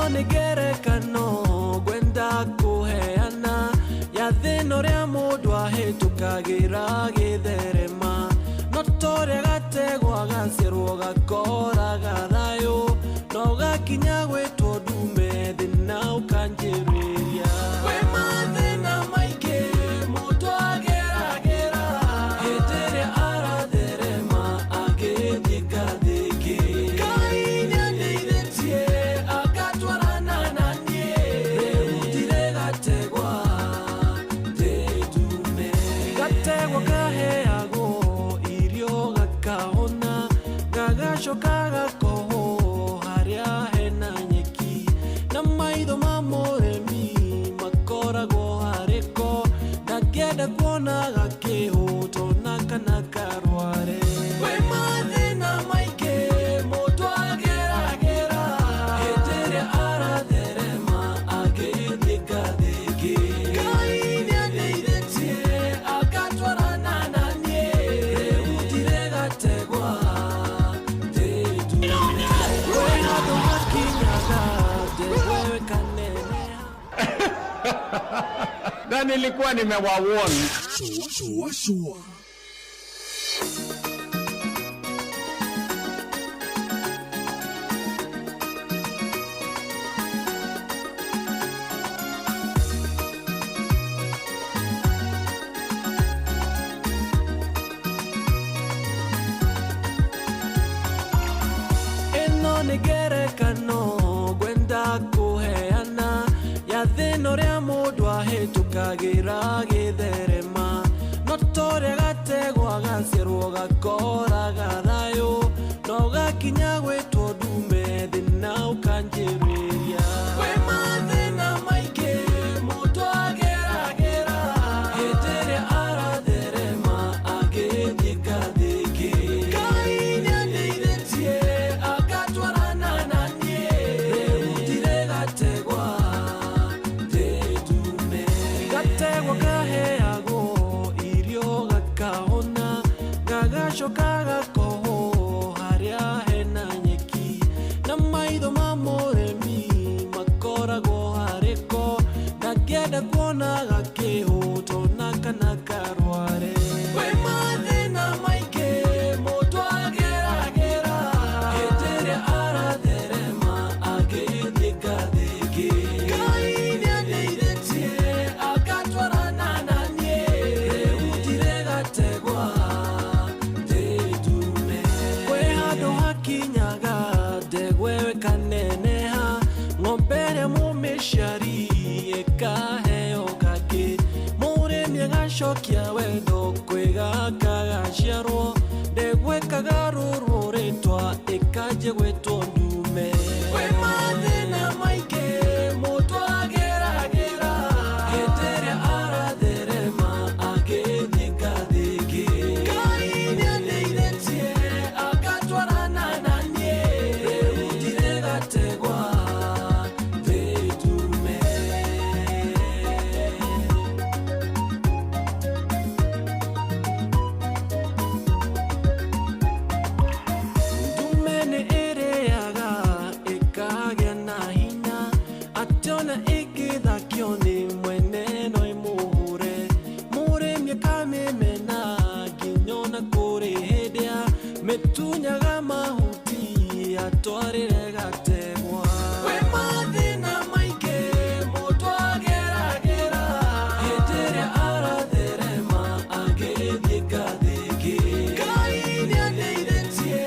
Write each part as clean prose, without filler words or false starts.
Ĩno nĩ ngerekano ngwenda kũheana ya thĩna ũrĩa mũndũ ahĩtũkagĩra gĩtherema, no torĩa gategwa gaciarwo gakoraga thayũ, no gakinya gwĩtwo ndume thĩna ũkanjĩrĩria. Kwĩ mathĩna maingĩ mũndũ ageragĩra hĩndĩ ĩrĩa aratherema agĩthiĩ ngathĩngĩ. Ngai nĩandeithĩtie agatwarana na niĩ, rĩu ndirĩ gategwa ndĩ ndume. Gategwa kaheagwo irio gakahũna, gagacoka gakohwo harĩa hena nyeki, na maitho ma mũrĩmi makoragwo harĩko, ndangĩenda kuona gakĩhũtwo na kana karware. Kwĩ mathĩna maingĩ mũndũ ageragĩra hĩndĩ ĩrĩa aratherema agĩthiĩ ngathĩngĩ. Ngai nĩandeithĩtie agatwarana na niĩ, rĩu ndirĩ gategwa ndĩ ndume. Kwĩ handũ hakinyaga ndegwa ĩkaneneha. Na nilikuwa nimewawarn. Shua, shua. Ĩno nĩ ngerekano ngwenda kũheana ya thĩna ũrĩa mũndũ ahĩtũkagĩra gĩtherema, no torĩa gategwa gaciarwo gakoraga thayũ, no gakinya gwĩtwo ndume thĩna ũkanjĩrĩria. Kwĩ mathĩna maingĩ mũndũ ageragĩra hĩndĩ ĩrĩa aratherema agĩthiĩ ngathĩngĩ. Ngai nĩandeithĩtie agatwarana na niĩ, rĩu ndirĩ gategwa ndĩ ndume. Gategwa kaheagwo irio gakahũna, gagacoka gakohwo harĩa hena nyeki, na maitho ma mũrĩmi makoragwo harĩko, ndangĩenda kuona gakĩhũtwo na kana karware. Kwĩ mathĩna maingĩ mũndũ ageragĩra hĩndĩ ĩrĩa aratherema agĩthiĩ ngathĩngĩ. Ngai nĩandeithĩtie agatwarana na niĩ, rĩu ndirĩ gategwa ndĩ ndume. Kwĩ handũ hakinyaga ndegwa ĩkaneneha, ng'ombe ĩrĩa mũmĩciari ĩkaheo kangĩ, mũrĩmi agacokia wendo kwĩ gaka gaciarwo, ndegwa ĩkagarũrwo rĩtwa ĩkanjia gwĩtwo ndume. Kwĩ mathĩna maingĩ mũndũ ageragĩra hĩndĩ ĩrĩa aratherema agĩthiĩ ngathĩngĩ. Ngai nĩandeithĩtie agatwarana na niĩ, rĩu ndirĩ gategwa ndĩ ndume. Ndume nĩ ĩrĩaga ĩkagĩa na hinya, atĩ ona ĩngĩthakio nĩ mwene no ĩmũhũre, mũrĩmi akamĩmena nginya ona kũrĩ hĩndĩ mĩtunyaga mahuti atwarĩre gategwa. Kwĩ mathĩna maingĩ mũndũ ageragĩra hĩndĩ ĩrĩa aratherema agĩthiĩ ngathĩngĩ. Ngai nĩandeithĩtie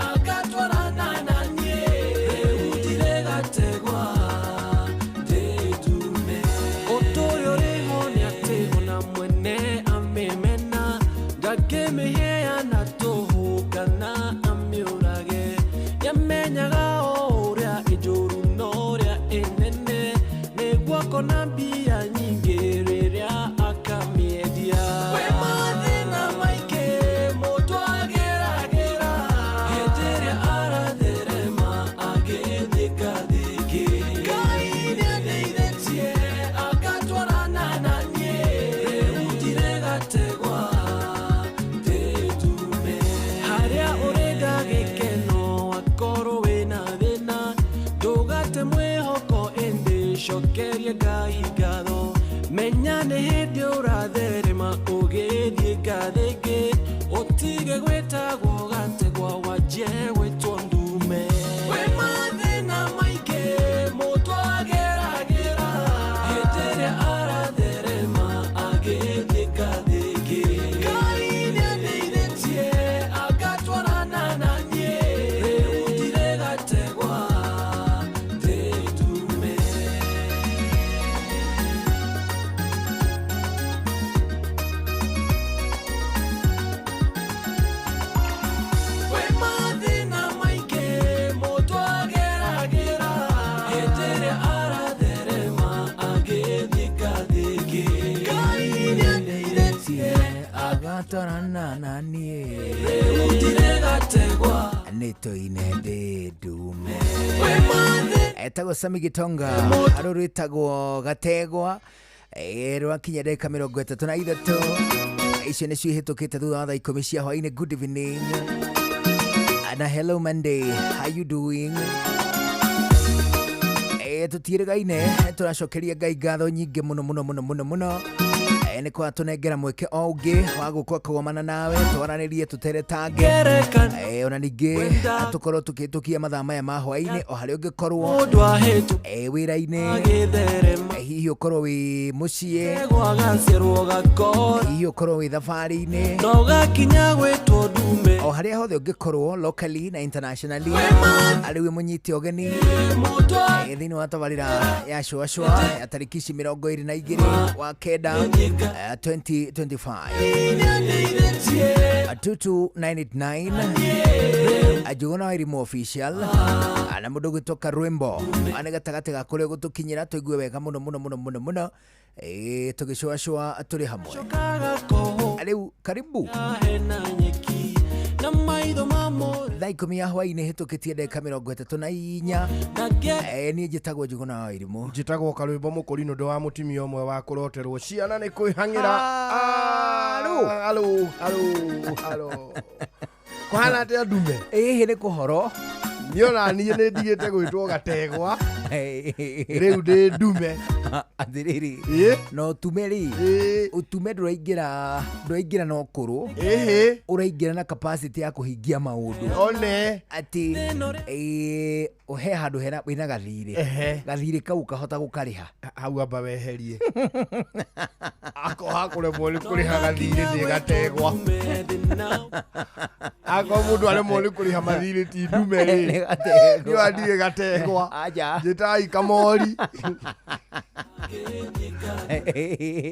agatwarana na niĩ, rĩu ndirĩ gategwa ndĩ ndume. Ũndũ ũrĩa ũrĩho nĩ atĩ ona mwene amĩmena ndangĩmĩheana tũhũ kana amĩũrage, nĩamenyaga o ũrĩa Cokeria Ngai ngatho menya nĩ hĩndĩ ũratherema ũgĩthiĩ ngathĩ ĩngĩ ũtige gwĩtagwo gategwa wanjie gwĩtwo ndume. Kwĩ mathĩna maingĩ mũndũ ageragĩra hĩndĩ ĩrĩa aratherema agĩthiĩ ngathĩ ĩngĩ. Ngai nĩandeithĩtie agatwarana na niĩ rĩu ndirĩ gategwa ndĩ ndume. Kwĩ mathĩna maingĩ mũndũ ageragĩra hĩndĩ ĩrĩa aratherema agĩthiĩ ngathĩ ĩngĩ. Ngai nĩandeithĩtie Agatwarana na niĩ rĩu ndirĩ gategwa nĩ tũine ndĩ ndume. Kwĩ mathĩna Etagwo Sami Gitonga arũ rwĩtagwo gategwa. Rwakinya ndagĩka 33 icio nĩcio ihĩtũkĩte thutha wa thaa 10 cia hwaĩ-inĩ. Good evening na hello Monday, how you doing? Tũtiĩrĩgaine, tũracokeria Ngai ngatho nyingĩ mũno mũno mũno mũno mũno. Nĩ kwatũnengera mweke o ũngĩ wa gũka kũgomana nawe twaranĩrie tũteretange. Ngerekano Ona ningĩ tũkorwo tũkĩhĩtũkia mathaa maya ma hwaĩ-inĩ o harĩa ũngĩkorwo mũndũ ahĩtũka wĩra-inĩ, agĩtherema hihi ũkorwo wĩ mũciĩ, gategwa gaciarwo gakora hihi ũkorwo wĩ thabarĩ-inĩ, no gakinya gwĩtwo ndume. O harĩa hothe ũngĩkorwo locally na internationally, arĩ wĩ mũnyite ũgeni Mũndũ thĩinĩ wa tabarĩra ya cũacũa ya tarĩki ici 22 wa kenda 2025. Nĩandeithĩtie 22989 Njuguna wa Irimũ official na mũndũ gwĩtwo Rwimbo nĩ gatagatĩ ga kũrĩa gũtũkinyĩra tũigue wega mũno mũno mũno mũno mũno, tũgĩcũacũa tũrĩ hamwe. Cokaga koho Rĩu karibu hena nyeki na maitho ma mũrĩ thaa 10 ya hwaĩ-inĩ hĩtũkĩtie ndagĩka 34. Na nge Niĩ njĩtagwo Njuguna wa Irimũ. Njĩtagwo Karwĩmbo Mũkũrinũ ndũ wa mũtumia ũmwe wa kũroterwo ciana nĩ kwĩhang'ĩra. Alo. Alo, alo, alo, kũhana atĩa ndume? Ĩhĩ nĩ kũhoro. Niĩ ona niĩ nĩ ndigĩte gwĩtwo gategwa, rĩu ndĩ ndume. Atĩrĩrĩ, ĩ na ũtume rĩ, ĩ ũtume ndũraingĩra na ũkũrũ, ĩhĩ ũraingĩra na capacity ya kũhingia maũndũ one atĩ he handũ hena wĩna gathirĩ, gathirĩ kau kahota gũkarĩha. Hau amba weherie akorwo hakũremwo nĩ kũrĩha gathirĩ nĩ gategwa, akorwo mũndũ aremwo nĩ kũrĩha mathirĩ ti ndume rĩ. Nĩ gategwa. Niĩ ndirĩ gategwa. Aja. Njĩtai kamori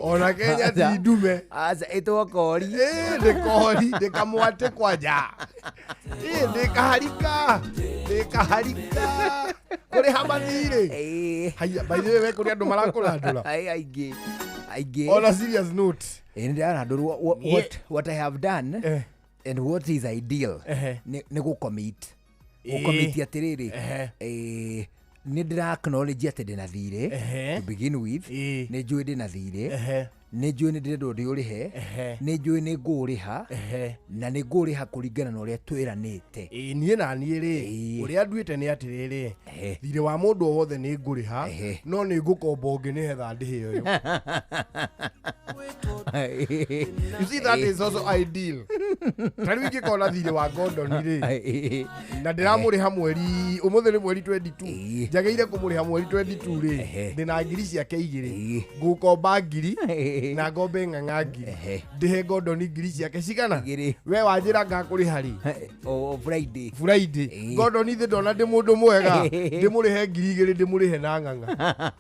ona Kenya ti ndume. Aca ĩtwo kori. Ĩ ndĩ kori, ndĩ kamwatĩ kwanja, ĩ ndĩ kaharika, ndĩ kaharika kũrĩha mathirĩ. Haya, by the way, we kũrĩ andũ marakũrandũra? Ai, aingĩ aingĩ. On a serious note. Ĩ, nĩndĩrarandũrwo. What I have done and what is ideal nĩ gũcommit, gũcommit atĩrĩrĩ, nĩ ndĩra acknowledge atĩ ndĩna thirĩ. To begin with, nĩ njũĩ ndĩna thirĩ, nĩ njũĩ nĩ ndĩrendwo ndĩũrĩhe, nĩ njũĩ nĩ ngũũrĩha, na nĩ ngũũrĩha kũringana na ũrĩa twĩranĩte. Ĩ niĩ na niĩ rĩ, ũrĩa nduĩte nĩ atĩrĩrĩ, thirĩ wa mũndũ o wothe nĩ ngũrĩha, no nĩ ngũkomba ũngĩ nĩgetha ndĩhe ũyũ. You see, that is also ideal. Ta rĩu ingĩkorwo na thirĩ wa Gordon rĩ, na ndĩramũrĩha mweri ũmũthĩ nĩ mweri 22, njagĩrĩire kũmũrĩha mweri 22 rĩ, ndĩna ngiri ciake 2, ngũkomba ngiri na ngombe ng'ang'a ngiri, ndĩhe Gordon ngiri ciake cigana? 2. We wanjĩra ngakũrĩha rĩ? O Friday. Friday. Gordon ithe ndona ndĩ mũndũ mwega, ndĩmũrĩhe ngiri 2, ndĩmũrĩhe na ng'ang'a,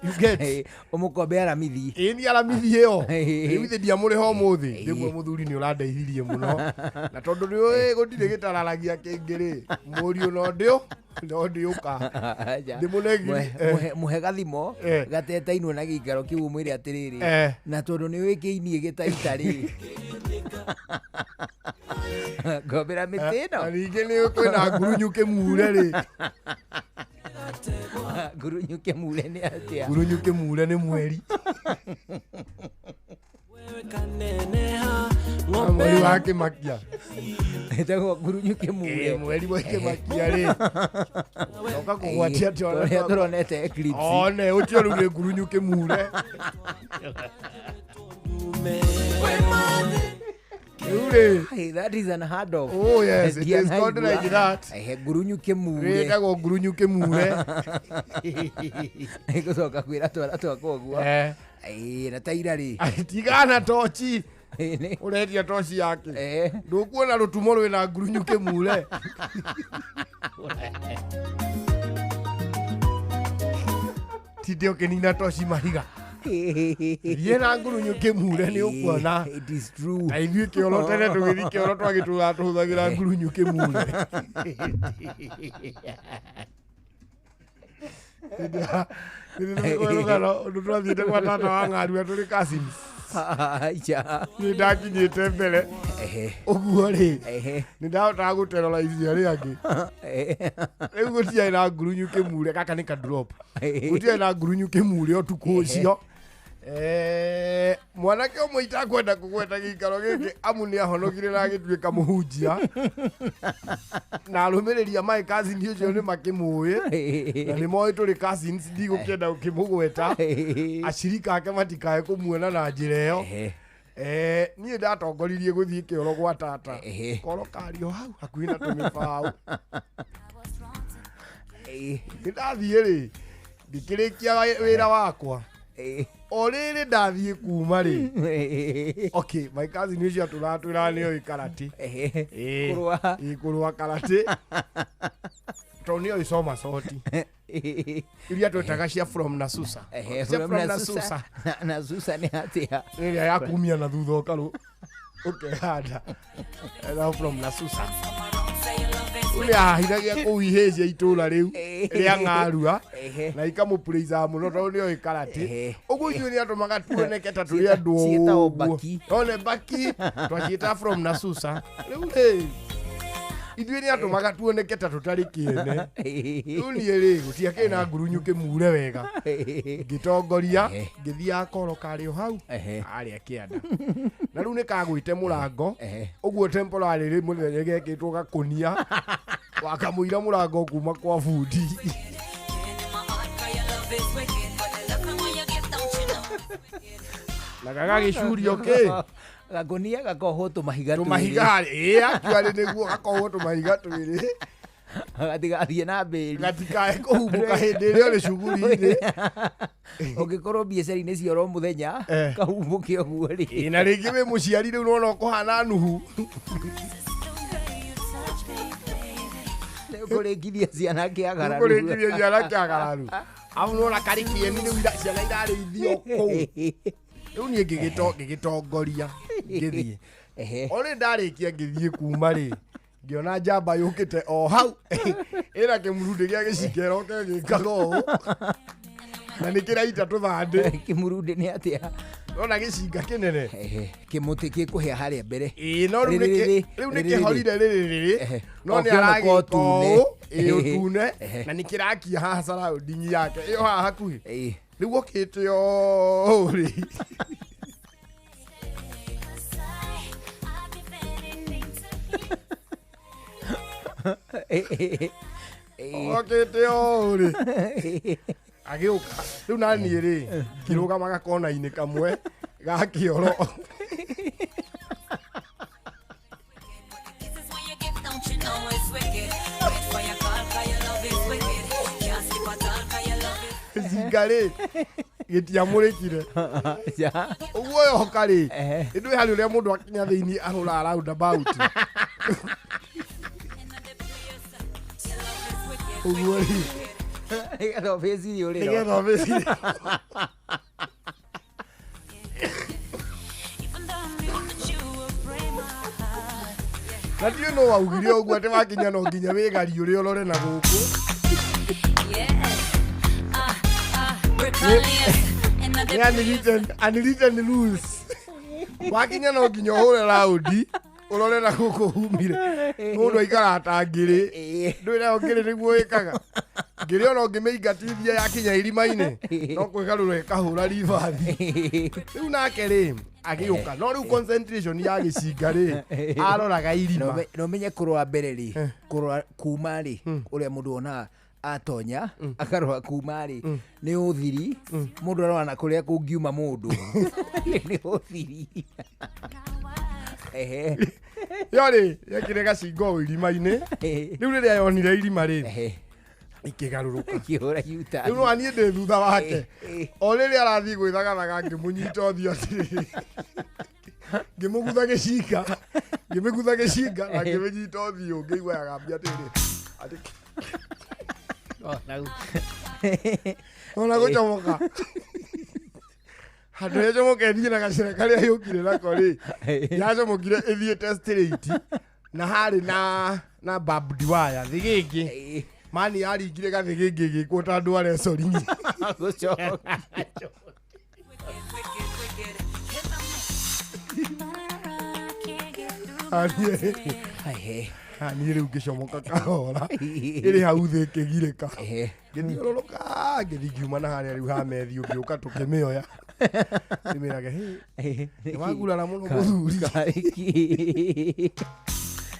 you get? Ũmũkombe aramithi. Ĩ ni aramithi ĩyo rĩu ithe ndiamũrĩha ũmũthĩ, rĩmwe mũthuri nĩ ũrandeithirie mũno, na tondũ nĩ ũĩ gũtirĩ gĩtararagia kĩngĩ rĩ, mũriũ no ndĩũka ndĩmũne ngiri. Mũhe gathimo gatetainwo na gĩikaro kĩu, ũmwĩre atĩrĩrĩ, na tondũ nĩ wĩkĩinie gĩtaita rĩ, ngombera mĩtĩ Na ĩno. ningĩ nĩ kwĩna ngurunyu kĩmure rĩ. Ngurunyu kĩmure nĩ atĩa? Ngurunyu kĩmure nĩ mweri. Wewe kaneneha Na ng'ombe mweri wa kĩmakia. Ĩtagwo ngurunyu kĩmure. Mweri wa kĩmakia rĩ. Oka kũgwatia atĩ ona Ũrĩa tũronete eclipse. One ũcio rĩu nĩ ngurunyu kĩmure. Rĩu rĩ, Hey, that is unheard of. Oh, yes, it is called Ndianaigua. like that. Ehe, ngurunyu kĩmure. Rĩtagwo ngurunyu kĩmure. Gũcoka kwĩra twana twakwa ũguo. Eh. Ĩĩ, na taira rĩ. Tigana tochi. Ĩĩ, nĩ- Ũretia toci yake. Eh. Ndũkuona rũtumo rwĩna ngurunyu kĩmure. Tinde ũkĩnina toci mahiga. Thiĩ na ngurunyu kĩmure nĩ ũkuona. It is true. Na ithuĩ kĩoro tene tũgĩthiĩ kĩoro twagĩtũraga tũhũthagĩra ngurunyu kĩmure. Rũgano ũndũ twathiĩte gwa tata wa ng'arua tũrĩ cousins. Acha. Nĩ ndakinyĩte mbere Ehe. ũguo rĩ Ehe. nĩ ndahotaga gũteroraici arĩa angĩ. Ehe. Rĩu gũtiarĩ na ngurunyu kĩmure gaka nĩ ka drop. Ehe. Gũtiarĩ na ngurunyu kĩmure ũtukũ ũcio. Eh, mwanake ũmwe itakwenda kũgweta gĩikaro gĩkĩ amu nĩ ahonokire na agĩtuĩka mũhunjia na arũmĩrĩri a my cousin ũcio nĩ makĩmũĩ na nĩ moĩ tũrĩ cousins ndigũkĩenda gũkĩmũgweta acirika ake matikae kũmuona na njĩra ĩyo. Ehe. Eh, niĩ ndatongoririe gũthiĩ kĩoro gwa tata Ehe. koro kario hau hakuhĩ na tũmĩbaũ. Ĩĩ. Nĩ ndathiĩ rĩ ngĩkĩrĩkia wĩra wakwa Ĩĩ. o rĩrĩ ndathiĩ kuma rĩ. Ehe. Okay, my cousin ũcio atũratwĩra nĩ oĩ karate. Ehe. Ĩĩ. Kũrũa. Ĩĩ, kũrũa karate tondũ nĩ oĩ coma coti Ehe. iria twetaga cia from na susa. Ehe, Cia from from na na Susa. susa. Na Susa nĩ atĩa? Ĩrĩa ya kumia na thutha ũkarũ ũkehanda na from na susa. Rĩu nĩ ahahithagia kũu ihĩĩ cia itũũra rĩu rĩa ng'arua Ehe. na ikamũpurĩicaga mũno tondũ nĩ oĩ karate. Ehe. Ũguo ithuĩ nĩ atũmaga tuoneke ta tũrĩ andũ Ciĩtagwo ũguo. mbaki. One mbaki twaciĩta from na susa. Rĩu rĩ ithuĩ nĩ atũmaga tuoneke ta tũtarĩ kĩene. Rĩu niĩ rĩ gũtiakĩrĩ na ngurunyu kĩmure wega ngĩtongoria Ehe. ngĩthiaga koro karĩ o hau Ehe. harĩa kĩanda na rĩu nĩ kagwĩte mũrango Ehe. ũguo temporary mũthenya gekĩtwo gakũnia wakamũira mũrango kuma kwa bundi. Na gagagĩcurio kĩ Gakũnia gakohwo tũmahiga twĩrĩ. tũmahiga ĩĩ actually nĩguo gakohwo tũmahiga twĩrĩ. Gatigathiĩ na mbĩri. Gatikae kũhumbũka hĩndĩ ĩrĩa ũrĩ cuguri-inĩ. Ũngĩkorwo biacara-inĩ cia oro mũthenya Eh. kahumbũke ũguo rĩ. Ĩĩ, na rĩngĩ wĩ mũciari rĩu nona ũkũhana Nuhu. Nĩ ũkũrĩkithia ciana kĩagararu. Ũkũrĩkithia ciana kĩagararu amu nona karĩ kĩeni rĩu ciana irarĩithio kũu. Rĩu niĩ ngĩgĩtongoria ngĩthiĩ. Ehe. O rĩ ndarĩkia ngĩthiĩ kuma rĩ ngĩona njamba yũkĩte o hau ĩna kĩmurundĩ gĩa gĩcikero gĩkaga ũũ na nĩ kĩraita tũthandĩ. Kĩmurundĩ nĩ atĩa? Nona gĩcinga kĩnene. Ehe. Kĩmũtĩ gĩkũhĩa harĩa mbere. Ĩĩ no rĩu Rĩrĩ, rĩu nĩ rĩrĩ, kĩhorire rĩrĩ Ehe. rĩrĩ no O nĩ kĩoneka aragĩka ũtune. ũũ ĩĩ ũtune Ehe. na nĩ kĩrakia haha surrounding yake ĩyo haha hakuhĩ. Ĩĩ. Rĩu okĩte ũũ rĩ Ĩĩ. okĩte ũũ rĩ agĩũka rĩu naniĩ rĩ ngĩrũgama gakona-inĩ kamwe ga kĩoro. Gĩcinga rĩ gĩtiamũrĩkire Ja. ũguo yoka rĩ Ehe. ĩndũ harĩ ũrĩa mũndũ akinya thĩinĩ ahũraga roundabout ũguo rĩ Nĩgetha ũbĩcirie ũrĩro. nĩgetha ũbĩcirie. Na ndiũĩ nũ waugire ũguo atĩ wakinya no nginya wĩgariũre ũrore na gũkũ. Nĩ unwritten rules. Wakinya no nginya ũhũre raundi ũrore na gũkũ umire mũndũ aikaraga ta ngĩrĩ. Ĩĩ. Ndũĩ nayo ngĩrĩ nĩguo ĩkaga ngĩrĩ ona ũngĩmĩingatithia yakinya irima-inĩ no kwĩgarũra ĩkahũra ribathi. Rĩu nake rĩ agĩũka no rĩu concentration ya gĩcinga rĩ aroraga irima. Na ũmenye kũrũa mbere rĩ kũrũa kuma rĩ ũrĩa mũndũ onaga Atonya akarora kuma rĩ nĩ ũthiri, mũndũ arora na kũrĩa kũngiuma mũndũ nĩ ũthiri. Ehe. Yo rĩ, yekire gacingo o irima-inĩ. Rĩu rĩrĩa yonire irima rĩ, ikĩgarũrũka. Ĩkĩhũra U-turn. Rĩu no niĩ ndĩ thutha wake. O rĩrĩa arathiĩ gwĩthagathaga, ngĩmũnyita ũthiũ atĩrĩrĩ, ngĩmũgutha gĩcinga, ngĩmĩgutha gĩcinga na ngĩmĩnyita ũthiũ, ngĩigua yagambia atĩrĩrĩ atĩ ona gũcomoka handũ yacomoka ĩthiĩ na gacĩra karĩa yũkire nako rĩ, yacomokire ĩthiĩte straight na harĩ na barbed wire thĩgĩngĩ. Mani yaringire gathĩgĩngĩ gĩkwo ta andũ arecoringi. Gũcoka. Wicked, wicked. Ehe. Niĩ rĩu ngĩcomoka kahora, ĩrĩ hau thĩ ĩkĩgirĩka. Ngĩthiũrũrũka, ngĩthiĩ ngiuma na harĩa rĩu ha methi, ngĩũka tũkĩmĩoya, ndĩmĩrage, "Hĩ, nĩwagurara mũno mũthuri." Karĩki.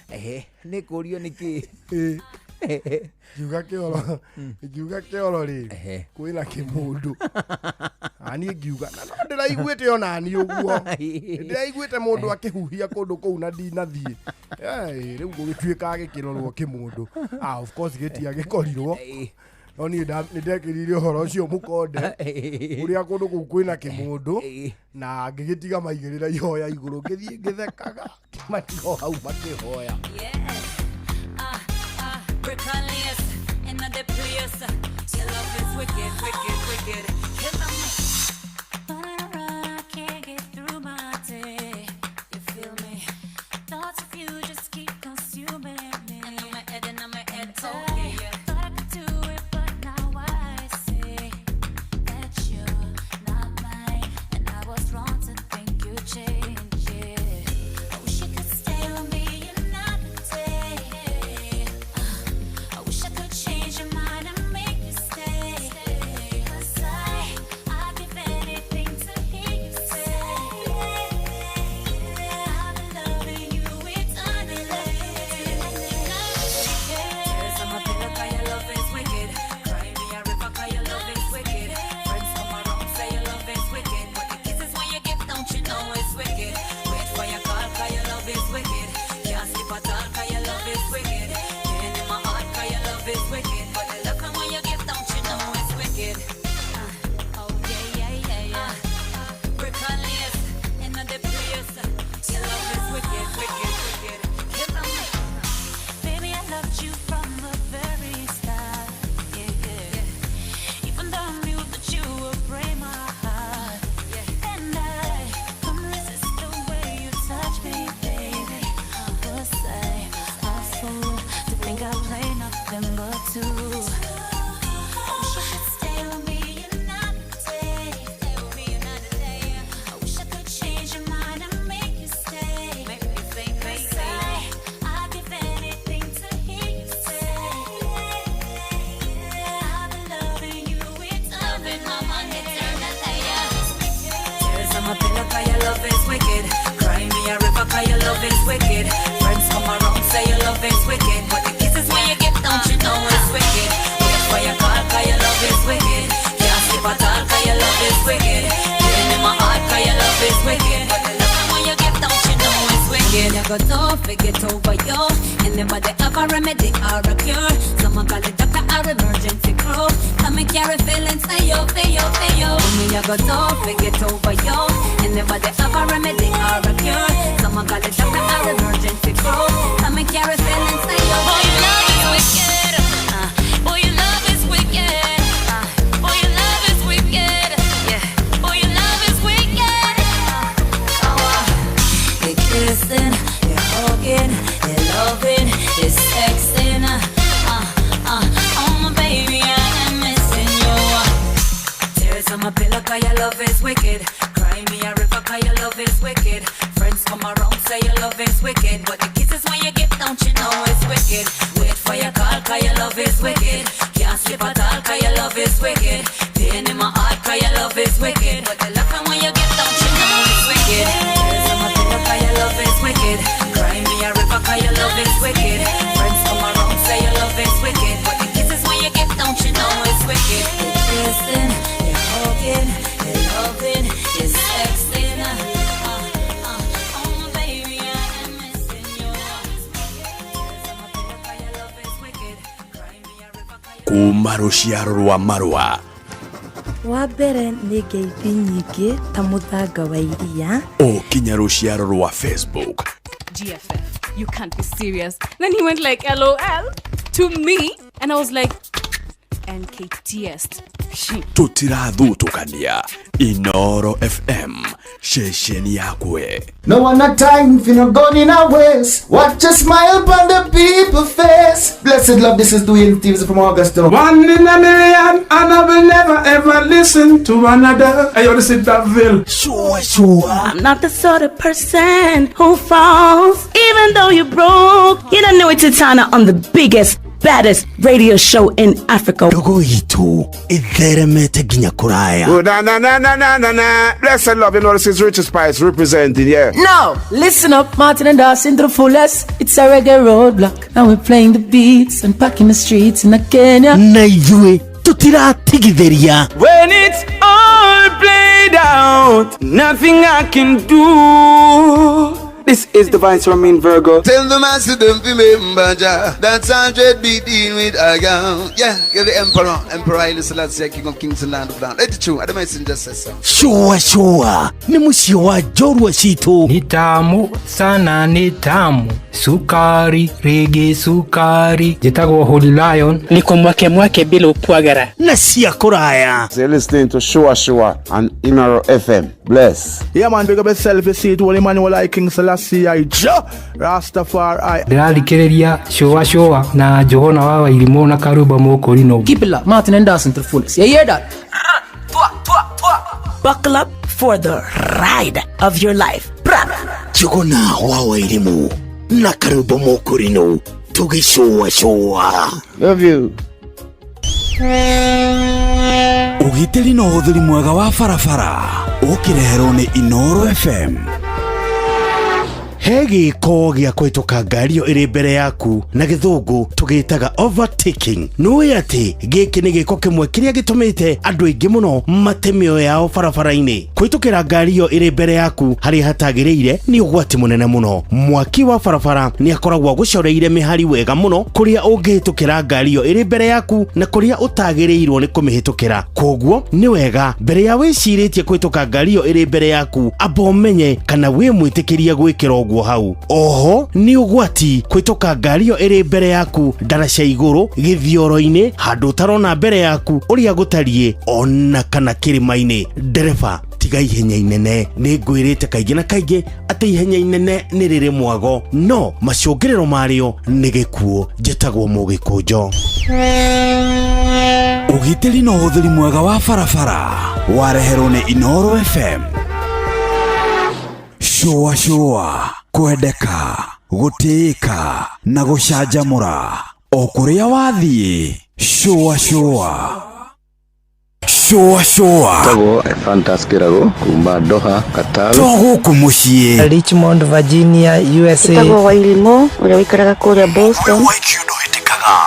Ehe, nĩ kũrio nĩkĩ? Ĩ, ngiuga kĩoro, ngiuga kĩoro rĩ, kwĩna kĩmũndũ. Niĩ ngiuga na no ndĩraiguĩte onani ũguo, ndĩraiguĩte mũndũ akĩhuhia kũndũ kũu na ndinathiĩ. Eh, rĩu gũgĩtuĩka gĩkĩrorwo kĩmũndũ. Ah, of course gĩtiagĩkorirwo, no niĩ nĩ ndekĩrire ũhoro ũcio mũkonde ũrĩa kũndũ kũu kwĩna kĩmũndũ, na ngĩgĩtiga maigĩrĩra ihoya igũrũ, ngĩthiĩ ngĩthekaga, ngĩmatiga o hau makĩhoya. Yeah. Ah, ah, brick and lace in the place. Your love is wicked, wicked, wicked. Kill 'em. But I can't get through my day. You feel me? Thoughts of you just keep consuming me. And on my head, and on my head. Oh, yeah, yeah. Thought I could do it, but now I see that you're not mine, and I was wrong to think you'd change. Yeah. I wish you could stay with me another day. I wish I could change your mind and make you stay. 'Cause I'd give anything to hear you say, I've been loving you eternally. Tears on my pillow 'cause your love is wicked. Cry me a river 'cause your love is wicked. Friends come around, say your love is wicked. But the kisses when you give, don't you know it's wicked? Wait for your call 'cause your love is wicked. Can't sleep at all 'cause your love is wicked. Pain in my heart 'cause your love is wicked. But the love when you give, don't you know it's wicked? Oh yeah, yeah, yeah, yeah. Brick and lace in the place. Your love is wicked, wicked, wicked. Kill 'em. Baby, I loved you from the very start. Yeah, yeah. Even though I knew that you would break my heart. Yeah. And I couldn't resist the way you touch me, baby. Was I a fool to think I play nothing but two? I wish you could stay with me another day. Stay with me another day. I wish I could change your mind and make you stay. Make me say, 'Cause baby. I'd give anything to hear you say, I've been loving you Loving my man eternally. eternally, yeah. Tears on my pillow 'cause your love is wicked. Cry me a river 'cause your love is wicked. Friends come around, say your love is wicked. But the kisses when you give, don't you know it's wicked? Wait for your call 'cause your love is wicked. Can't sleep at all 'cause your love is wicked. Pain in my heart 'cause your love is wicked. But the love when you give, don't you know it's wicked? You got to forget over you. Anybody have a remedy or a cure? Someone call it doctor or emergency crew. Come and carry feelings for you, for you, for you. Me, you got to forget over you. Anybody have a remedy or a cure? Someone call it doctor or emergency crew. Come and carry feelings for you. Boy, your love is wicked. Boy, your love is wicked. Boy, your love is wicked. Yeah. Boy, your love is wicked. They kissing, they hugging, they loving, they sexing. Oh my baby, I am missing you. Tears on my pillow 'cause your love is wicked. Cry me a river 'cause your love is wicked. Friends come around, say your love is wicked. But the kisses when you give, don't you know it's wicked? Wait for your call 'cause your love is wicked. Can't sleep at all 'cause your love is wicked. Pain in my heart 'cause your love is wicked. But the love when you give, don't you know it's wicked? Tears on my pillow 'cause your love is wicked. Cry me a river 'cause your love is wicked. Friends come around, say your love is wicked. But the kisses when you give, don't Kuma rũciaro rwa marũa. Wa mbere nĩ ngeithi nyingĩ ta mũthanga wa iria. O kinya rũciaro rwa Facebook. GFF, you can't be serious. Then he went like LOL to me and I was like NKTS. Tũtirathutũkania. Inoro FM, ceceni yakwe. No one a time for no gun in our waist. Watch a smile upon the people face. Blessed love, this is Dwayne Stevens from Augusta. One in a million, and I will never ever listen to another. I ought to sit that bill. Sure, sure. I'm not the sort of person who falls, even though you're broke. You don't know it's Titana on the biggest, baddest radio show in Africa. Ndogo itu itheremete nginya kuraya. Oh, na na na na na na na. Blessed love, you know this is Richard Spice representing, yeah. Now, listen up, Martin and Dawson to the fullest. It's a reggae roadblock. Now we're playing the beats and packing the streets in Kenya. Na ithuĩ tutiratigithĩria. When it's all played out, nothing I can do. This is the Vice Ramin Virgo. Tell the master don't remember Jah. That's 100 be dealing with a gun. Yeah, give the Emperor, Emperor Haile Selassie, King of Kings and Land of Land. Let it true. I don't just say so. Shua shua. Ni mũciĩ wa njorua citũ. Ni tamu sana, ni tamu. Sukari, rege sukari. Njĩtagwo Holy Lion. Niko mwake mwake bila ukwagara. Na cia kũraya. You're listening to Shua Shua on Inoro FM. Bless. Yeah man, big up yourself, you see it. Holy man, you like King Selassie I Rastafari. Ndĩrathikĩrĩria Shua Shua na Johana wa Wairimũ na Karumba Mũkũrinũ. Keep it locked, Martin and Dawson to the fullest. You hear that? Buckle up for the ride of your life. Johana wa Wairimũ na Karumba Mũkũrinũ tũgĩcũa cũa. Love you. Ũgitĩri na ũhũthĩri mwega wa barabara ũkĩreherwo nĩ Inoro FM. He gĩko gĩa kũhĩtũka ngari ĩyo ĩrĩ mbere yaku na gĩthũngũ tũgĩtaga overtaking. Nĩũĩ atĩ gĩkĩ nĩ gĩko kĩmwe kĩrĩa gĩtũmĩte andũ aingĩ mũno mate mĩoyo yao barabara-inĩ. Kũhĩtũkĩra ngari ĩyo ĩrĩ mbere yaku harĩa hatagĩrĩire nĩ ũgwati mũnene mũno. Mwaki wa barabara nĩ akoragwo agũcoreire mĩhari wega mũno kũrĩa ũngĩhĩtũkĩra ngari ĩyo ĩrĩ mbere yaku na kũrĩa ũtagĩrĩirwo nĩ kũmĩhĩtũkĩra. Kwoguo nĩ wega mbere ya wĩcirĩtie kũhĩtũka ngari ĩyo ĩrĩ mbere yaku amba ũmenye kana wĩ mwĩtĩkĩrie gwĩkĩra ũguo hau. Oho nĩ ũgwati kũhĩtũka ngari ĩyo ĩrĩ mbere yaku ndaraca igũrũ gĩthioro-inĩ handũ ũtarona mbere yaku ũrĩa gũtariĩ ona kana kĩrĩma-inĩ. Ndereba tiga ihenya inene. Nĩ ngwĩrĩte kaingĩ na kaingĩ atĩ ihenya inene nĩ rĩrĩ mwago no macũngĩrĩro marĩo nĩ gĩkuũ. Njĩtagwo Mũgĩkũnjo. Ũgitĩri na ũhũthĩri mwega wa barabara wareherwo nĩ Inoro FM. Shua shua, kwendeka, gũtĩĩka na gũcanjamũra o kũrĩa wathiĩ. Shua shua. Shua shua. Tagwo Fantas Kirago kuma Doha, Qatar. To gũkũ mũciĩ. Richmond, Virginia, USA. Tagwo Wairimũ ũrĩa ũikaraga kũrĩa Boston.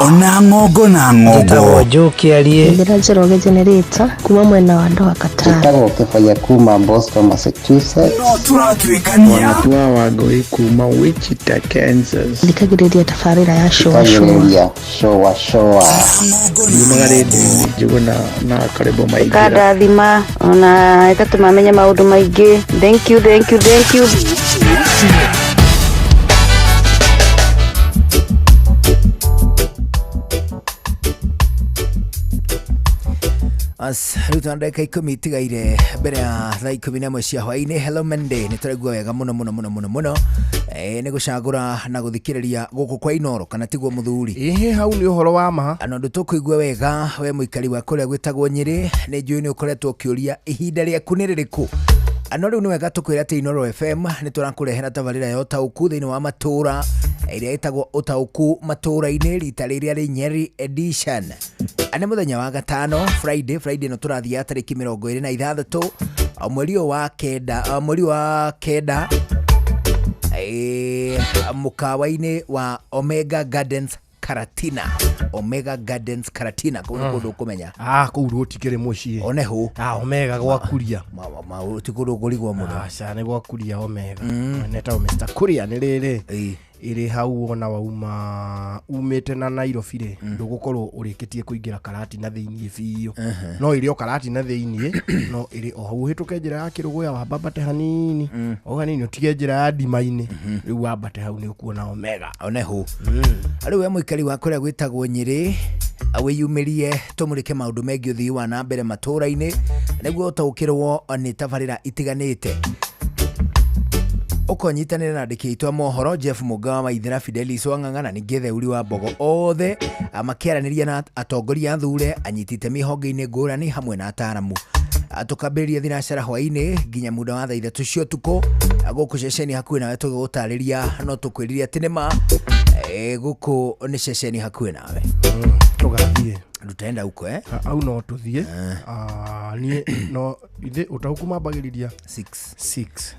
Ona ng'ongo na ng'ongo. Tagwo Joe Kĩarie. Ndĩra Njoroge Generator kuma mwena wa Doha, Qatar. Tagwo Kĩbaya kuma Boston, Massachusetts. No tũratuĩkania. Wanatua Wangũi kuma Wichita, Kansas. Thikagĩrĩria tabarĩra ya Shua Shua. Shua Shua. Nyumaga rĩndiũ-inĩ Njũgũna na Karĩbo Maingĩra. Ĩkandathima ona ĩgatũma menye maũndũ maingĩ. Thank you, thank you, thank you. As rĩu twana ndagĩka 10 itigaire mbere ya thaa 11 cia hwaĩ-inĩ. Hello Monday, nĩ tũraigua wega mũno mũno mũno mũno mũno nĩ gũcagũra na gũthikĩrĩria gũkũ kwa Inoro kana tiguo mũthuri? Ĩhĩ, hau nĩ ũhoro wa ma. Na ũndũ tũkũigua wega we mũikari wa kũrĩa gwĩtagwo Nyĩrĩ, nĩ njũĩ nĩ ũkoretwo ũkĩũria ihinda rĩaku nĩ rĩrĩkũ. No rĩu nĩ wega tũkwĩra atĩ Inoro FM nĩ tũrakũrehera tabarĩra ya ũtaũku thĩinĩ wa matũũra ĩrĩa ĩtagwo ũtaũku matũũra-inĩ rita rĩrĩa rĩ Nyeri edition. Nĩ mũthenya wa gatano Friday, Friday no tũrathiĩ tarĩki 26 mweri wa kenda, mweri wa kenda mũkawa-inĩ wa Omega Gardens Karatina. Omega Gardens Karatina kũu nĩ kũndũ ũkũmenya. Kũu gũtikĩrĩ mũciĩ. One hũ. Omega gwa Kuria. Ti kũndũ kũrigwo mũno. Aca nĩ gwa Kuria Omega. Netagwo Mr. Kuria nĩ rĩrĩ. Ĩrĩ hau wona wauma umĩte na Nairobi rĩ, ndũgũkorwo ũrĩkĩtie kũingĩra Karatina thĩiniĩ biũ. No ĩrĩ o Karatina thĩiniĩ, no ĩrĩ o hau ũhĩtũke njĩra ya Kĩrũgũya, wambambate hanini, o hanini ũtige njĩra ya ndima-inĩ, rĩu wambate hau nĩ ũkuona Omega. Oneho rĩu we mũikari wa kũrĩa gwĩtagwo Nyĩrĩ, wĩyumĩrie tũmũrĩke maũndũ megiĩ ũthii wa na mbere matũũra-inĩ nĩguo ũtaũkĩrwo nĩ tabarĩra itiganĩte. Ũkonyitanĩra na andĩki aitũ a mohoro Jeff Mũnga wa Waithera, Fidelis Wang'ang'a na ningĩ Theuri wa Mbogo, othe makĩaranĩria na atongoria athure, anyiti itemi honge-inĩ ngũrani hamwe na ataramu. Tũkambĩrĩria thinacara hwaĩ-inĩ nginya muda wa thaa 3 cia ũtukũ gũkũ ceceni hakuhĩ nawe, tũgĩgũtarĩria no tũkwĩrire atĩ nĩ ma gũkũ nĩ ceceni hakuhĩ nawe. Tũgathiĩ. Tutaenda huko eh? Au no tũthiĩ. Niĩ no ithe ũtaũku mambagĩrĩria 6. 6.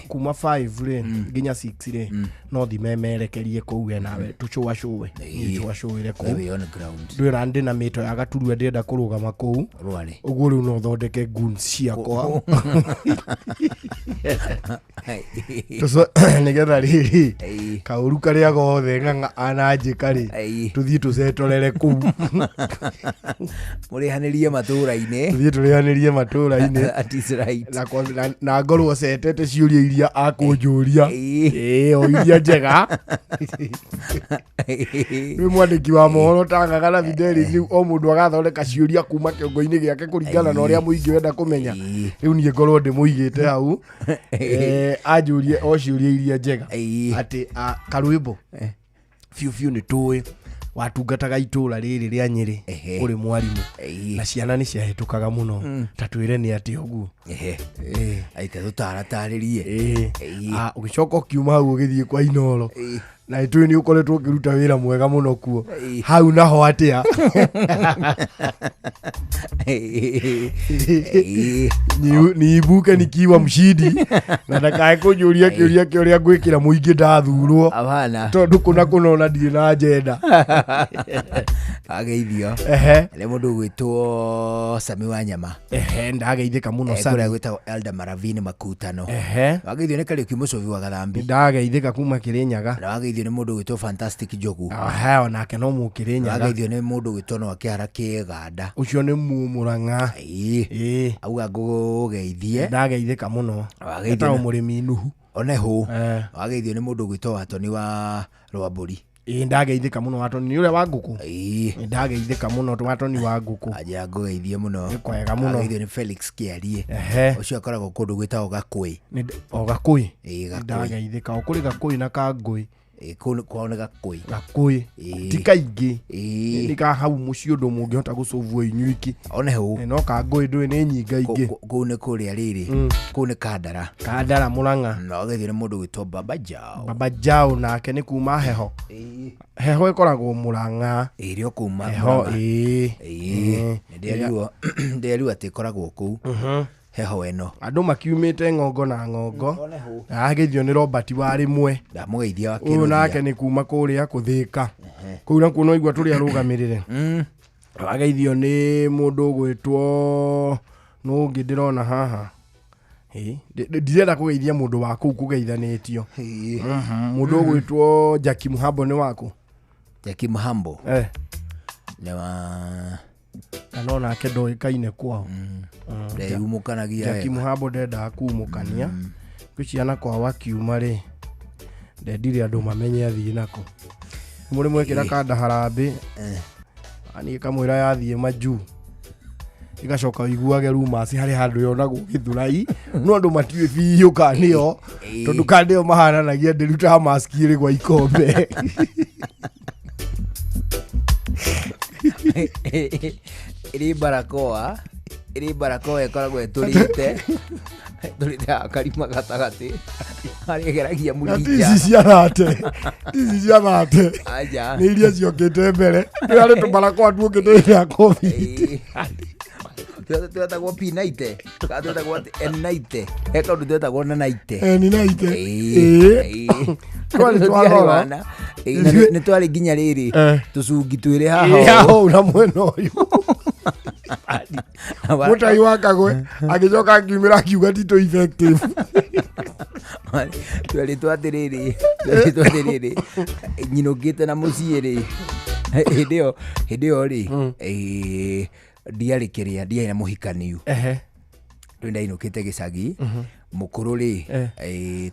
Kuma 5 rĩ nginya 6 rĩ, no thimemerekerie kũu we nawe tũcũacũe. Niĩ cũacũĩre kũu. Wewe on ground. Ndwĩra ndĩ na mĩto ya gaturwa ndĩrenda kũrũgama kũu. Rwarĩ. Ũguo rĩu no thondeke goons ciakwa. Nĩgetha rĩrĩ kaũru karĩa gothe ng'ang'a ananjĩka rĩ, tũthiĩ tũcetorere kũu. Mũrĩhanĩrie matũũra-inĩ. Tũthiĩ tũrĩhanĩrie matũũra-inĩ. That is right. Na ngorwo cetete ciũria iria akũnjũria. Ĩĩ, o iria njega. Rĩu mwandĩki wa mohoro ta Ng'ang'a na Fidelis, rĩu o mũndũ agathondeka ciũria kuma kĩongo-inĩ gĩake kũringana na ũrĩa mũingĩ wenda kũmenya. Rĩu niĩ ngorwo ndĩmũigĩte hau, anjũrie o ciũria iria njega. Atĩ, karwĩmbo biũ biũ nĩ tũĩ watungataga itũũra rĩrĩ rĩa Nyĩrĩ ũrĩ mwarimũ na ciana nĩ ciahĩtũkaga mũno, ta twĩre nĩ atĩa ũguo. Aita tũtaratarĩrie. Ũgĩcoka ũkiuma hau ũgĩthiĩ kwa Inoro, na nĩtũĩ nĩ ũkoretwo ũkĩruta wĩra mwega mũno kuo. Hau naho atĩa? Niibuke nikiwa mshindi na ndakae kũnjũria kĩũria kĩa ũrĩa ngwĩkĩra mũingĩ ndathurwo. Hapana. Tondũ kũna kũna ona ndirĩ na agenda. Ageithio. Nĩ mũndũ ũgwĩtwo Sami wa Nyama. Ndageithĩka mũno Sami. Kũrĩa gwĩtagwo Elder Maravini Makutano. Wageithio nĩ Kariũki Mũcobi wa Gathambi. Ndageithĩka kuma Kĩrĩnyaga. Na wageithio nĩ mũndũ ũgwĩtwo Fantastic Njogu. Onake no Mũkĩrĩnyaga. Wageithio nĩ mũndũ ũgwĩtwo no Kĩhara Kĩganda. Ũcio nĩ Mũmũrang'a. Auga ngũgeithie. Ndageithĩka mũno. Wageithio Etagwo nĩ mũrĩmi Nuhu. Oneho. Wageithio nĩ mũndũ ũgwĩtwo Watoni wa Rwambũri. Ĩĩ, ndageithĩka mũno Watoni nĩ ũrĩa wa ngũkũ. Ndageithĩka mũno Watoni wa ngũkũ. Anjĩra ngũgeithie mũno. Nĩ kwega mũno. Wageithio nĩ Felix Kĩarie. Ũcio akoragwo kũndũ gwĩtagwo Gakũĩ. O Gakũĩ. Ĩĩ, Gakũĩ. Ndageithĩka. O kũrĩ Gakũĩ na Kangũĩ. Kũu kwao nĩ Gakũĩ. Gakũĩ. Ti kaingĩ. Nĩ ka hau mũciĩ ũndũ mũngĩhota gũcũvwo inyuiki. Oneho. No Kangũĩ ndũĩ nĩ nyinga ingĩ. Kũu nĩ kũrĩa rĩrĩ. Kũu nĩ Kandara. Kandara Mũrang'a. Na wageithio nĩ mũndũ ũgwĩtwo Baba Jao. Baba Jao nake nĩ kuma Heho. Heho ĩkoragwo Mũrang'a. Ĩrĩ o kuma Heho, Mũrang'a. ĩĩ. Nĩ ndĩrerirwo atĩ ĩkoragwo kũu. Heho ĩno. Andũ makiumĩte ng'ongo na ng'ongo. Ageithio nĩ Robert wa rĩmwe. Ndamũgeithia wa Ũyũ Kĩrũthia. nake nĩ kuma kũrĩa kũthĩka. Kũu nakuo no igua tũrĩa arũgamĩrĩre. Ageithio nĩ mũndũ ũgwĩtwo nũ ũngĩ ndĩrona haha. Ndirenda kũgeithia mũndũ wa kũu kũgeithanĩtio. Mũndũ ũgwĩtwo Jackie Muhambo nĩ waku? Jackie Muhambo? Nĩ wa Kana onake ndoĩkaine kwao. Ndeyumũkanagia Jackie wega. Muhambo ndendaga kumũkania. Kwĩ ciana kwao akiuma rĩ, ndendire andũ mamenye athiĩ nako. Mũrĩ mwekĩra kanda harambĩ. Niĩ kamwĩra yathiĩ majuu. Igacoka ũiguage rumors harĩ handũ yonagwo Gĩthũrai. No andũ matiũĩ biũ kana nĩyo, tondũ kana nĩyo mahananagia ndĩrutaga maski ĩrĩ gwa ikombe. Ĩrĩ barakoa, ĩrĩ barakoa ĩkoragwo ĩtũrĩte. Ĩtũrĩte karima gatagatĩ. Harĩa ĩgeragia Na mũrija. ti ici cia thate. Ti ici cia thate. Aja. Nĩ iria ciokĩte mbere. Nĩ harĩ tũbarakoa tuokĩte hĩndĩ ya COVID. Twetagwo P90. Kana twetagwo atĩ N90. He kaũndũ twetagwo na 90. N90. Twarĩ twa goro. Na nĩ twarĩ nginya rĩrĩ, tũcungi twĩrĩ haha Ĩĩ, ũũ. haha ũũ na mwena ũyũ. Mũtai wa Kagwe agĩcoka akiumĩra akiuga ti tũ effective. Twerĩtwo atĩrĩrĩ, twerĩtwo atĩrĩrĩ, nyinũkĩte na mũciĩ rĩ, hĩndĩ ĩyo rĩ, ndiarĩ kĩrĩa, ndiarĩ na mũhikaniu. Rĩu ndainũkĩte gĩcagi, mũkũrũ rĩ,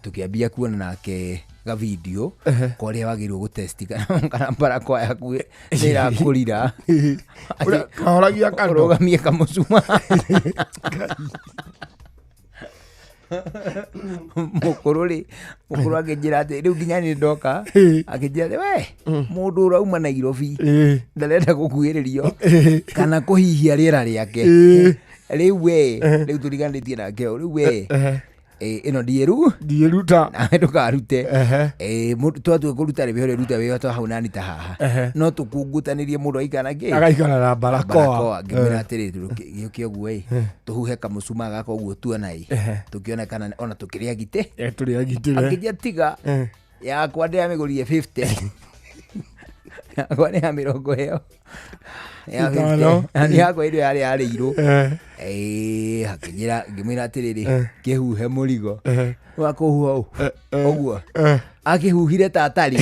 tũkĩambia kuona nake gavideo korĩa wagĩrĩirwo gũtesti kana barakoa yaku nĩ ĩrakũrira. Ũrĩa kahoragia kando. Ũrũgamie kamũcuma. Mũkũrũ rĩ, mũkũrũ akĩnjĩra atĩ rĩu nginya nĩ ndoka, akĩnjĩra atĩ we mũndũ ũrauma Nairobi ndarenda gũkuhĩrĩrio kana kũhihia rĩera rĩake. Rĩu we, rĩu tũriganĩtie nake ũũ, rĩu we, ĩno ndiĩru Ndiĩruta. Nawe ndũkarute. Twatua kũruta rĩ, wĩhore ruta wĩho twa hau nani ta haha, no tũkungutanĩrie mũndũ aikara kĩ Agaikara na barakoa. Barakoa. Ngĩmwĩra atĩrĩ, gĩũke ũguo ĩ, tũhuhe kamũcuma gaka ũguo tuona ĩ, tũkĩone kana ona tũkĩrĩa gitĩ. Tũrĩa gitĩre. Akĩnjia tiga yakwa ndĩramĩgũrire 50, yakwa nĩ ya mĩrongo ĩyo ya Ithano. 50. Na nĩ yakwa ĩrĩa yarĩ yarĩirwo. Akĩnjĩra, ngĩmwĩra atĩrĩrĩ, kĩhuhe mũrigo wakũhuha ũũ ũguo, akĩhuhire ta atarĩ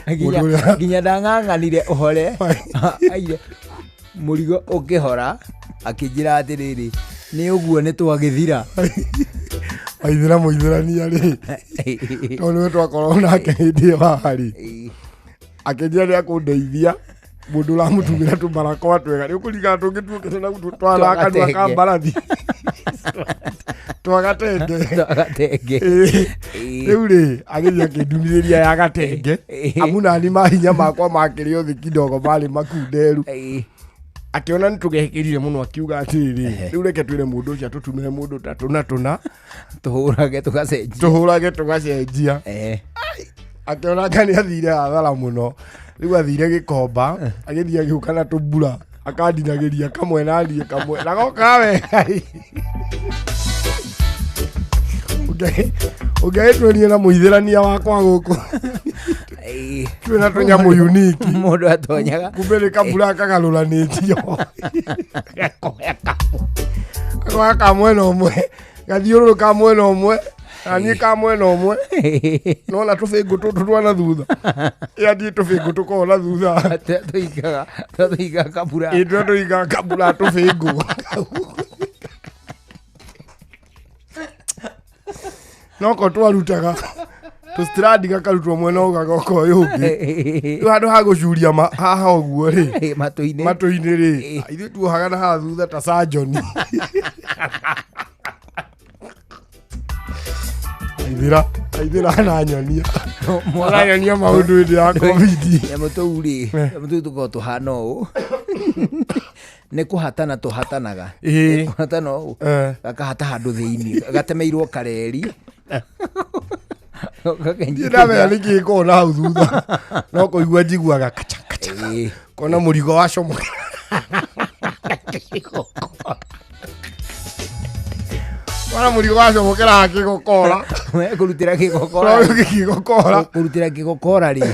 Mũndũ ũrĩa- nginya ndang'ang'anire ũhore aire mũrigo ũkĩhora, akĩnjĩra atĩrĩrĩ, nĩ ũguo nĩ twagĩthira. Waithĩra mũithĩrania rĩ, tondũ nĩwe twakorwo nake hĩndĩ ĩyo haha rĩ, akĩnjĩra nĩ akũndeithia mũndũ ũramũtumĩra tũbarakoa twega, nĩ ũkũringana tũngĩ tuokĩte na twana kanua ka Twagatenge. mbarathi, twagatenge. Twagatenge. Rĩu rĩ, agĩthiĩ akĩndumithĩria ya gatenge, amu nani mahinya makwa makĩrĩ othe kidogo marĩ makunderu. Akĩona nĩ tũgekĩrire mũno, akiuga atĩrĩrĩ, rĩu reke twĩre mũndũ ũcio atũtumĩre mũndũ ta tũna tũna Tũhũrage tũgacenjia. Tũhũrage tũgacenjia. Akĩona anga nĩ athire hathara mũno, rĩu athire gĩkomba, agĩthiĩ agĩũka na tũmbura, akandinagĩria kamwe na niĩ kamwe na goka wega. Ũngĩagĩtwerie na mũithĩrania wakwa gũkũ twĩna tũnyamũ unique. Mũndũ atonyaga. Kumbe nĩ kabura kagarũranĩtio, gakoya ka mwena ũmwe, gathiũrũrũ ka mwena ũmwe, na niĩ ka mwena ũmwe. Nona tũbĩngũ tũtũ twana thutha, ĩandiĩ tũbĩngũ tũkoragwo na thutha. Tũigaga kabura. Ĩ, tũrĩa tũigaga kabura tũbĩngũ noko twarutaga tũstrandi, gakarutwo mwena ũyũ gagoka ũyũ ũngĩ. Rĩu handũ ha gũcuria haha ũguo rĩ, matũ-inĩ. Matũ-inĩ rĩ, ithuĩ tuohaga na haha thutha ta sajoni. Aithĩra aithĩra ananyonia maũndũ hĩndĩ ya COVID. Nyamũ tũu rĩ, nyamũ tũu tũkoragwo tũhana ũũ, nĩ kũhatana tũhatanaga. Nĩ kũhatana ũũ, gakahata handũ thĩinĩ gatemeirwo kareri. Niĩ ndamenya nĩ kĩĩ korwo na hau thutha, no kũigua njiguaga kacha kacha, kona mũrigo wacomoka, kona mũrigo wacomokera kĩgokora. We kũrutĩra kĩgokora. No, kĩgokora. Kũrutĩra kĩgokora rĩ,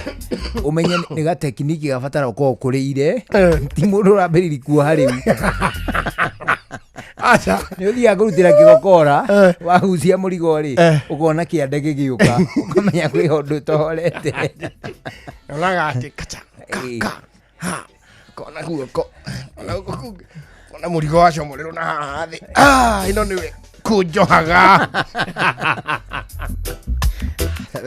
ũmenye nĩ gatekiniki gabatara ũkorwo ũkũrĩire, ti mũndũ ũrambĩrĩria kuoha rĩu. Aca. Nĩ ũthiaga kũrutĩra kĩgokora, wahucia mũrigo rĩ, ũkona kĩande gĩgĩũka, ũkamenya kwĩ ũndũ ũtohorete. Yonaga atĩ kacha ka ka ha, kona guoko, kona guoko kũngĩ, kona mũrigo wacomorerwo na haha thĩ. Ah, ĩno nĩwe kũnjohaga.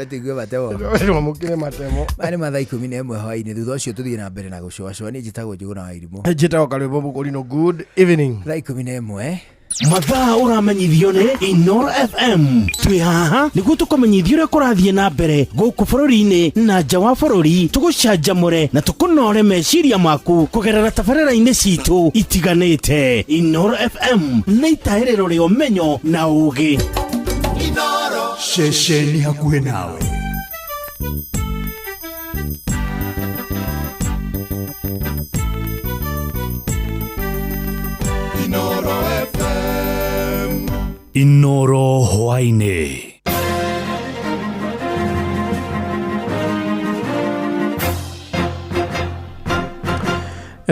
Tũigue matemo. Twamũkĩre matemo. Maya nĩ mathaa 11 hwaĩ-inĩ, thutha ũcio tũthiĩ na mbere na gũcũacũa. Niĩ njĩtagwo Njũgũna wa Irimũ. Njĩtagwo Karwĩmbo Mũkũrinũ. Good evening. Thaa 11. Mathaa ũramenyithio nĩ Inoro FM. Twĩ haha nĩguo tũkũmenyithia ũrĩa kũrathiĩ na mbere gũkũ bũrũri-inĩ na nja wa bũrũri, tũgũcanjamũre na tũkũnore meciria maku kũgerera tabarĩra-inĩ citũ itiganĩte. Inoro FM nĩ itahĩrĩro rĩa ũmenyo na ũũgĩ. Ceceni hakuhĩ nawe. Inoro FM. Inoro hwaĩ-inĩ.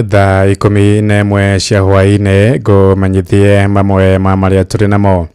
Thaa 11 cia hwaĩ-inĩ, ngũmenyithie mamwe ma marĩa tũrĩ namo.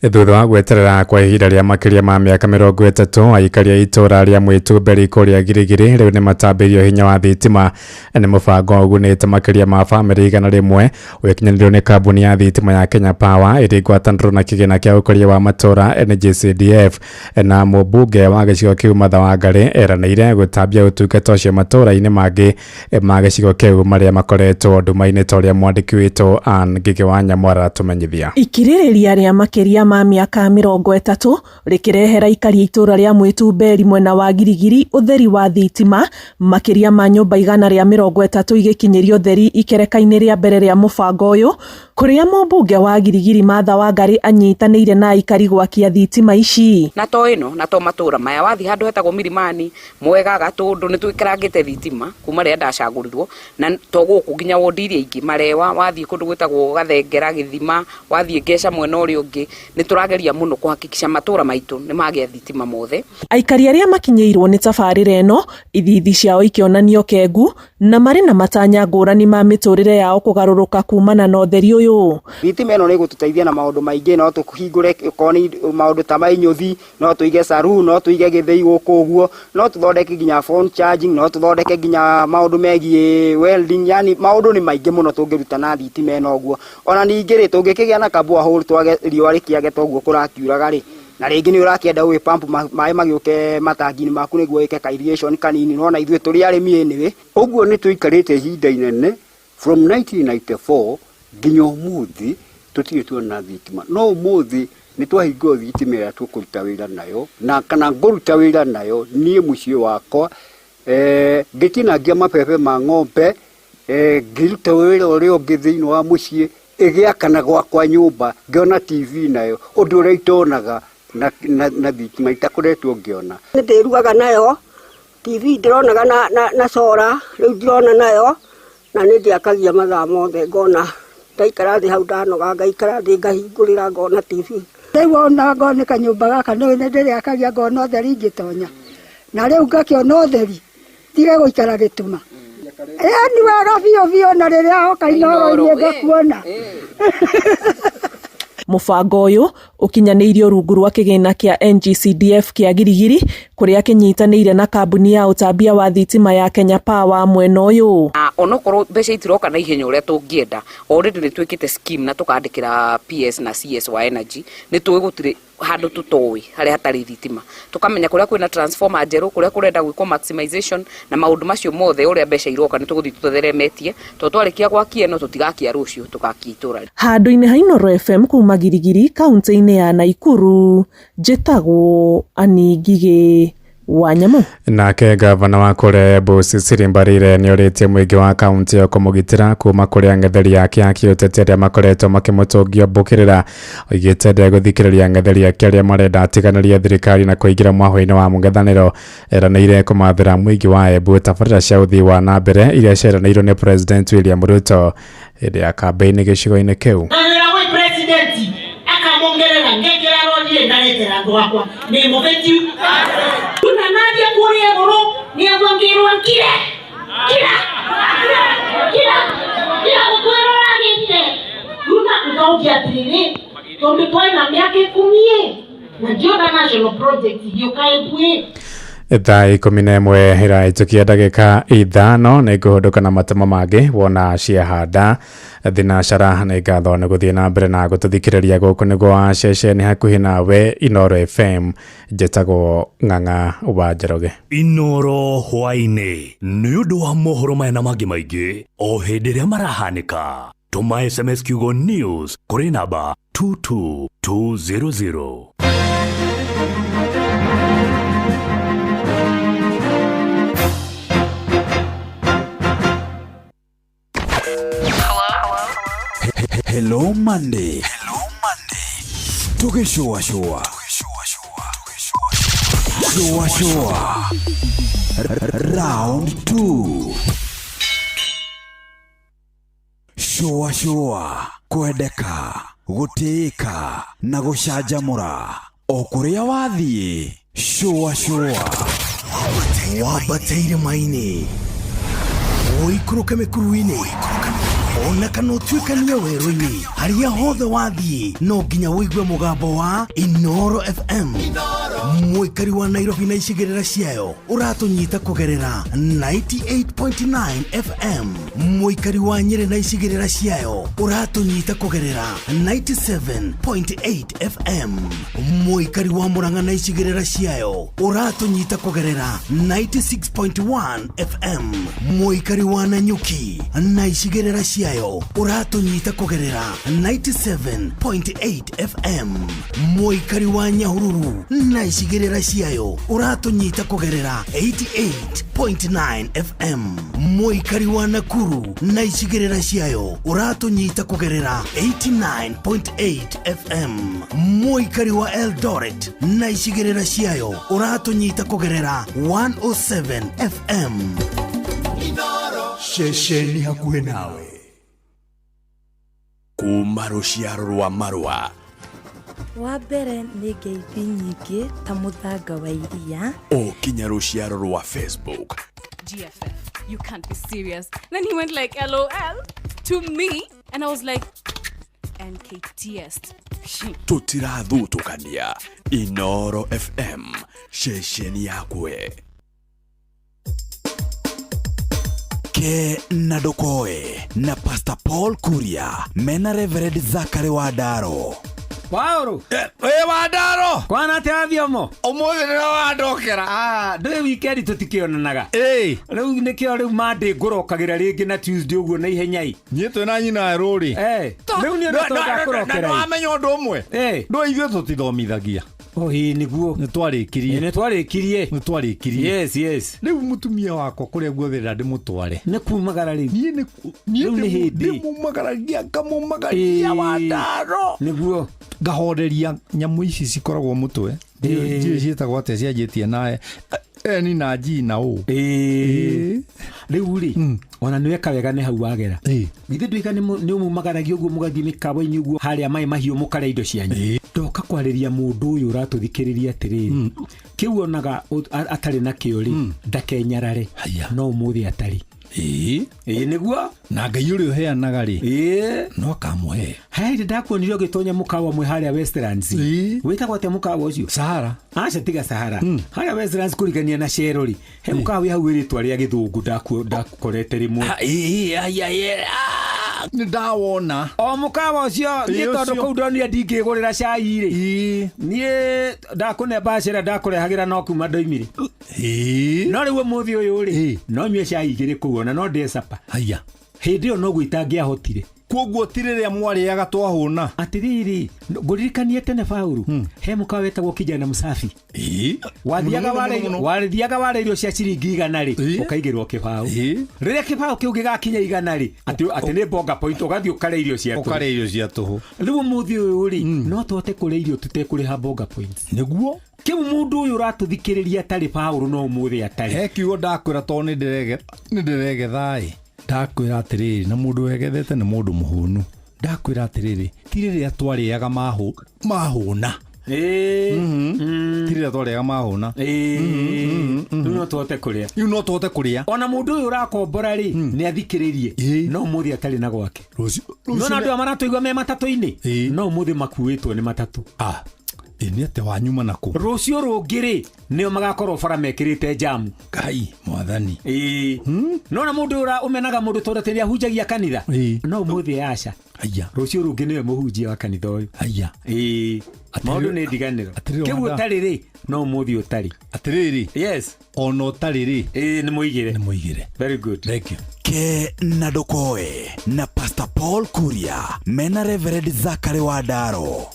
Thutha wa gweterera kwa ihinda rĩa makĩria ma mĩaka 30, aikari a itũũra rĩa Mwĩtumberi kũrĩa Girigiri rĩu nĩmatambĩirio hinya wa thitima. Nĩ mũbango ũgunĩte makĩria ma bamĩrĩ 100, ũgĩkinyanĩrio nĩ kambuni ya thitima ya Kenya Power ĩrĩ ngwatanĩro na kĩgĩna kĩa ũkũria wa matũũra NGCDF. Na mũmbunge wa gĩcigo kĩu Martha Wangari eranĩire gũtambia ũtungata ũcio matũũra-inĩ mangĩ ma gĩcigo kĩu marĩa makoretwo nduma-inĩ, ta ũrĩa mwandĩki witũ Ann Ngĩgĩ wa Nyamwara aratũmenyithia. Ikirĩrĩria rĩa makĩria ma mĩaka 30 rĩkĩrehera aikari a itũũra rĩa Mwĩtumberi mwena wa Girigiri ũtheri wa thitima, makĩria ma nyũmba 130 igĩkinyĩrio ũtheri ikereka-inĩ rĩa mbere rĩa mũbango ũyũ, kũrĩa mũmbunge wa Girigiri Martha Wangari anyitanĩire na aikari gwakia thitima ici. Na to ĩno na to matũũra maya, wathiĩ handũ hetagwo Milimani, Mwega, Gatũndũ, nĩ twĩkĩrangĩte thitima kuma rĩrĩa ndacagũrirwo, na to gũkũ nginya wondi iria ingĩ, Marewa, wathiĩ kũndũ gwĩtagwo Gathengera, Gĩthima, wathiĩ Ngeca mwena ũrĩa ũngĩ, nĩ tũrageria mũno kũhakikisha matũũra maitũ nĩ magĩa thitima mothe. Aikari arĩa makinyĩirwo nĩ tabarĩra ĩno, ithithi ciao ikĩonanio kengu na marĩ na matanya ngũrani ma mĩtũrĩre yao kũgarũrũka kumana na ũtheri ũyũ. Thitima ĩno nĩ ĩgũtũteithia na maũndũ maingĩ, no tũhingũre okorwo nĩ maũndũ ta mainyũthi, no tũige saru, no tũige gĩthĩi gũkũ ũguo, no tũthondeke nginya phone charging, no tũthondeke nginya maũndũ megiĩ welding, yani maũndũ nĩ maingĩ mũno tũngĩruta na thitima ĩno ũguo. Ona ningĩ rĩ, tũngĩkĩgĩa na kaborehole twage riũa rĩkĩage ta ũguo kũrakiuraga rĩ, na rĩngĩ nĩ ũrakĩenda ũgĩ pump maĩ magĩũke matangi-inĩ maku nĩguo wĩke ka irrigation kanini, nona ithuĩ tũrĩ arĩmi anyway. Ũguo nĩ tũikarĩte ihinda inene from 1994 nginya ũmũthĩ tũtirĩ tuona thitima, no ũmũthĩ nĩ twahingũra thitima ĩrĩa tũkũruta wĩra nayo, na kana ngũruta wĩra nayo niĩ mũciĩ wakwa, ngĩtinangia mabebe ma ng'ombe, ngĩruta wĩra ũrĩa ũngĩ thĩinĩ wa mũciĩ, ĩgĩakana gwakwa nyũmba, ngĩona TV nayo, ũndũ ũrĩa itonaga na thitima itakoretwo ngĩona. Nĩ ndĩrugaga nayo TV ndĩronaga na solar, rĩu ndĩrona nayo, na nĩ ndĩakagia mathaa mothe, ngona ndaikara thĩ hau ndanoga, ngaikara thĩ ngahingũrĩra ngona TV. Rĩu ona ngona nĩ kanyũmba gaka nĩ ndĩrĩakagia ngona ũtheri ngĩtonya, na rĩu ngakĩona ũtheri ndige gũikara gĩtuma. Ĩni wega biũ biũ, na rĩrĩa hoka Inooro-inĩ ngakuona. Mũbango ũyũ ũkinyanĩirio rungu rwa kĩgĩna kĩa NGCDF kĩa Girigiri, kũrĩa kĩnyitanĩire na kambuni ya ũtambia wa thitima ya Kenya Power mwena ũyũ. Onokorwo mbeca itiroka na ihenya ũrĩa tũngĩenda, already nĩ twĩkĩte scheme na tũkandĩkĩra PS na CS wa energy, nĩ tũĩ gũtirĩ handũ tũtoĩ harĩa hatarĩ thitima, tũkamenya kũrĩa kwĩna transformer njerũ, kũrĩa kũrenda gwĩkwo maximization na maũndũ macio mothe, ũrĩa mbeca iroka nĩ tũgũthiĩ tũtheremetie, tondũ twarĩkia gwakia ĩno tũtigakia rũciũ, tũgakia itũũra. Handũ-inĩ ha Inooro FM kuma Girigiri, kaunti-inĩ ya Naikuru, njĩtagwo Annie Ngigĩ wa Nyamũ. Nake gavana wa kũrĩa Embu Cecily Mbarire nĩorĩtie mũingĩ wa kaunti ĩyo kũmũgitĩra kuma kũrĩ ang'etheri ake a kĩũteti arĩa makoretwo makĩmũtũngia mbũkĩrĩra. Oigĩte ndegũthikĩrĩria ang'etheri ake arĩa marenda atiganĩrie thirikari na kũingĩra mwahũ-inĩ wa mũng'ethanĩro. Eranĩire kũmathĩra mũingĩ wa Embu tabarĩra cia ũthii wa na mbere iria cieranĩirwo nĩ President William Ruto hĩndĩ ya kambĩini gĩcigo-inĩ kĩu. Akamongerera ngekera rodi ndaretera andũ akwa nĩ mũbeti tuna nadia kũrĩa igũrũ nĩ agwangĩrwo kira kira kira kira gũtwĩra ũragĩrire runa ngaugia atĩrĩrĩ tondũ twena mĩaka 10 na ndiona national project igĩũka Embu. Thaa 11 ĩrahĩtũkia ndagĩka 5, nĩ ngũhũndũka na matemo mangĩ wona ciahanda thinacara. Nĩ ngatho nĩ gũthiĩ na mbere na gũtũthikĩrĩria gũkũ nĩguo wa ceceni hakuhĩ nawe Inooro FM. Njĩtagwo Ng'ang'a wa Njoroge. Inooro hwaĩ-inĩ nĩ ũndũ wa mohoro maya na mangĩ maingĩ o hĩndĩ ĩrĩa marahanĩka. Tũma SMS kiugo news kũrĩ namba 22200. Hello Monday. Tugĩcũacũa. Shua shua. Round 2. Shua shua. Kwendeka, gũtĩĩka na gũcanjamũra o kũrĩa wathiĩ. Shua shua. Wambate irĩma-inĩ, ũikũrũke mĩkuru-inĩ, Ona kana ũtuĩkanie werũ-inĩ, harĩa hothe wathiĩ no nginya ũigue mũgambo wa Inoro FM. Mũikari wa Nairobi na icigĩrĩra ciayo ũratũnyita kũgerera 98.9 FM. Mũikari wa Nyĩrĩ na icigĩrĩra ciayo ũratũnyita kũgerera 97.8 FM. Mũikari wa Murang'a na icigĩrĩra ciayo ũratũnyita kũgerera 96.1 FM. Mũikari wa Nanyuki na icigĩrĩra ciayo ũratũnyita kũgerera 97.8 FM. Mũikari wa Nyahururu na icigĩrĩra ciayo ũratũnyita kũgerera 88.9 FM. Mũikari wa Nakuru na icigĩrĩra ciayo ũratũnyita kũgerera 89.8 FM. Mũikari wa Eldoret na icigĩrĩra ciayo ũratũnyita kũgerera 107 FM. Ceceni hakuhĩ nawe kuma rũciaro rwa marũa. Wa mbere nĩ ngeithi nyingĩ ta mũthanga wa iria. O kinya rũciaro rwa Facebook. GFF, you can't be serious. Then he went like, LOL to me. And I was like, NKTS. Tũtirathutũkania. Inoro FM, ceceni yakwe. Ke na Ndokoe na Pastor Paul Kuria mena Reverend Zachary Wandaro. Paũrũ. Ĩ Wandaro. Kwana atĩa thiomo? Ũmũthĩ nĩwe wandokera. Ah, ndũĩ weekend tũtikĩonanaga. Ĩ. Rĩu nĩkĩo rĩu Monday ngũrokagĩra rĩngĩ na Tuesday ũguo na ihenya ĩ. Niĩ twĩ na nyina erũ rĩ. Eh. Rĩu niĩ nĩ ndakũrokera. Na wamenya ũndũ ũmwe. Ndũĩ ithuĩ tũtithomithagia. Oh, ĩĩ nĩguo. Nĩtwarĩkirie. Nĩtwarĩkirie. Nĩtwarĩkirie. Yes, yes. Rĩu mũtumia wakwa kũrĩa guothe ndĩrenda ndĩmũtware. Nĩ kumagara rĩu. Niĩ Rĩu nĩ hĩndĩ. ndĩmumagaragia ngamumagaria Wandaro. Nĩguo. Ngahoreria nyamũ ici cikoragwo mũtwe. Ndiũĩ ciĩtagwo atĩa cianjĩtie na N na G na O. Ĩĩ. Rĩu rĩ, ona nĩ weka wega nĩ hau wagera. Githĩ nduĩka nĩ ũmumagaragia ũguo mũgathiĩ mĩkawa-inĩ ũguo harĩa maĩ mahiũ mũkarĩa indo cianyu. Ndoka kwarĩria mũndũ ũyũ ũratũthikĩrĩria atĩrĩrĩ, kĩu onaga atarĩ nakĩo rĩ, ndakenyarare. No ũmũthĩ atarĩ. Ĩĩ. Ĩĩ nĩguo. Na Ngai ũrĩa ũheanaga rĩ, no akamũhe. He hĩndĩ ndakuonire ũgĩtonya mũkawa ũmwe harĩa Westlands. Wĩtagwo atĩa mũkawa ũcio? Sahara. Aca tiga Sahara. Harĩa Westlands kũrigania na Shell rĩ, he mũkawa wĩ hau wĩ rĩtwa rĩa gĩthũngũ ndakorete rĩmwe. Nĩ ndawona. O mũkawa ũcio niĩ tondũ kũu ndonire ndingĩgũrĩra cai rĩ. Niĩ ndakũne bacĩra ndakũrehagĩra no kuma ndoimire. No rĩu ũmũthĩ ũyũ rĩ, no nyue cai igĩrĩ kũu ona no ndĩe capa. Haya. Hĩndĩ ĩyo noguo itangĩahotire. Koguo ti rĩrĩa mwarĩaga twahũna. Atĩrĩrĩ, ngũririkanie tene Paũlũ, he mũkawa wetagwo Kijana Msafi. Wathiaga wathiaga warĩa irio cia ciringi 100 rĩ, ũkaigĩrwo kĩbaũ. Rĩrĩa kĩbaũ kĩu gĩgakinya 100 rĩ, atĩ nĩ bonga point ũgathiĩ ũkarĩa irio cia tũhũ. Ũkarĩa irio cia tũhũ. Rĩu ũmũthĩ ũyũ rĩ, no tũhote kũrĩa irio tũtekũrĩha bonga points. Nĩguo. Kĩu mũndũ ũyũ ũratũthikĩrĩria atarĩ Paũlũ no ũmũthĩ atarĩ. He kiugo ndakwĩra tondũ nĩ ndĩregetha ĩ. Ndakwĩra atĩrĩrĩ, na mũndũ wegethete nĩ mũndũ mũhũnu. Ndakwĩra atĩrĩrĩ, ti rĩrĩa twarĩaga mahũna. Ti rĩrĩa twarĩaga mahũna. Rĩu no tũhote kũrĩa. Rĩu no tũhote kũrĩa. Ona mũndũ ũyũ ũrakombora rĩ, nĩ athikĩrĩrie. No ũmũthĩ atarĩ na gwake. No na andũ aya maratũigua me matatũ-inĩ. No ũmũthĩ makuĩtwo nĩ matatũ. Nĩ atĩ wanyuma nakũ. Rũciũ rũngĩ rĩ, nĩo magakorwo bara mekĩrĩte jamu. Ngai mwathani. No na mũndũ ũrĩa ũmenaga mũndũ tondũ atĩ nĩahunjagia kanitha. No ũmũthĩ aca. Haya. Rũciũ rũngĩ nĩwe mũhunjia wa kanitha ũyũ. Haya. Maũndũ nĩ ndiganĩro. Kĩu ũtarĩ rĩ, no ũmũthĩ ũtarĩ. Atĩrĩrĩ. Yes. Ona ũtarĩ rĩ. Nĩ mũigĩre. Nĩ mũigĩre. Very good. Thank you. Ke na Ndokoe na Pastor Paul Kuria mena Reverend Zachary Wandaro.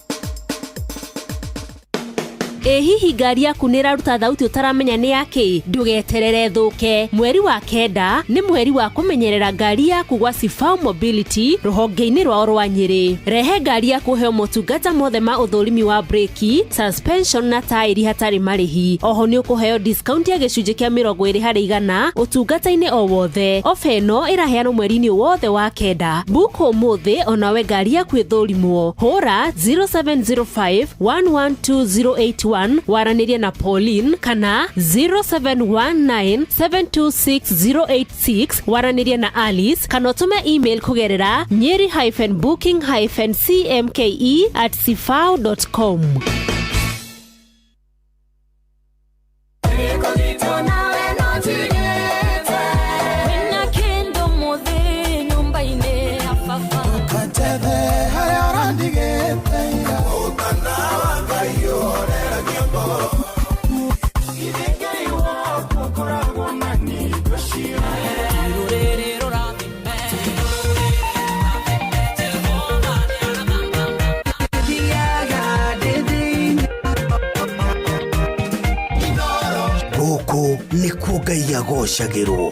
Ĩ hihi ngari yaku nĩ ĩraruta thauti ũtaramenya nĩ yakĩ? Ndũgeterere thũke. Mweri wa 9 nĩ mweri wa kũmenyerera ngari yaku gwa Sifau Mobility rũhonge-inĩ rwao rwa Nyĩrĩ. Rehe ngari yaku ũheo motungata mothe ma ũthũrimi wa breki, suspension na taĩri hatarĩ marĩhi. Oho nĩ ũkũheo discount ya gĩcunjĩ kĩa 20% ũtungata-inĩ o wothe. Ofa ĩno ĩraheanwo mweri-inĩ wothe wa 9. Book ũmũthĩ onawe ngari yaku ĩthũrimwo. Hũra 0705 112 081 081 waranĩrie na Pauline kana 0719726086 waranĩrie na Alice kana ũtũme email kũgerera nyeri-booking-cmke@sifao.com. Gũkũ nĩkuo Ngai agocagĩrwo.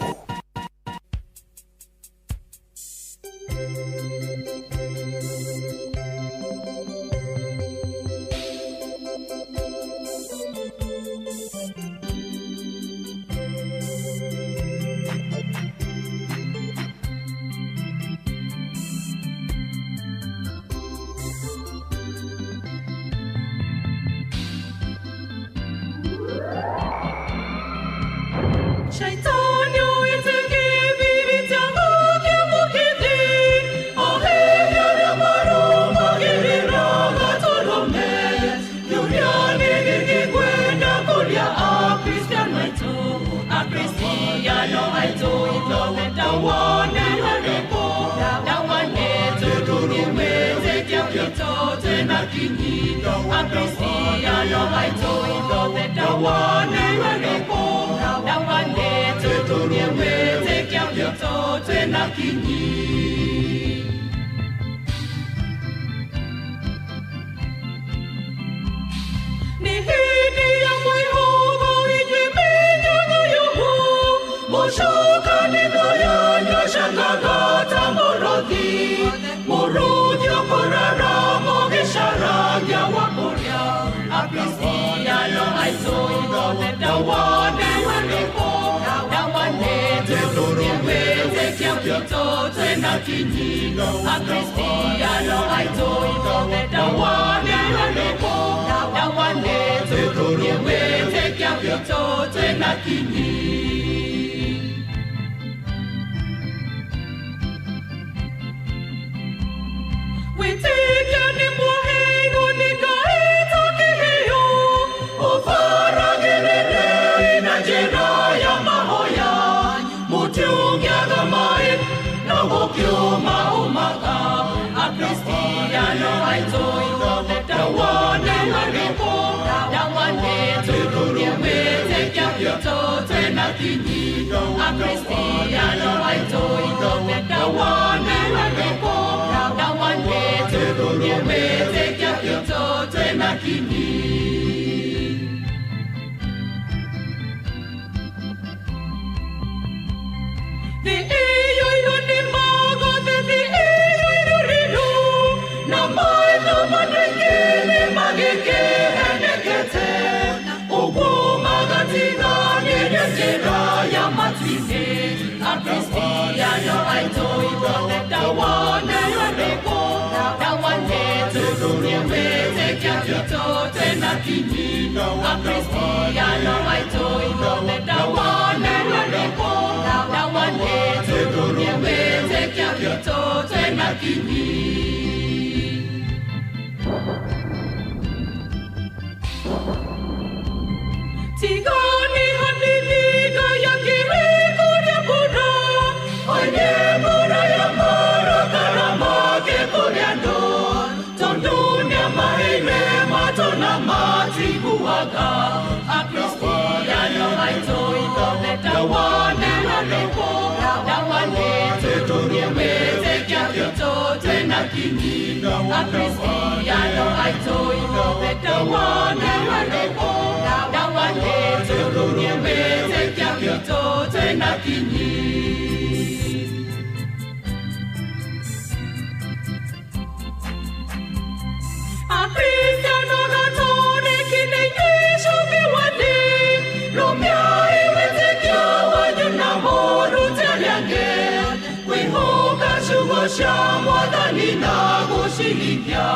cia mwathani na gũcihingia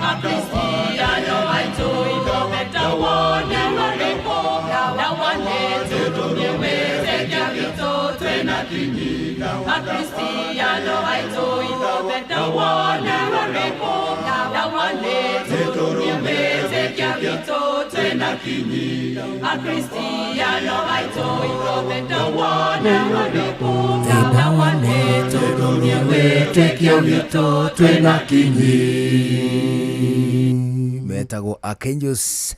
akristiano aitũ ithometa wone marĩkũ dawa nĩ tũrũmie wĩtĩkio witũ twĩna kinyi akristiano aitũ ithometa wone marĩkũ dawa nĩ tũrũmie wĩtĩkio witũ twĩna kinyi akristiano aitũ ithometa wone marĩkũ dawa nĩ tũrũmie wĩtĩkio witũ twĩna kinyi. Metagwo Archangels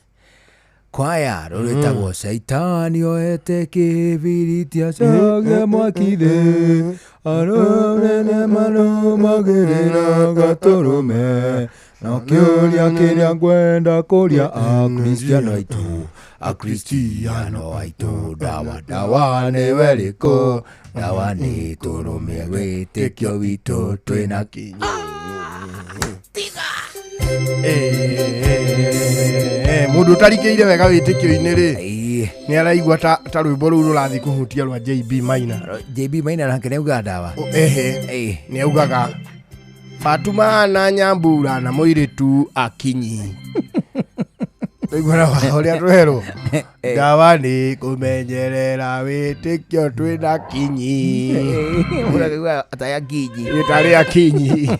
Choir, rwĩtagwo Shaitani oete kĩbiriti acage mwaki thĩ arũmene marũmagĩrĩra gatũrũme na kĩũria kĩrĩa ngwenda kũria akristiano aitũ akristiano aitũ dawa dawa nĩwe rĩkũ dawa nĩ tũrũmie wĩtĩkio witũ twĩna kinyi. Mundu utarikĩire wega wĩtĩkio-inĩ rĩ nĩ araigua ta rwĩmbo rũu rũrathiĩ kũhutia rwa JB Maina. JB Maina nake nĩ augaga ndawa. Ehe, nĩ augaga Fatuma na Nyambura na mũirĩtu Akinyi. Tũiguana ũrĩa twerwo ndawa nĩ kũmenyerera wĩtĩkio twĩna kinyi. Ũraigua atarĩ akinyi. Ĩtarĩ akinyi.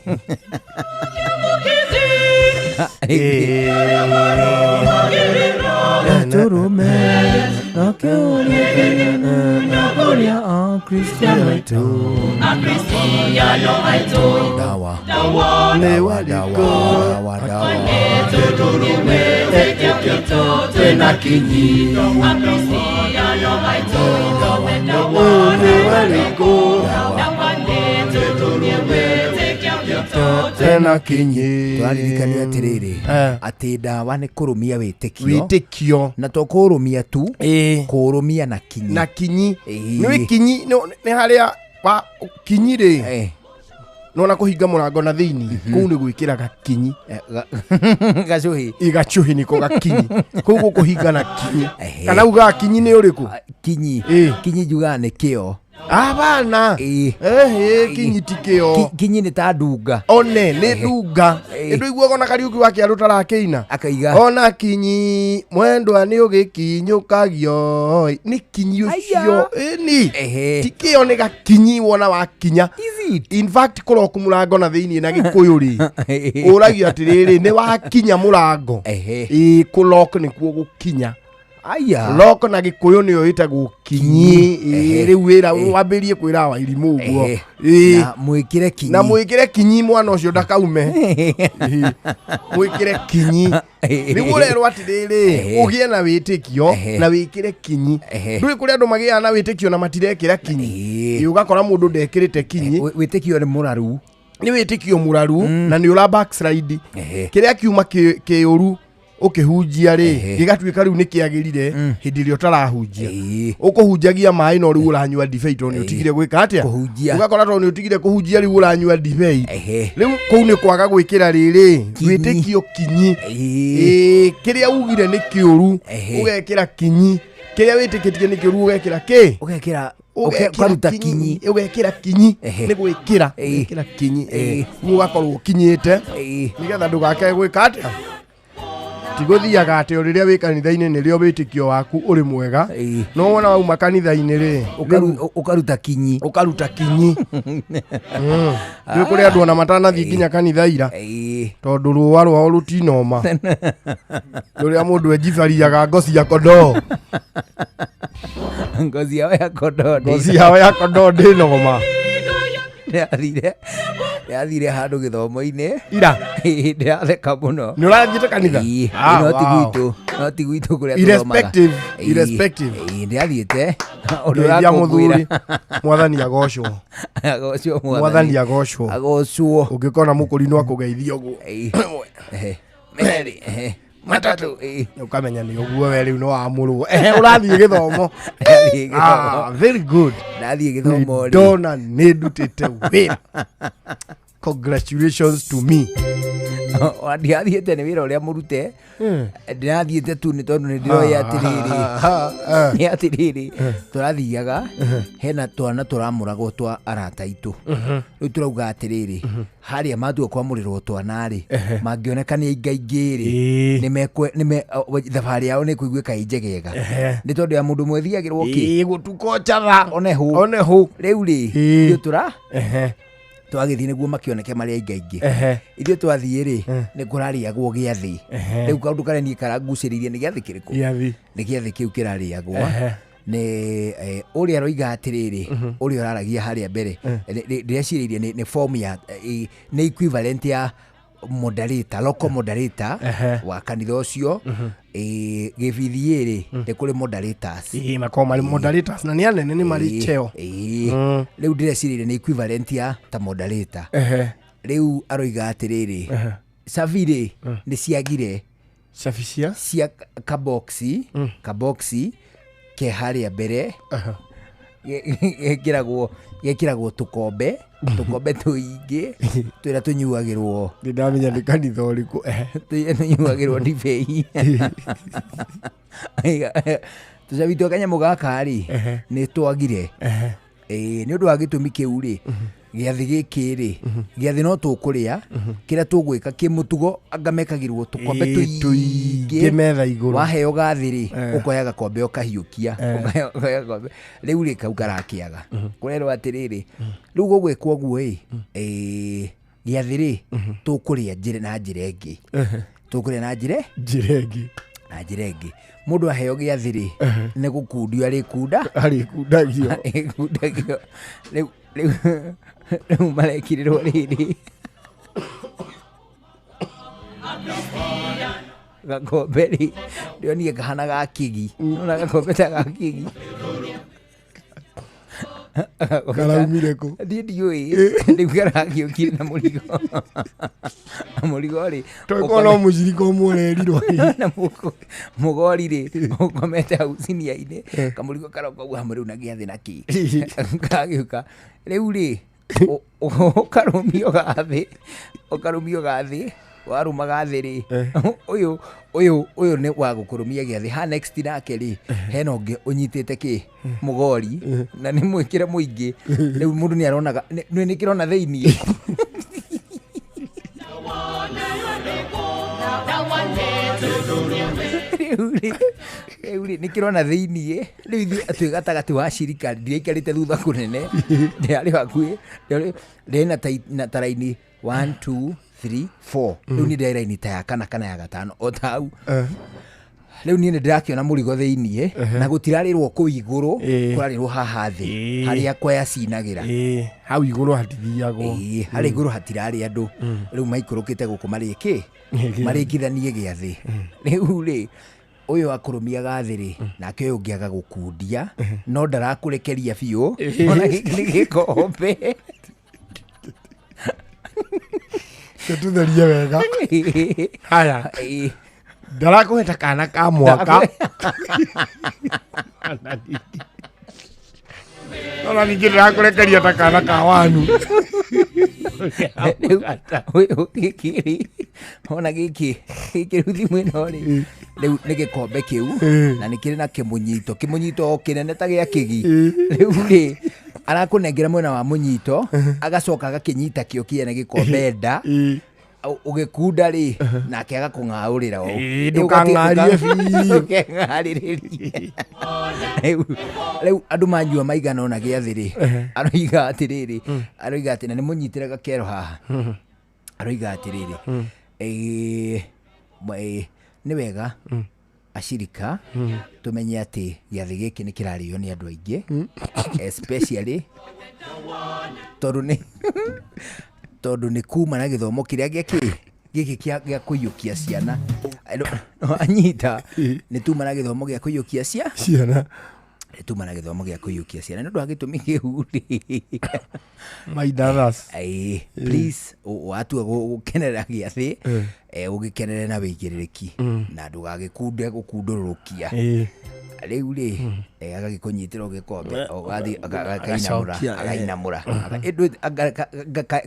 Tũrũme na kĩũria kĩrĩa akristiano aitũ akristiano aitũ dawa nĩ warĩkũ dawa dawa tũrũmie wĩtĩkio witũ twĩna kinyi akristiano aitũ ithometa wone warĩkũ dawa nĩ tũrũmie wĩtĩkio witũ twĩna kinyi. Twaririkanio atĩrĩrĩ atĩ ndawa nĩ kũrũmia wĩtĩkio wĩtĩkio na to kũrũmia tu kũrũmia na kinyi na kinyi nĩ kinyi nĩ harĩa wa kinyi rĩ nona kũhinga mũrango na thĩinĩ kũu nĩ gwĩkĩra gakinyi gacuhi gacuhi nĩko gakinyi kũu gũkũhinga na kinyi kana ugaga kinyi nĩ ũrĩkũ kinyi kinyi njugaga nĩ kĩo. Abana ehe kinyi ti kĩo kinyi nĩ ta ndunga one nĩ ndunga nĩndũiguaga ona Kariũki wa Kĩarũ tarakĩina akaiga ona kinyi mwendwa nĩ ũgĩkinyũkagio nĩ kinyi ũcio ĩni ti kĩo nĩ gakinyi wona wakinya. In fact kũroku mũrango na thĩinĩ na Gĩkũyũ rĩ ũragio atĩrĩrĩ nĩ wakinya mũrango ĩ kũlock nĩkuo gũkinya. Aya lock na Gĩkũyũ nĩyo ĩtagwo kinyi. Rĩu wĩra wambĩrie kwĩra Wairimũ ũguo na mwĩkĩre kinyi na mwĩkĩre kinyi mwana ũcio ndakaume mwĩkĩre kinyi nĩguo ũrerwo atĩrĩrĩ ũgĩe na wĩtĩkio na wĩkĩre kinyi. Ndũĩ kũrĩ andũ magĩaga na wĩtĩkio na matirekĩra kinyi ũgakora mũndũ ndekĩrĩte kinyi. Wĩtĩkio nĩ mũraru nĩ wĩtĩkio mũraru na nĩ ũra backslide kĩrĩa kiuma kĩũru ũkĩhunjia rĩ gĩgatuĩka rĩu nĩ kĩagĩrire hĩndĩ ĩrĩa ũtarahunjia ũkũhunjagia maĩ no rĩu ũranyua ndibei tondũ nĩ ũtigire gwĩka atĩa ũgakora tondũ nĩ ũtigire kũhunjia rĩu ũranyua ndibei rĩu kũu nĩ kwaga gwĩkĩra rĩrĩ wĩtĩkio kinyi kĩrĩa ugire nĩ kĩũru ũgekĩra kinyi kĩrĩa wĩtĩkĩtie nĩ kĩũru ũgekĩra kĩ ũgekĩra ũkaruta kinyi ũgekĩra kinyi nĩ gwĩkĩra ũgekĩra kinyi ũgakorwo ũkinyĩte nĩgetha ndũgake gwĩka atĩa tigũthiaga atĩ o rĩrĩa wĩ kanitha-inĩ nĩrĩo wĩtĩkio waku ũrĩ mwega no wona wauma kanitha-inĩ rĩ ũkaruta kinyi ũkaruta kinyi. Nĩ kũrĩ andũ ona matanathiĩ nginya kanitha ira tondũ rũa rwao rũtinoma rũrĩa mũndũ enjibariaga ngoci ya kondoo ngozi yao ya kondoo ngozi yao ya kondoo ndĩnoma. Ndĩrathire handũ gĩthomo-inĩ ira ndĩratheka mũno. Nĩ ũrathiĩte kanitha? No ti gwitũ no ti gwitũ kũrĩa tũthomaga irrespective ndĩrathiĩte ũndũ Ngeithia ũrakũngũĩra mũthuri mwathani agocwo agocwo mwathani agocwo agocwo ũngĩkona mũkũrinwo akũgeithia ũguo merĩ matatũ ũkamenya nĩ ũguo we rĩu nĩ wamũrwo ũrathiĩ gĩthomo. Very good ndathiĩ gĩthomo rĩ ndona nĩ ndutĩte wĩra Congratulations to me. Ona ndirathiĩte nĩ wĩra ũrĩa mũrute, ndĩrathiĩte tu nĩ tondũ nĩ ndĩroĩ atĩrĩrĩ, nĩ atĩrĩrĩ, tũrathiaga hena twana tũramũragwo twa arata aitũ. Rĩu tũrauga atĩrĩrĩ, harĩa matua kwamũrĩrwo twana rĩ, mangĩoneka nĩ aingaingĩ rĩ, thabarĩ yao nĩ kũiguĩka ĩ njegega, nĩ tondũ ya mũndũ ũmwe thiagĩrwo kĩ gũtuko njatha one hũ one hũ. Rĩu rĩ, ithuĩ tũra twagĩthiĩ nĩguo makĩoneke marĩ aingaingĩ. Ithuĩ twathiĩ rĩ, nĩ kũrarĩagwo gĩathĩ. Rĩu kaũndũ karĩa niĩ karangucĩrĩirie nĩ gĩathĩ kĩrĩkũ? Gĩathĩ. Nĩ gĩathĩ kĩu kĩrarĩagwo. Nĩ ũrĩa aroiga atĩrĩrĩ, ũrĩa ũraragia harĩa mbere, ndĩrecirĩirie nĩ form ya nĩ equivalent ya moderator, local moderator wa kanitha ũcio. Gĩbithie rĩ, nĩ kũrĩ moderators. Ĩĩ, makoragwo marĩ moderators na nĩ anene, nĩ marĩ cheo. Rĩu ndĩrecirĩirie nĩ equivalent ya ta moderator. Rĩu aroiga atĩrĩrĩ, cabi rĩ, nĩ ciagire. Cabi cia? Cia kaboxi, kaboxi ke harĩa mbere, gekĩragwo tũkombe, tũkombe tũingĩ tũrĩa tũnyuagĩrwo. Nĩ ndamenya nĩ kanitha ũrĩkũ. Tũrĩa tũnyuagĩrwo ndibei. Tũcabi twa kanyamũ gaka rĩ, nĩ twagire. Nĩ ũndũ wa gĩtũmi kĩu rĩ, gĩathĩ gĩkĩ rĩ, gĩathĩ no tũkũrĩa, kĩrĩa tũgwĩka kĩmũtugo anga mekagĩrwo tũkombe tũingĩ tũingĩ metha igũrũ. Waheo gathĩ rĩ, ũkoya gakombe ũkahiũkia, ũkoya gakombe. Rĩu rĩ, kau karakĩaga. Kũrerwo atĩrĩrĩ, rĩu gũgwĩkwo ũguo ĩ, gĩathĩ rĩ, tũkũrĩa njĩra na njĩra ĩngĩ. Tũkũrĩa na njĩra? Njĩra ĩngĩ. Na njĩra ĩngĩ. Mũndũ aheo gĩathĩ rĩ, nĩ gũkundio arĩkunda? Arĩkundagio. Arĩkundagio. Rĩu, rĩu, rĩu marekirĩrwo rĩrĩ. Gakombe rĩ, ndĩronire kahana ga kĩgi. Nĩwona gakombe ta ga kĩgi? Karaumire kũ? Niĩ ndiũĩ. Rĩu karagĩũkire na mũrigo. Na mũrigo rĩ, Tondũ korwo no mũcirika ũmwe ũrerirwo. Na mũgori rĩ, ũkomete hau cinia-inĩ, kamũrigo karoka ũguo hamwe rĩu na gĩathĩ na kĩ. Karagĩũka. Rĩu rĩ, ũkarũmio gathĩ, ũkarũmio gathĩ, warũma gathĩ rĩ, ũyũ, ũyũ, ũyũ nĩ wa gũkũrũmia gĩathĩ. Ha next nake rĩ, hena ũngĩ ũnyitĩte kĩ? Mũgori, na nĩ mwĩkĩre mũingĩ. Rĩu mũndũ nĩ aronaga, nĩ nĩ kĩrona thĩiniĩ. Rĩu rĩ, rĩu rĩ, nĩ kĩrona thĩiniĩ. Rĩu ithuĩ twĩ gatagatĩ wa cirika, ndiaikarĩte thutha kũnene. Ndĩrarĩ hakuhĩ, ndĩrarĩ na na ta raini 1, 2, 3, 4. Rĩu niĩ ndĩrarĩ raini ta ya kana kana ya gatano, o ta hau. Rĩu niĩ nĩ ndĩrakĩona mũrigo thĩiniĩ, na gũtirarĩrwo kũu igũrũ, kũrarĩrwo haha thĩ, harĩa kwaya cinagĩra. Hau igũrũ hatithiagwo. Harĩa igũrũ hatirarĩ andũ. Rĩu maikũrũkĩte gũkũ marĩ kĩ? Marĩkithanie gĩathĩ. Rĩu rĩ, ũyũ akũrũmia gathĩ rĩ, nake ũyũ ũngĩ agagũkundia, no ndarakũrekeria biũ, ona gĩkĩ nĩ gĩkombe. Tũtherie wega. Haya. Ndarakũhe ta kana ka mwaka. Ona ningĩ ndĩrakũrekeria ta kana ka wanu. Rĩu, ũyũ gĩkĩ rĩ, ona gĩkĩ, gĩkĩ rĩu thimũ ĩno rĩ, rĩu nĩ gĩkombe kĩu, na nĩ kĩrĩ na kĩmũnyito, kĩmũnyito o kĩnene ta gĩa kĩgi. Rĩu rĩ, arakũnengera mwena wa mũnyito, agacoka agakĩnyita kĩo kĩene gĩkombe nda. Ũgĩkunda rĩ, nake agakũng'aũrĩra ũũ. Rĩu Ndũkang'arie biũ. Ndũkeng'arĩrĩrie. Rĩu, rĩu andũ manyua maigana ũna gĩathĩ rĩ, aroiga atĩrĩrĩ, aroiga atĩ, na nĩ mũnyitĩre gakero haha. Aroiga atĩrĩrĩ, nĩ wega acirika tũmenye atĩ gĩathĩ gĩkĩ nĩ kĩrarĩo nĩ andũ aingĩ, especially tondũ nĩ kuma na gĩthomo kĩrĩa gĩa kĩ? Gĩkĩ gĩa kũiyũkia ciana. No anyita, nĩ tuma na gĩthomo gĩa kũiyũkia ciana. Nĩ tuma na gĩthomo gĩa kũiyũkia ciana. Nĩ ũndũ wa gĩtũmi kĩu rĩ. My brothers. Please, watua gũkenerera gĩathĩ, Ũgĩkenere na wĩigĩrĩrĩki na ndũgagĩkunde gũkundũrũrũkia. Rĩu rĩ, agagĩkũnyitĩra gĩkombe, ũgathiĩ akainamũra. Agacokia, Akainamũra.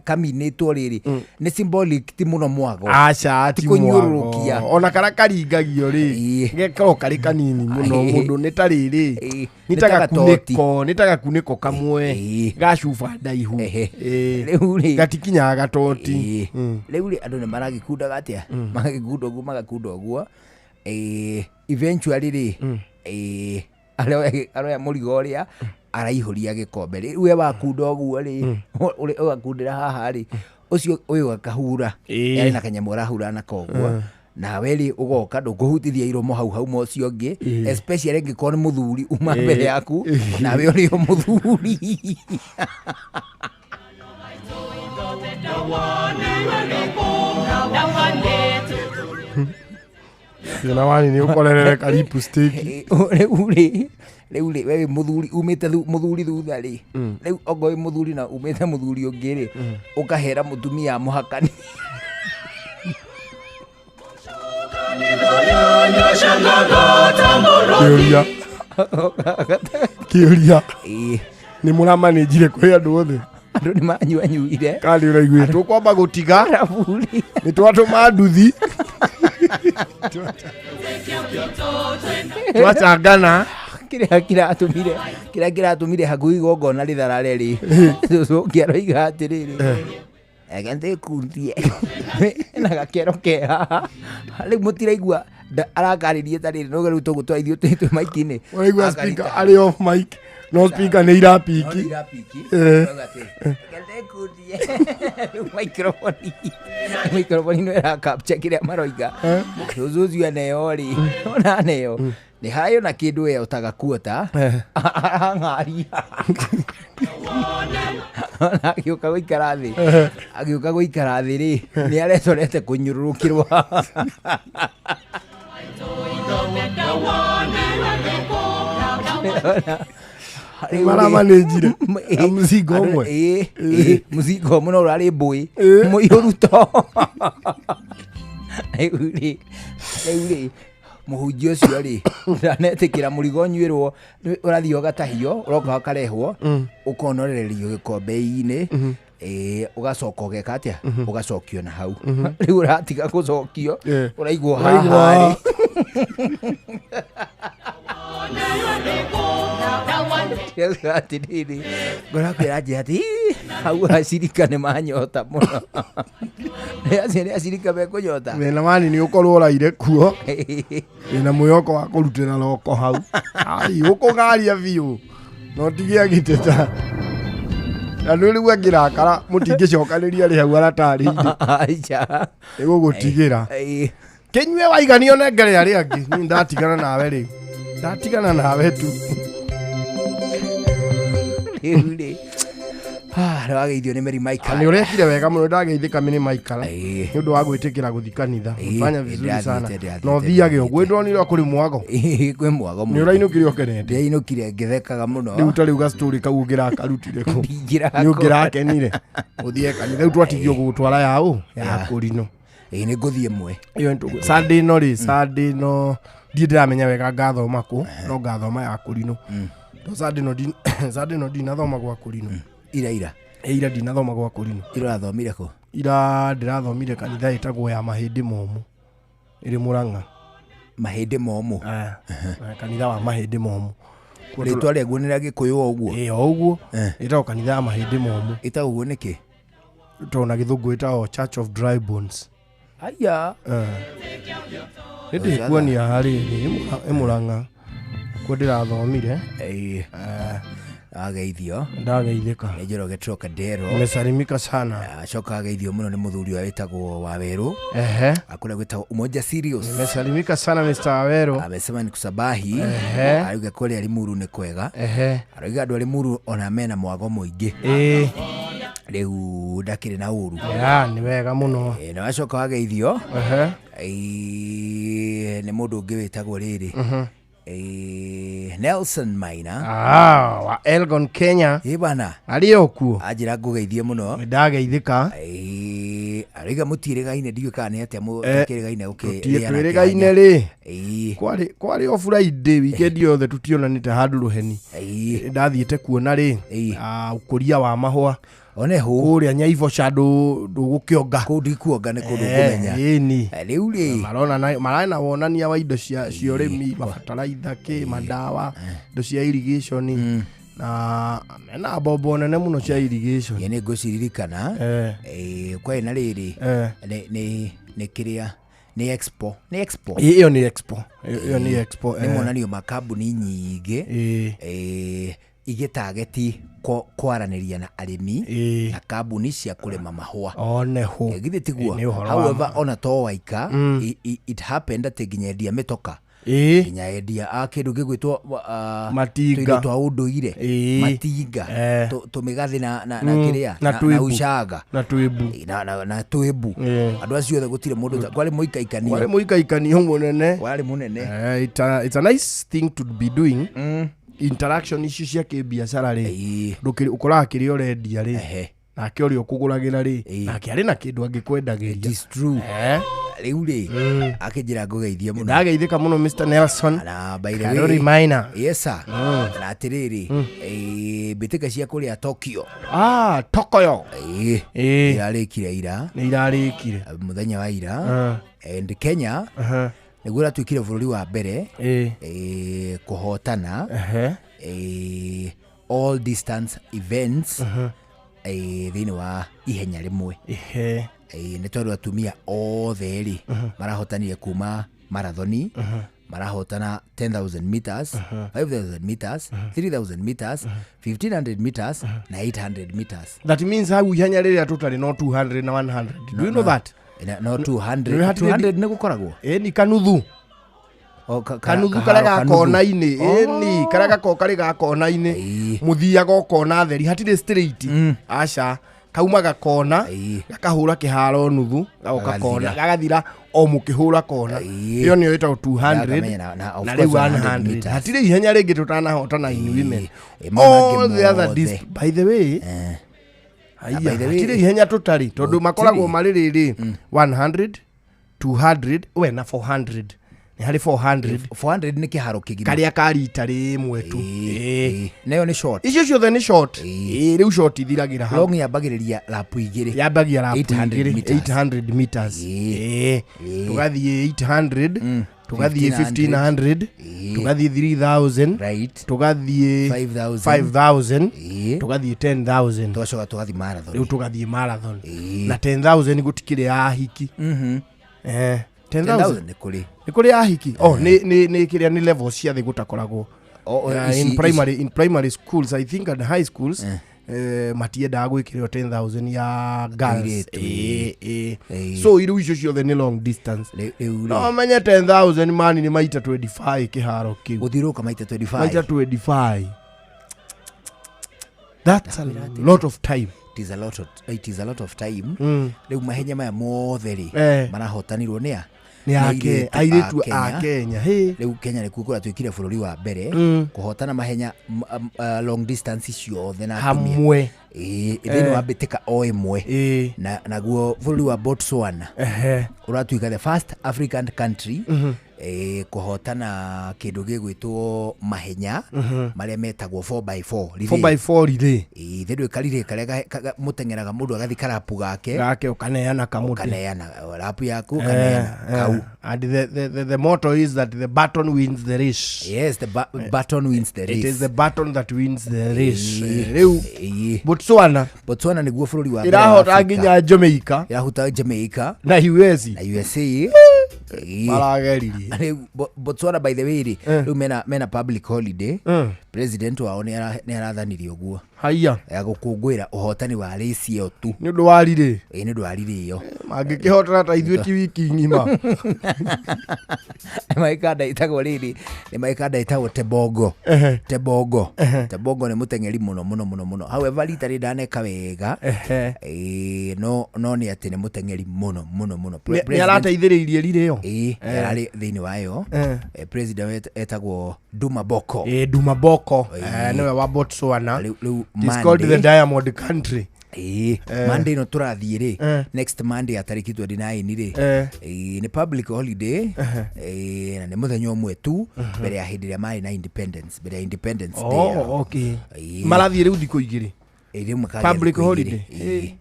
Kaminĩtwo rĩrĩ nĩ symbolic, ti mũno mwago. Aca, ti kũnyũrũrũkia. Mwago ona karĩa karingagio rĩ, gekorwo karĩ kanini mũno. Mũndũ nĩ ta rĩrĩ, nĩ Nĩ ta ta gatoti. gakunĩko, nĩ ta gakunĩko kamwe ga cuba ndaihu. Rĩu rĩ, Gatikinyaga gatoti. Rĩu rĩ, andũ nĩ maragĩkundaga atĩa, magagĩkunda ũguo, magakunda ũguo. Eventually rĩ, aroya mũrigo ũrĩa araihũria gĩkombe. Rĩu we wakunda ũguo rĩ, ũgakundĩra haha rĩ, ũcio ũyũ akahura. Arĩ na kanyamũ arahura nako ũguo. Nawe rĩ, ũgoka ndũkũhutithia iromo hau hauma ũcio ũngĩ, especially angĩkorwo nĩ mũthuri uma mbere yaku, nawe ũrĩ o mũthuri. Thĩna wani nĩ ũkorerere ka lipstick. Rĩu rĩ, we wĩ mũthuri umĩte mũthuri thutha rĩ, rĩu okorwo wĩ mũthuri na umĩte mũthuri ũngĩ rĩ, ũkahera mũtumia mũhakani. Kĩũria, kĩũria, nĩ mũramanĩnjire kwĩ andũ othe? Andũ nĩ manyuanyuire. Kana nĩ ũraiguire tũkwamba gũtiga nĩ twatũma nduthi, twacangana? Kĩrĩa kĩratũmire hakuhĩ igongona rĩtharare rĩ, cũcũ ũngĩ aroiga atĩrĩrĩ, reke ndĩkundie na gakero ke haha. Rĩu mũtiraigua arakarĩrie ta rĩrĩ, no rĩu tũgũtwara ithuĩ twĩ maiki-inĩ. Ũraigua speaker arĩ off mic, no speaker nĩ irapiki. No irapiki. Rĩu microphone ĩno ĩra capture kĩrĩa maroiga. Cũcũ ũcio aneo rĩ, ona aneo nĩ harĩ ona kĩndũ eotaga kuota arang'aria. Ona agĩũka gũikara thĩ, agĩũka gũikara thĩ rĩ, nĩ arecorete kũnyũrũrũkĩrwo. Maramanĩnjire na mũcinga ũmwe. Ĩĩ, mũcinga ũmwe no ũrarĩ mbũĩ mũiyũru to. Rĩu rĩ, mũhunjia ũcio rĩ, ndanetĩkĩra mũrigo ũnyuĩrwo. Ũrathiĩ ũgatahio, ũroka ũkarehwo, ũkonorererio gĩkombe-inĩ, ũgacoka ũgeka atĩa? Ũgacokio na hau. Rĩu ũratiga gũcokio, ũraigwo Ũraigwo haha rĩ. Ndĩrauga atĩrĩrĩ, ngorakwĩra njĩra atĩ, "Ii, hau acirika nĩ manyota mũno." Nĩ acio nĩ acirika mekũnyota. Thĩna wani nĩ ũkorwo ũraire kuo wĩna mwĩhoko wa kũrutĩra roko hau. Ai, ũkũgaria biũ no tige agĩteta na nĩ rĩu angĩrakara, mũtingĩcokanĩria rĩ hau aratarĩirie. Aca. Ĩgũgũtigĩra kĩnyue waiganio nengere arĩa angĩ. Niĩ ndatigana nawe rĩu, ndatigana nawe tu. Rĩu rĩ, nĩ wageithio nĩ Mary Michael. Nĩ ũrekire wega mũno, ndageithĩka nĩ Michael nĩ ũndũ wa gwĩtĩkĩra gũthi kanitha. Fanya vizuri sana. Ndĩrathiĩte. Na ũthiage ũguo, ndonire kũrĩ mwago. Kwĩ mwago. Nĩ ũrainũkire ũkenete? Ndĩrainũkire ngĩthekaga mũno. Rĩu ta rĩu gastori kau ũngĩrakarutire kũ? Ndingĩrakora. Nĩ ũngĩrakenire ũthiĩ kanitha. Rĩu twatigio gũgũtwara yaũ ya kũrinũ. Ĩĩ, nĩ ngũthiĩ ĩmwe. Ĩyo nĩ Sunday ĩno rĩ, Sunday ĩno ndiĩ ndĩramenya wega ngathoma kũ, no ngathoma ya kũrinũ. To Sunday ĩno Sunday ĩno ndinathoma gwa kũrinũ. Ira ira. Ĩ, ira ndinathoma gwa kũrinũ. Ira ũrathomire kũ? Ira ndĩrathomire kanitha ĩtagwo ya mahĩndĩ momũ, ĩrĩ Mũrang'a. Mahĩndĩ momũ? Kanitha wa mahĩndĩ momũ. Rĩtwa rĩaguo nĩ rĩa Gĩkũyũ o ũguo? Ĩ, o ũguo. Ĩtagwo kanitha ya mahĩndĩ momũ. Ĩtagwo ũguo nĩkĩ? Tondũ na Gĩthũngũ ĩtagwo Church of Dry Bones. Aya. Nĩ ndĩkuonia harĩrĩ ĩ Mũrang'a kuo ndĩrathomire. Ageithio. Ndageithĩka. Nĩ Njoroge Trocadero. Nimesalimika sana. Acoka ageithio mũno nĩ mũthuri ũrĩa wĩtagwo Wawerũ. Kũrĩa gwĩtagwo Umoja Sirius. Nimesalimika sana Mr. Wawerũ. Amesema ni kusabahi. Arauga kũrĩa Limuru nĩ kwega. Arauga andũ a Limuru ona mena mwago mũingĩ. Rĩu ndakĩrĩ na ũru. Ya, nĩ wega mũno. Na wacoka wageithio nĩ mũndũ ũngĩ wĩtagwo rĩrĩ, Nelson Maina. Ah, wa Elgon Kenya. Ĩ bana. Arĩ o kuo. Anjĩra ngũgeithie mũno. Ndageithĩka. Arauga mũtiĩrĩgaine, ndiũĩ kana nĩ atĩa mũtakĩrĩgaine. Twĩrĩgaine rĩ, kwarĩ o Friday weekend yothe tutionanĩte handũ rũheni. Ndathiĩte kuona rĩ ũkũria wa mahũa oneho kũrĩa Nyaivosha, ndũgũkĩonga. Kũu ndikuonga, nĩ kũndũ ngũmenya. Ĩni. Rĩu rĩ marona marana wonania wa indo cia ũrĩmi, mabataraitha, kĩ mandawa, indo cia irrigation, na mena mbombo nene mũno cia irrigation. Ĩ, nĩ ngũciririkana. Kwarĩ na rĩrĩ, nĩ kĩrĩa nĩ expo, nĩ expo. Ĩ, ĩyo nĩ expo. Ĩyo nĩ expo. Nĩ monanio ma kambuni nyingĩ igĩtageti kwaranĩria na arĩmi na kambuni cia kũrĩma mahũa. Oneho. Githĩ tiguo? Nĩ ũhoro wa However, ona to waika, it happened atĩ nginya endia mĩtoka, nginya endia a kĩndũ gĩgwĩtwo Matinga. tũindo twa ũndũire, matinga, tũmĩgathĩ na kĩrĩa Na na twĩmbu. ucaga Na twĩmbu. Na twĩmbu. Andũ acio othe gũtirĩ mũndũ kwarĩ mũikaikanio. Kwarĩ mũikaikanio mũnene. Warĩ mũnene. It's a nice thing to be doing, interaction icio cia kĩbiacara rĩ, ndũkĩrĩ ũkoraga kĩrĩa ũrendia rĩ, nake ũrĩa ũkũgũragĩra rĩ, nake arĩ na kĩndũ angĩkwendagĩria. It is true. Rĩu rĩ, akĩnjĩra ngũgeithie mũno. Ndageithĩka mũno, Mr Nelson. Na by the Karori way, Maina. Yes sir. Na atĩrĩrĩ, mbĩtĩka cia kũrĩa Tokyo, Ah, Tokoyo. Irarĩkire ira. Nĩ irarĩkire. Mũthenya wa ira. And Kenya nĩguo ũratuĩkire bũrũri wa mbere kũhotana all distance events thĩinĩ wa ihenya rĩmwe. Nĩ tondũ atumia othe rĩ marahotanire kuma marathoni, marahotana 10,000 meters, 5000 meters, 3000 meters, 1500 meters na 800 meters. That means hau ihenya rĩrĩa tũtarĩ no 200 na 100. Do you know that? No, 200. Nĩ hatirĩ. 200 nĩ gũkoragwo. Ĩ, ni kanuthu. O, Kanuthu kaharo karĩa ga kanuthu. kona-inĩ. Ĩni, karĩa gako karĩ ga kona-inĩ, mũthiaga o kona theri, hatirĩ straight, aca, kaumaga kona, gakahũra kĩharo nuthu, gagoka kona, Gagathira. Gagathira o mũkĩhũra kona. Ĩyo nĩyo ĩtagwo 200. Ngakamenya na of Na course rĩu 100 100 meters. Hatirĩ ihenya rĩngĩ tũtanahotana in women. Mau mangĩ All the other mothe. By the way, Na by the way, hatirĩ ihenya tũtarĩ, tondũ makoragwo marĩ rĩrĩ, 100, 200, we na 400. Nĩ harĩ 400. 400 nĩ kĩharo kĩgima. Karĩa ka rita rĩmwe tu. Nayo nĩ short. Icio ciothe nĩ short. Ĩ, rĩu short ithiragĩra hau. Long yambagĩrĩria lapu igĩrĩ. Yambagia lapu 800 igĩrĩ, meters. 800 meters. Tũgathiĩ 800, tũgathiĩ 1500, tũgathiĩ 3000, tũgathiĩ 5000, 5000, tũgathiĩ 10,000. Tũgacoka tũgathiĩ marathon. Rĩu tũgathiĩ marathon na 10,000 gũtikĩrĩ ya ahiki. 10,000. 10,000 nĩ kũrĩ. Nĩ kũrĩ ahiki. Oh, nĩ kĩrĩa nĩ level cia thĩ gũtakoragwo. O, In primary schools, I think, and high schools, matiendaga gwĩkĩrĩrwo 10,000 ya girls. Airĩtu. Ĩ. So irũ icio ciothe nĩ long distance. Rĩu No menye 10,000 mani nĩ maita 25 kĩharo kĩu. Gũthiũrũrũka maita 25. Maita 25, that's a lot of time. It is a lot of time. Rĩu mahenya maya mothe rĩ, marahotanirwo nĩ a? Nĩ airĩtu a Kenya. Hĩ. Rĩu Kenya nĩkuo kũratuĩkire bũrũri wa mbere kũhotana mahenya long distance ciothe na atumia. Hamwe. Ĩ, thĩinĩ wa mbĩtĩka o ĩmwe. Na naguo bũrũri wa Botswana ũratuĩka the first African country kũhotana kĩndũ gĩgwĩtwo mahenya marĩa metagwo 4x4 relay. 4x4 relay. Ĩ, thĩ ndwĩ karire karĩa mũteng'eraga mũndũ agathi karapu gake. Gake ũkaneana kamũtĩ. Ũkaneana rapu yaku, ũkaneana kau. And the motto is that the baton wins the race. Yes, the baton wins the It race. is the baton that wins the race. Rĩu Ĩ. Botswana. Botswana nĩguo bũrũri wa mbere wa Ĩrahota Africa. nginya Jamaica. Ĩrahota Jamaica na US. Na USA. Ĩ. Marageririe. Rĩu Botswana, by the way rĩ, rĩu mena public holiday. President wao nĩ arathanirie ũguo Haiya. Ya gũkũngũĩra ũhotani wa race ĩyo tu. Nĩ ũndũ wa rirĩ. Ĩ, nĩ ũndũ wa rirĩ ĩyo. Mangĩkĩhotana ta ithuĩ ti wiki ng'ima. Maikanda ĩtagwo rĩrĩ, nĩ maikanda ĩtagwo Tebongo. Tebongo, Tebongo nĩ mũteng'eri mũno mũno mũno mũno. However, rita rĩ ndaneka wega. Ĩ, no nĩ atĩ nĩ mũteng'eri mũno mũno mũno. Nĩ arateithĩrĩirie rirĩ ĩyo. Ĩ, ararĩ thĩinĩ wayo. President etagwo Duma Boko. Ĩ, Duma Boko. Nĩwe wa Botswana. Rĩu It is called the Monday. Diamond Country. Ĩĩ, Monday ĩno tũrathiĩ rĩ, next Monday ya tarĩki 29 rĩ, ĩĩ, nĩ public holiday, ĩĩ, na nĩ mũthenya ũmwe tu mbere ya hĩndĩ ĩrĩa marĩ na independence, mbere ya independence day yao. Oh, okay. Ĩĩ. Marathiĩ rĩu thikũ igĩrĩ. Ĩĩ, rĩu makagĩa Public thikũ igĩrĩ. holiday.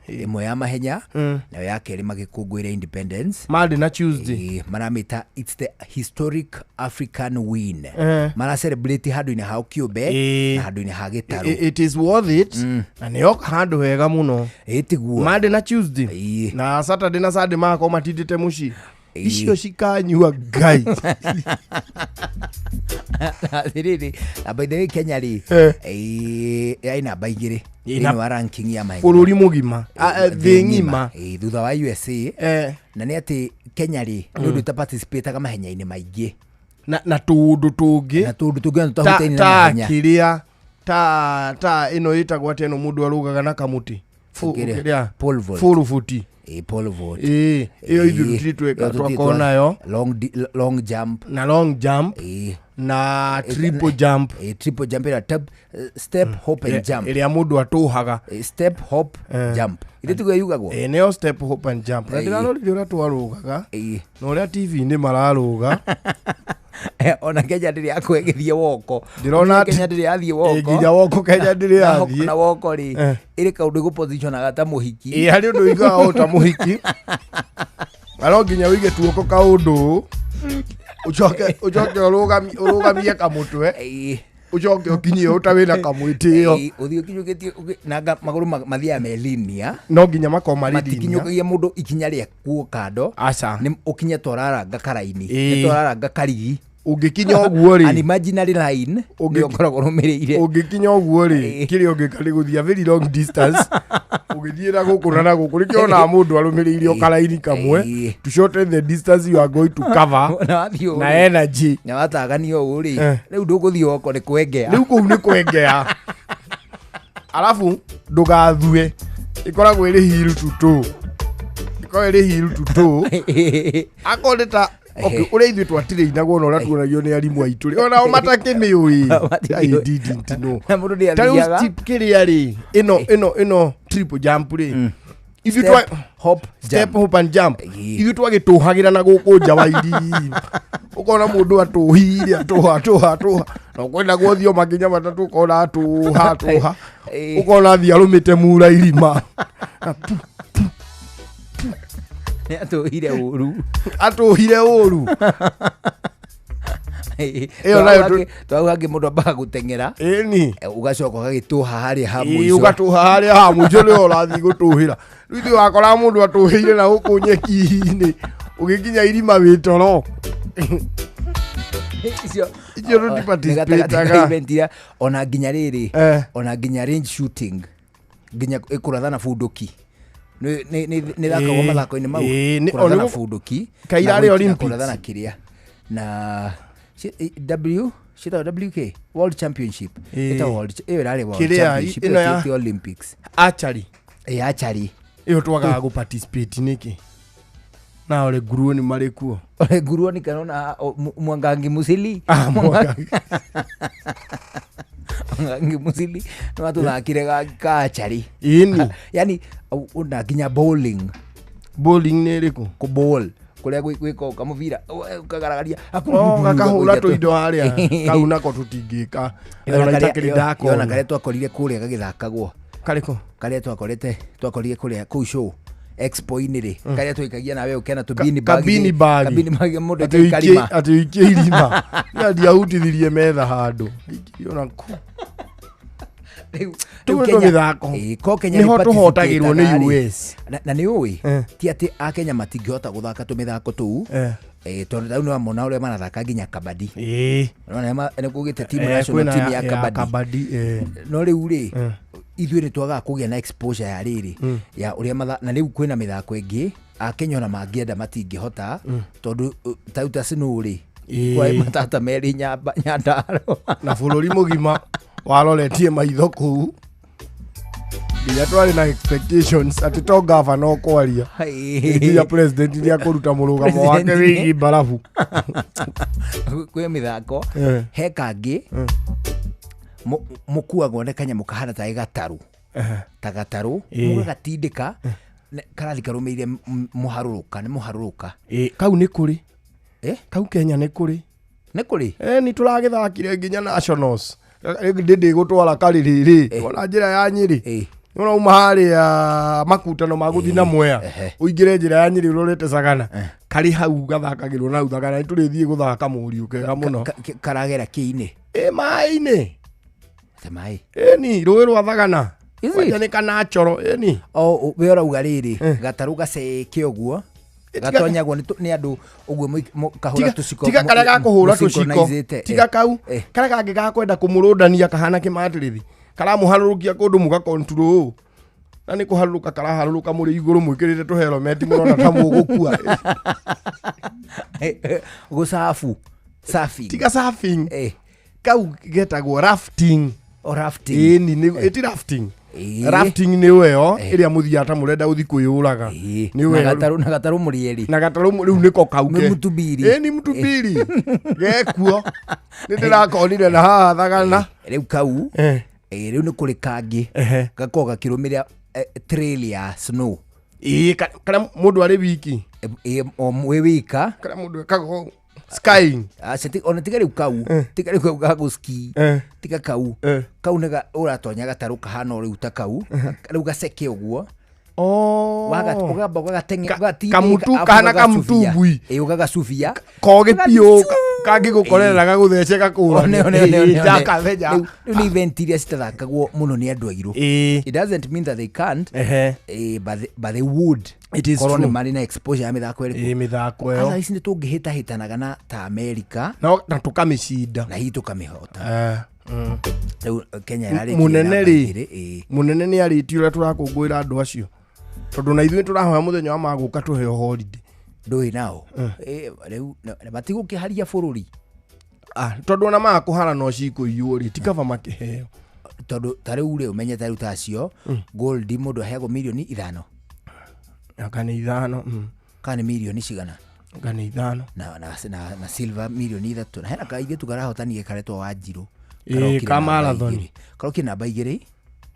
Ĩĩ, ĩmwe ya mahenya nayo ya kerĩ magĩkũngũĩra independence. Monday na Tuesday. Ĩĩ, maramĩta it's the historic African win. Mara celebrate handũ-inĩ hao kĩũmbe na handũ-inĩ ha gĩtarũ. It is worth it na nĩ yoka handũ hega mũno. Ĩĩ, tiguo. Monday na Tuesday na Saturday na Sunday magakorwo matindĩte mũciĩ. Icio cikanyua Ngai. Atĩrĩrĩ, na by the way Kenya rĩ, ĩĩ, yarĩ namba igĩrĩ Ĩ, na- thĩinĩ wa ranking ya mahenya. Bũrũri mũgima. Thĩ ng'ima. Ĩĩ, thutha wa USA. Na nĩ atĩ Kenya rĩ, nĩ ũndũ ĩtaparticipataga mahenya-inĩ maingĩ. Na tũũndũ tũngĩ. Na tũũndũ tũngĩ ona Ta tũtahutaine na ta mahenya. kĩrĩa ta ĩno ĩtagwo atĩa ĩno mũndũ arũgaga na kamũtĩ. Kĩrĩa? Kĩrĩa? Pole vault. Pole vault. Ĩĩ, pole vault. Ĩĩ, ĩyo ithuĩ tũtirĩ tweka Ĩyo tũtirĩ twakorwo nayo. Long jump. Na long jump. Na triple jump. Ĩĩ, triple jump ĩrĩa tap, step, hop and jump. Ĩrĩa mũndũ atũhaga. Step, hop, jump. Ithe tiguo yugagwo? Ĩĩ, nĩyo step, hop and jump. Na ndĩrarorire ũrĩa twarũgaga na ũrĩa TV-inĩ mararũga. Ona Kenya ndĩrĩ yakwegithie woko. Ndĩrona Kenya ndĩrĩ yathiĩ woko. Ĩĩ, nginya woko Kenya ndĩrĩ yathiĩ. Na woko rĩ, ĩrĩ kaũndũ ĩgũpositionaga ta mũhiki. Ĩĩ, harĩ ũndũ ũiguaga o ta mũhiki. Na no nginya ũige tuoko kaũndũ ũũ, ũcoke ũrũgamie kamũtwe, ũcoke ũkinyie ũũ ta wĩna kamwĩtĩo. Ĩĩ, ũthiĩ ũkinyũkĩtie na magũrũ mathiaga me linear. No nginya makorwo marĩ linear. Matikinyũkagia mũndũ ikinya rĩa kuo kando. Aca. Nĩ ũkinye ta ũraranga karaini. Ĩĩ. Nĩ ta ũraranga karigi. Ũngĩkinya ũguo rĩ. An imaginary line nĩ ũkoragwo ũrũmĩrĩire. Ũngĩkinya ũguo rĩ, kĩrĩa ũngĩka nĩ gũthiĩ a very long distance ũgĩthiĩ na gũkũ na na gũkũ nĩkĩo onaga mũndũ arũmĩrĩire o karaini kamwe to shorten the distance you are going to cover Na wathiĩ ũũ na rĩ, energy. Na wataganio ũũ rĩ, rĩu ndũgũthiĩ woko nĩ kwengea. Rĩu kũu nĩ kwengea. Arabu ndũgathue, ĩkoragwo ĩrĩ heel to toe. Ĩkoragwo ĩrĩ heel to toe. Akorwo nĩ ta okay, ũrĩa ithuĩ twatirĩinagwo na ũrĩa tuonagio nĩ arimũ aitũ rĩ, onao matakĩmĩũĩ. I didn't know. Na mũndũ nĩ Ta rĩu athiaga. step kĩrĩa rĩ, ĩno triple jump rĩ, ithuĩ Step, hop, step, jump. hop and jump. Ithuĩ twagĩtũhagĩra na gũkũ nja wa irii. Ũkona mũndũ atũhire, atũha, atũha, atũha. Na ũkwenda gũthiĩ o makinya matatũ ũkona atũha, atũha. Ũkona athiĩ arũmĩte mura irima. Nĩ atũhire ũru. Atũhire ũru. Ĩyo nayo Twau hangĩ mũndũ ambaga gũteng'era. Ĩni. Ũgacoka ũgagĩtũha harĩa ha Ĩĩ, mũico. ũgatũha harĩa ha mũico nĩho ũrathiĩ gũtũhĩra. Rĩu ithuĩ wakoraga mũndũ atũhĩire na gũkũ nyeki-inĩ, ũgĩkinya irima wĩ toro. Icio Icio Nĩ gatagatĩ ka tũtiparticipataga. event iria ona nginya rĩrĩ, ona nginya range shooting, nginya ĩkũratha na bunduki. Nĩ thakagwo mathako-inĩ mau. Kũratha na bunduki. Kaira na arĩ na kũratha na Olympics. kĩrĩa. Na W ciĩtagwo WK World Championship. Ĩtagwo World ĩyo ĩrarĩ World Kĩrĩa, Championship ĩno ĩyo ya ti Olympics. Archery. Ĩĩ, archery. Ĩyo twagaga gũ participate nĩkĩ? Na ole nguruo nĩ marĩ kuo. Ole nguruo nĩ kana ona Mwangangi Musili. Ah, Mwangangi. Mwangangi Musili nĩ matũthakire ka archery. Ĩni. Yani ona nginya bowling. Bowling nĩ ĩrĩkũ? Kũ bowl kũrĩa gwĩka kamũbira ũkagaragaria. Oh, gakahũra tũindo harĩa. Kau nako tũtingĩka. Ona itakĩrĩ ndakona. Yona karĩa twakorire kũrĩa gagĩthakagwo. Karĩkũ? Karĩa twakorire kũrĩa kũu show. Expo-inĩ rĩ, karĩa twaikagia nawe ũkena tũbini bag Kabini rĩ, bag. kabini bag mũndũ Atĩ ũikie- aikie karima. Atĩ ũikie irima. Niĩ ndiahutithirie metha handũ. Aikirio na kũ. Rĩu Tũu nĩ Kenya- tũmĩthako. Ĩĩ, ko Kenya Nĩho nĩ tũhotagĩrwo nĩ participate-aga rĩ. US. Na nĩ ũĩ ti atĩ akenya matingĩhota gũthaka tũmĩthako tũu. Tondũ rĩu nĩwamona ũrĩa marathaka nginya kabadi. Nĩwona nĩ kũgĩte team national Kwĩna team ya ya kabadi. kabadi, No rĩu rĩ, ithuĩ nĩ twagaga kũgĩa na exposure ya rĩrĩ, ya ũrĩa na rĩu kwĩna mĩthako ĩngĩ akenya ona mangĩenda matingĩhota, tondũ ta rĩu ta snow rĩ, kwaĩ matata merĩ Nyandarua. Na bũrũri mũgima waroretie maitho kũu. Nginya twarĩ na expectations atĩ to gavana ũkwaria. Nginya president nĩ akũruta mũrũgamo wake President. wĩgiĩ mbarabu. Kwĩ mĩthako he kangĩ mũkuagwo nĩ kanyamũ kahana tarĩ gatarũ. Ta gatarũ mũgagatindĩka karathi karũmĩrĩire mũharũrũka nĩ mũharũrũka. Ĩ, kau nĩ kũrĩ. Eh? Kau Kenya nĩ kũrĩ. Nĩ kũrĩ? Nĩ tũragĩthakire nginya nationals. Rĩu ndĩgũtwara karĩrĩ rĩ ona njĩra ya Nyĩrĩ, ona uma harĩa makutano ma gũthiĩ na Mwea, ũingĩre njĩra ya Nyĩrĩ ũrorete Sagana, karĩ hau gathakagĩrwo na hau Thagana. Nĩ tũrĩthiĩ gũthaka mũriũ kega mũno. Karagera kĩ-inĩ? Ĩ, maĩ-inĩ. Te maĩ? Ĩni, rũĩ rwa Thagana. Is it? Kwanja nĩ kanachoro ĩni. O we ũrauga rĩrĩ, gatarũ gaceke ũguo gatonyagwo nĩ andũ ũguo kahũra tũciko. Tiga karĩa gakũhũra tũciko. Mũsynchronizĩte, Tiga kau karĩa kangĩ gakwenda kũmũrũndania kahana kĩmatĩrĩthi, karamũharũrũkia kũndũ mũgakontrol ũũ, na nĩ kũharũrũka karaharũrũka mũrĩ igũrũ mwĩkĩrĩte tũhelometi, mũrona ta mũgũkua. Gũcabu surfing. Tiga surfing, kau getagwo rafting. O rafting. Ĩni, nĩ ĩti rafting. Rafting nĩ ĩyo ĩrĩa mũthiaga ta mũrenda gũthiĩ kwĩyũraga. Nĩ Na ĩyo. gatarũ, na gatarũ mũrĩ erĩ. Na gatarũ rĩu nĩko kau Nĩ mũtubiri. Ĩni, mũtubiri gekuo, nĩ ndĩrakonire na haha Thagana. Rĩu kau rĩu nĩ kũrĩ kangĩ gakoragwo gakĩrũmĩrĩra trail ya snow. Ĩĩ, karĩa mũndũ arĩ wiki. Ĩ, o wĩ wika. Karĩa mũndũ ekaga ũũ. Skiing. Aca, ona tiga rĩu kau, tiga rĩu kau ga gũski, tiga kau, kau nĩ ũratonya gatarũ kahana o rĩu ta kau rĩu gaceke ũguo. Ũgamba ũgagateng'era, Kamutu, ũgatindĩka, kahana ũgagacubia. kamutumbui. Ĩ, ũgagacubia. Kogĩ biũ kangĩgũkorerera gagũthece gakũra. One, one, one, one, one. Ndakathenya. Rĩu nĩ event iria citathakagwo mũno nĩ andũ airũ. It doesn't mean that they can't, but they would. It is korwo nĩ true. marĩ na exposure ya mĩthako ĩrĩkũ. Ĩ, mĩthako ĩyo. Otherwise nĩ tũngĩhĩtahĩtanaga na ta America. Na tũkamĩcinda. Na hihi tũkamĩhota. Rĩu Kenya ĩrarĩkirie Mũnene namba rĩ 2, ĩ. Mũnene nĩ arĩtie ũrĩa tũrakũngũĩra andũ acio, tondũ na ithuĩ tũrahoya mũthenya wa magũka tũheo holiday. Ndũĩ nao. Rĩu matigũkĩharia bũrũri. Ah, tondũ ona makũhara no cikũiywo rĩ, ti kaba makĩheo. Tondũ ta rĩu rĩ, ũmenye ta rĩu ta acio gold mũndũ aheagwo mirioni 5. Anga nĩ 5. Kana nĩ mirioni cigana? Anga nĩ 5. Na silver mirioni 3, na hena kairĩtu karahotanire karetwo Wanjirũ. Ĩ, Karokire ka namba marathon. 2. Karokire namba 2.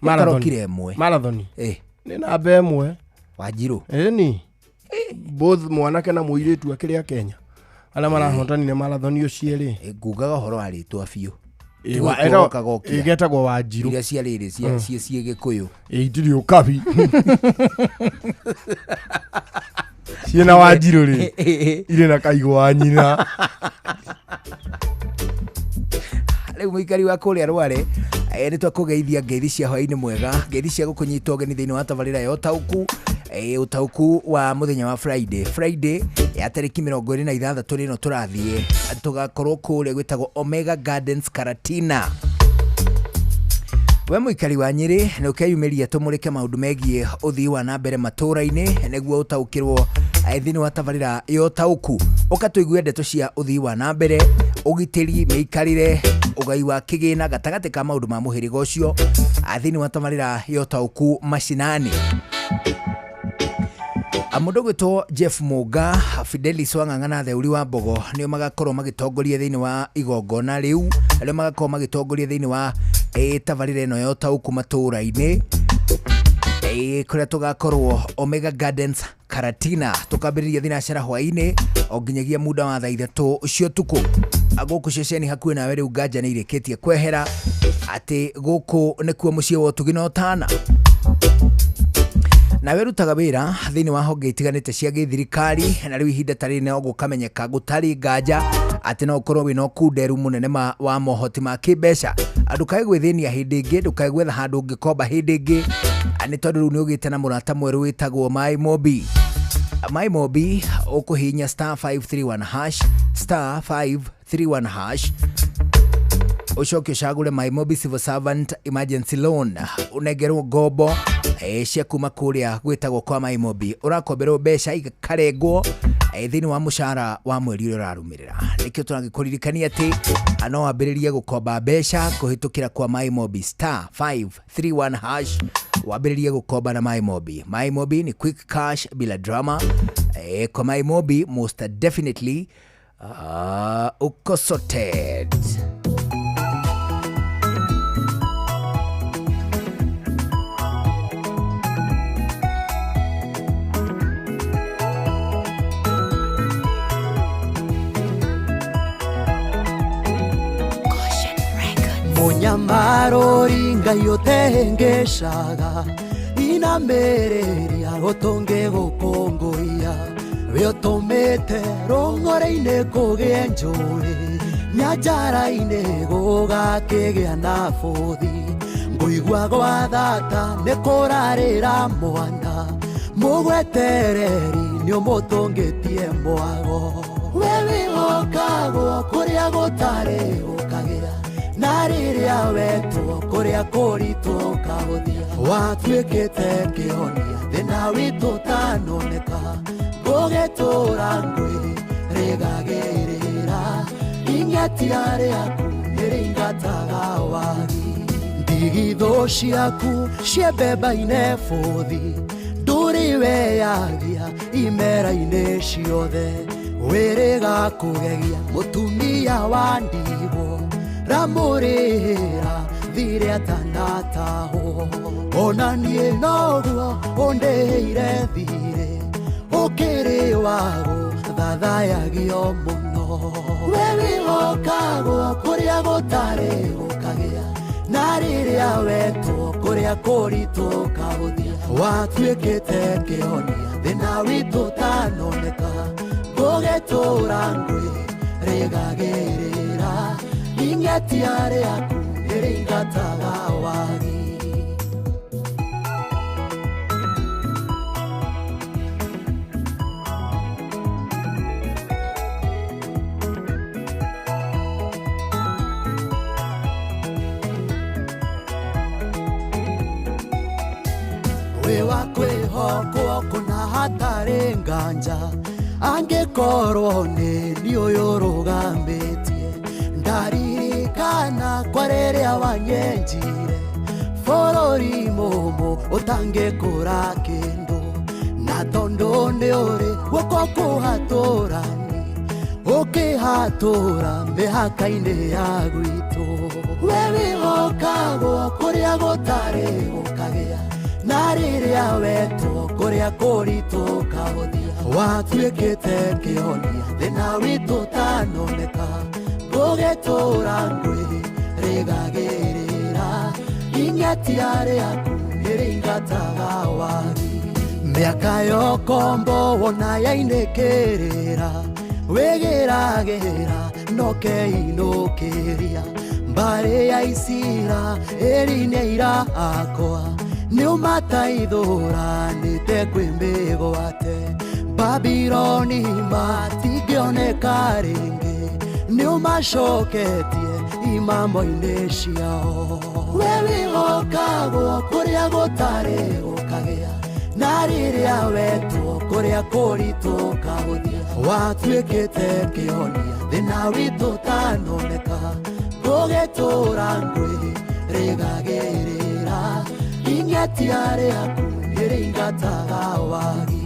Marathon. Karokire 1. Marathon. Nĩ namba 1. Wanjirũ. Ĩni, both mwanake na mũirĩtu akĩrĩ a Kenya arĩa marahotanire marathon ũcio rĩ. Ngugaga ũhoro wa rĩtwa biũ. Ĩ, Ti gũkũ wokaga ũkia. Ĩ, getagwo Wanjirũ. Iria cia rĩrĩ cia Gĩkũyũ. Ĩ, itirĩ ũkabi ciĩna Wanjirũ rĩ, irĩ na kaigũ wa nyina. Rĩu mũikari wa kũrĩa Rware, nĩ twakũgeithia ngeithi cia hwaĩ-inĩ mwega, ngeithi cia gũkũnyita ũgeni thĩinĩ wa tabarĩra ya ũtaũku, ũtaũku wa mũthenya wa Friday, Friday ya tarĩki 26 rĩno tũrathiĩ tũgakorwo kũrĩa gwĩtagwo Omega Gardens Karatina. We mũikari wa Nyĩrĩ nĩ ũkeyumĩria tũmũrĩke maũndũ megiĩ ũthii wa na mbere matũũra-inĩ nĩguo ũtaũkĩrwo, thĩinĩ wa tabarĩra ya ũtaũku, ũka tũigue ndeto cia ũthii wa na mbere, ũgitĩri, mĩikarĩre, ũgai wa kĩgĩna gatagatĩ ka maũndũ ma mũhĩrĩga ũcio, thĩinĩ wa tabarĩra ya ũtaũku macinani. Mũndũ ũgwĩtwo Jeff Mũnga, Fidelis Wang'ang'a na Theuri wa Mbogo nĩo magakorwo magĩtongoria thĩinĩ wa igongona rĩu, arĩa magakorwo magĩtongoria thĩinĩ wa tabarĩra ĩno ya ũtaũku matũũra-inĩ, kũrĩa tũgakorwo Omega Gardens Karatina, tũkambĩrĩria thinacara hwaĩ-inĩ o nginyagia muda wa thaa 3 cia ũtukũ. Gũkũ ceceni hakuhĩ nawe rĩu nganja nĩ irĩkĩtie kwehera atĩ gũkũ nĩkuo mũciĩ wa ũtugi na ũtana. Nawe rutaga wĩra thĩinĩ wa honge itiganĩte cia gĩthirikari, na rĩu ihinda ta rĩrĩ no gũkamenyeka gũtarĩ nganja atĩ no ũkorwo wĩna ũkunderu mũnene wa mohoti ma kĩmbeca. Ndũkae gwĩthĩnia hĩndĩ ĩngĩ, ndũkae gwetha handũ ũngĩkomba hĩndĩ ĩngĩ, nĩ tondũ rĩu nĩ ũgĩte na mũrata mwerũ wĩtagwo Mai Mobi. Mai Mobi ũkũhihinya star 531 hash, star 531 hash, ũcoke ũcagũre My Mobi Civil Servant Emergency Loan, ũnengerwo ngombo cia kuma kũrĩa gwĩtagwo kwa My Mobi. Ũrakomberwo mbeca ikarengwo thĩinĩ wa mũcara wa mweri ũrĩa ũrarũmĩrĩra. Nĩkĩo tũragĩkũririkania atĩ no wambĩrĩrie gũkomba mbeca kũhĩtũkĩra kwa My Mobi star 531 hash, wambĩrĩrie gũkomba na My Mobi. My Mobi ni quick cash bila drama. Kwa My Mobi most definitely uko sorted. Nyamarori Ngai ũtehengecaga inamĩrĩria gũtũngĩgũkũngũiya we ũtũmĩte rũng'ore-inĩ kũgĩe njũĩ nyanjara-inĩ gũgakĩgĩa na bũthi ngũigua gwa thata nĩ kũrarĩra mwana mũgwetereri nĩ ũmũtũngĩtie mwago we wĩhokagwo kũrĩa gũtarĩ gũkagĩa na rĩrĩa wetwo kũrĩa kũritũ ũkahũthia watuĩkĩte kĩhonia thĩna witũ ũtanoneka ngũgĩtũra ngwĩrĩgagĩrĩra ing'atia rĩaku nĩrĩingataga wagi ndigithũ ciaku ciembemba-inĩ bũthi ndũrĩ weyagia imera-inĩ ciothe wĩrĩga kũgegia mũtumia wa ndigwo ramũrĩhĩra thirĩ atanatahwo ona niĩ noguo ũndĩhĩire thirĩ ũkĩrĩ wago thathayagio mũno we wĩhokagwo kũrĩa gũtarĩ gũkagĩa na rĩrĩa wetwo kũrĩa kũritũ ũkahũthia watuĩkĩte kĩhonia thĩna witũ ũtanoneka ngũgĩtũra ngwĩrĩgagĩrĩra ing'atia rĩaku nĩrĩingataga wagi wĩ wa kwĩhokwo kũna hatarĩ nganja angĩkorwo nĩ niĩ ũyũ ũrũgamĩtie ndaririkana kwa rĩrĩa wanyenjire bũrũri mũmũ ũtangĩkũra kĩndũ na tondũ nĩ ũrĩ guoko kũhatũrani ũkĩhatũra mĩhaka-inĩ ya gwitũ we wĩhokagwo kũrĩa gũtarĩ gũkagĩa na rĩrĩa wetwo kũrĩa kũritũ ũkahũthia watuĩkĩte kĩhonia thĩna witũ ũtanoneka ngũgĩtũra ngwĩrĩgagĩrĩra ing'atia rĩaku nĩrĩingataga wagi mĩaka yokombo wona yainĩkĩrĩra wĩgĩragĩra nokeinũkĩria mbarĩ ya Isiraeli nĩ aira akwa nĩũmataithũranĩte kwĩ mĩgwate Babiloni matingĩoneka rĩngĩ nĩũmacoketie imamo-inĩ ciao we wĩhokagwo kũrĩa gũtarĩ gũkagĩa na rĩrĩa wetwo kũrĩa kũritũ ũkahũthia watuĩkĩte kĩhonia thĩna witũ ũtanoneka ngũgĩtũra ngwĩrĩgagĩrĩra ing'atia rĩaku nĩrĩingataga wagi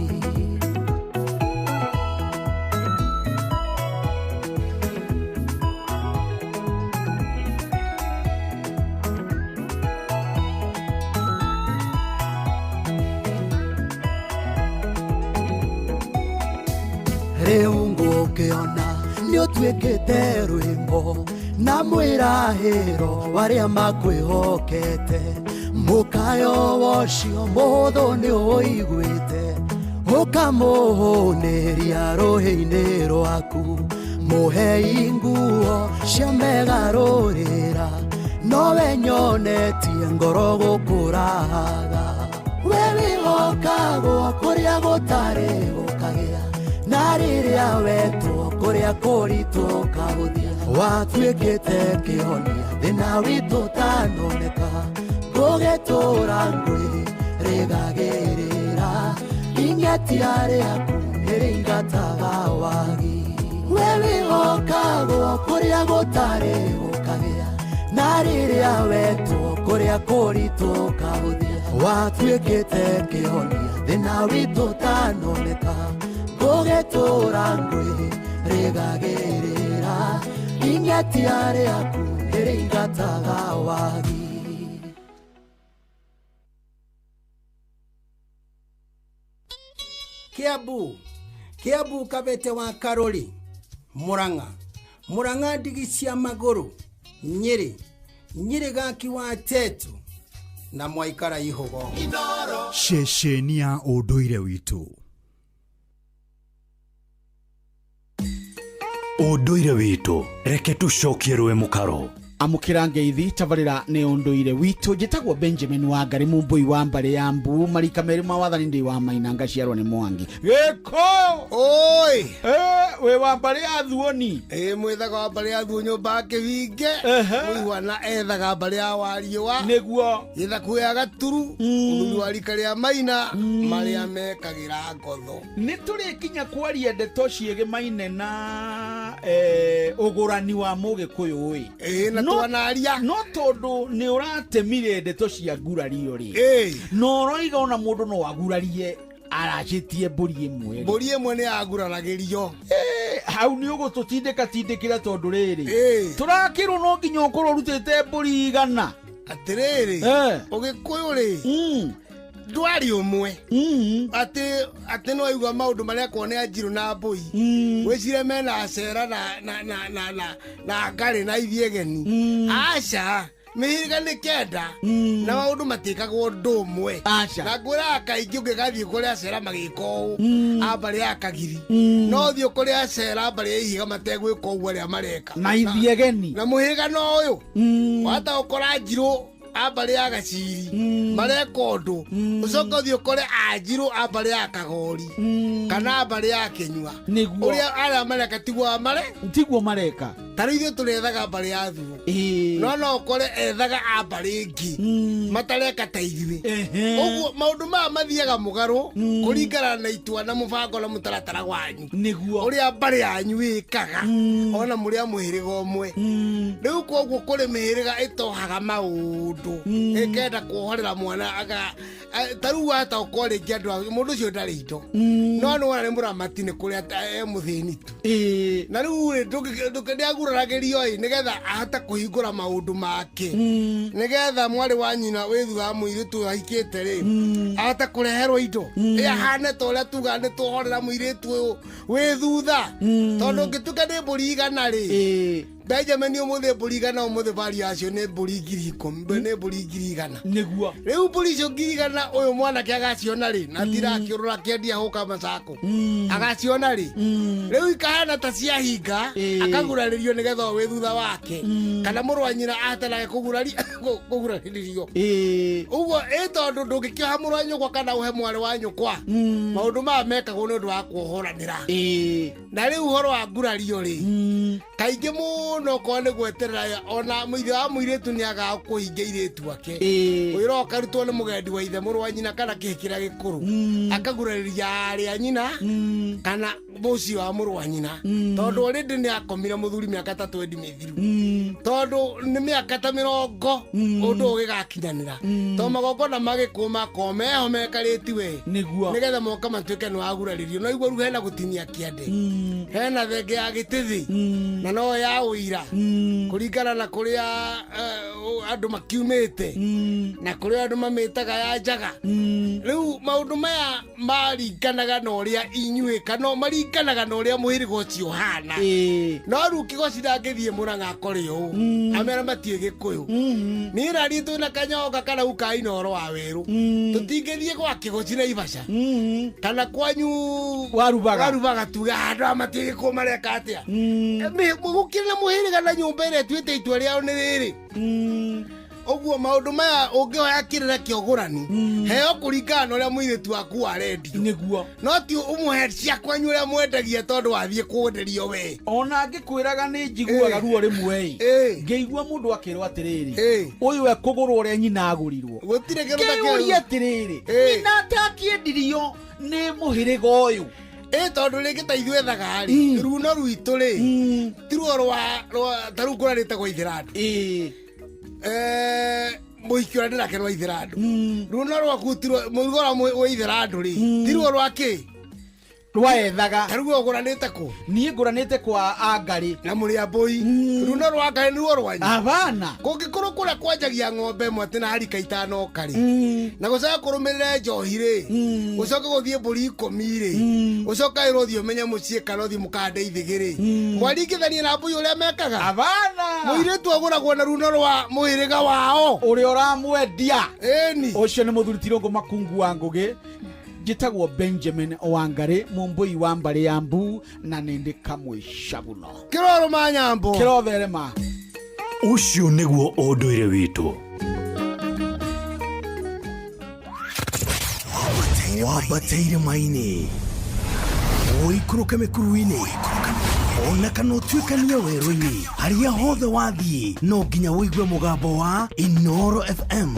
rĩu ngũkĩona nĩũtuĩkĩte rwĩmbo na mwĩrahĩro warĩa makwĩhokete mũkayo wocio mũhũthũ nĩũiguĩte ũkamũhũnĩria rũhĩ-inĩ rwaku mũhei nguo cia megarũrĩra nowe nyonetie ngoro gũkũrahaga we wĩhokagwo kũrĩa gũtarĩ gũkagĩa na rĩrĩa wetwo kũrĩa kũritũ ũkahũthia watuĩkĩte kĩhonia thĩna witũ ũtanoneka ngũgĩtũra ngwĩrĩgagĩrĩra ing'atia rĩaku nĩrĩingataga wagi we wĩhokagwo kũrĩa gũtarĩ gũkagĩa na rĩrĩa wetwo kũrĩa kũritũ ũkahũthia watuĩkĩte kĩhonia thĩna witũ ũtanoneka ngũgĩtũra ngwĩrĩgagĩrĩra ing'atia rĩaku nĩrĩingataga wagi Kiambu Kabete wa Karori Murang'a Murang'a ndigi cia magũrũ Nyĩrĩ Nyĩrĩ gaki wa tetu na mwaikara ihũgo. Ceceni ya ũndũire witũ. Ũndũire witũ, reke tũcokie rũĩ mũkaro. Amũkĩra ngeithi tabarĩra nĩ ũndũire witũ. Njĩtagwo Benjamin Wangari, mũmbũi wa mbarĩ ya mbu, marika merĩ ma wathani, ndĩ wa maina, ngaciarwo nĩ Mwangi Gĩkũyũ. Oi. Wĩ wa mbarĩ ya Thuoni? Ĩ, mwĩthaga wa mbarĩ ya Thuo, nyũmba ya kĩbinge. Mũihwana ethaga mbarĩ ya Wariũa. Nĩguo. Gĩthaku ya Gaturu, mũthuri wa rika rĩa Maina, marĩa mekagĩra ngotho. Nĩ tũrĩkinya kwaria ndeto ciĩgĩmaine na ũgũrani wa mũgĩkũyũ ĩ. Ĩ, na twanaria. No tondũ nĩ ũratemire ndeto cia ngurario rĩ, na ũroiga ona mũndũ no agurarie aracĩtie mbũri ĩmwe rĩ. Mbũri ĩmwe nĩ yaguraragĩrio. Hau nĩ ũgũtũtindĩka tindĩkĩra tondũ rĩrĩ, tũrakĩrwo no nginya ũkorwo ũrutĩte mbũri 100. Atĩrĩrĩ, ũgĩkũyũ rĩ, ndwari ũmwe atĩ no aigua maũndũ marĩa kuona nĩ anjirũ na mbũi, wĩcire mena cera na na na na na na ngarĩ na ithiĩ geni. Aca, mĩhĩrĩga nĩ 9 na maũndũ matiĩkagwo ũndũ ũmwe. Aca. Na ngwĩraga kaingĩ ũngĩgathiĩ kũrĩa cera magĩka ũũ, a mbarĩ ya Kagiri, no ũthiĩ kũrĩa cera mbarĩ ya Ihiga mategwĩka ũguo arĩa mareka. Na ithiĩ geni. Na mũhĩrĩga no ũyũ wahota gũkora njirũ a mbarĩ ya Gaciri mareka ũndũ, ũcoke ũthiĩ ũkore anjirũ a mbarĩ ya Kagori kana a mbarĩ ya Kĩnyua. Nĩguo. Ũrĩa arĩa mareka tiguo mare tiguo mareka. Ta rĩu ithuĩ tũrĩethaga mbarĩ ya Thuo, no no ũkore ethaga a mbarĩ ĩngĩ matareka ta ithuĩ. Ũguo maũndũ maya mathiaga mũgarũ kũringana na itua na mũbango na mũtaratara wanyu. Nĩguo. Ũrĩa mbarĩ yanyu ĩkaga, ona mũrĩ a mũhĩrĩga ũmwe. Rĩu koguo kũrĩ mĩhĩrĩga ĩtohaga maũndũ, ĩkenda kuohorera mwana aga ta rĩu wahota gũkorwo rĩngĩ andũ a mũndũ ũcio ndarĩ indo, no nĩ wona nĩ mũramati, nĩ kũrĩa e mũthĩni tu. Na rĩu rĩ, ndĩaguraragĩrio ĩ, nĩgetha ahote kũhingũra maũndũ make, nĩgetha mwarĩ wa nyina wĩ thutha wa mũirĩtu ũyũ ahikĩte rĩ, ahote kũreherwo indo. Ĩ, ahane ta ũrĩa tugaga nĩ twohorera mũirĩtu ũyũ wĩ thutha, tondũ ũngĩtuĩka nĩ mbũri 100 rĩ, Benjamin, ũmũthĩ mbũri 100, ũmũthĩ bari yacio nĩ mbũri 10,000, nĩ mbũri 100,000. Nĩguo. Rĩu mbũri icio 100,000 ũyũ mwanake agaciona rĩ, na tirakĩũrũra kĩendia hũka macako, agaciona rĩ, rĩu ikahana ta ciahinga, akagurarĩrio nĩgetha o wĩ thutha wake kana mũrũ wa nyina ahote nake kũgurarĩrio. Ũguo ĩ, tondũ ndũngĩkĩoha mũrũ wa nyũkwa kana ũhe mwarĩ wa nyũkwa, maũndũ maya mekagwo nĩ ũndũ wa kuohoranĩra. Na rĩu ũhoro wa ngurario rĩ, kaingĩ mũno okorwo nĩ gweterera, ona mũithe wa mũirĩtu nĩ agaga kũhingia irĩtu ake, wĩra ũkarutwo nĩ mũgendi wa ithe, mũrũ wa nyina kana kĩhĩ kĩrĩa gĩkũrũ, akagurarĩria arĩ a nyina kana mũciĩ wa mũrũ wa nyina, tondũ already nĩ akomire mũthuri mĩaka ta 20 mĩthiru, tondũ nĩ mĩaka ta 80 ũndũ ũgĩgakinyanĩra, tondũ magongona magĩkũ makorwo meho mekarĩti we. Nĩguo. Nĩgetha moka matuĩke nĩ wagurarĩrio. No igua rĩu hena gũtinia kĩande, hena thenge ya gĩtĩthĩ na no ya ũira, kũringana na kũrĩa andũ makiumĩte na kũrĩa andũ mamĩtaga ya njaga. Rĩu maũndũ maya maringanaga na ũrĩa inyuĩ kana maringanaga na ũrĩa mũhĩrĩga ũcio ũhana. No rĩu kĩgoci ndangĩthiĩ Mũrang'a akore ũũ amera matiĩ Gĩkũyũ. Niĩ na niĩ twĩna kanyonga kana uka Inooro wa werũ, tũtingĩthiĩ gwa kĩgoci na Ibaca kana kwanyu Warubaga. Warubaga tuge andũ aya matiĩ Gĩkũyũ mareka atĩa. Gũkĩrĩ na mũhĩrĩga na nyũmba ĩrĩa ĩtuĩte itua rĩao nĩ rĩrĩ. Ũguo maũndũ maya ũngĩhoya kĩrĩra kĩa ũgũrani, heo kũringana na ũrĩa mũirĩtu waku arendio. Nĩguo. No ti ũmũhe cia kwanyu ũrĩa mwendagia tondũ wathiĩ kwenderio we. Ona ngĩkwĩraga nĩ njiguaga ruo rĩmwe ĩ, ngĩigua mũndũ akĩrwo atĩrĩrĩ, ũyũ ekũgũrwo ũrĩa nyina agũrirwo. Gũtirĩ kĩndũ ta kĩu. Ngĩyũria atĩrĩrĩ, nyina atakĩendirio nĩ mũhĩrĩga ũyũ? Ĩ, tondũ rĩngĩ ta ithuĩ ethaga rĩ, runo rwitũ rĩ, ti ruo rwa ta rĩu kũrĩa rĩtagwo ithĩrandũ. Mũhiki ũrĩa ndĩrake rwa ithĩrandũ, runo rwaku ti ruo, mũrigo ũrĩa wa ithĩrandũ rĩ, ti ruo rwa kĩ? Rwaethaga. Ta rĩu we ũgũranĩte kũ? Niĩ ngũranĩte kwa Angarĩ. Na mũrĩ a mbũi. Runo rwa Ngarĩ nĩruo rwanyu. Abana. Kũngĩkorwo kũrĩa kwanjagia ng'ombe ĩmwe atĩ na rika itanoka rĩ, na gũcoke kũrũmĩrĩre njohi rĩ, gũcoke gũthiĩ mbũri ikũmi rĩ, ũcoke wĩrwo ũthiĩ ũmenye mũciĩ kana ũthiĩ mũkande ithĩgĩ rĩ, mwaringithania na mbũi ũrĩa mekaga. Abana. Mũirĩtu agũragwo na runo rwa mũhĩrĩga wao. Ũrĩa ũramwendia. Ĩni. Ũcio nĩ mũthuri ti Rũngũ Makungu wa Ngũgĩ. Njĩtagwo Benjamin Wangari, mũmbũi wa mbarĩ ya Mbu, na nĩ ndĩ kamwe cabuno. Kĩrorũma nyambo. Kĩrotherema. Ũcio nĩguo ũndũire witũ. Wambate irĩma-inĩ, ũikũrũke mĩkuru-inĩ, ona kana ũtuĩkanie werũ-inĩ, harĩa hothe wathiĩ no nginya ũigue mũgambo wa Inooro FM.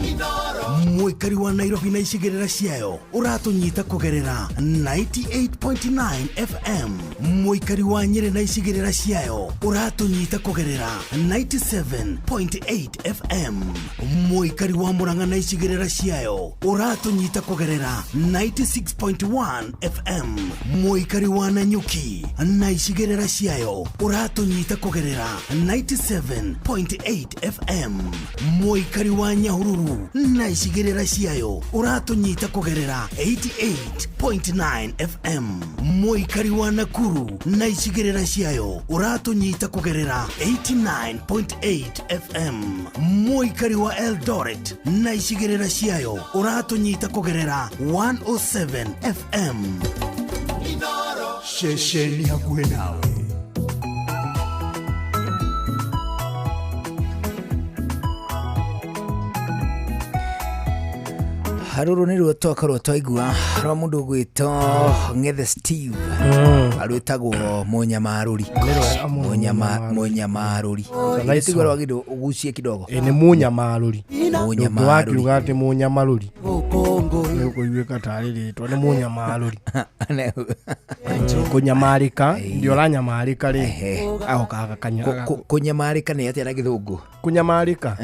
Mũikari wa Nairobi na icigĩrĩra ciayo ũratũnyita kũgerera 98.9 FM. Mũikari wa Nyĩrĩ na icigĩrĩra ciayo ũratũnyita kũgerera 97.8 FM. Mũikari wa Murang'a na icigĩrĩra ciayo ũratũnyita kũgerera 96.1 FM. Mũikari wa Nanyuki na icigĩrĩra ciayo ũratũnyita kũgerera 97.8 FM. Mũikari wa Nyahururu na icigĩrĩra ciayo ũratũnyita kũgerera 88.9 FM. Mũikari wa Nakuru na icigĩrĩra ciayo ũratũnyita kũgerera 89.8 FM. Mũikari wa Eldoret na icigĩrĩra ciayo ũratũnyita kũgerera 107 FM. Ceceni hakuhĩ nawe. Rũrũ nĩ ruo twakorwo twaigua rwa mũndũ ũgwĩtwo Ng'ethe Steve. Rwĩtagwo Mũnyamarũri. Mũnyamarũri. Nice Tiguo one. rwagĩrĩirwo ũgucie kidogo. Ĩ, nĩ mũnyamarũri. Mũnyamarũri. Wakiuga atĩ mũnyamarũri nĩ ũkũiguĩka tarĩ rĩtwa nĩ mũnyamarũri. Kũnyamarĩka ndio ũranyamarĩka rĩ, agokaga Kũnyamarĩka nĩ atĩa na gĩthũngũ? Kũnyamarĩka.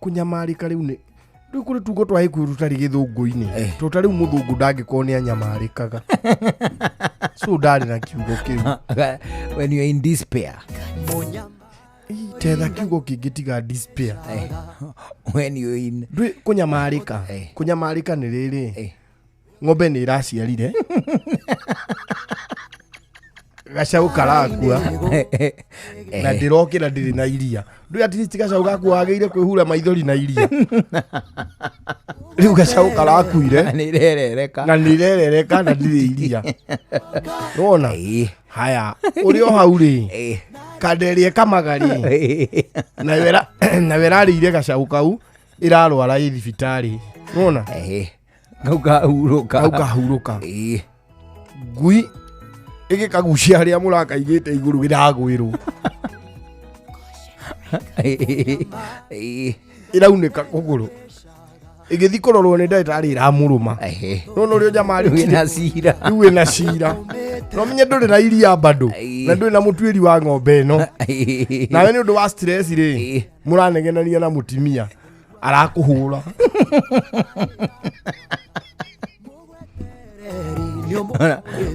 Kũnyamarĩka rĩu nĩ rĩu kũrĩ tugo twa gĩkũyũ tũtarĩ gĩthũngũ-inĩ, tondũ ta rĩu mũthũngũ ndangĩkorwo nĩ anyamarĩkaga. So ndarĩ na kiugo kĩu. When you're in despair. Tetha kiugo kĩngĩ tiga despair. When you're in Ndwĩ kũnyamarĩka. Kũnyamarĩka nĩ rĩrĩ, ng'ombe nĩ ĩraciarire, gacaũ karakua na ndĩrokĩra ndĩrĩ na iria. Ndũĩ at least gacaũ gaku wagĩrĩire kwĩhura maithori na iria. Rĩu gacaũ karakuire nĩ irerereka na nĩ irerereka na ndirĩ iria. Nĩwona? Haya, ũrĩ o hau rĩ, kanda ĩrĩa ĩkamaga rĩ, nayo ĩrarĩire gacaũ kau, ĩrarwara ĩ thibitarĩ. Nĩwona? Kau kahurũka. Kau kahurũka. Ngui ĩgĩkagucia harĩa mũrakaigĩte igũrũ gĩragwĩrwo. Ĩraunĩka kũgũrũ. Ĩgĩthiĩ kũrorwo nĩ ndagĩtarĩ ĩramũrũma. Nĩwona ũrĩa ũnyamarĩkire? Rĩu ĩna cira. Rĩu ĩna cira. No menye ndũrĩ na iria bado, na ndũrĩ na mũtuĩri wa ng'ombe ĩno. Nawe nĩ ũndũ wa stress rĩ, mũranegenania na mũtumia arakũhũra.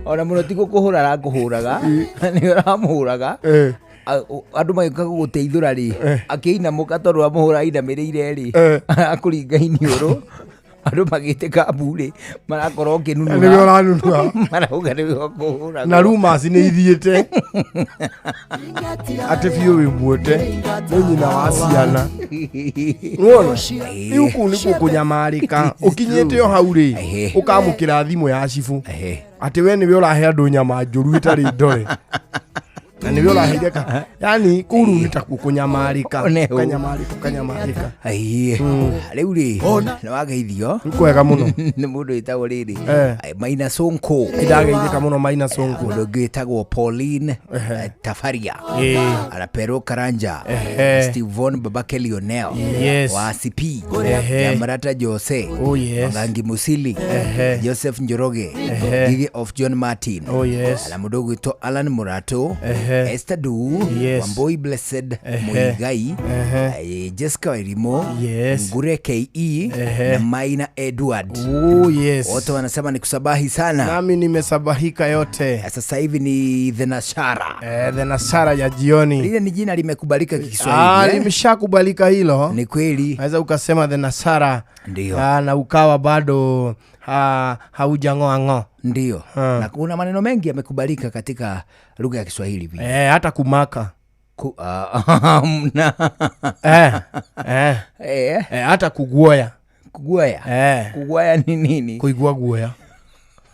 Ona mũno ti gũkũhũra arakũhũraga, nĩ ũramũhũraga. Andũ magĩũka gũgũteithũra rĩ, akĩinamũka tondũ amũhũra ainamĩrĩire rĩ, arakũringa iniũrũ. Andũ magĩte kambu rĩ, marakorwo ũkĩnunura. Nĩwe ũranunura. Marauga nĩwe ũkũhũragwo. Na rumors nĩ ithiĩte atĩ biũ wĩ muote nĩ nyina wa ciana. Nĩwona? Rĩu kũu nĩkuo kũnyamarĩka. Ũkinyĩte o hau rĩ, ũkamũkĩra thimũ ya cibũ atĩ we nĩwe ũrahe andũ nyama njũru ĩtarĩ ndore. Na nĩwe ũraheire ka. Yani kũu rĩu nĩ takuo kũnyamarĩka. Ũkanyamarĩka, ũkanyamarĩka. Rĩu rĩ, nĩ wageithio. Nĩ kwega mũno. Nĩ mũndũ wĩtagwo rĩrĩ, Maina Sonko. Nĩndageithĩka mũno Maina Sonko. Mũndũ ũngĩ wĩtagwo Pauline Tafaria. Arapero Karanja. Stevon Babake Lionel. Wa CP. Yamarata Jose. Oh, yes. Wangangi Musili. Joseph Njoroge. Gigi of John Martin. Oh, yes. Na mũndũ ũgwĩtwo Alan Murato. Esther Du, Yes. Wambui Blessed, Ehe. Muigai, Ehe. Jessica Wairimo, Yes. Ngure KE Ehe. na Maina Edward. Oh, yes. Wote wanasema ni kusabahi sana. Nami nimesabahika yote. Sasa hivi ni Thenashara. Thenashara ya jioni. Lile ni jina limekubalika Kiswahili. Eh? Limeshakubalika hilo. Ni kweli. Naweza ukasema Thenashara. Ndio. Na ukawa bado haujang'oa ng'o. Ndio. Na kuna maneno mengi yamekubalika katika lugha ya Kiswahili pia. Hata kumaka. Hata kuguoya. Kuguoya? Kuguoya ni nini? Kuigua guoya.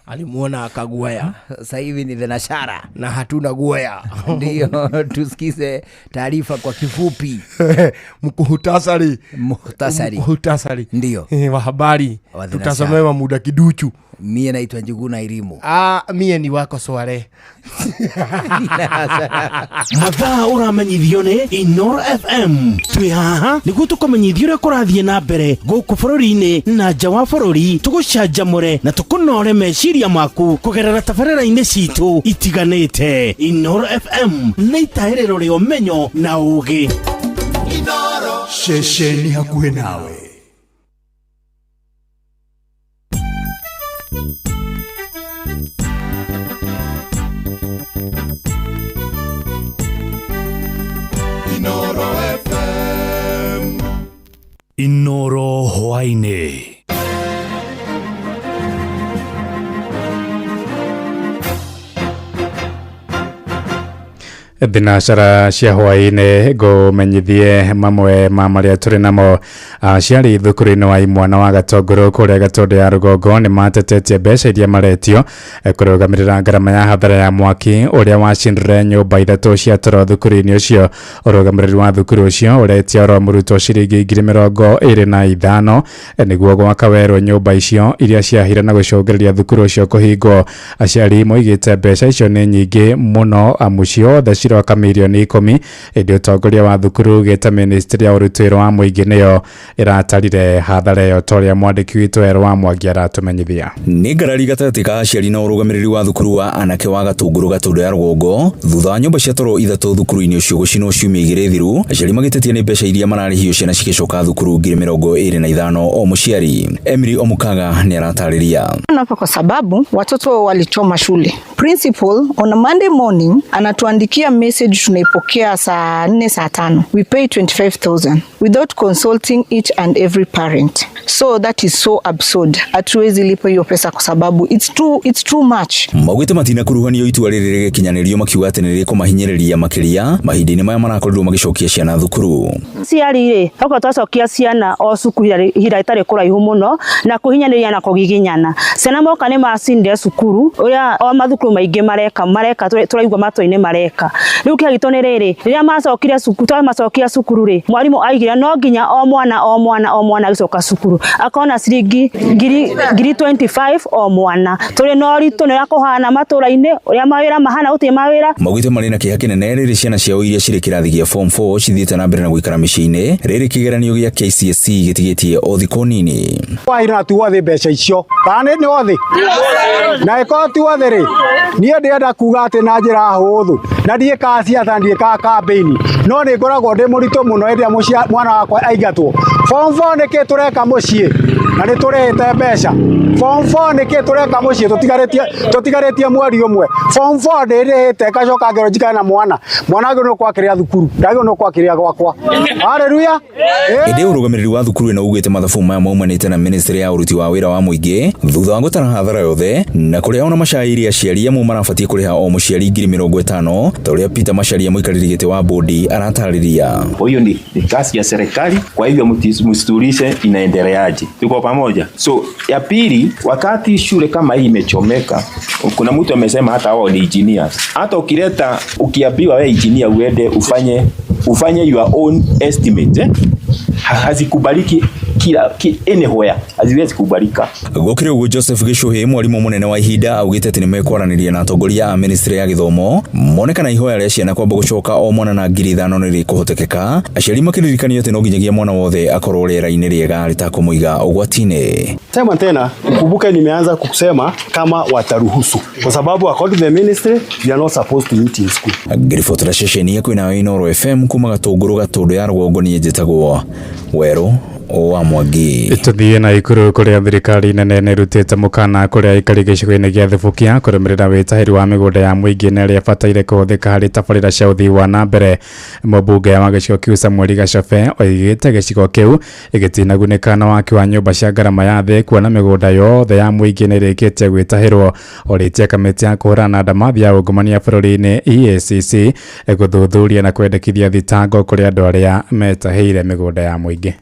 Alimuona akaguoya. Sasa hivi ni Thenashara. Na hatuna guoya. Ndio, tusikize taarifa kwa kifupi. Mkuhutasari. Muhtasari. Mkuhutasari. Ndio. Wa habari. Wa Thenashara. Tutasomewa muda kiduchu. Mie naitwa Njuguna Irimu. Mie ni wako Swale. Mathaa ũramenyithio nĩ Inoro FM. Twĩ haha nĩguo tũkũmenyithia ũrĩa kũrathiĩ na mbere gũkũ bũrũri-inĩ na nja wa bũrũri, tũgũcanjamũre na tũkũnore meciria maku kũgerera tabarĩra-inĩ citũ itiganĩte. Inoro FM nĩ itahĩrĩro rĩa ũmenyo na ũũgĩ. Ceceni hakuhĩ nawe. Inoro FM. Inoro hwaĩ-inĩ. Thinacara cia hwaĩ-inĩ ngũmenyithie mamwe ma marĩa tũrĩ namo. Aciari thukuru-inĩ wa imwana wa Gatũngũrũ kũrĩa Gatũndũ ya rũgongo nĩ matetetie mbeca iria maretio kũrũgamĩrĩra ngarama ya hathara ya mwaki ũrĩa wacindire nyũmba ithatũ cia toro thukuru-inĩ ũcio. Ũrũgamĩrĩri wa thukuru ũcio ũretia oro mũrutwo ciringi 25,000 nĩguo gwaka werũ nyũmba icio iria ciahire na gũcũngĩrĩria thukuru ũcio kũhingwo. Aciari moigĩte mbeca icio nĩ nyingĩ mũno amu ciothe ciroka mirioni 10, ĩndĩ ũtongoria wa thukuru ugĩte ministry ya ũruti wĩra wa mũingĩ nĩyo ĩratarire hathara ĩyo ta ũrĩa mwandĩki witũ Erũ wa Mwangi aratũmenyithia. Nĩ ngarari gatagatĩ ka aciari na ũrũgamĩrĩri wa thukuru wa anake wa Gatũngũrũ Gatũndũ ya rũgongo thutha wa nyũmba cia toro ithatũ thukuru-inĩ ũcio gũcinwo ciumia igĩrĩ thiru. Aciari magĩtetia nĩ mbeca iria mararĩhio ciana cigĩcoka thukuru 25,000 o mũciari. Emily Omukaga nĩ aratarĩria. Hapa kwa sababu watoto walichoma shule. Principal on a Monday morning anatuandikia message tunaipokea saa 4 saa 5. We pay 25,000 without consulting each and every parent. So that is so absurd. Hatuwezi lipa hiyo pesa kwa sababu it's too much. Maugĩte matinakuruhanio itua rĩrĩ rĩgĩkinyanĩrio makiuga atĩ nĩ rĩkũmahinyĩrĩria makĩria mahinda-inĩ maya marakorirwo magĩcokia ciana thukuru. Ciari rĩ, okorwo twacokia ciana o cukuru ihinda rĩtarĩ kũraihu mũno na kũhinyanĩria na kũgiginyana. Ciana moka nĩ macindire cukuru ũrĩa o mathukuru maingĩ mareka tũraigua matũ-inĩ mareka. Rĩu kĩheo gitũ nĩ rĩrĩ, rĩrĩa macokire cukuru, twamacokia cukuru rĩ, mwarimũ aigire no nginya o mwana o mwana o mwana agĩcoka cukuru akona ciringi ngiri 25 o mwana. Tũrĩ na ũritũ nĩ ũrĩa kũhana matũra-inĩ, ũrĩa mawĩra mahana, gũtirĩ mawĩra. Maugĩte marĩ na kĩeha kĩnene rĩrĩ ciana ciao iria cirĩ kĩrathi gĩa form 4 cithiĩte na mbere na gũikara mĩciĩ-inĩ rĩrĩ kĩgeranio gĩa KCSE gĩtigĩtie o thikũ nini. Wahira ti wothe mbeca icio kana nĩ wothe na ĩkorwo ti wothe rĩ, niĩ ndĩrenda kuga atĩ na njĩra hũthũ na ndiĩkaga ciaca, ndiĩkaga campaign, no nĩ ngoragwo ndĩ mũritũ mũno hĩndĩ ĩrĩa mwana wakwa aingatwo. Form 4 nĩkĩ tũreka mũciĩ na nĩ tũrĩhĩte mbeca. Form 4 nĩkĩ tũreka mũciĩ tũtigarĩtie mweri ũmwe. Form 4 ndĩrĩhĩte ngacoka ngerwo njikare na mwana. Mwana agĩrĩirwo nĩ kwakĩrĩa thukuru, ndagĩrĩirwo nĩ kwakĩrĩa gwakwa. Haleluya. Ĩndĩ ũrũgamĩrĩri wa thukuru ĩno ugĩte mathabu maya maumanĩte na ministry ya ũruti wa wĩra wa mũingĩ thutha wa gũtara hathara yothe na kũrĩa ona macaĩire aciari amwe marabatiĩ kũrĩha o mũciari 50,000 ta ũrĩa Peter Macharia mũikarĩri gĩtĩ wa bodi aratarĩria. Hiyo ni kazi ya serikali, kwa hivyo msituulize inaendeleaje. Tuko pamoja. So ya pili, wakati shule kama hii imechomeka, kuna mtu amesema hata wao ni engineers. Hata ukileta ukiambiwa wewe engineer uende ufanye your own estimate, Hazikubaliki kila anywhere haziwezi kubalika. Gũkĩrĩ ũguo Joseph Gĩcuhĩ mwarimũ mũnene wa ihinda augĩte atĩ nĩmekwaranĩria na atongoria a ministry ya gĩthomo mone kana ihoya rĩa ciana kwamba gũcoka o mwana na 5,000 nĩ rĩkũhotekeka, aciari makĩririkanio atĩ no nginyagia mwana wothe akorwo rĩera-inĩ rĩega rĩtakũmũiga ũgwati-inĩ. Sema tena ukumbuke, nimeanza kusema kama wataruhusu, kwa sababu according to the ministry we are not supposed to meet in school. Ngĩribotera ceceni yaku nayo Inooro FM kuma Gatũngũrũ Gatũndũ ya rũgongo, niĩ njĩtagwo Werũ wa Mwangi. Tũthiĩ na Ikuru kũrĩa thirikari nene nĩ ĩrutĩte mũkana kũrĩa aikari gĩcigo-inĩ gĩa Thubukia kũrũmĩrĩra wĩtahĩri wa mĩgũnda ya mũingĩ na ĩrĩa ĩbataire kũhũthĩka harĩ tabarĩra cia ũthii wa na mbere. Mũmbunge wa gĩcigo kĩu Samuel Gacobe oigĩte gĩcigo kĩu gĩtinagunĩka na waki wa nyũmba cia ngarama ya thĩ kuona mĩgũnda yothe ya mũingĩ nĩ ĩrĩkĩtie gwĩtahĩrwo. Orĩtie kamĩtĩ ya kũhũrana na ndamathia ya ungumania bũrũri-inĩ EACC gũthuthuria na kwendekithia thitango kũrĩ andũ arĩa metahĩire mĩgũnda ya mũingĩ.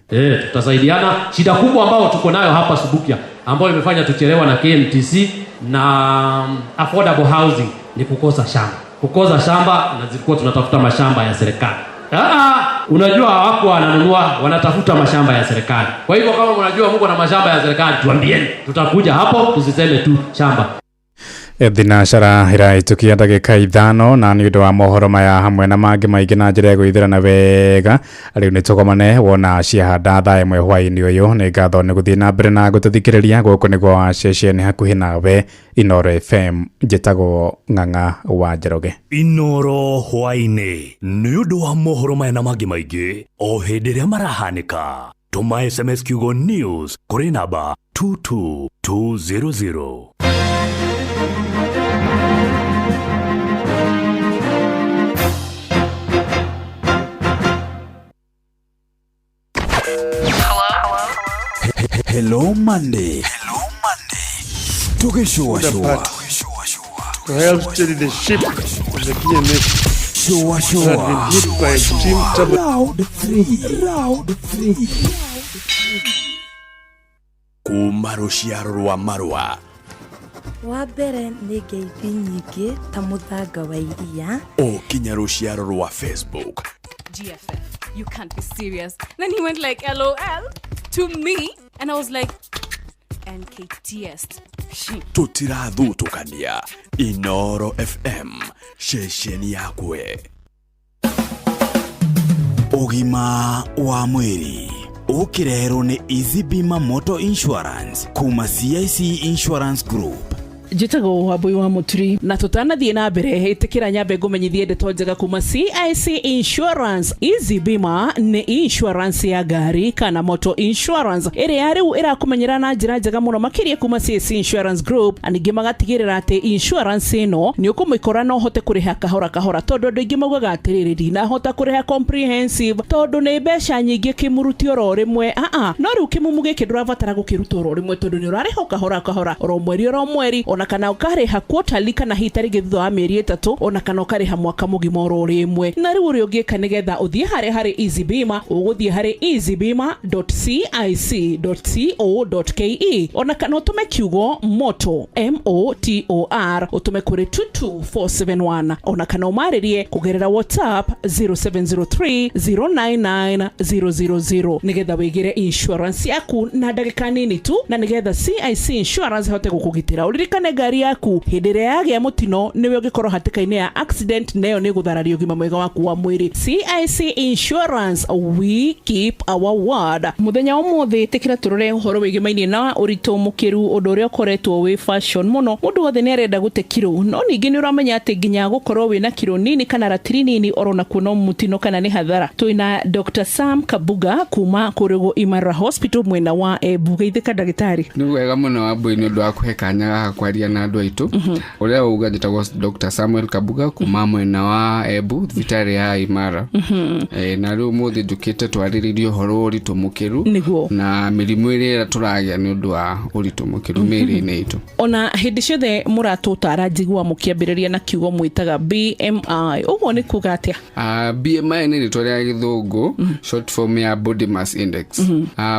Tutasaidiana. Shida kubwa ambayo tuko nayo hapa Subukia ambayo imefanya tuchelewa na KMTC na affordable housing ni kukosa shamba. Kukosa shamba, na zilikuwa tunatafuta mashamba ya serikali. Unajua hawako wananunua, wanatafuta mashamba ya serikali. Kwa hivyo kama mnajua mko na mashamba ya serikali tuambieni. Tutakuja hapo tusiseme tu shamba. Thinacara ĩrahĩtũkia ndagĩka 5 na nĩ ũndũ wa mohoro maya hamwe na mangĩ maingĩ na njĩra ya gwĩthĩrana wega rĩu nĩ tũgomane wona ciahanda thaa 1 hwaĩ-inĩ ũyũ. Nĩ ngatho nĩ gũthiĩ na mbere na gũtũthikĩrĩria. Gũkũ nĩguo wa ceceni hakuhĩ nawe Inooro FM. Njĩtagwo Ng'ang'a wa Njoroge. Inooro hwaĩ-inĩ nĩ ũndũ wa mohoro maya na mangĩ maingĩ o hĩndĩ ĩrĩa marahanĩka. Tũma SMS kiugo news kũrĩ namba 22200. Hello Monday. Hello Monday. Tugishua. To help steady the ship of the Kenyan nation. Shua That had been hit by extreme turbulence. Round 3. Round 3. Kuma rũciaro rwa marũa. Wa mbere nĩ ngeithi nyingĩ ta mũthanga wa iria. O kinya rũciaro rwa Facebook. GFF, you can't be serious. Then he went like LOL to me, and I was like NKTS. Tũtirathutũkania. Inooro FM, ceceni yakwe. Ũgima wa mwĩrĩ ũkĩreherwo nĩ Easy Bima Motor Insurance kuma CIC Insurance Group. Njĩtagwo Wambui wa Mũturi, na tũtanathiĩ na mbere ĩtĩkĩra nyambe ngũmenyithie ndeto njega kuma CIC Insurance. Easy Bima nĩ insurance ya ngari kana motor insurance ĩrĩa rĩu ĩrakũmenyera na njĩra njega mũno makĩria kuma CIC Insurance Group, na ningĩ magatigĩrĩra atĩ insurance ĩno nĩ ũkũmĩkora na ũhote kũrĩha kahora kahora, tondũ andũ aingĩ maugaga atĩrĩrĩ, ndinahota kũrĩha comprehensive tondũ nĩ mbeca nyingĩ kĩmuruti oro rĩmwe. No rĩu kĩmumu gĩkĩ ndũrabatara gũkĩruta oro rĩmwe tondũ nĩ ũrarĩha o kahora kahora oro mweri oro mweri, ona kana ũkarĩha quarterly kana hihi tarĩngĩ thutha wa mĩeri 3, ona kana ũkarĩha mwaka mũgima oro rĩmwe. Na rĩu ũrĩa ũngĩka nĩgetha ũthiĩ harĩa harĩ Easy Bima, ũgũthiĩ harĩ easybima.cic.co.ke, ona kana ũtũme kiugo moto MOTOR ũtũme kũrĩ 22471, ona kana ũmarĩrie kũgerera WhatsApp 0703 099 000 nĩgetha wĩgĩre insurance yaku na ndagĩka nini tu, na nĩgetha CIC Insurance ĩhote gũkũgitĩra. Ũririkane ngari yaku hĩndĩ ĩrĩa yagĩa mũtino nĩwe ũngĩkorwo hatĩka-inĩ ya accident, nayo nĩ gũthararia ũgima mwega waku wa mwĩrĩ. CIC Insurance, we keep our word. Mũthenya ũmũthĩ ĩtĩkĩra tũrore ũhoro wĩgĩmainie na ũritũ mũkĩru, ũndũ ũrĩa ũkoretwo wĩ fashion mũno. Mũndũ wothe nĩ arenda gũte kiro, no ningĩ nĩ ũramenya atĩ nginya gũkorwo wĩna kiro nini kana ratiri nini oro nakuo no mũtino kana nĩ hathara. Twĩna Dr. Sam Kabuga kuma kũrĩgwo Imara Hospital mwena wa Embu. Geithĩka ndagĩtarĩ. Nĩ wega mũno Wambui nĩ ũndũ wa kũhe kanya gaka kwaria na andũ aitũ. Ũrĩa wauga njĩtagwo Dr. Samuel Kabuga kuma mwena wa Embu thibitarĩ ya Imara. Na rĩu ũmũthĩ njũkĩte twarĩrĩrie ũhoro wa ũritũ mũkĩru na mĩrimũ ĩrĩa tũragĩa nĩ ũndũ wa ũritũ mũkĩru mĩĩrĩ-inĩ itũ. Ona hĩndĩ ciothe mũratũtara njigua mũkĩambĩrĩria na kiugo mwĩtaga BMI, ũguo nĩ kuga atĩa? BMI nĩ rĩtwa rĩa gĩthũngũ, short form ya body mass index.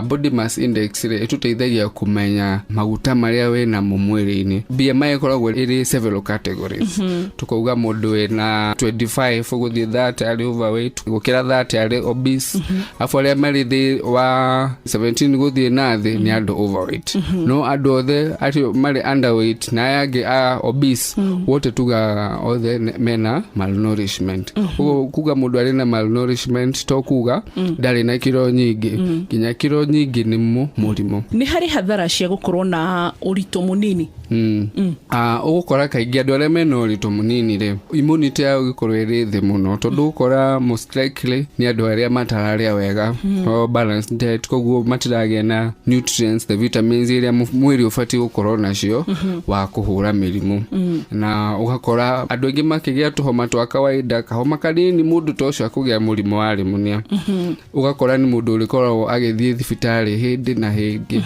Body mass index rĩ ĩtũteithagia kũmenya maguta marĩa wĩnamo mwĩrĩ-inĩ. BMI ĩkoragwo ĩrĩ several categories. Tukauga mũndũ wĩna 25 gũthiĩ 30 arĩ overweight, gũkĩra 30 arĩ obese, afu arĩa marĩ thĩ wa 17 gũthiĩ na thĩ nĩ andũ overweight. No andũ othe acio marĩ underweight na aya angĩ a obese, wote tugaga othe mena malnourishment. Ũguo kuga mũndũ arĩ na malnourishment to kuga ndarĩ na kiro nyingĩ. Nginya kiro nyingĩ nĩ mũrimũ. Nĩ harĩ hathara cia gũkorwo na ũritũ mũnini? Ũgũkora kaingĩ andũ arĩa mena ũritũ mũnini rĩ, immunity yao ĩgĩkorwo ĩrĩ thĩ mũno, tondũ ũgũkora most likely nĩ andũ arĩa matararĩa wega, o balanced diet, koguo matiragĩa na nutrients, the vitamins iria mwĩrĩ ũbatiĩ gũkorwo nacio wa kũhũra mĩrimũ. Na ũgakora andũ aingĩ makĩgĩa tũhoma twa kawaida, kahoma kanini, mũndũ ta ũcio akũgĩa mũrimũ wa pneumonia. Ũgakora nĩ mũndũ ũrĩkoragwo agĩthiĩ thibitarĩ hĩndĩ na hĩndĩ,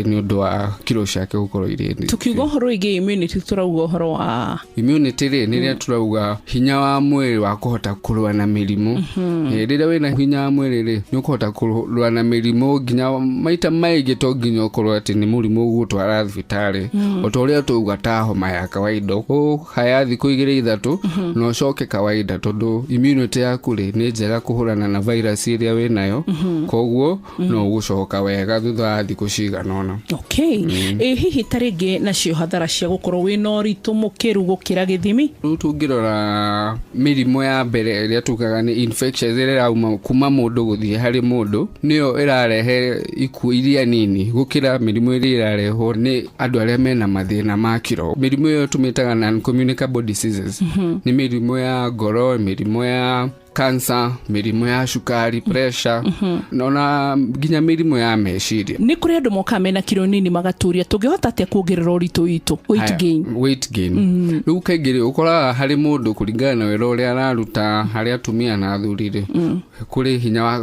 nĩ ũndũ wa kiro ciake gũkorwo irĩ thĩ. Tukiuga ũhoro wĩgiĩ immunity, tũrauga ũhoro wa Immunity rĩ, nĩ rĩrĩa tũrauga hinya wa mwĩrĩ wa kũhota kũrũa na mĩrimũ. Rĩrĩa wĩna hinya wa mwĩrĩ rĩ, nĩ ũkũhota kũrũa na mĩrimũ, nginya maita maingĩ to nginya ũkorwo atĩ nĩ mũrimũ ũgũtwara thibitarĩ. O ta ũrĩa tũuga, ta homa ya kawaida, ũkũhaya thikũ 2 3, na ũcoke kawaida, tondũ immunity yaku rĩ nĩ njega kũhũrana na virus ĩrĩa wĩnayo. Koguo no ũgũcoka wega thutha wa thikũ cigana ũna. Okay. Ĩ hihi ta rĩngĩ nacio hathara cia gũkorwo wĩna ũritũ mũkĩru gũkĩra gĩthimi? Rĩu tũngĩrora mĩrimũ ya mbere ĩrĩa tugaga nĩ infections, ĩrĩa ĩrauma kuma mũndũ gũthiĩ harĩ mũndũ, nĩyo ĩrarehe ikuũ iria nini gũkĩra mĩrimũ ĩrĩa ĩrarehwo nĩ andũ arĩa mena mathĩna ma kiro. Mĩrimũ ĩyo tũmĩtaga non-communicable diseases. Nĩ mĩrimũ ya ngoro, mĩrimũ ya cancer, mĩrimũ ya cukari, pressure, na ona nginya mĩrimũ ya meciria. Nĩ kũrĩ andũ mokaga mena kiro nini magatũria, tũngĩhota atĩa kuongerera ũritũ witũ, weight Haya, gain? Weight gain. Rĩu kaingĩ rĩ, ũkoraga harĩ mũndũ kũringana na wĩra ũrĩa araruta, harĩ atumia na athuri rĩ, kũrĩ hinya wa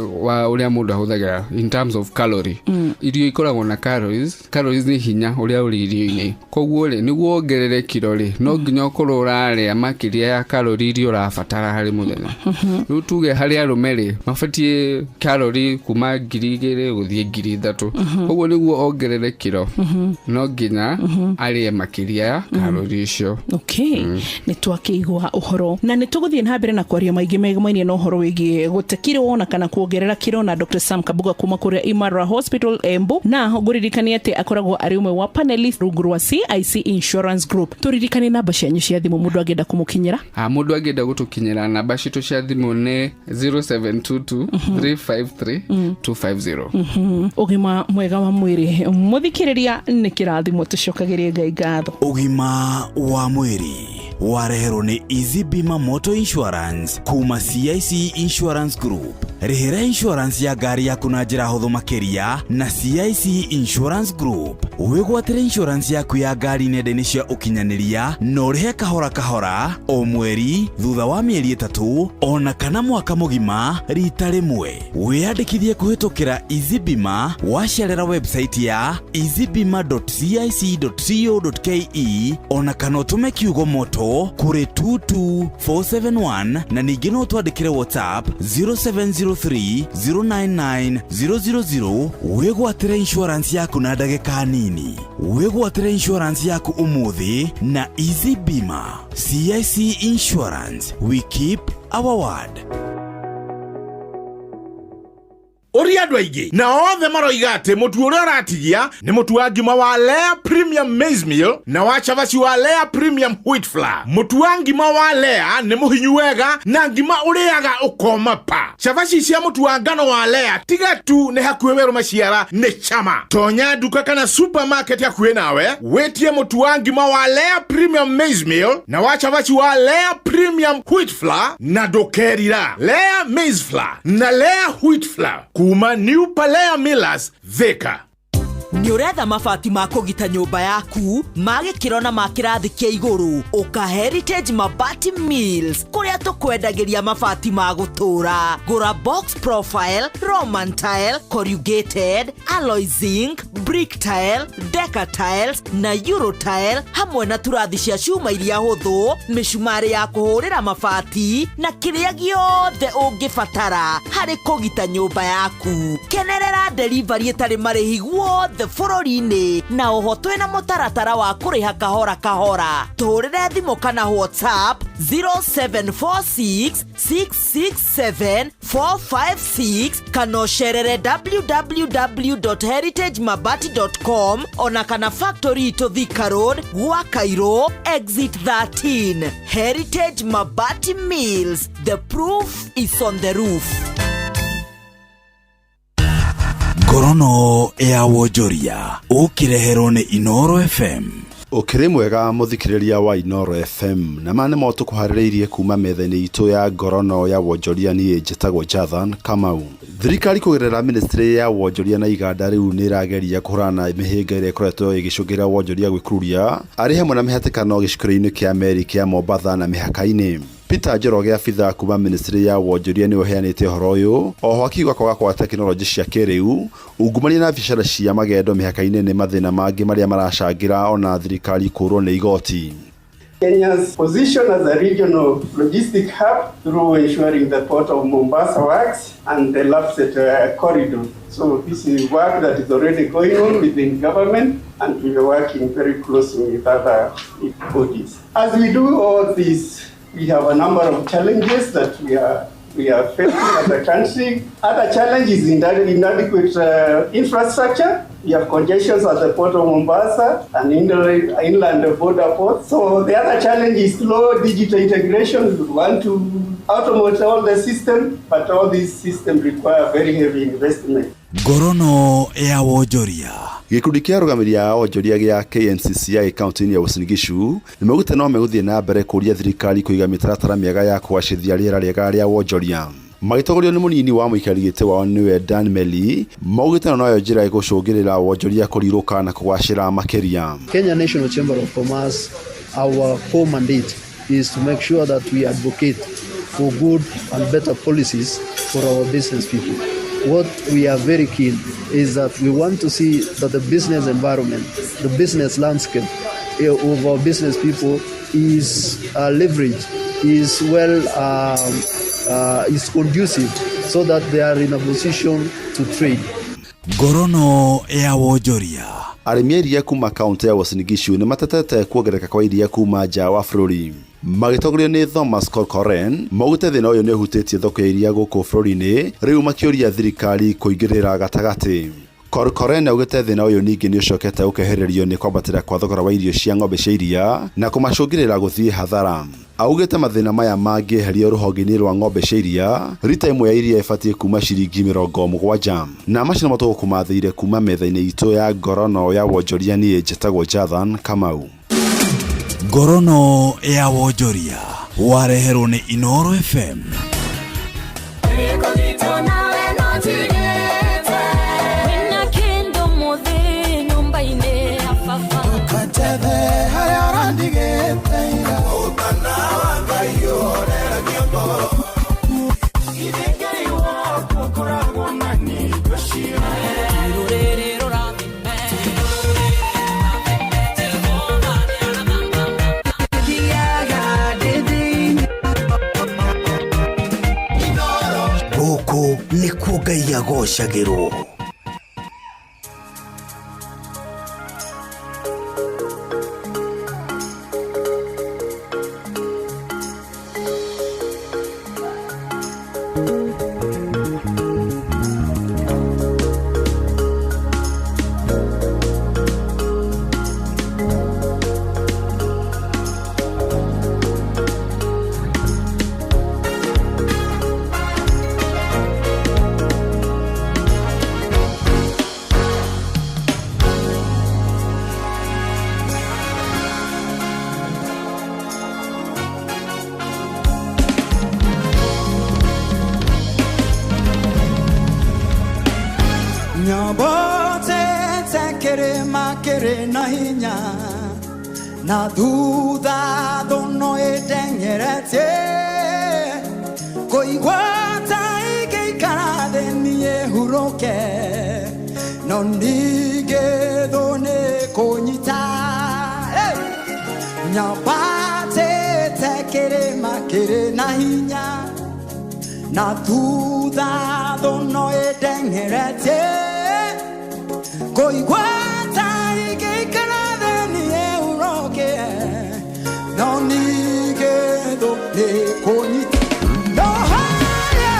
ũrĩa mũndũ ahũthagĩra in terms of calorie. Irio ikoragwo na calories. Calories nĩ hinya ũrĩa ũrĩ irio-inĩ. Koguo rĩ, nĩguo wongerere kiro rĩ, no nginya ũkorwo ũrarĩa makĩria ya calorie iria ũrabatara harĩ mũthenya. Rĩu tuge harĩ arũme rĩ, mabatiĩ calorie kuma 2000 gũthiĩ 3000. Koguo nĩguo ongerere kiro, no nginya arĩe makĩria ya calorie icio. Okay. Nĩ twakĩigua ũhoro na nĩ tũgũthiĩ na mbere na kwaria maingĩ megemainie na ũhoro wĩgiĩ gũte kiro na kana kuongerera kiro na Dr. Sam Kabuga kuma kũrĩa Imara Hospital Embu, na ngũririkanie atĩ akoragwo arĩ ũmwe wa panelist rungu rwa CIC Insurance Group. Tũririkanie namba cianyu cia thimũ mũndũ angĩenda kũmũkinyĩra. Mũndũ angĩenda gũtũkinyĩra, namba citũ cia thimũ nĩ 0722 353 250. Ũgima mwega wa mwĩrĩ, mũthikĩrĩria, nĩ kĩrathimo, tũcokagĩrie Ngai ngatho. Ũgima wa mwĩrĩ wareherwo nĩ Easy Bima Motor Insurance kuma CIC Insurance Group. Rĩhĩra insurance ya ngari yaku na njĩra hũthũ makĩria na CIC Insurance Group. Wĩgwatĩre insurance yaku ya ngari nenda-inĩ cia ũkinyanĩria na ũrĩhe kahora kahora o mweri thutha wa mĩeri 3 ona kana mwaka mũgima rita rĩmwe. Wĩyandĩkithie kũhĩtũkĩra Easy Bima wacerera website ya easybima.cic.co.ke ona kana ũtũme kiugo moto kũrĩ 22471, na ningĩ no twandĩkĩre WhatsApp 0703 099 000. Wĩgwatĩre insurance yaku na ndagĩka nini. Wĩgwatĩre insurance yaku ũmũthĩ na Easy Bima. CIC Insurance, we keep our word. Ũria andũ aingĩ na othe maroiga atĩ mũtu ũrĩa ũratigia nĩ mũtu wa ngima wa Lea Premium Maize Meal na wa cabaci wa Lea Premium Wheat Flour. Mũtu wa ngima wa Lea nĩ mũhinyu wega na ngima ũrĩaga ũkoma pa. Cabaci cia mũtu wa ngano wa Lea tiga tu nĩ hakuhĩ werũ maciara, nĩ chama. Tonya nduka kana supermarket hakuhĩ nawe wĩtie mũtu wa ngima wa Lea Premium Maize Meal na wa cabaci wa Lea Premium Wheat Flour na ndũkerira. Lea Maize Flour na Lea Wheat Flour kuma New Palea Millers, Thika. Nĩ ũretha mabati ma kũgita nyũmba yaku ma gĩkĩro na ma kĩrathi kĩa igũrũ? Ũka Heritage Mabati Mills kũrĩa tũkwendagĩria mabati ma gũtũũra. Gũra box profile, roman tile, corrugated, alloy zinc, brick tile, deca tiles na euro tile, hamwe na turathi cia cuma iria hũthũ, mĩcumarĩ ya kũhũrĩra mabati na kĩrĩa gĩothe ũngĩbatara harĩ kũgita nyũmba yaku. Kenerera delivery ĩtarĩ marĩhi guothe. guothe bũrũri-inĩ na oho twĩna mũtaratara wa kũrĩha kahora kahora. Tũhũrĩre thimũ kana WhatsApp 0746 667 456 kana ũcerere www.heritagemabati.com ona kana factory itũ Thika Road gwa Cairo exit 13. Heritage Mabati Mills, the proof is on the roof. Ngorono ya wonjoria ũkĩreherwo nĩ Inoro FM. Ũkĩrĩ mwega mũthikĩrĩria wa Inoro FM, na ma nĩmo tũkũharĩrĩirie kuma metha-inĩ itũ ya ngorono ya wonjoria. Niĩ njĩtagwo Jathan Kamau. Thirikari kũgerera ministry ya wonjoria na iganda rĩu nĩ ĩrageria kũhũrana na mĩhĩnga ĩrĩa ĩkoretwo ĩgĩcũngĩrĩra wonjoria gwĩkururia arĩ hamwe na mĩhatĩkano gĩcukĩro-inĩ kĩa meri kĩa Mombatha na mĩhaka-inĩ. Peter Njoroge, abitha kuma ministry ya wonjoria, nĩwe ũheanĩte ũhoro ũyũ, oho akiuga kwaga kwa tekinoronjĩ cia kĩrĩu, ungumania na biacara cia magendo mĩhaka-inĩ nĩ mathĩna mangĩ marĩa maracangĩra ona thirikari kũũrwo nĩ igoti. Kenya's position as a regional logistic hub through ensuring the port of Mombasa works and the LAPSSET corridor. So this is work that is already going on within government, and we are working very closely with other bodies. As we do all this, we have a number of challenges that we are facing as a country. Other challenges in inadequate infrastructure. We have congestions at the port of Mombasa and inland border ports. So the other challenge is slow digital integration. We want to automate all the system, but all these systems require very heavy investment. Ngorono ya wonjoria. Gĩkundi kĩa arũgamĩrĩri a wonjoria gĩa KNCCI kaunti-inĩ ya Uasin Gishu nĩmaugĩte no megũthiĩ na mbere kũũria thirikari kũiga mĩtaratara mĩega ya kũgacĩrithia rĩera rĩega rĩa wonjoria. Magĩtongorio nĩ mũnini wa mũikarĩri gĩtĩ wao nĩwe Dan Meli, maugĩte ĩno noyo njĩra ĩgũcũngĩrĩra wonjoria kũrirũka na kũgacĩra makĩria. Kenya National Chamber of Commerce, our core mandate is to make sure that we advocate for good and better policies for our business people. What we are very keen is that we want to see that the business environment, the business landscape of our business people is leveraged, is well, is conducive so that they are in a position to trade. Ngorono ya wonjoria. Arĩmi a iria kuma kaunti ya Uasin Gishu nĩ matetete kuongerereka kwa iria kuma nja wa bũrũri. Magĩtongorio nĩ Thomas Corcoran, maugĩte thĩna ũyũ nĩ ũhutĩtie thoko ya iria gũkũ bũrũri-inĩ, rĩu makĩũria thirikari kũingĩrĩra gatagatĩ. Corcoran augĩte thĩna ũyũ ningĩ nĩ ũcokete ũkehererio nĩ kwambatĩra kwa thogora wa irio cia ng'ombe cia iria na kũmacũngĩrĩra gũthiĩ hathara. Augĩte mathĩna maya mangĩeherio rũhonge-inĩ rwa ng'ombe cia iria, rita ĩmwe ya iria ĩbatiĩ kuma ciringi 70. Na macio nĩmo tũgũkũmathĩire kuma metha-inĩ itũ ya ngorono ya wonjoria. Niĩ njĩtagwo Jathan Kamau. Ngorono ya wonjoria wareherwo nĩ Inoro FM. Wĩna kĩndũ mũthĩ nyũmba-inĩ ya baba. Njethe harĩa ũrandigĩte ira. Ũtana wa Ngai ũhoreragia ngoro. Githĩ Ngai wakwa ũkoragwo na nyingo ciothe. Rũrĩrĩ rũrathime. Thiaga ndĩ-thĩinĩ. Gũkũ nĩkuo Ngai agocagĩrwo. Nyambũtĩte kĩrĩma kĩrĩ na hinya na thutha thũno ĩndengeretie kũigua ta ingĩikara thĩ niĩ hurũke no ningĩ thũ nĩ kũnyita. Hey! Nyambatĩte kĩrĩma kĩrĩ na hinya na thutha thũno ĩndengeretie. Ngũigua ta ingĩikara thĩ niĩ hurũke, no ningĩ thũ nĩkũnyita. No harĩa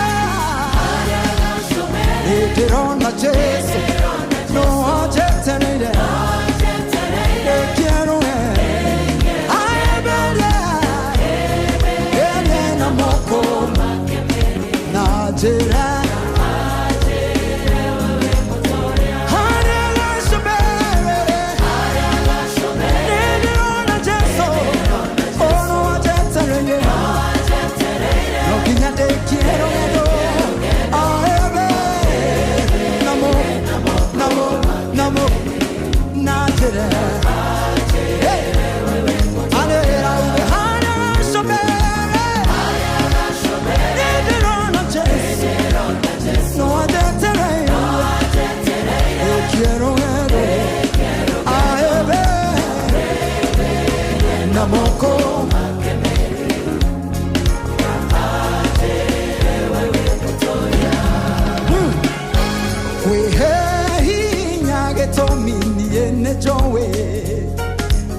nĩndĩrona Jesũ, no anjetereire ndĩkĩerũe aemberie ĩrĩ na moko na njĩra.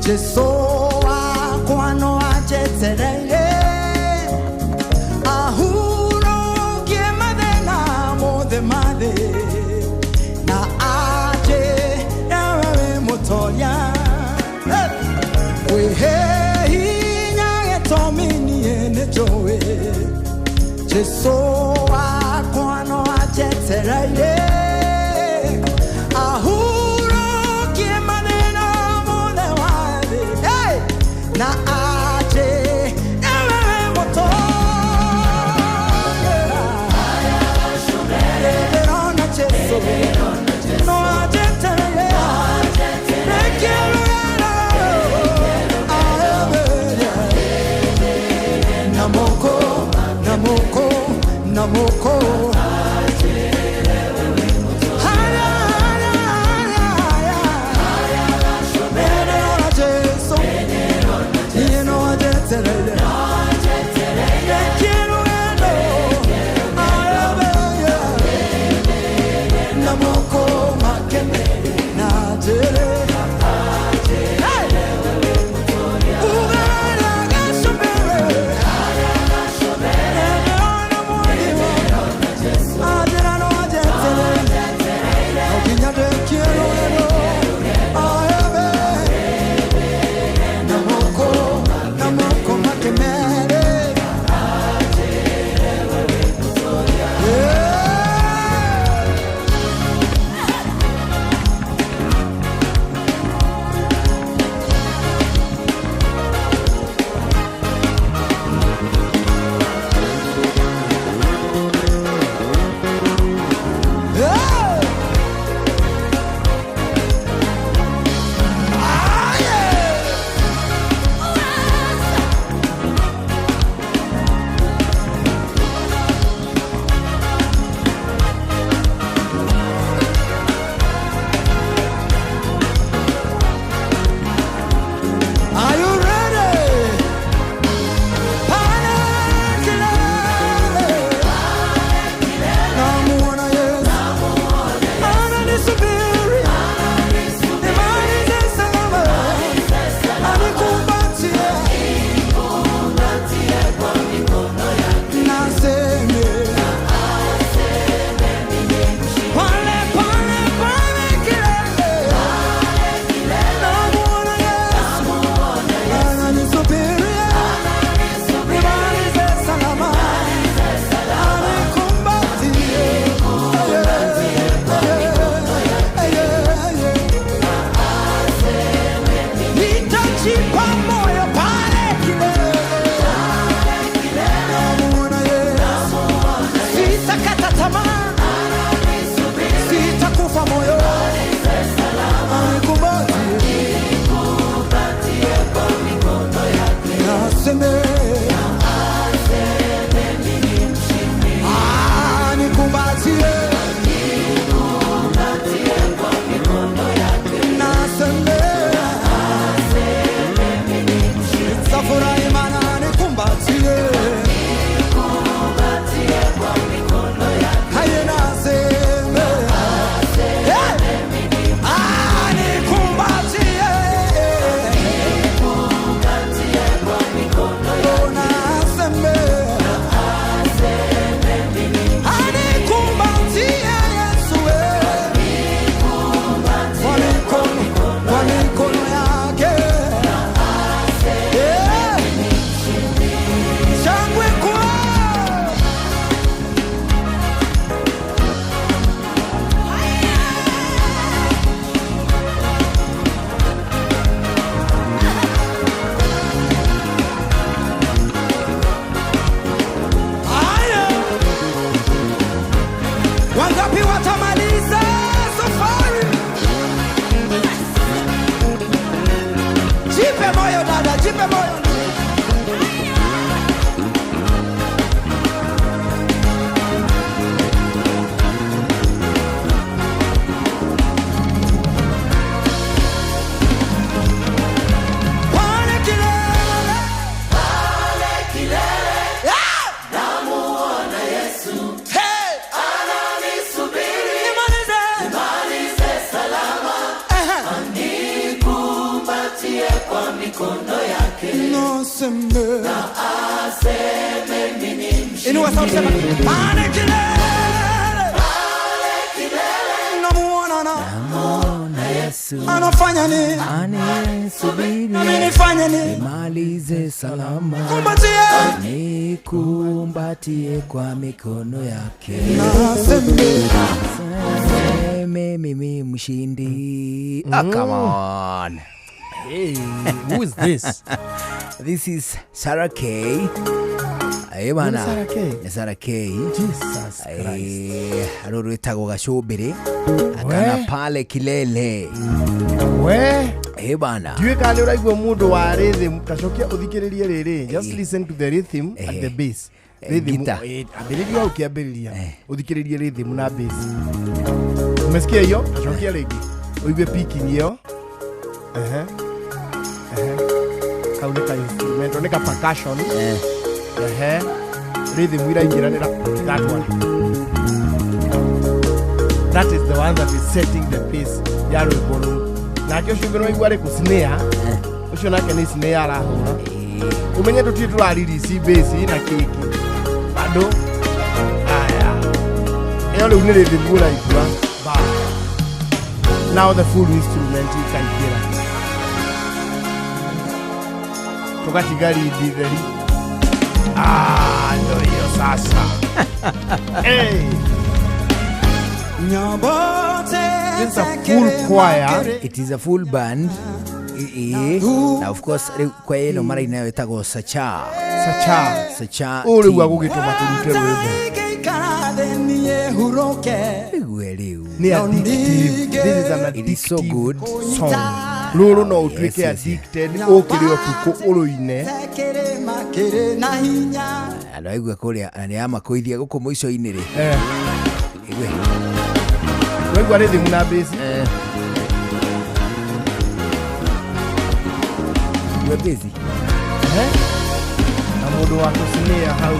Jesu wakwa no anjetereire ahurũkie mathĩna mothe ma thĩ na anjĩre we wĩ mũtoria. Kwĩhe hinya gĩtũmi niĩ nĩnjũĩ Jesu wakwa no anjetereire ahurũkie mathĩna mothe ma thĩ. Hey! Na aje ewe mũtoria. Nĩndĩrona Jesu no anjetereire ndĩkĩrũgendo aemberie na moko na moko na moko. Haya, haya, haya, haya. Nĩndĩrona Jesu niĩ no anjetereire ndĩkĩrũgendo aemberie na moko make na njĩre. Hey! Ugarĩa gacũmbĩrĩ. Nĩndĩrona mwathi wakwa. Anjĩra no anjetereire no nginya ndĩkie rũgendo aembe na moko make merĩ. Yeah. Hey! Ah, yeah! Are you ready? Pale kilele. Namuona Yesu. Ananisubiri. Nimalize salama. Anikumbatie. Naseme. Pale, pale, pale kilele. Namuona Yesu. Ananisubiri. Nimalize salama. Anikumbatie. Nitajipa moyo pale kilele. Namuona Yesu. Sitakata tamaa. Sitakufa moyo. Anikumbatie. Naseme. Anikumbatie. Naseme. Jipe moyo. Pale kilele, pale kilele, namuona Yesu. Hey! Ananisubiri. Nimalize. Nimalize salama. Anikumbatie kwa mikono yake. Naseme. Na aseme mimi ni mshindi. Inua sauti sema, pale kilele. Pale kilele. Namuona na. Namuona Yesu. Anafanya nini? Anisubiri. Nami nifanye nini? Nimalize salama. Kumbatie. Nikumbatie kwa mikono yake. Naseme. Naseme mimi mshindi. Ah, come on. Hey, who is this? This is Sarah K. Eh bana. Sarah K? Nĩ Sarah K. Jesus Christ. Rũrũ rwĩtagwo gacũmbĩrĩ akana We. pale kilele. We. Eh bana. Ndiũĩ kana nĩ ũraigua mũndũ wa rhythm tacokia ũthikĩrĩrie rĩrĩ just listen to the rhythm and the bass. Rhythm guitar. Ambĩrĩria hau kĩambĩrĩria ũthikĩrĩrie rhythm na bass. Umesikia hiyo? Tacokia rĩngĩ ũigue picking ĩyo. Ehe. Ehe. Kau nĩ ka instrumental nĩ ka percussion. Ehe. Rhythm iraingĩranĩra that one. That is the one that is setting the pace ya rwĩmbo rũu. Nake ũcio ũngĩ nĩwaigua arĩ kũ snare ũcio nake nĩ snare arahũra. Ũmenye tũtirĩ tũraririci bass na kĩngĩ bado aya ĩyo rĩu nĩ rhythm ũraigua ba now the full instrument ikaingĩra tũgatiga lead theri. Ah, ndo hiyo sasa. Hey. This is a full choir. It is a full band. Na of course rĩu choir ĩno maraina yo ĩtagwo Sacha. Sacha. Sacha. Ũũ rĩu team. agũgĩtũma tũrute rwĩmbo. Igue rĩu. Nĩ addictive. This is an It is so addictive good. song. Rũrũ no ũtuĩke Yes, yes, yes. addicted ũkĩrĩ ũtukũ ũrũine. Andũ aigua kũrĩa na nĩ amakũithia gũkũ mũico-inĩ rĩ. Igue. Waigua rhythm na bass. Igua bass. Na mũndũ wa kũcinia hau.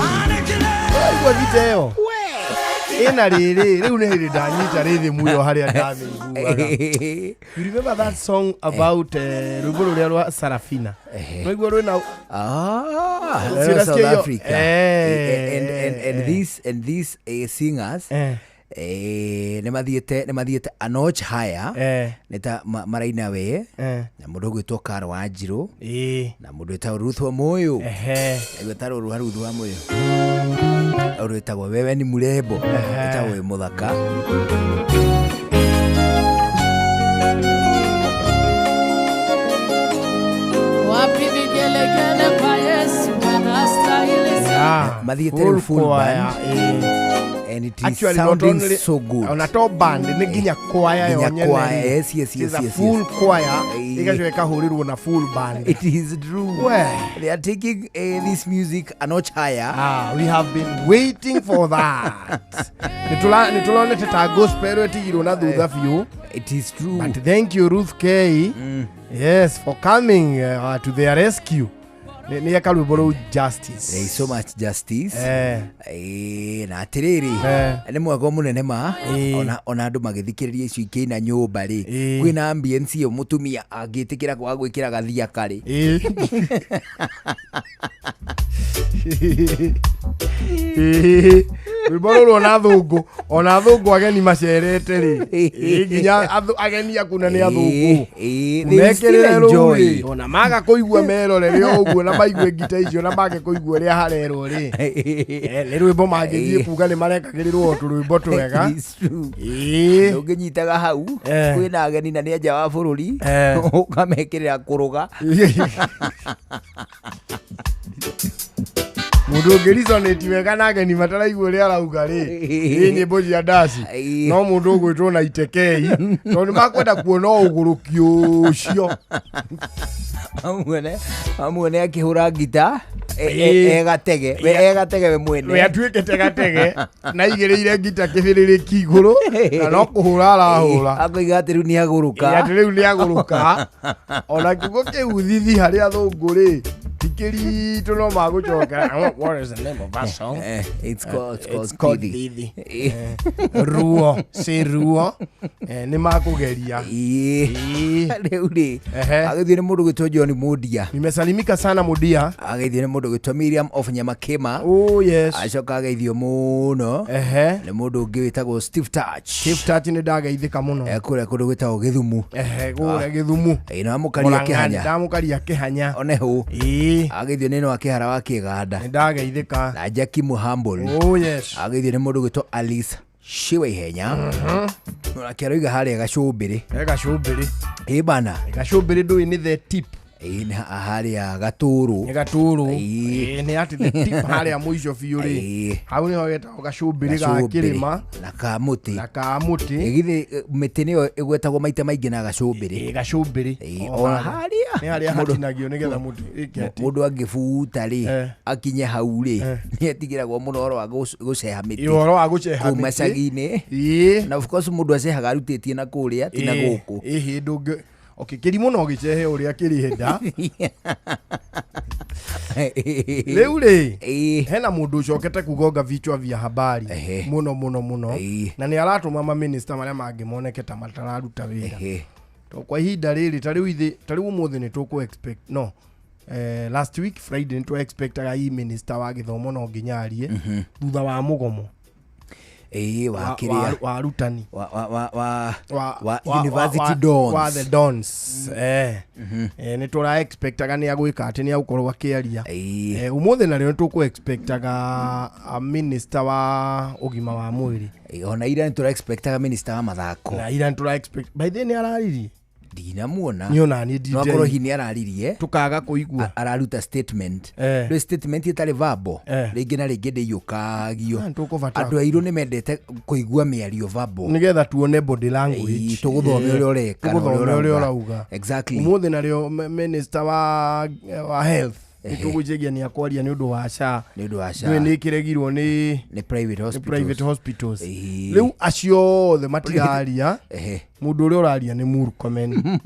Waigua gita ĩyo? Ĩna rĩrĩ rĩu nĩ hĩndĩ ndanyita rhythm ĩyo harĩa ndamĩiguaga. You remember that song about rwĩmbo rũrĩa rwa Sarafina? Rwaigua rwĩna Ah, Sina South sikia hiyo. Africa. And these singers nĩ mathiĩte a notch higher. Nĩ ta maraina we na mũndũ ũgwĩtwo Karl Wanjirũ na mũndũ wĩtagwo Ruth Wamuyu. Aigua ta rũrũ Ruth Wamuyu rũrũ rwĩtagwo wewe ni murembo wĩtagwo wĩ mũthaka. Wapi vigelegele kwa Yesu anastahili sifa. Mathiĩte rĩu full band and it is Actually, not sounding only so good. Ona to band nĩ nginya choir Nginya yo nyene. choir, yes, It is a yes, full yes. choir ĩgacoka ĩkahũrĩrwo na full band. It is true. We. They are taking this music a notch higher. Ah, we have been waiting for that. Nĩ tũronete ta gospel ĩtigirwo na thutha biũ. It is true. But thank you Ruth K. Yes, for coming to their rescue. Nĩ eka rwĩmbo rũu justice. There is so much justice. Na atĩrĩrĩ nĩ mwega mũnene ma ona andũ magĩthikĩrĩria icio ikĩina nyũmba rĩ kwĩna ambience ĩyo mũtumia angĩtĩkĩra kwaga gwĩkĩra gathiaka rĩ. Rwĩmbo rũrũ ona athũngũ, ona athũngũ ageni macerete rĩ. Ĩ, nginya ageni aku na nĩ athũngũ. They still Mekĩrĩre rũu enjoy. rĩ, ona maga kũigua merorere o ũguo na maigue ngita icio na mage kũigua ũrĩa harerwo rĩ. Nĩ rwĩmbo mangĩthiĩ kuga nĩ marekagĩrĩrwo o tũrwĩmbo twega. It's true. Ĩĩ. Ũngĩnyitaga hau kwĩna ageni na nĩ anja wa bũrũri ũkamekĩrĩra kũrũga. Mũndũ ũngĩrisonĩti wega na ageni mataraigua ũrĩa arauga rĩ, ĩ nyĩmbo cia ndaci no mũndũ ũgwĩtwo na itekei tondũ nĩ makwenda kuona ũgũrũki ũcio. Amuone akĩhũra ngita egatege we egatege we mwene. We atuĩkĩte gatege na igĩrĩire ngita kĩbĩrĩrĩki igũrũ na no kũhũra arahũra. Akoiga atĩ rĩu nĩ agũrũka. Ĩ, atĩ rĩu nĩ agũrũka. Ona kiugo kĩu thithi harĩ athũngũ rĩ ti kĩritũ no magũcokera. What is the name of that song? It's called, It's called Thithi. Ruo si ruo. Nĩ makũgeria. Rĩu rĩ agĩthiĩ nĩ mũndũ gwĩtwo John Mudia. Nimesalimika sana Mudia. Agĩthiĩ nĩ mũndũ gwĩtwo Miriam of Nyamakema. Oh yes. Acoka ageithio mũno nĩ mũndũ ũngĩ wĩtagwo Steve Touch. Steve Touch nĩ ndageithĩka mũno. Kũrĩa kũndũ gwĩtagwo Gĩthumu. Kũrĩa Gĩthumu. Ĩ, na wamũkaria Mũrang'ani, kĩhanya. ndamũkaria kĩhanya. One hũ. Ageithio nĩ no akĩhara wa kĩganda. Nĩ ndageithĩka. Na Jackie Muhambol. Oh yes. Ageithio nĩ mũndũ gwĩtwo Alice Shiwa Ihenya. Nake aroiga harĩa gacũmbĩrĩ. Gacũmbĩrĩ. Ĩ bana. Gacũmbĩrĩ ndũĩ nĩ the tip. Ĩ nĩ harĩa gatũrũ. Nĩ gatũrũ. Ĩ, nĩ atĩ the tip harĩa mũico biũ rĩ. Hau nĩho getagwo gacũmbĩrĩ ga kĩrĩma. Na ka mũtĩ. Na ka mũtĩ. Githĩ mĩtĩ nĩyo ĩgwetagwo maita maingĩ na gacũmbĩrĩ. Ĩ, gacũmbĩrĩ. O harĩa. Nĩ harĩa hatinagio nĩgetha mũtĩ ĩke atĩ. Mũndũ angĩbuta rĩ akinye hau rĩ nĩ etigĩragwo mũno ũhoro wa gũceha mĩtĩ. Ĩ, ũhoro wa gũceha Kũu mĩtĩ. macagi-inĩ. Na of course mũndũ acehaga arutĩtie na kũrĩa ti na gũkũ. Ĩ, ndũngĩ okay, kĩrimũ no gĩcehe ũrĩa kĩrĩenda. Rĩu rĩ hena mũndũ ũcokete kugonga vichwa vya habari mũno mũno mũno na nĩ aratũma maminista marĩa mangĩ moneke ta matararuta wĩra. To kwa ihinda rĩrĩ ta rĩu ithe ta rĩu ũmũthĩ nĩ tũkũ expect no last week Friday nĩ tũ expectaga i minister wa gĩthomo no nginya arie thutha wa mũgomo. Ĩ, wa kĩrĩa. Wa arutani. Wa university dons. Wa the dons. Nĩ tũra expectaga nĩ agwĩka atĩ nĩ agũkorwo akĩaria. Ũmũthĩ narĩo nĩ tũkũ expectaga a minister wa ũgima wa mwĩrĩ. Ona ira nĩ tũra expectaga minister wa mathako. Na ira nĩ tũra expect by the way nĩ araririe. Ndinamuona. Niĩ ona niĩ No akorwo hihi nĩ araririe. Tũkaga kũigua. Araruta statement. Rĩu statement ĩtarĩ verbal. Rĩngĩ na rĩngĩ ndĩiyũkagio. Andũ airũ nĩ mendete kũigua mĩario verbal. Nĩgetha tuone body language. Tũgũthome ũrĩa ũreka na Tũgũthome ũrĩa ũrauga. Exactly. Ũmũthĩ narĩo minister wa health nĩtũgwĩciria nĩ akwaria nĩ ũndũ wa SHA. Nĩ ũndũ wa SHA. Ndũĩ nĩ ĩkĩregirwo nĩ nĩ private hospitals. Private hospitals. Rĩu acio othe matiraria. Mũndũ ũrĩa ũraria nĩ Murkomen.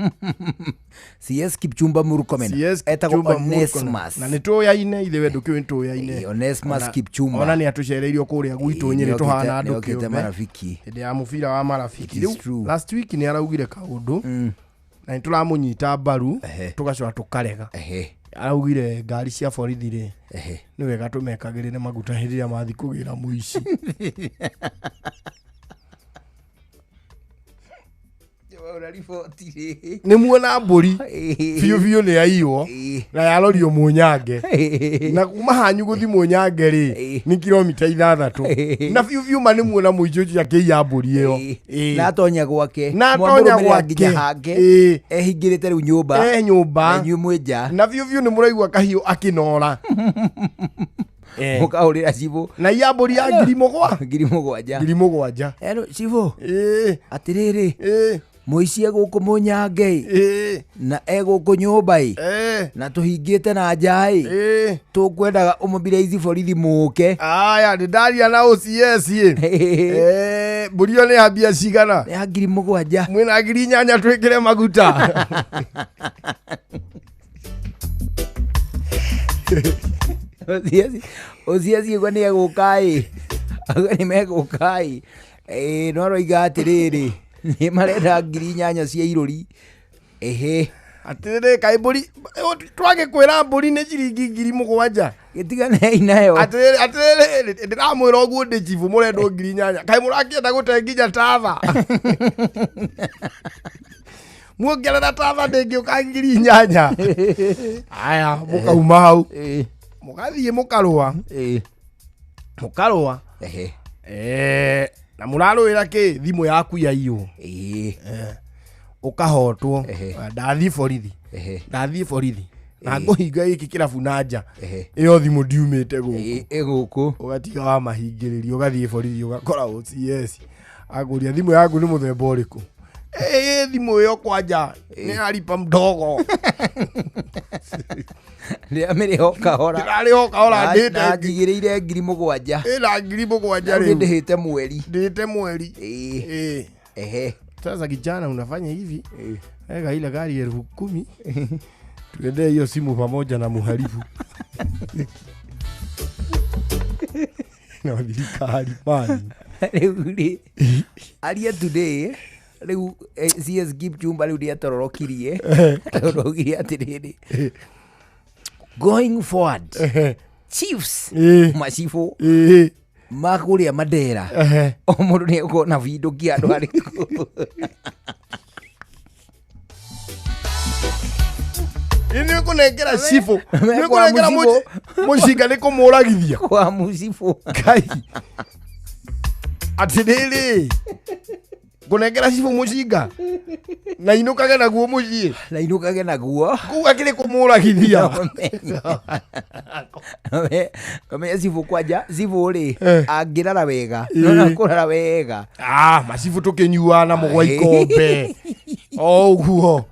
CS Kipchumba Murkomen. CS Etagwo Kipchumba Murkomen. Onesmus. Na nĩ tũyaine ithe we ndũkĩũĩ nĩ tũyaine. Onesmus Kipchumba. Ona nĩ atũcereirio kũrĩa gwitũ Nyĩrĩ tũhana andũ Nĩokĩte kĩũmbe. marafiki. Hĩndĩ ya mũbira wa marafiki. It is Rĩu true. last week nĩ araugire kaũndũ na nĩ tũramũnyita mbaru tũgacoka tũkarega. Araugire ngari cia borithi rĩ nĩ wega tũmekagĩrĩre maguta hĩndĩ ĩrĩa mathiĩ kũgĩra mũici. Nĩ muona mbũri biũ biũ nĩ yaiywo na yarorio Mũnyange na kuma hanyu gũthiĩ Mũnyange rĩ nĩ kilomita 6 na biũ biũ ma nĩ muona mũici ũcio akĩiya mbũri ĩyo. Na atonya gwake. Na atonya Mwamũrũmĩrĩra nginya gwake. hake. Ehingĩrĩte rĩu nyũmba. E nyũmba. Na inyuĩ mwĩ nja. Na biũ biũ nĩ mũraigua kahiũ akĩnora. Mũkahũrĩra cibũ. Na iya mbũri ya 7,000. 7,000. 7,000. Hello cibũ. Atĩrĩrĩ. Mũici egũkũ Mũnyange ĩ. Na egũkũ nyũmba ĩ. Na tũhingĩte na nja ĩ. Tũkwendaga ũmũbire ici borithi mũke. Aya nĩ ndaria na OCS ĩ. Mbũri ĩyo nĩ ya mbia cigana? Nĩ ya 7,000. Mwĩna 8,000 twĩkĩre maguta. OCS igua nĩ egũka ĩ. Auga nĩ megũka ĩ. No aroiga atĩrĩrĩ nĩ marenda 8,000 cia irũri. Ehe. Atĩrĩrĩ kaĩ mbũri twagĩkwĩra mbũri nĩ ciringi 7,000. Gĩtiganei nayo. Atĩrĩrĩ atĩrĩrĩ ndĩramwĩra ũguo ndĩ chifu mũrendwo 8,000. Kaĩ mũrakĩenda gũte nginya tatha. Muongerera tatha ndĩngĩũka 8,000. Aya mũkauma hau. Mũgathiĩ mũkarũa. Mũkarũa. Na mũrarũĩra kĩ thimũ yaku yaiywo. Ũkahotwo. Ndathiĩ borithi. Ndathiĩ borithi. Na ngũhinga gĩkĩ kĩrabu na nja. Ĩyo thimũ ndiumĩte gũkũ. Ĩgũkũ. Ũgatiga wamahingĩrĩria ũgathiĩ borithi ũgakora OCS. Akũria thimũ yaku nĩ mũthemba ũrĩkũ? Thimũ ĩyo kwanja nĩ yaripa mdogo. Ndĩramĩrĩha o kahora. Ndĩrarĩha o kahora, ndĩte Na njigĩrĩire 7,000. Ĩna 7,000 Rĩu rĩu. ndĩhĩte mweri. Ndĩhĩte mweri. Sasa kijana unafanya hivi. Ega ile gari 10,000. Tuendee hiyo simu pamoja na muhalifu. Na thirikari mani. Rĩu rĩ, aria today rĩu CS Kipchumba rĩu nĩatororokirie. Tondũ augire atĩrĩrĩ, going forward chiefs macibũ makũrĩa Mandera o mũndũ nĩ egũkorwo na bindũki handũ harĩkũ. Nĩ ũkũnengera cibũ. Nĩ ũkũnengera mũcinga nĩ kũmũragithia. Kwa mũcibũ. Ngai. Atĩrĩrĩ, kũnengera cibũ mũcinga na inũkage naguo mũciĩ. Na inũkage naguo. Kũu akĩrĩ kũmũragithia. Kamenya cibũ kwanja, cibũ rĩ, angĩrara wega. Nona kũrara wega. Macibũ tũkĩnyua na mũgwa ikombe. O ũguo.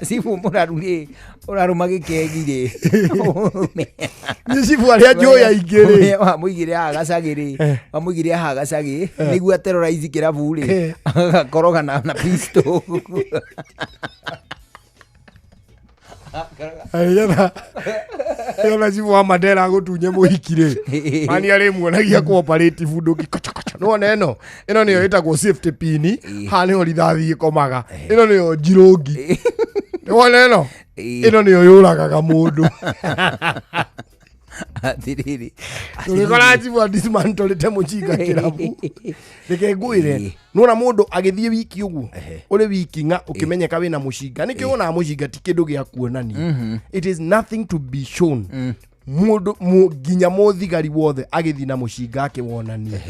Cibũ mũraru rĩ, ũrarũma gĩkegi rĩ. Nĩ cibũ arĩa njũĩ aingĩ rĩ. Wamũigĩre haha gacagĩ rĩ, wamũigĩre haha gacagĩ, nĩguo aterrorize kĩrabu rĩ, agakoroga na pistol. Nĩgetha cibũ wa Mandera agũtunye mũhiki rĩ. Mani arĩmuonagia cooperative ndũki kocho kocho. Nĩwona ĩno? Ĩno nĩyo ĩtagwo safety pin. Haha nĩho rithathi ĩkomaga. Ĩno nĩyo njirũngi. Nĩwona ĩno? Ĩno nĩyo yũragaga mũndũ. Atĩrĩrĩ. Tũgĩkora cibũ adismantũrĩte mũcinga kĩrabu. Reke ngwĩre, nĩwona mũndũ agĩthiĩ wiki ũguo, ũrĩ wiki ng'a ũkĩmenyeka wĩna mũcinga. Nĩkĩo wonaga mũcinga ti kĩndũ gĩa kuonania. It is nothing to be shown. Mũndũ nginya mũthigari wothe agĩthiĩ na mũcinga akĩwonania.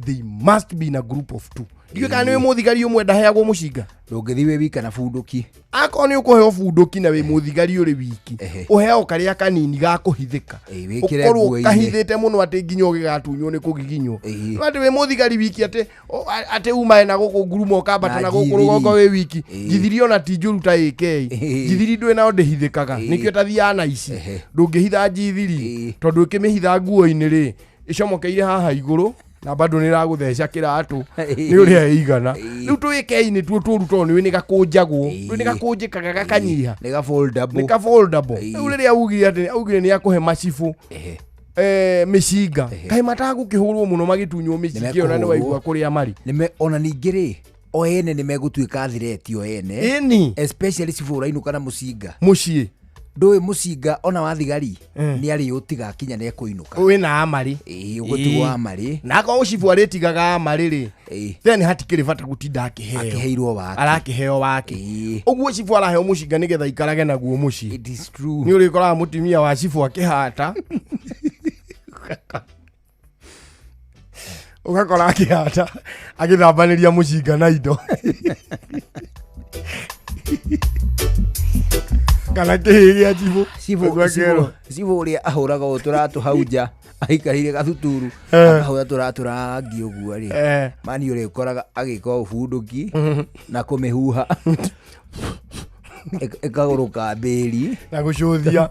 They must be in a group of two. Ndiũĩ kana nĩ wĩ mũthigari ũmwe ndaheagwo mũcinga. Ndũngĩthiĩ wĩ wika na bunduki. Akorwo nĩ ũkũheo bunduki na wĩ mũthigari ũrĩ wiki, ũheo karĩa kanini ga kũhithĩka. Wĩkĩre Ũkorwo nguo-inĩ. kahithĩte mũno atĩ nginya ũgĩgatunywo nĩ kũgiginywo. No atĩ wĩ mũthigari wiki atĩ umae na gũkũ ngurumo ũkambata Na na gũkũ njithiri. rũgongo wĩ wiki. Njithiri ona ti njũru ta AK. Njithiri ndũĩ nayo ndĩhithĩkaga. Nĩkĩo ĩtathiaga na ici. Ndũngĩhitha njithiri tondũ ũkĩmĩhitha nguo-inĩ rĩ, ĩcomokeire haha igũrũ na bado nĩ ĩragũtheca kĩratũ nĩ ũrĩa ĩigana. Rĩu tũĩkei nĩ tuo tũru tondũ nĩ gakũnjagwo, nĩ gakũnjĩkaga gakanyiha. Nĩ ga foldable. Nĩ ka foldable. Rĩu rĩrĩa augire atĩ augire nĩ akũhe macibũ mĩcinga. Kaĩ matagũkĩhũrwo mũno magĩtunywo mĩcinga ĩyo na nĩ waigua kũrĩa marĩ. Ona ningĩ rĩ, o ene nĩ megũtuĩka thireti o ene. Ĩni. Especially cibũ ũrainũka na mũcinga. Mũciĩ. Ndũĩ mũcinga ona wa thigari nĩ arĩũtiga kinya nĩ ekũinũka. Wĩna amarĩ. Ũgũtigwo amarĩ. Na akorwo cibũ arĩtigaga amarĩ rĩ, then hatikĩrĩ bata gũtinda akĩheo. Akĩheirwo wake. Arakĩheo wake. Ũguo cibũ araheo mũcinga nĩgetha aikarage naguo mũciĩ. It is true. Nĩ ũrĩkoraga mũtumia wa cibũ akĩhata. Ũgakora akĩhata agĩthambanĩria mũcinga na indo. Kana kĩhĩ gĩa cibũ. Ũguo akĩerwo. Cibũ ũrĩa ahũraga ũũ tũratũ hau nja aikarĩire gathuturu akahũra tũratũ rangi ũguo rĩ, mani ũrĩkoraga agĩka ũbundũki na kũmĩhuha ĩkagũrũka mbĩri na gũcũthia.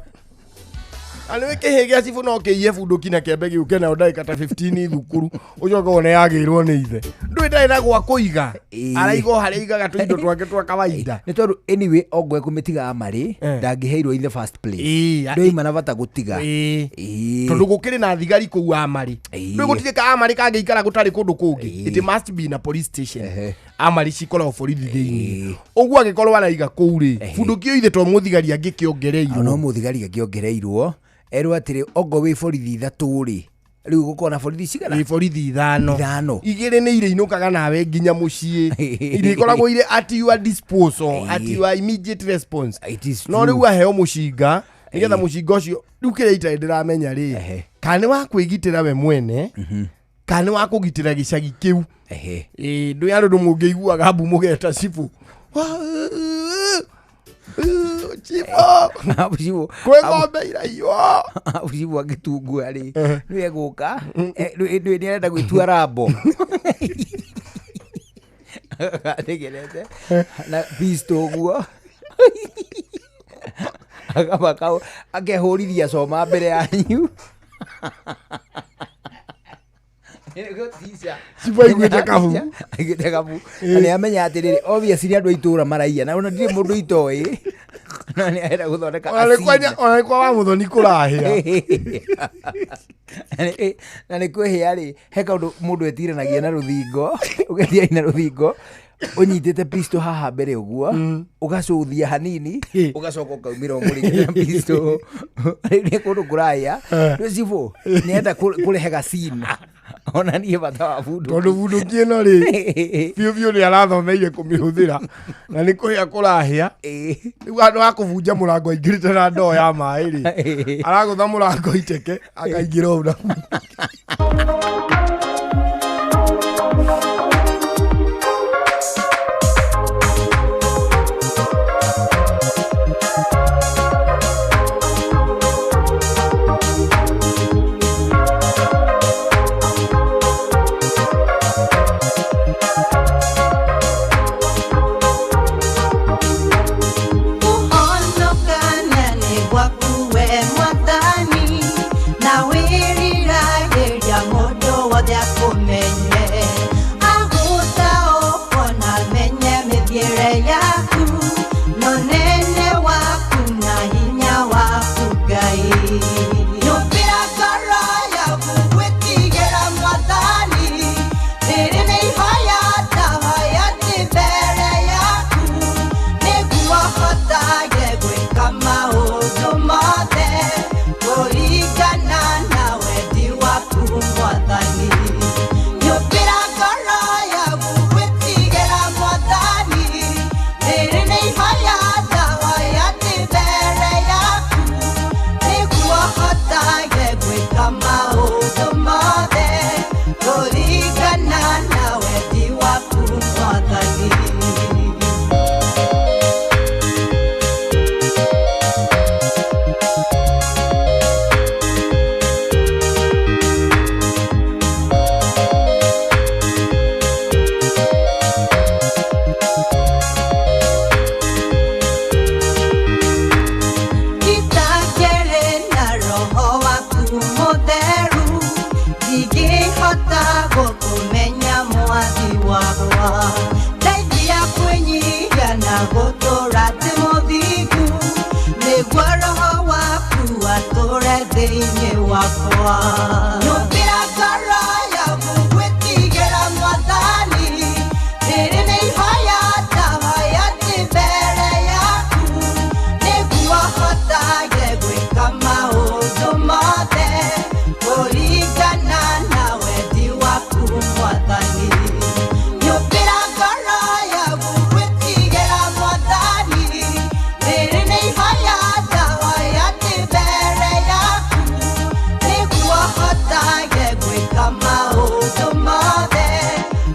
Na nĩ kĩhĩ gĩa cibũ no kĩiye bunduki na kĩambe gĩũke nayo ndagĩka ta 15 thukuru ũcoke wone yagĩirwo nĩ ithe. Ndũĩ ndarĩ na gwa kũiga. Araiga o harĩa aigaga tũindo twake twa kawaida. Nĩ tondũ anyway ongwe kũmĩtiga amarĩ ndangĩheirwo in the first place. Ndũima na bata gũtiga. Tondũ gũkĩrĩ na thigari kũu amarĩ. Ndũĩ gũtirĩ ka amarĩ kangĩikara gũtarĩ kũndũ kũngĩ. It must be in a police station. Amari cikoragwo borithi thĩinĩ. Ũguo angĩkorwo araiga kũu rĩ, bunduki ĩyo ithe to mũthigari angĩkĩongereirwo. No mũthigari angĩongereirwo erwo atĩrĩ ongo wĩ borithi ithatũ rĩ, rĩu gũkorwo na borithi cigana? Wĩ borithi ithano. Ithano. Igĩrĩ nĩ irĩinũkaga nawe nginya mũciĩ. Irĩkoragwo irĩ at your disposal, at your immediate response. No rĩu aheo mũcinga nĩgetha mũcinga ũcio rĩu kĩrĩa itarĩ ndĩramenya rĩ, kana nĩ wa kwĩgitĩra we mwene, kana nĩ wa kũgitĩra gĩcagi kĩu. Ĩĩ, ndũĩ andũ mũngĩiguaga mbu mũgeta cibũ. Cibũ kwĩ ng'ombe iraiywo. Cibũ angĩtungua rĩ, nĩwe egũka, nĩ arenda gwĩtua Rambo. Ategerete na pistol ũguo. Akamaka akehũrithia coma mbere yanyu. Cibũ aiguĩte kabu. Aiguĩte kabu. Na nĩ amenya atĩrĩrĩ, obviously andũ a itũũra maraiya, na ona ndirĩ mũndũ itoĩ. Na nĩ arenda gũthondeka Ona nĩ kwa ona nĩ kwa wa mũthoni kũrahĩa. Na nĩ kwĩhĩa rĩ, he kaũndũ mũndũ etiranagia na rũthingo, ũgetirania na rũthingo, ũnyitĩte pistol haha mbere ũguo, ũgacũthia hanini, ũgacoka ũkaumĩra ũmũrĩte na pistol. Rĩu nĩ kũndũ kũrahĩa. Rĩu cibũ nĩ arenda kũrehe ga scene. Ona niĩ bata wa bunduki. Tondũ bunduki ĩno rĩ, biũ biũ nĩ arathomeire kũmĩhũthĩra na nĩ kũhĩa kũrahĩa. Rĩu handũ ha kũbunja mũrango aingĩrĩte na ndoo ya maĩ rĩ, aragũtha mũrango iteke akaingĩra ũũ na bunduki. Kũhonokania nĩ gwaku we Mwathani, na wĩriragĩria mũndũ wothe akũmenye. Agũtaũkwo na amenye mĩthiĩre yaku, na ũnene waku na hinya waku Ngai. Nyũmbĩra ngoro yaku gwĩtigĩra Mwathani, rĩrĩ nĩ ihoya ndahoya ndĩ mbere yaku, nĩguo hotage gwĩka maũndũ mothe kũringana na wendi waku Mwathani. Nyũmbĩra ngoro yaku gwĩtigĩra Mwathani, rĩrĩ nĩ ihoya ndahoya ndĩ mbere yaku, nĩguo hotage gwĩka maũndũ mothe kũringana na wendi waku Mwathani. Itakĩrĩ na roho waku mũtheru, ndingĩhota gũkũmenya mwathi wakwa. Ndeithia kwĩnyihia na gũtũũra ndĩ mũthingu, nĩguo roho waku atũũre thĩinĩ wakwa. Nyũmbĩra ngoro yaku gwĩtigĩra Mwathani, rĩrĩ nĩ ihoya ndahoya ndĩ mbere yaku, nĩguo hotage gwĩka maũndũ mothe kũringana na wendi waku Mwathani. Nyũmbĩra ngoro yaku gwĩtigĩra Mwathani, rĩrĩ nĩ ihoya ndahoya ndĩ mbere yaku, nĩguo hotage gwĩka maũndũ mothe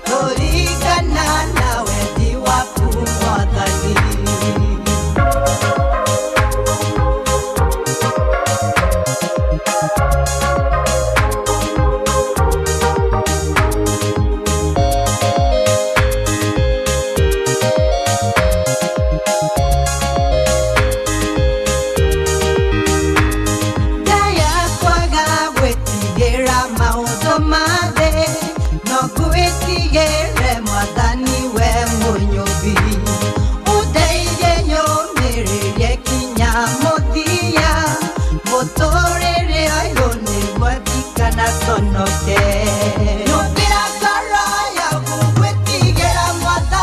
kũringana na wendi waku Mwathani. Ndaya kwaga gwĩtigĩra maũndũ ma thĩ, no ngwĩtigĩre Mwathani we Mũnyũmbi. Ũndeithie nyũmĩrĩrie kinya mũthia, mũtũũrĩre ũyũ nĩguo ndikanaconoke. Nyũmbĩra ngoro yaku gwĩtigĩra Mwathani,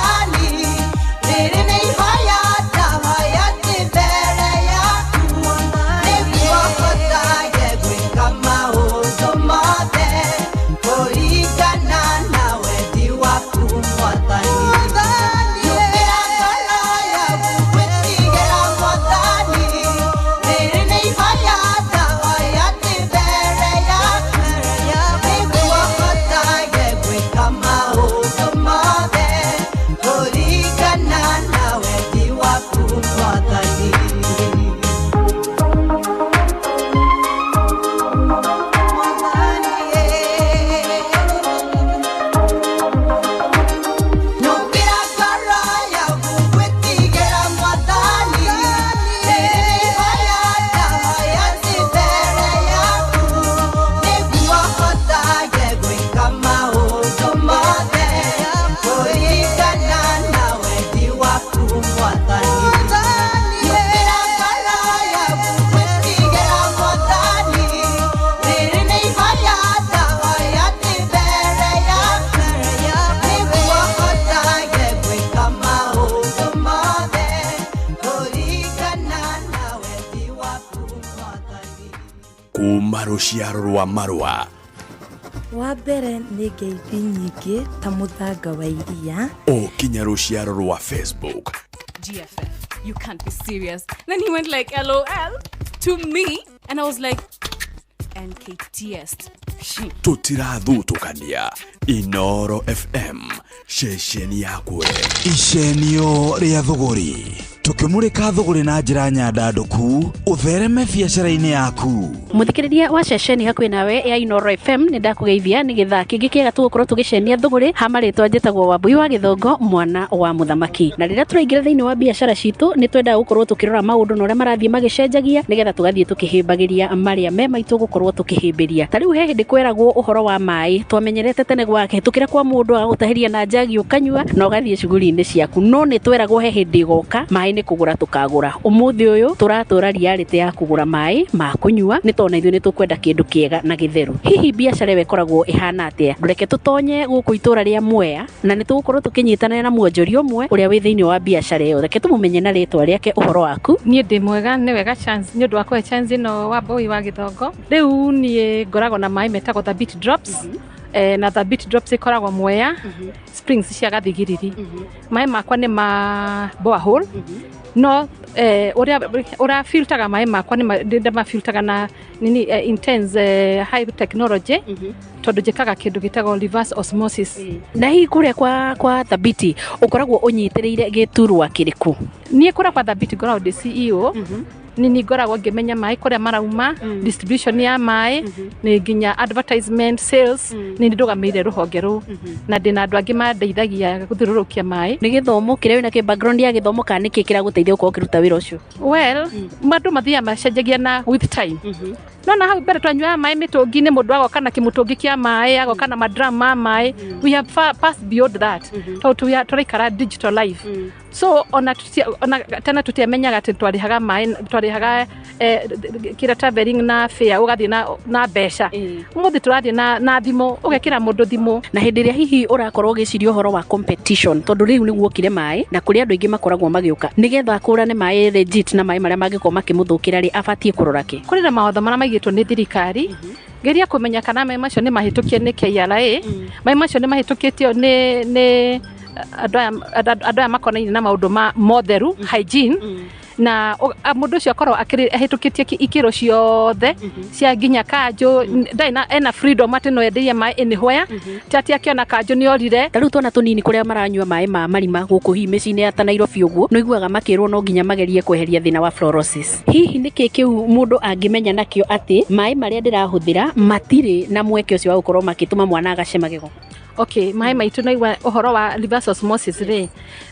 Kuma rũciaro rwa marũa Wa mbere nĩ ngeithi nyingĩ ta mũthanga wa iria. O kinya rũciaro rwa Facebook. GFF, you can't be serious. Then he went like, LOL to me. And I was like, NKTS. Tũtirathutũkania. Inoro FM, ceceni yakwe. Icenio rĩa thũgũrĩ, tũkĩmũrĩka thũgũrĩ na njĩra nyandandũku ũthereme biacara-inĩ yaku. Muthikiriria wa ceceni hakuhĩ nawe ya Inoro FM, nĩ ndakũgeithia nĩ gĩthaa kĩngĩ kĩega tũgũkorwo tũgĩcenia thũgũrĩ. Ha marĩtwa njĩtagwo Wambui wa Gĩthongo, mwana wa mũthamaki. Na rĩrĩa tũraingĩra thĩinĩ wa biacara citũ, nĩ twendaga gũkorwo tũkĩrora maũndũ na ũrĩa marathiĩ magĩcenjagia, nĩgetha tũgathiĩ tũkĩhĩmbagĩria marĩa me maitũ gũkorwo tũkĩhĩmbĩria. Ta rĩu he hĩndĩ kweragwo ũhoro wa maĩ twamenyerete tene, gwakĩhĩtũkĩra kwa mũndũ agagũtahĩria na njagi ũkanyua na ũgathiĩ cuguri-inĩ ciaku, no nĩ tweragwo he hĩndĩ ĩgoka maĩ nĩ kũgũra tũkagũra. Ũmũthĩ ũyũ tũratũra reality ya kũgũra maĩ ma kũnyua, nĩ tondũ na ithuĩ nĩ tũkwenda kĩndũ kĩega na gĩtheru. Hihi biacara ĩyo ĩkoragwo ĩhana atĩa? Ndũreke tũtonye gũkũ itũra rĩa Mwea, na nĩ tũgũkorwo tũkĩnyitanĩra na mwonjoria ũmwe ũrĩa wĩ thĩinĩ wa biacara ĩyo. Reke tũmũmenye na rĩtwa rĩake. Ũhoro waku? Niĩ ndĩ mwega. Nĩ wega chance nĩ ũndũ wa kũhe chance ĩno, wa Mbui wa Gĩthongo. Rĩu niĩ ngoragwo na maĩ metagwo The Beat Drops, na The Beat Drops ĩkoragwo Mwea Springs cia Gathigiriri. Maĩ makwa nĩ ma borehole, no ũrĩa ũrĩa filtaga maĩ makwa nĩ ndĩmafiltaga na nini, intense, high technology, tondũ njĩkaga kĩndũ gĩtagwo reverse osmosis. Na hihi kũrĩa kwa Thabiti ũkoragwo ũnyitĩrĩire gĩturwa kĩrĩkũ? Niĩ kũrĩa kwa Thabiti ngoragwo ndĩ CEO. Nĩ ngoragwo ngĩmenya maĩ kũrĩa marauma, distribution ya maĩ, nĩ nginya advertisement, sales. Nĩ ndũgamĩrĩire rũhonge rũu na ndĩna andũ angĩ mandeithagia gũthiũrũrũkia maĩ. Nĩ gĩthomo kĩrĩa wĩna kĩ background ya gĩthomo, kana nĩkĩ kĩragũteithia gũkorwo ũkĩruta wĩra ũcio? Well, andũ mathiaga macenjagia na with time. No na hau mbere twanyuaga maĩ mĩtũngi-inĩ, mũndũ agoka na kĩmũtũngi kĩa maĩ, agoka na madrum ma maĩ. We have far passed beyond that, tondũ tũraikara digital life. So ona tena tutiamenyaga atĩ twarĩhaga maĩ, twarĩhaga kĩrĩa, traveling na fare, ũgathiĩ na mbeca. Ũmũthĩ tũrathiĩ na thimũ, ũgekĩra mũndũ thimũ. Na hĩndĩ ĩrĩa hihi ũrakorwo ũgĩciria ũhoro wa competition, tondũ rĩu nĩ guokire maĩ na kũrĩ andũ aingĩ makoragwo magĩũka, nĩgetha akũrane maĩ legit na maĩ marĩa mangĩkorwo makĩmũthũkĩra rĩ, abatiĩ kũrora kĩ? Kũrĩ na mawatho marĩa maigĩtwo nĩ thirikari. Geria kũmenya kana maĩ macio nĩ mahĩtũkie nĩ KRA, maĩ macio nĩ mahĩtũkĩtio nĩ andũ aya makonainie na maũndũ ma motheru, hygiene, na mũndũ ũcio akorwo ahĩtũkĩtie ikĩro ciothe cia nginya kanjũ ndarĩ na ena freedom atĩ no enderie maĩ anywhere, ti atĩ akĩona kanjũ nĩ orire. Ta rĩu twana tũnini kũrĩa maranyua maĩ ma marima gũkũ hihi mĩciĩ-inĩ ya ta Nairobi ũguo, nĩ ũiguaga makĩrwo no nginya magerie kweheria thĩna wa fluorosis. Hihi nĩkĩ kĩu mũndũ angĩmenya nakĩo atĩ maĩ marĩa ndĩrahũthĩra matirĩ na mweke ũcio wa gũkorwo makĩtũma mwana agace magego? Okay, maĩ maitũ naigua ũhoro wa reverse osmosis rĩ,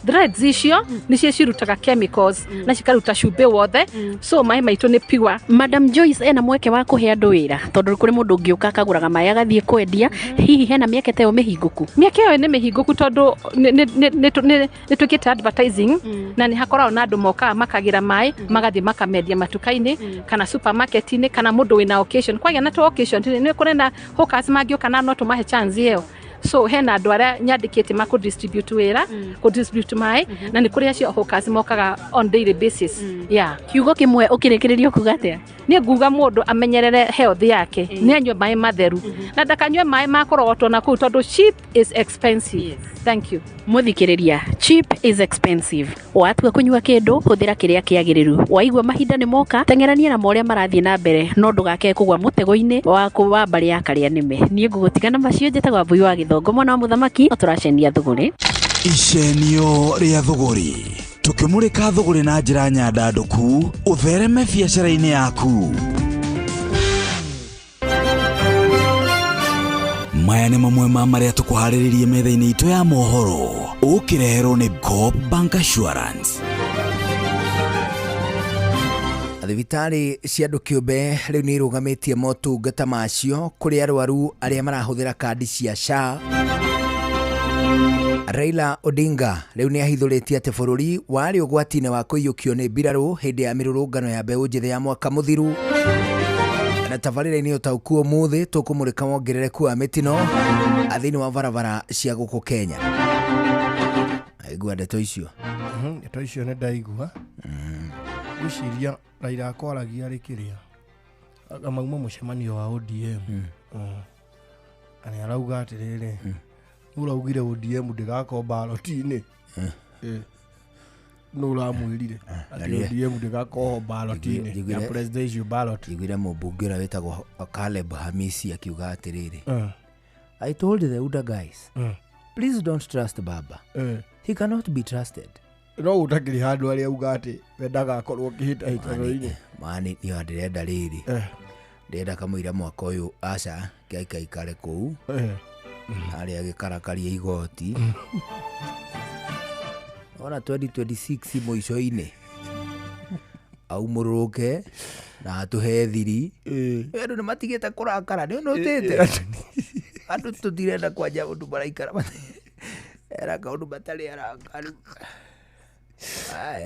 threads icio nĩcio cirutaga chemicals na cikaruta cumbĩ wothe, so maĩ maitũ nĩ pure. Madam Joyce ena mweke wa kũhe andũ wĩra, tondũ kũrĩ mũndũ ũngĩũka akagũraga maĩ agathiĩ kwendia. Hihi hena mĩeke ta ĩyo mĩhingũku? Mĩeke ĩyo nĩ mĩhingũku, tondũ nĩ twĩkĩte advertising na nĩ hakoragwo na andũ mokaga makagĩra maĩ, magathiĩ makamendia matuka-inĩ kana supermarket-inĩ, kana mũndũ wĩna occasion. Kwagĩa na tũ occasion nĩ kũrĩ na hawkers mangĩũka na no tũmahe chance ĩyo. So hena andũ arĩa nyandĩkĩte ma kũ-distribute wĩra, kũ-distribute maĩ, na nĩ kũrĩ acio hawkers mokaga on daily basis, yeah. Kiugo kĩmwe ũkĩrĩkĩrĩria kuga atĩa? Niĩ nguga mũndũ amenyerere health yake, nĩ anyue maĩ matheru na ndakanyue maĩ ma kũrogotwo na kũu, tondũ cheap is expensive. Thank you. Mũthikĩrĩria, cheap is expensive. Watua kũnyua kĩndũ, hũthĩra kĩrĩa kĩagĩrĩru. Waigua mahinda nĩ moka, teng'erania na morĩa marathiĩ na mbere, no ndũgake kũgwa mũtego-inĩ wa mbarĩ ya karĩa nĩme. Niĩ ngũgũtiga na macio. Njĩtagwo Mbui wa Gĩthongo, mwana wa mũthamaki. No tũracenia thũgũrĩ. Icenio rĩa thũgũrĩ, tũkĩmũrĩka thũgũrĩ na njĩra nyandandũku ũthereme biacara-inĩ yaku. Maya nĩ mamwe ma marĩa tũkũharĩrĩrie metha-inĩ itũ ya mohoro, ũkĩreherwo nĩ Coop Bank Assurance. Thibitarĩ cia andũ kĩũmbe rĩu nĩ irũgamĩtie motungata macio kũrĩ arwaru arĩa marahũthĩra kandi cia SHA. Raila Odinga rĩu nĩ ahithũrĩtie atĩ bũrũri warĩ ũgwati-inĩ wa kũiyũkio nĩ mbirarũ hĩndĩ ya mĩrũrũngano ya mbeũ njĩthĩ ya mwaka mũthiru. Na tabarĩra-inĩ ũtaũku ũmũthĩ tũkũmũrĩka wongerereku wa mĩtino thĩinĩ wa barabara cia gũkũ Kenya. Aigua ndeto icio? Ndeto icio nĩ ndaigua. Ngwĩciria Raila akwaragia arĩ kĩrĩa Anga mauma mũcemanio wa ODM. Na nĩ arauga atĩrĩrĩ, nũ ũraugire ODM ndĩgakorwo ballot-inĩ? Nũ ũramwĩrire atĩ ODM ndĩgakorwo ballot-inĩ ya presidential ballot? Njiguire mũmbunge ũrĩa wĩtagwo Caleb Hamisi akiuga atĩrĩrĩ, I told the UDA guys, please don't trust Baba. He cannot be trusted. No ũtakĩrĩ handũ arĩa auga atĩ we ndagakorwo kĩhĩtahĩtano-inĩ. Mani niĩ ndĩrenda rĩrĩ, ndĩrenda kamũira mwaka ũyũ aca kĩaikaikare kũu harĩa gĩkarakaria igoti. Ona 2026 mũico-inĩ aumũrũrũke na atũhe thiri. Andũ nĩ matigĩte kũrakara, nĩ ũnotĩte andũ tũtirenda kwanja ũndũ maraikara era kaũndũ matarĩ arakaru.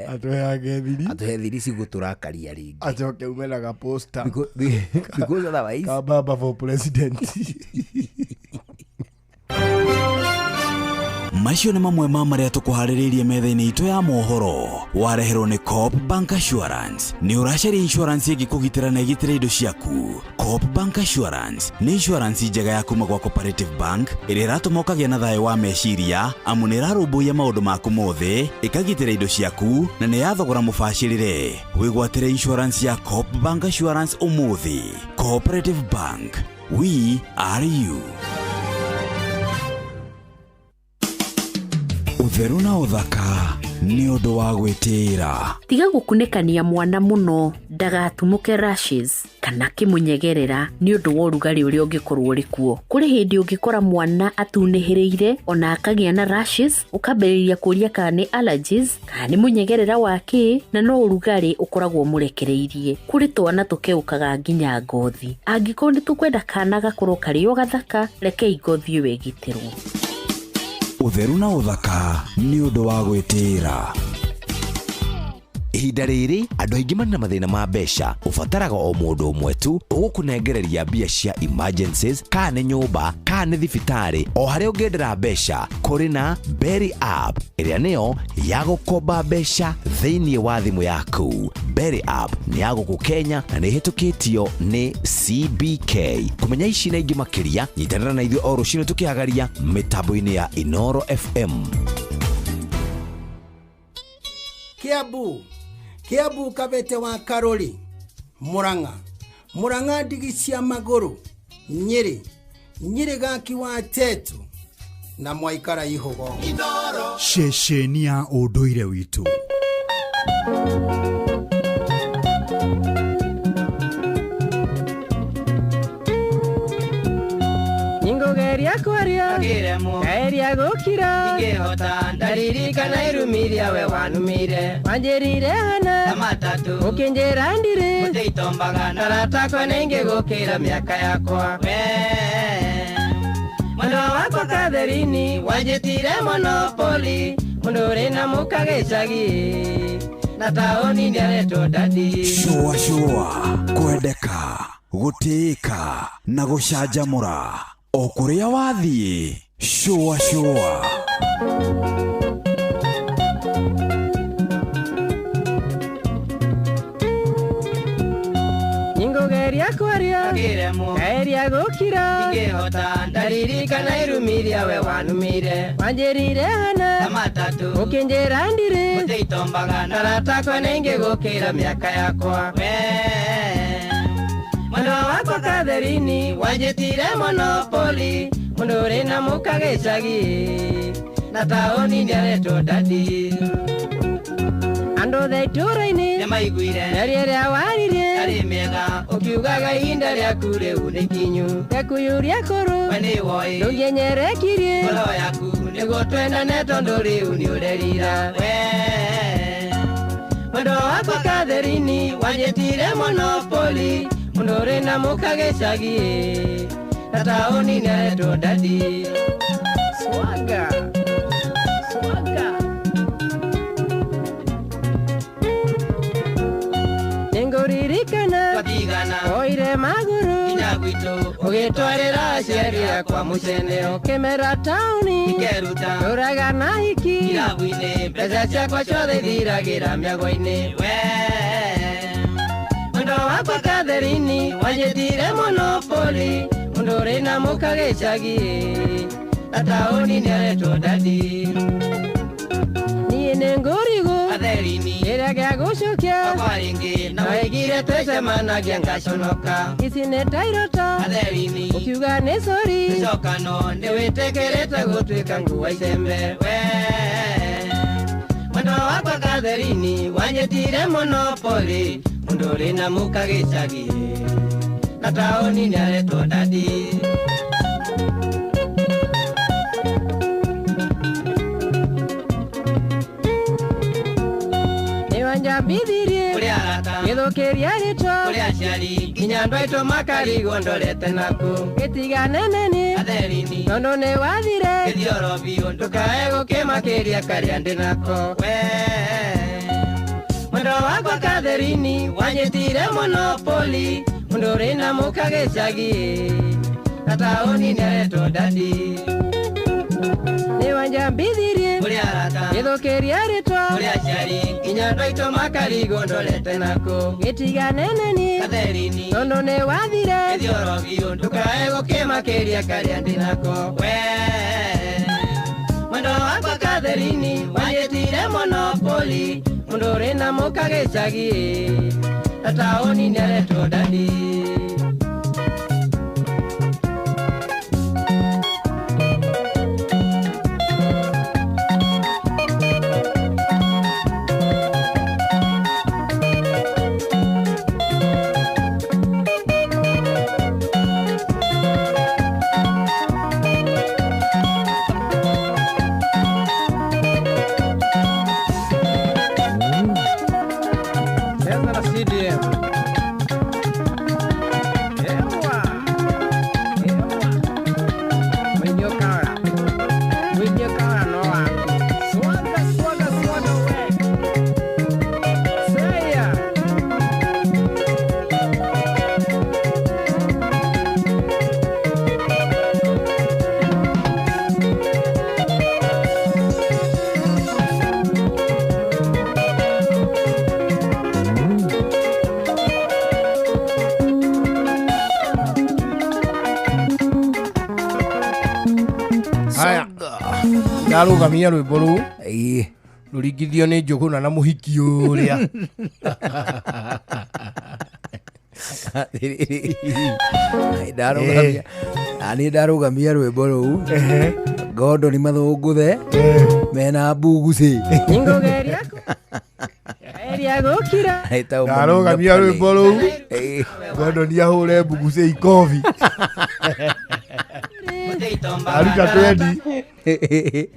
Atũheage thiri, atũhe thiri cigũtũrakaria rĩngĩ, acoke ume na gaposta because otherwise ka Baba for president. Macio nĩ mamwe ma marĩa tũkũharĩrĩirie metha-inĩ itũ ya mohoro. Wareherwo nĩ Coop Bank Assurance. Nĩ ũracaria insurance ĩngĩkũgitĩra na ĩgitĩre indo ciaku. Coop Bank Assurance nĩ insurance njega ya kuma gwa Cooperative Bank ĩrĩa ĩratũma ũkagĩa na thayũ wa meciria, amu nĩ ĩrarũmbũiya maũndũ maku mothe, ĩkagitĩra indo ciaku na nĩ ya thogora mũbacĩrĩre. Wĩgwatĩre insurance ya Coop Bank Assurance ũmũthĩ. Cooperative Bank, we are you. Ũtheru na ũthaka nĩ ũndũ wa gwĩtĩĩra. Tiga gũkunĩkania mwana mũno ndagatumũke rashes kana kĩmũnyegerera nĩ ũndũ wa ũrugarĩ ũrĩa ũngĩkorwo ũrĩ kuo. Kũrĩ hĩndĩ ũngĩkora mwana atunĩhĩrĩire ona akagĩa na rashes, ũkambĩrĩria kũria kana nĩ allergies kana nĩ mũnyegerera wa kĩ, na no ũrugarĩ ũkoragwo mũrekereirie. Kũrĩ twana tũkeũkaga nginya ngothi. Angĩkorwo nĩ tũkwenda kana gakorwo karĩ o gathaka, rekei ngothi ĩyo ĩgitĩrwo. Ũtheru na ũthaka nĩ ũndũ wa gwĩtĩĩra. Ihinda rĩrĩ andũ aingĩ marĩ na mathĩna ma mbeca, ũbataraga o mũndũ ũmwe tu ũgũkũnengereria mbia cia emergencies, kana nĩ nyũmba kana nĩ thibitarĩ, o harĩa ũngĩendera mbeca. Kũrĩ na Berry App ĩrĩa nĩyo ya gũkomba mbeca thĩinĩ wa thimũ yaku. Berry App nĩ ya gũkũ Kenya na nĩ ĩhĩtũkĩtio nĩ CBK. Kũmenya ici na ingĩ makĩria, nyitanĩra na ithuĩ o rũcinĩ tũkĩhagaria mĩtambo-inĩ ya Inoro FM. Kiambu, Kiambu Kabete wa Karori, Murang'a, Murang'a ndigi cia magũrũ, Nyĩrĩ, Nyĩrĩ gaki wa Tetu na mwaikara ihogo. Ceceni ya ũndũire witũ. Ningogeria kwaria ngaeria gũkira ingĩhota ndaririkana irumiria we wanumire wanjĩrire hana matatũ ũkĩnjĩra ndirĩ ũtĩitombaga ndaratakwa nĩingĩgũkĩra mĩaka yakwa we mwendwa wakwa Katherini wanjĩtire monopoli mũndũ ũrĩ na mũka gĩcagi na taũni nĩaretwo dadi. Shua shua, kwendeka, gũtĩĩka na gũcanjamũra o kũrĩa wathiĩ. Shua shua. Ningogeria kwaria ngaeria gũkira ingĩhota ndaririkana irumiria we wanumire wanjĩrire hana matatũ ũkĩnjĩra ndirĩ ũtĩitombaga ndaratakwa nĩingĩgũkĩra mĩaka yakwa we mwendwa wakwa Katherini wanjĩtire monopoli mũndũ ũrĩ na mũka gĩcagi na taũni nĩaretwo dadi. Andũ othe itũũra-inĩ nĩmaiguire mĩario ĩrĩa waririe yarĩ mĩega ũkiugaga ihinda rĩaku rĩu nĩ ikinyu ngakuyũria kũrũ we nĩwoĩ ndũngĩnyerekirie ngoro yaku nĩguo twendane tondũ rĩu nĩũrerira we mwendwa wakwa Katherini wanjĩtire monopoli mũndũ ũrĩ na mũka gĩcagi na taũni nĩaretwo dadi. Swaga swaga. Nĩngũririkana twatigana oire magũrũ nginya gwitũ ũgĩtwarĩra aciari akwa mũcene ũkĩmera taũni ikeruta ndũraga na hiki irabu-inĩ mbeca ciakwa ciothe ithiragĩra mĩago-inĩ we mwendwa Mwendwa wakwa Katherini wanjĩtire monopoli mũndũ ũrĩ na mũka gĩcagi na taũni nĩaretwo dadi. Niĩ nĩ ngũrigwo Katherini kĩrĩa gĩa gũcokia wakwa rĩngĩ na waigire twĩcemanagia ngaconoka. Ici nĩ ta iroto Katherini ũkiuga nĩ sori gĩcokano nĩ wĩtĩkĩrĩte gũtuĩka nguo icembe we. Mwendwa wakwa Katherini wanjĩtire monopoli mũndũ ũrĩ na mũka gĩcagi na taũni nĩaretwo dadi. Nĩwanjambithirie kũrĩ arata gĩthũkĩria rĩtwa kũrĩ aciari nginya andũ aitũ makarigwo ndorete naku gĩtigane nani Katherini tondũ nĩwathire gĩthioro biũ ndũkae gũkĩmakĩria karĩa ndĩ nako we. Mwendwa wakwa Katherini wanjĩtire monopoli mũndũ ũrĩ na mũka gĩcagi na taũni nĩaretwo dadi. Nĩwanjambithirie kũrĩ arata gĩthũkĩria rĩtwa kũrĩ aciari nginya andũ aitũ makarigwo ndorete naku gĩtigane nani Katherini tondũ nĩwathire gĩthioro biũ ndũkae gũkĩmakĩria karĩa ndĩ nako we. Mwendwa wakwa Katherini wanjĩtire monopoli mũndũ ũrĩ na mũka gĩcagi na taũni nĩaretwo dadi. Ndarugamia rwĩmbo rũu rũringithio nĩ Njũgũna na mũhiki ũrĩa. Ndarũgamia niĩ ndarũgamia rwĩmbo rũu Gordon mathũngũthe mena mbugucĩ. Ndarũgamia rwĩmbo rũu Gordon ahũre mbugucĩ ikobi. Aruta twendi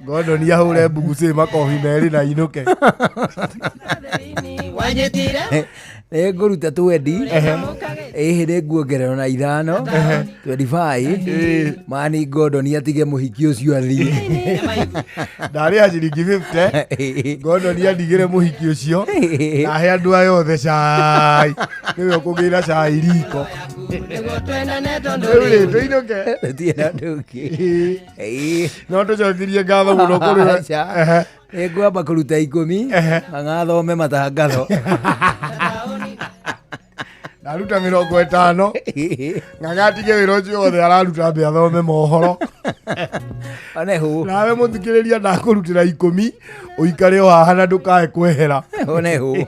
Gordon ahũre mbugucĩ makobi merĩ na inũke. Nĩ ngũruta twendi ĩhĩ nĩ nguongererwo na 5 25 mani Gordon atige mũhiki ũcio athiĩ. Ndarĩha ciringi 50 Gordon andigĩre mũhiki ũcio na ahe andũ aya othe cai nĩwe ũkũgĩra cai riko. Rĩu rĩ tũinũke tũtirĩ na ũndũ ũngĩ. No tũcokirie ngatho mũno kũrĩ we. Nĩ ngwamba kũruta 10 ng'athome matangatho. Ndaruta 50 ng'agatige wĩra ũcio wothe araruta ambe athome mohoro. Onehu nawe mũthikĩrĩria ndakũrutĩra 10 ũikare o haha na ndũkae kwehera. Onehu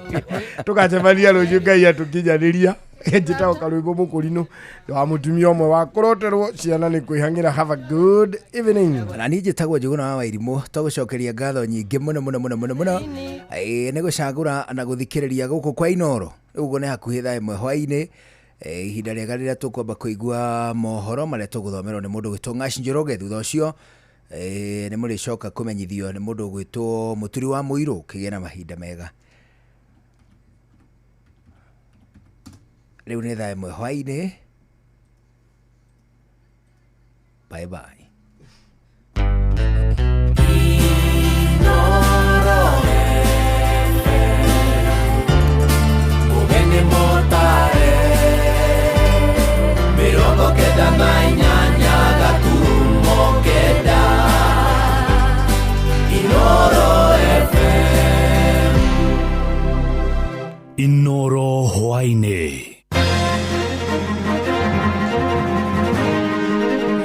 tũgacemania rũciũ Ngai atũkinyanĩria. Njĩtagwo Karwĩmbo Mũkũrinũ wa mũtumia ũmwe wa kũroterwo ciana nĩ kwĩhang'ĩra. Have a good evening. Na niĩ njĩtagwo Njũgũna wa Wairimũ tũgũcokeria ngatho nyingĩ mũno mũno mũno mũno mũno nĩ gũcagũra na gũthikĩrĩria gũkũ kwa Inooro. Rĩu ũguo nĩ hakuhĩ thaa 1 hwaĩ-inĩ ihinda rĩega rĩrĩa tũkwamba kũigua mohoro marĩa tũgũthomerwo nĩ mũndũ ũgwĩtwo Ng'aci Njoroge. Thutha ũcio nĩ mũrĩcoka kũmenyithio nĩ mũndũ ũgwĩtwo Mũturi wa Mũirũ. Kĩgĩe na mahinda mega. Rĩu nĩ thaa 1 hwaĩ-inĩ. Bye bye. 8 FM. Inoro hwaĩ-inĩ.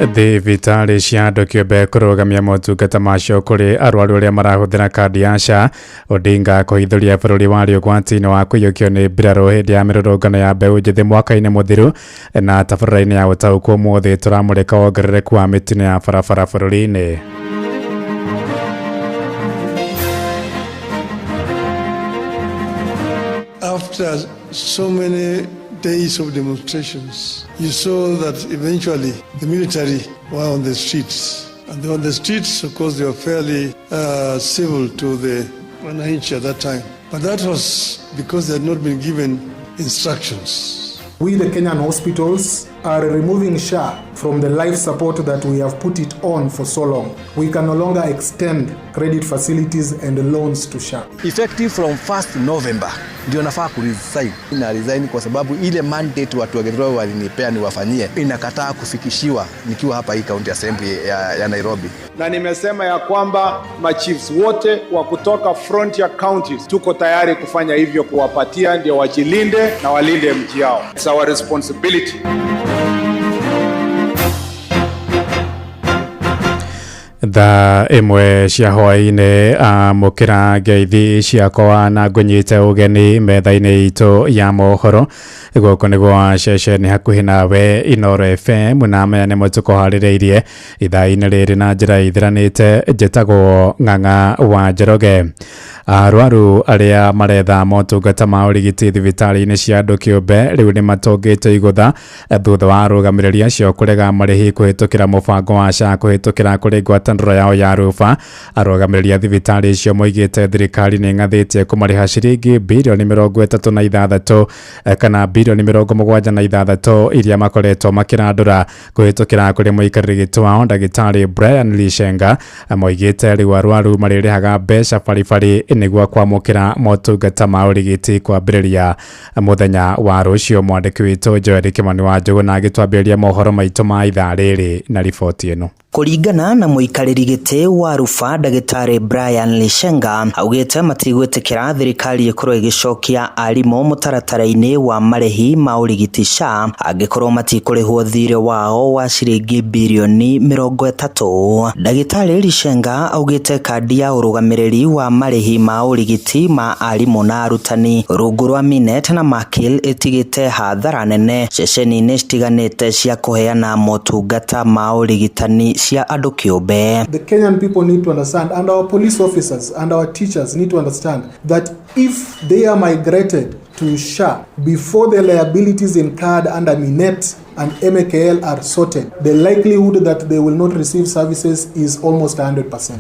Thibitarĩ cia andũ kĩũmbe kũrũgamia motungata macio kũrĩ arwaru arĩa marahũthĩra kandi ya SHA. Odinga kũhithũria bũrũri warĩ ũgwati-inĩ wa kũiyũkio nĩ mbirarũ hĩndĩ ya mĩrũrũngano ya mbeũ njĩthĩ mwaka-inĩ mũthiru. Na tabarĩra-inĩ ya ũtaũku ũmũthĩ tũramũrĩka wongerereku wa mĩtino ya barabara bũrũri-inĩ. After so many days of demonstrations, you saw that eventually the military were on the streets. And they were on the streets, of course, they were fairly civil to the Wananchi at that time. But that was because they had not been given instructions. We, the Kenyan hospitals, are removing SHA from the life support that we have put it on for so long. We can no longer extend credit facilities and loans to SHA. Effective from 1st November ndio nafaa kuresign. Na resign kwa sababu ile mandate watu wa Githurai walinipea niwafanyie inakataa kufikishiwa nikiwa hapa hii county assembly ya Nairobi. Na nimesema ya kwamba machiefs wote wa kutoka frontier counties tuko tayari kufanya hivyo, kuwapatia ndio wajilinde na walinde mji yao. It's our responsibility. Thaa ĩmwe cia hwaĩ-inĩ, amũkĩra ngeithi ciakwa na ngũnyite ũgeni metha-inĩ itũ ya mohoro. Gũkũ nĩ gwa ceceni hakuhĩ nawe Inooro FM, na maya nĩmo tũkũharĩrĩirie ithaa-inĩ rĩrĩ na njĩra ithiranĩte. Njĩtagwo Ng'ang'a wa Njoroge. Arwaru arĩa maretha motungata ma ũrigiti thibitarĩ-inĩ cia andũ kĩũmbe rĩu nĩ matũngĩte igũtha thutha wa arũgamĩrĩri acio kũrega marĩhi kũhĩtũkĩra mũbango wa SHA kũhĩtũkĩra kũrĩ ngwatanĩro yao ya Rufa. Arũgamĩrĩri a thibitarĩ icio moigĩte thirikari nĩ ĩng'athĩtie kũmarĩha ciringi birioni 36 kana birioni 76 iria makoretwo makĩrandũra kũhĩtũkĩra kũrĩ mũikarĩri gĩtĩ wao ndagĩtarĩ Brian Lishenga. Moigĩte rĩu arwaru marĩrĩhaga mbeca baribari nĩguo kwamũkĩra motungata ma ũrigiti kwambĩrĩria mũthenya wa rũciũ. Mwandĩki witũ Joel Kĩmani wa Njũgũna agĩtwambĩrĩria mohoro maitũ ma ithaa rĩrĩ na riboti ĩno. Kũringana na mũikarĩri gĩtĩ wa Rufa ndagĩtarĩ Brian Lishenga augĩte matigwĩtĩkĩra thirikari ĩkorwo ĩgĩcokia arimũ mũtaratara-inĩ wa marĩhi ma ũrigiti SHA angĩkorwo matikũrĩhwo thirĩ wao wa ciringi birioni 30. Ndagĩtarĩ Lishenga augĩte kandi ya ũrũgamĩrĩri wa marĩhi ma ũrigiti ma arimũ na arutani rungu rwa Minet na Makil ĩtigĩte hathara nene ceceni-inĩ citiganĩte cia kũheana motungata ma ũrigitani cia andũ kĩũmbe. The Kenyan people need to understand, and our police officers and our teachers need to understand, that if they are migrated to SHA before the liabilities incurred under Minet and MAKL are sorted, the likelihood that they will not receive services is almost 100%.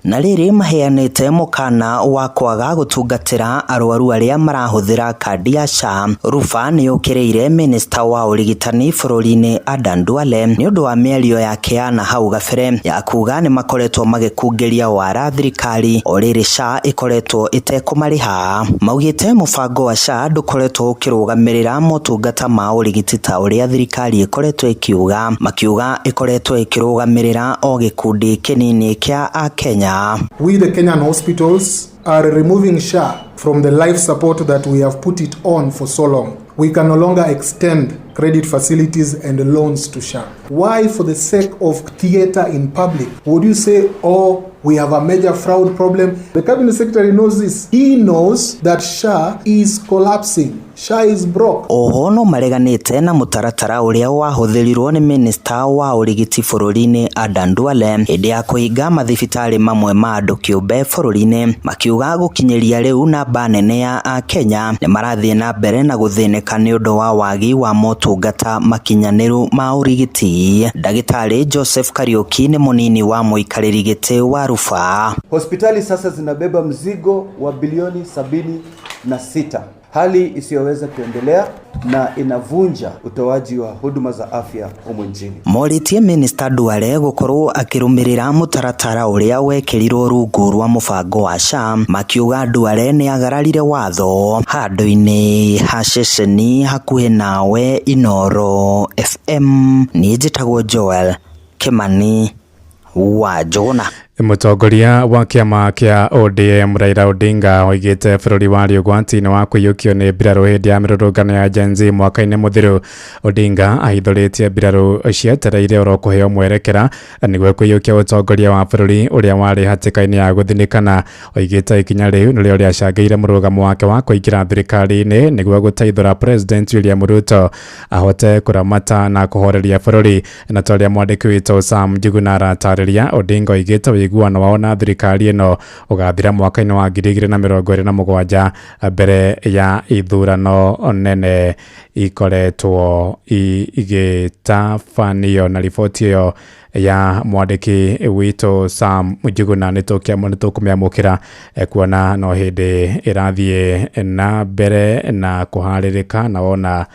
Na rĩrĩ maheanĩte mũkana wa kwaga gũtungatĩra arwaru arĩa marahũthĩra kandi ya SHA. Rufa nĩ yũkĩrĩire minista wa ũrigitani bũrũri-inĩ Adan Duale nĩ ũndũ wa mĩario yake ya na hau gabere ya kuga nĩ makoretwo magĩkungĩria wara thirikari o rĩrĩ SHA ĩkoretwo ĩtekũmarĩha. Maugĩte mũbango wa SHA ndũkoretwo ũkĩrũgamĩrĩra motungata ma ũrigiti ta ũrĩa thirikari ĩkoretwo ĩkiuga, makiuga ĩkoretwo ĩkĩrũgamĩrĩra o gĩkundi kĩnini kĩa Akenya. We, the Kenyan hospitals, are removing SHA from the life support that we have put it on for so long. We can no longer extend credit facilities and loans to SHA. Why, for the sake of theater in public, would you say, oh, we have a major fraud problem? The cabinet secretary knows this. He knows that SHA is collapsing. SHA is broke. Oho no mareganĩte na mũtaratara ũrĩa wahũthĩrirwo nĩ minista wa ũrigiti bũrũri-inĩ Adan Duale hĩndĩ ya kũhinga mathibitarĩ mamwe ma andũ kĩũmbe bũrũri-inĩ, makiuga gũkinyĩria rĩu namba nene ya Akenya nĩ marathiĩ na mbere na gũthĩnĩka nĩ ũndũ wa wagi wa motungata makinyanĩru ma ũrigiti. Ndagĩtarĩ Joseph Kariuki nĩ mũnini wa mũikarĩri gĩtĩ wa Rufa. Hospitali sasa zinabeba mzigo wa bilioni 76, hali isiyoweza kuendelea na inavunja utoaji wa huduma za afya humu nchini. Morĩtie Minista Duale gũkorwo akĩrũmĩrĩra mũtaratara ũrĩa wekĩrirwo rungu rwa mũbango wa SHA, makiuga Duale nĩ agararire watho. Handũ-inĩ ha ceceni hakuhĩ nawe Inooro FM, niĩ njĩtagwo Joel Kĩmani wa Njũgũna. Mũtongoria wa kĩama kĩa ODM Raila Odinga oigĩte bũrũri warĩ ũgwati-inĩ wa kũiyũkio nĩ mbirarũ hĩndĩ ya mĩrũrũngano ya Gen Z mwaka-inĩ mũthiru. Odinga ahithũrĩtie mbirarũ cietereire oro kũheo mwerekera nĩguo kũiyũkia ũtongoria wa bũrũri ũrĩa warĩ hatĩka-inĩ ya gũthinĩkana. Oigĩte ikinya rĩu nĩrĩo rĩacangĩire mũrũgamo wake wa kũingĩra thirikari-inĩ nĩguo gũteithũra President William Ruto ahote kũramata na kũhoreria bũrũri. Na ta ũrĩa mwandĩki witũ Sam Njuguna aratarĩria, Odinga oigĩte ũiguano wao na thirikari ĩno ũgathira mwaka-inĩ wa 2027 mbere ya ithurano nene ikoretwo igĩtabanio. Na riboti ĩyo ya mwandĩki witũ Sam Njuguna nĩ tũkũmĩamũkĩra kuona no hĩndĩ ĩrathiĩ na mbere na kũharĩrĩka, na wona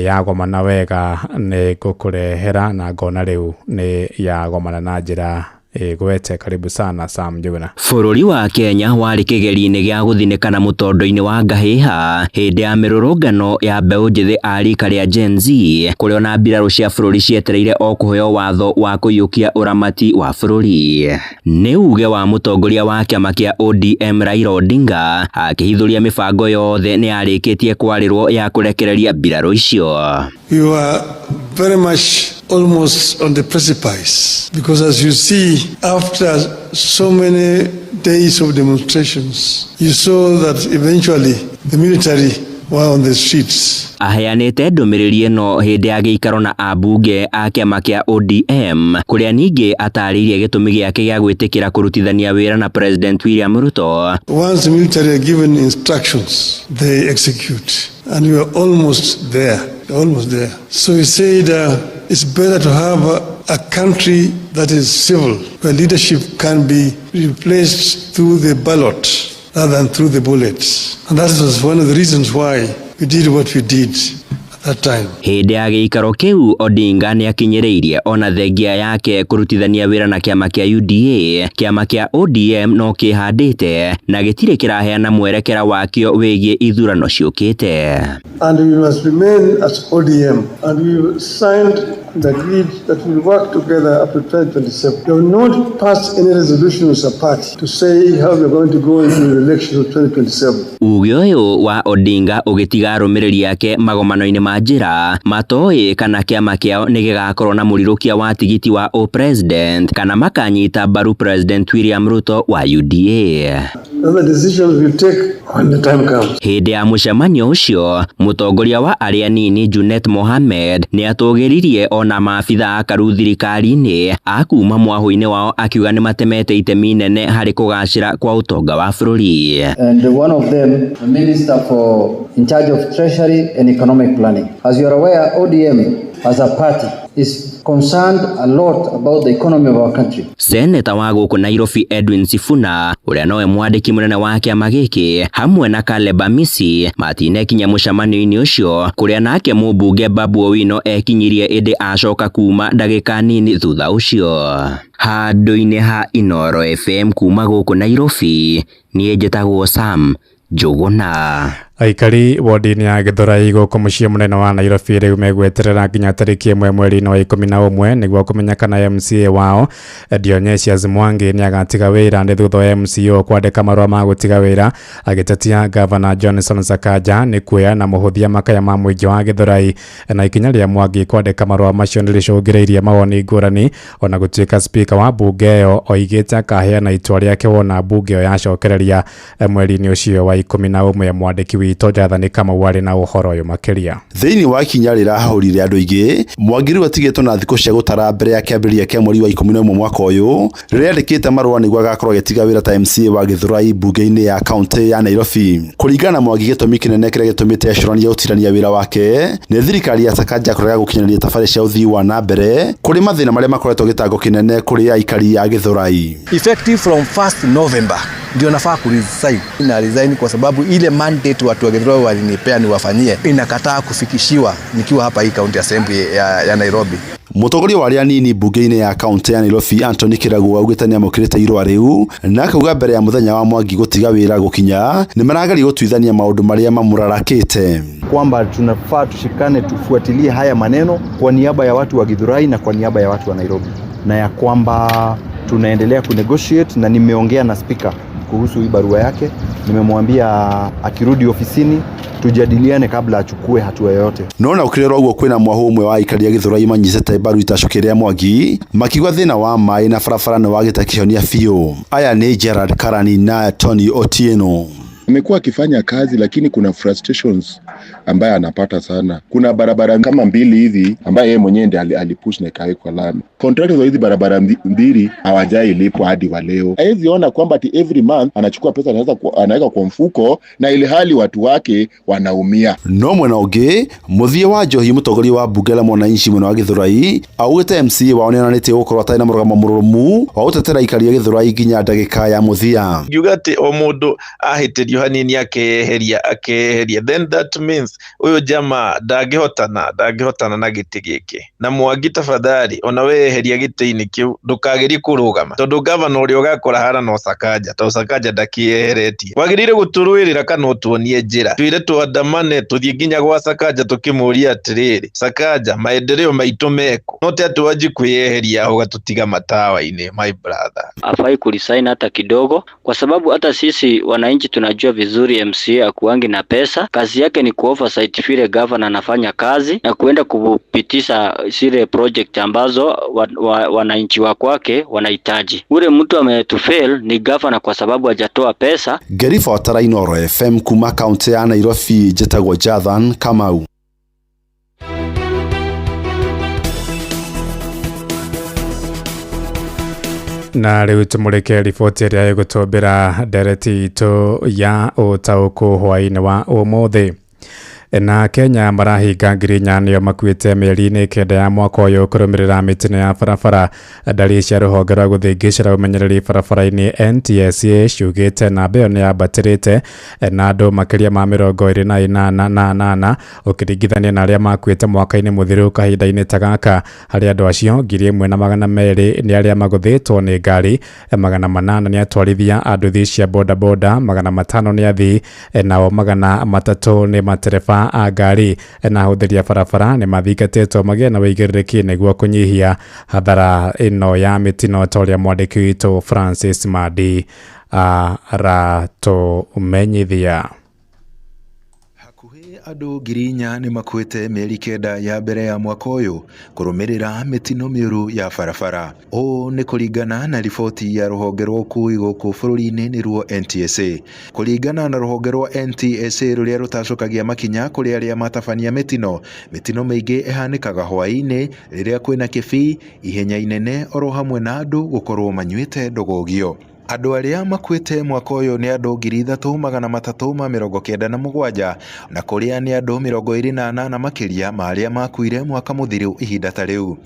yagomana wega nĩ ngũkũrehera, na ngona rĩu nĩ yagomana na njĩra ĩgwete. Karibu sana Sam Njuguna. Bũrũri wa Kenya warĩ kĩgerio-inĩ gĩa gũthinĩkana mũtondo-inĩ wa ngahĩha hĩndĩ ya mĩrũrũngano ya mbeũ njĩthĩ a rika rĩa Gen Z, kũrĩa ona mbirarũ cia bũrũri cietereire o kũheo watho wa kũiyũkia ũramati wa bũrũri. Nĩ uge wa mũtongoria wa kĩama kĩa ODM Raila Odinga akĩhithũria mĩbango yothe nĩ yarĩkĩtie kwarĩrwo ya kũrekereria mbirarũ icio. We were very much almost on the precipice because, as you see, after so many days of demonstrations, you saw that eventually the military were on the streets. Aheanĩte ndũmĩrĩri ĩno hĩndĩ ya gĩikaro na ambunge a kĩama kĩa ODM, kũrĩa ningĩ atarĩirie gĩtũmi gĩake gĩa gwĩtĩkĩra kũrutithania wĩra na President William Ruto. Once the military are given instructions, they execute. And we are almost there, almost there. So he said it's better to have a country that is civil, where leadership can be replaced through the ballot rather than through the bullets. And that was one of the reasons why we did what we did at that time. Hĩndĩ ya gĩikaro kĩu Odinga nĩ akinyĩrĩirie ona thengia yake kũrutithania wĩra na kĩama kĩa UDA. Kĩama kĩa ODM no kĩhandĩte na gĩtirĩ kĩraheana mwerekera wakĩo wĩgiĩ ithurano ciũkĩte. And we must remain as ODM, and we signed and agreed that we will work together up to 2027. We have not passed any resolution as a party to say how we are going to go into the elections of 2027. Uge ũyũ wa Odinga ũgĩtiga arũmĩrĩri ake magomano-inĩ ma njĩra matoĩ kana kĩama kĩao nĩ gĩgakorwo na mũrirũkia wa tigiti wa o-president kana makanyita mbaru President William Ruto wa UDA. Other decisions we'll take when the time comes. Hĩndĩ ya mũcemanio ũcio, mũtongoria wa arĩa nini Junet Mohamed nĩ atũgĩririe ona maabitha akaru thirikari-inĩ a kuma mwahũ-inĩ wao, akiuga nĩ matemete itemi nene harĩ kũgacĩra kwa ũtonga wa bũrũri. And one of them, the Minister for in charge of Treasury and Economic Planning. As you are aware, ODM as a party is concerned a lot about the economy of our country. Seneta wa gũkũ Nairobi Edwin Sifuna, ũrĩa nowe mwandĩki mũnene wa kĩama gĩkĩ, hamwe na Caleb Amisi matinekinya mũcemanio-inĩ ũcio, kũrĩa nake mũmbunge Babu Owino ekinyirie ĩndĩ acoka kuma ndagĩka nini thutha ũcio. Handũ-inĩ ha Inooro FM kuma gũkũ Nairobi, niĩ njĩtagwo Sam Njuguna. Aikari wodi-inĩ ya Gĩthũrai gũkũ mũciĩ mũnene wa Nairobi rĩu megweterera nginya tarĩki 1 mweri-inĩ wa 11 nĩguo kũmenya kana MCA wao Dionysius Mwangi nĩ agatiga wĩra. Nĩ thutha wa MCO kwandĩka marũa ma gũtiga wĩra agĩtetia Gavana Johnson Sakaja nĩ kuoya na mũhũthia makaya ma mũingĩ wa Gĩthũrai. Na ikinya rĩa Mwangi kwandĩka marũa macio nĩ rĩcũngĩrĩirie mawoni ngũrani, ona gũtuĩka speaker wa mbunge ĩyo oigĩte akaheana itua rĩake wona mbunge ĩyo yacokereria mweri-inĩ ũcio wa 11. Mwandĩki witũ Jathani Kamau arĩ na ũhoro ũyũ makĩria. Thĩinĩ wa ikinya rĩrahũrire andũ aingĩ, Mwangi rĩu atigĩtwo na thikũ cia gũtara mbere ya kĩambĩrĩria kĩa mweri wa 11 mwaka ũyũ, rĩrĩa andĩkĩte marũa nĩguo agakorwo agĩtiga wĩra ta MCA wa Gĩthũrai mbunge-inĩ ya kaũntĩ ya Nairobi. Kũringana na Mwangi, gĩtũmi kĩnene kĩrĩa gĩtũmĩte ecũranie gũtirania wĩra wake nĩ thirikari ya Sakaja kũrega gũkinyanĩria tabarĩra cia ũthii wa na mbere kũrĩ mathĩna marĩa makoretwo gĩtango kĩnene kũrĩ aikari a Gĩthũrai. Effective from 1st November ndio nafaa kuresign. Na resign kwa sababu ile mandate watu wa Githurai walinipea niwafanyie inakataa kufikishiwa nikiwa hapa hii county assembly ya Nairobi. Mũtongoria wa arĩa anini mbunge-inĩ ya kaũntĩ ya Nairobi Anthony Kĩragu augĩte nĩamũkĩrĩte irũa rĩu na akauga mbere ya mũthenya wa Mwangi gũtiga wĩra gũkinya nĩ marageria gũtuithania maũndũ marĩa mamũrarakĩte, kwamba tunafaa tushikane, tufuatilie haya maneno kwa niaba ya watu wa Githurai na kwa niaba ya watu wa Nairobi, na ya kwamba Tunaendelea kunegotiate na nimeongea na spika kuhusu hii barua yake. Nimemwambia akirudi ofisini tujadiliane kabla achukue hatua yoyote. No na ũkĩrerwo ũguo kwĩna mwahũ ũmwe wa aikari a Githurai manyitĩte mbaru itacũkĩ rĩa Mwangi makiuga thĩna wa maĩ na barabara nĩ wagĩte kĩhonia biũ. Aya nĩ Gerard Karani na Tony Otieno. Amekuwa akifanya kazi lakini kuna frustrations ambaye anapata sana. Kuna barabara kama mbili hivi ambaye yeye mwenyewe ndiye alipush na ikawekwa lami. Contractors wa hizi barabara mbili hawajai lipwa hadi wa leo. Hawezi ona kwamba ati every month anachukua pesa anaweka kwa mfuko na ile hali watu wake wanaumia. No mwena ũngĩ mũthia wa njohi mũtongoria wa mbunge la mwananchi mwena wa Githurai augĩte MCA wao nĩonanĩtie gũkorwo atarĩ na mũrũgamo mũrũmu wa gũtetera aikari a Githurai nginya ndagĩka ya mũthia. Ngiuga atĩ o mũndũ ahĩtĩrio hanini akeyeheria akeyeheria, then that means uyu jamaa ndangĩhotana na gĩtĩ gĩkĩ. Na Mwangi tafadhali ona we eheria gĩtĩ-inĩ kĩu ndũkagerie kũrũgama tondũ gavana ũrĩa ũgakora hara no Sakaja, tondũ Sakaja ndakĩeheretie. Wagĩrĩire gũtũrũĩrĩra kana ũtuonie njĩra, twĩre twandamane tũthiĩ nginya gwa Sakaja tũkĩmũria atĩrĩrĩ, Sakaja maendeleo maitũ meko, no ti atĩ wanji kwĩyeheria aho ũgatũtiga matawa-inĩ my brother. Afai kuresign hata kidogo, kwa sababu hata sisi wananchi tunajua vizuri MCA akuangi na pesa. Kazi yake ni kuoversight vile governor anafanya kazi na kuenda kupitisha zile project ambazo wananchi wa kwake wanahitaji. Ule mtu ametufail ni governor kwa sababu hajatoa pesa. Ngĩribotera Inooro FM kuma kaunti ya Nairobi, njĩtagwo Jathan Kamau. Na rĩu tũmũrĩke riboti ĩrĩa ĩgũtũmbĩra ndereti itũ ya ũtaũku hwaĩ-inĩ wa ũmũthĩ. Na Kenya marahinga 4,000 nĩo makuĩte mĩeri-inĩ 9 ya mwaka ũyũ kũrũmĩrĩra mĩtino ya barabara. Ndari cia rũhonge rwa gũthĩngĩcĩra ũmenyereri barabara-inĩ NTSA ciugĩte namba ĩyo nĩyambatĩrĩte na andũ makĩria ma 28 ũkĩringithania na arĩa makuĩte mwaka-inĩ mũthiru kahinda-inĩ ta gaka. Harĩ andũ acio 1,200 nĩ arĩa magũthĩtwo nĩ ngari, 800 nĩ atwarithia a nduthi cia bodaboda, 500 nĩ athii, nao 300 nĩ matereba a ngari na ahũthĩri a barabara nĩ mathingatĩtwo magĩe na wĩigĩrĩrĩki nĩguo kũnyihia hathara ĩno ya mĩtino ta ũrĩa mwandĩki witũ Francis Madi aratũmenyithia. Andũ 4,000 nĩ makuĩte mĩeri 9 ya mbere ya mwaka ũyũ kũrũmĩrĩra mĩtino mĩũru ya barabara. Ũũ nĩ kũringana na riboti ya rũhonge rwa ũkui gũkũ bũrũri-inĩ nĩruo NTSA. Kũringana na rũhonge rwa NTSA rũrĩa rũtacokagia makinya kũrĩ arĩa matabania mĩtino, mĩtino mĩingĩ ĩhanĩkaga hwaĩ-inĩ rĩrĩa kwĩna kĩbii, ihenya inene oro hamwe na andũ gũkorwo manyuĩte ndũgũgio. Andũ arĩa makuĩte mwaka ũyũ nĩ andũ 3,397 na kũrĩa nĩ andũ 28 makĩria ma arĩa makuire mwaka mũthiru ihinda ta rĩu.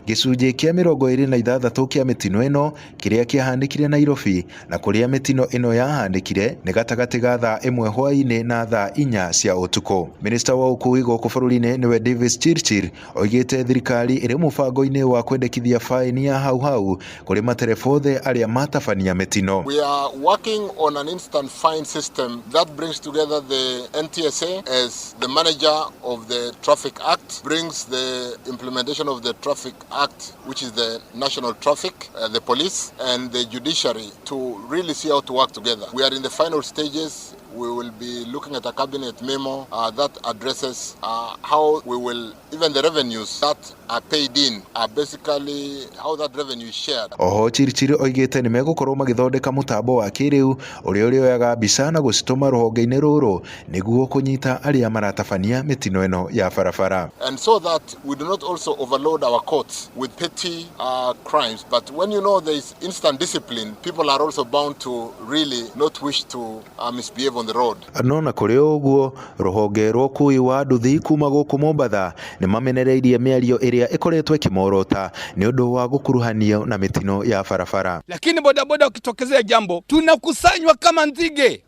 Gĩcunjĩ kĩa 26 kĩa mĩtino ĩno kĩrĩa kĩahanĩkire Nairobi, na kũrĩa mĩtino ĩno yahanĩkire nĩ gatagatĩ ga thaa 1 hwaĩ-inĩ na thaa 4 cia ũtukũ. Minista wa ũkui gũkũ bũrũri-inĩ nĩwe Davis Chirchir oigĩte thirikari ĩrĩ mũbango-inĩ wa kwendekithia faini ya hau hau kũrĩ matereba othe arĩa matabania mĩtino. We are working on an instant fine system that brings together the NTSA as the manager of the Traffic Act, brings the implementation of the Traffic Act, which is the national traffic, the police and the judiciary, to really see how to work together. We are in the final stages. We will be looking at a cabinet memo that addresses how we will, even the revenues that are paid in are basically how that revenue is shared. Oho Chirchir oigĩte nĩ megũkorwo magĩthondeka mũtambo wa kĩrĩu ũrĩa ũrĩoyaga mbica na gũcitũma rũhonge-inĩ rũrũ nĩguo kũnyita arĩa maratabania mĩtino ĩno ya barabara. And so that we do not also overload our courts with petty crimes, but when you know there is instant discipline, people are also bound to really not wish to misbehave on the road. No na kũrĩ ũguo rũhonge rwa ũkui wa nduthi kuma gũkũ Mombatha nĩ mamenereirie mĩario ĩrĩa ĩkoretwo ĩkĩmorota nĩ ũndũ wa gũkuruhanio na mĩtino ya barabara. Lakini bodaboda ukitokezea jambo tunakusanywa kama nzige.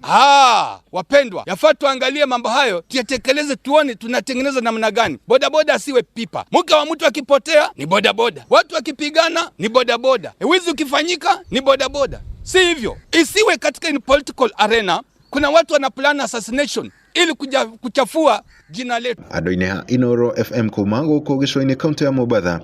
Wapendwa, yafaa tuangalie mambo hayo, tuyatekeleze, tuone tunatengeneza namna gani. Bodaboda asiwe pipa. Mke wa mtu akipotea ni bodaboda, watu wakipigana ni bodaboda, wizi ukifanyika ni bodaboda. Si hivyo, isiwe katika in political arena kuna watu wana plan assassination ili kuchafua jina letu. Andũ-inĩ a Inooro FM kuma gũkũ gĩcũa-inĩ kaunti ya Mombatha,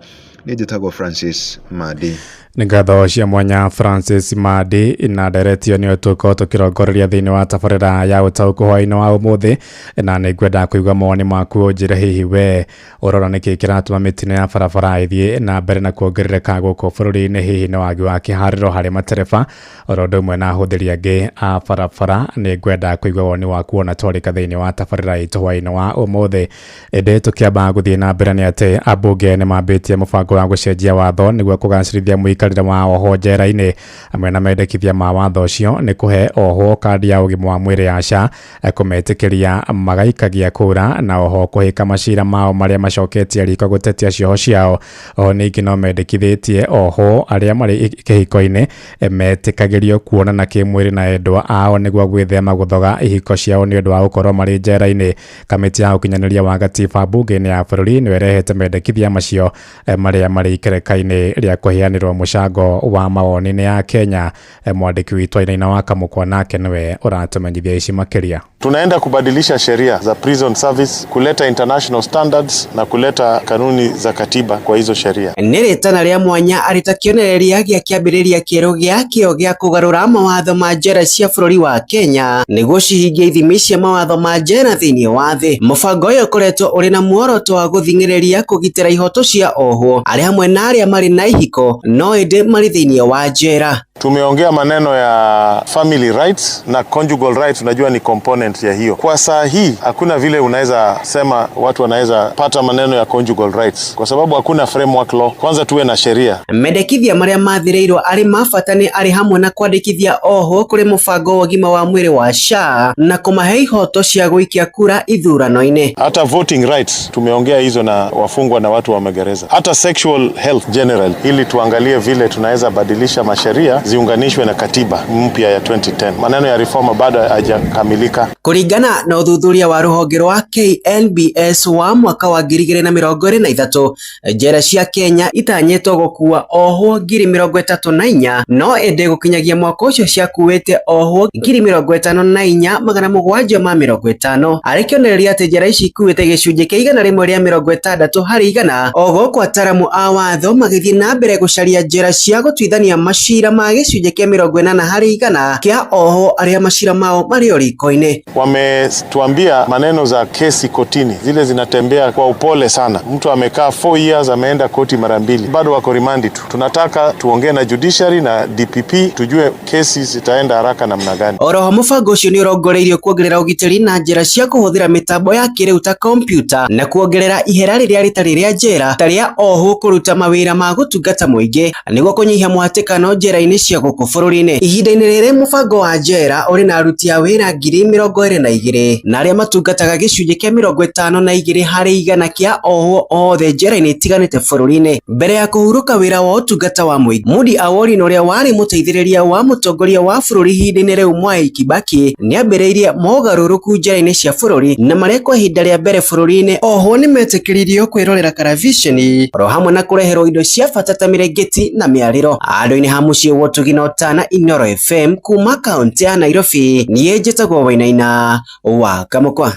Niĩ njĩtagwo Francis Madi. Nĩ ngatho cia mwanya Francis Madi na nderetio nĩyo tũkorwo tũkĩrongoreria thĩinĩ wa tabarĩra ya ũtaũku hwaĩ-inĩ wa ũmũthĩ, na nĩ ngwenda kũigua mawoni maku ũnjĩre hihi we ũrona nĩkĩ kĩratũma mĩtino ya barabara ĩthiĩ na mbere na kuongerereka gũkũ bũrũri-inĩ, hihi nĩ wagi wa kĩharĩro harĩ matereba oro ũndũ ũmwe na ahũthĩri angĩ a barabara. Nĩ ngwenda kũigua woni waku ona twarĩka thĩinĩ wa tabarĩra itũ hwaĩ-inĩ wa ũmũthĩ. Ĩndĩ tũkĩamba gũthiĩ na mbere nĩ atĩ ambunge nĩ mambĩtie mũbango wa gũcenjia watho nĩguo kũgacĩrithia mũikarĩre wa ohwo njera-inĩ. Amwe na mendekithia ma watho ũcio nĩ kũhe ohwo kandi ya ũgima wa mwĩrĩ ya SHA, kũmetĩkĩria magaikagia kura, na oho kũhĩka macira mao marĩa macoketie riko gũtetia cioho ciao. Oho ningĩ no mendekithĩtie ohwo arĩa marĩ kĩhiko-inĩ metĩkagĩrio kuonana kĩmwĩrĩ na endwa ao nĩguo gwĩthema gũthoga ihiko ciao nĩ ũndũ wa gũkorwo marĩ njera-inĩ. Kamĩtĩ ya ũkinyanĩria wa gatiba mbunge-inĩ ya bũrũri nĩyo ĩrehete mendekithia macio marĩa marĩ ikereka-inĩ rĩa kũheanĩrwo mũcango wa mawoni nĩ ya Kenya. Mwandĩki witũ Ainaina wa Kamũkwa nake nĩwe ũratũmenyithia ici makĩria. Tunaenda kubadilisha sheria za prison service, kuleta international standards na kuleta kanuni za katiba kwa hizo sheria. Nĩ rĩtana rĩa mwanya arĩ ta kĩonereria gĩa kĩambĩrĩria kĩerũ gĩa kĩo gĩa kũgarũra mawatho ma njera cia bũrũri wa Kenya nĩguo cihingie ithimi cia mawatho ma njera thĩinĩ wa thĩ. Mũbango ũyũ ũkoretwo ũrĩ na muoroto wa gũthing'ĩrĩria kũgitĩra ihoto cia ohwo arĩa hamwe na arĩa marĩ na ihiko no ĩndĩ marĩ thĩinĩ wa njera. Tumeongea maneno ya family rights na conjugal rights, unajua ni component ya hiyo. Kwa saa hii hakuna vile unaweza sema watu wanaweza pata maneno ya conjugal rights kwa sababu hakuna framework law. Kwanza tuwe na sheria. Mendekithia marĩa mathĩrĩirwo arĩ ma bata nĩ arĩ hamwe na kwandĩkithia ohwo kũrĩ mũbango wa ũgima wa mwĩrĩ wa SHA na kũmahe ihoto cia gũikia kura ithurano-inĩ. Hata voting rights tumeongea hizo na wafungwa na watu wa magereza. Hata sexual health general, ili tuangalie vile tunaweza badilisha masheria ziunganishwe na katiba mpya ya 2010. Maneno ya reforma bado hayajakamilika. Kũringana na ũthuthuria wa rũhonge rwa KNBS wa mwaka wa 2023, njera cia Kenya itanyĩtwo gũkua ohwo 34,000 no ĩndĩ gũkinyagia mwaka ũcio ciakuĩte ohwo 54,750, arĩ kĩonereria atĩ njera ici ikuĩte gĩcunjĩ kĩa 160 harĩ igana. O gũkũ ataramu a watho magĩthiĩ na mbere gũcaria njĩra cia gũtuithania macira ma gĩcunjĩ kĩa 80 harĩ igana kĩa ohwo arĩa macira mao marĩ o riko-inĩ. Wametuambia maneno za kesi kotini zile zinatembea kwa upole sana. Mtu amekaa 4 years, ameenda koti mara mbili, bado wako rimandi tu. Tunataka tuongee na judiciary na DPP tujue kesi zitaenda haraka namna gani. Oroho mũbango ũcio nĩ ũrongoreirio kuongerera ũgitĩri na njĩra cia kũhũthĩra mĩtambo ya kĩrĩu ta kompiuta na kuongerera ihera rĩrĩa rĩtarĩ rĩa njera ta rĩa ohwo kũruta mawĩra ma gũtungata mũingĩ nĩguo kũnyihia mũhatĩkano njera-inĩ cia gũkũ bũrũri-inĩ. Ihinda-inĩ rĩrĩ mũbango wa njera ũrĩ na aruti a wĩra 22,000 na arĩa matungataga gĩcunjĩ kĩa 52 harĩ igana kĩa ohwo othe njera-inĩ itiganĩte bũrũri-inĩ. Mbere ya kũhurũka wĩra wa ũtungata wa mũingĩ, Moody Awori na ũrĩa warĩ mũteithĩrĩria wa mũtongoria wa bũrũri ihinda-inĩ rĩu Mwai Kibaki nĩambĩrĩirie mogarũrũku njera-inĩ cia bũrũri na marĩa kwa ihinda rĩa mbere bũrũri-inĩ ohwo nĩmetĩkĩririo kwĩrorera karaviceni oro hamwe na kũreherwo indo cia bata ta mĩrĩngĩti na mĩarĩro. Handũ-inĩ ha mũciĩ wa ũtugi na ũtana Inooro FM kuma kaũntĩ ya Nairobi, niĩ njĩtagwo Wainaina wa Kamũkwa.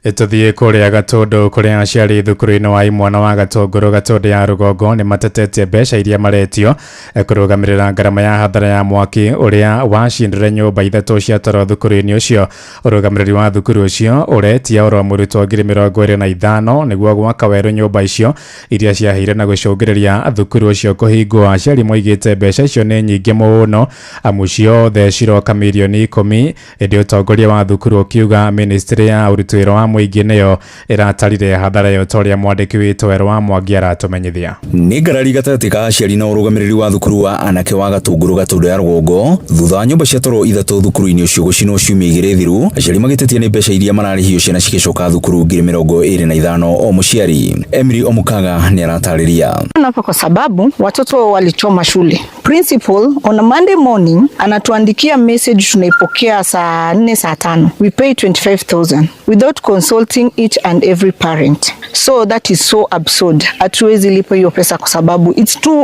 Tũthiĩ kũrĩa Gatũndũ kũrĩa aciari thukuru-inĩ wa imwana wa Gatũngũrũ Gatũndũ ya rũgongo nĩ matetetie mbeca iria maretio kũrũgamĩrĩra ngarama ya hathara ya mwaki ũrĩa wacindire nyũmba ithatũ cia toro thukuru-inĩ ũcio. Ũrũgamĩrĩri wa thukuru ũcio ũretia oro mũrutwo 25,000 nĩguo gwaka werũ nyũmba icio iria ciahĩire na gũcũngĩrĩria thukuru ũcio kũhingwo. Aciari moigĩte mbeca icio nĩ nyingĩ mũno amu ciothe ciroka mirioni 10, ĩndĩ ũtongoria wa thukuru ũkiuga ministry ya ũruti wĩra wa mũingĩ nĩyo ĩratarire hathara ĩyo ta ũrĩa mwandĩki witũ Werũ wa Mwangi aratũmenyithia. Nĩ ngarari gatagatĩ ka aciari na ũrũgamĩrĩri wa thukuru wa anake wa Gatũngũrũ Gatũndũ ya rũgongo thutha wa nyũmba cia toro ithatũ thukuru-inĩ ũcio gũcinwo ciumia igĩrĩ thiru. Aciari magĩtetia nĩ mbeca iria mararĩhio ciana cigĩcoka thukuru 25,000 o mũciari. Emily Omukaga nĩ aratarĩria. Hapa kwa sababu watoto walichoma shule. Principal on a Monday morning anatuandikia message, tunaipokea saa 4 saa 5, we pay 25,000 without consulting each and every parent. So that is so absurd. Hatuwezi lipa hiyo pesa kwa sababu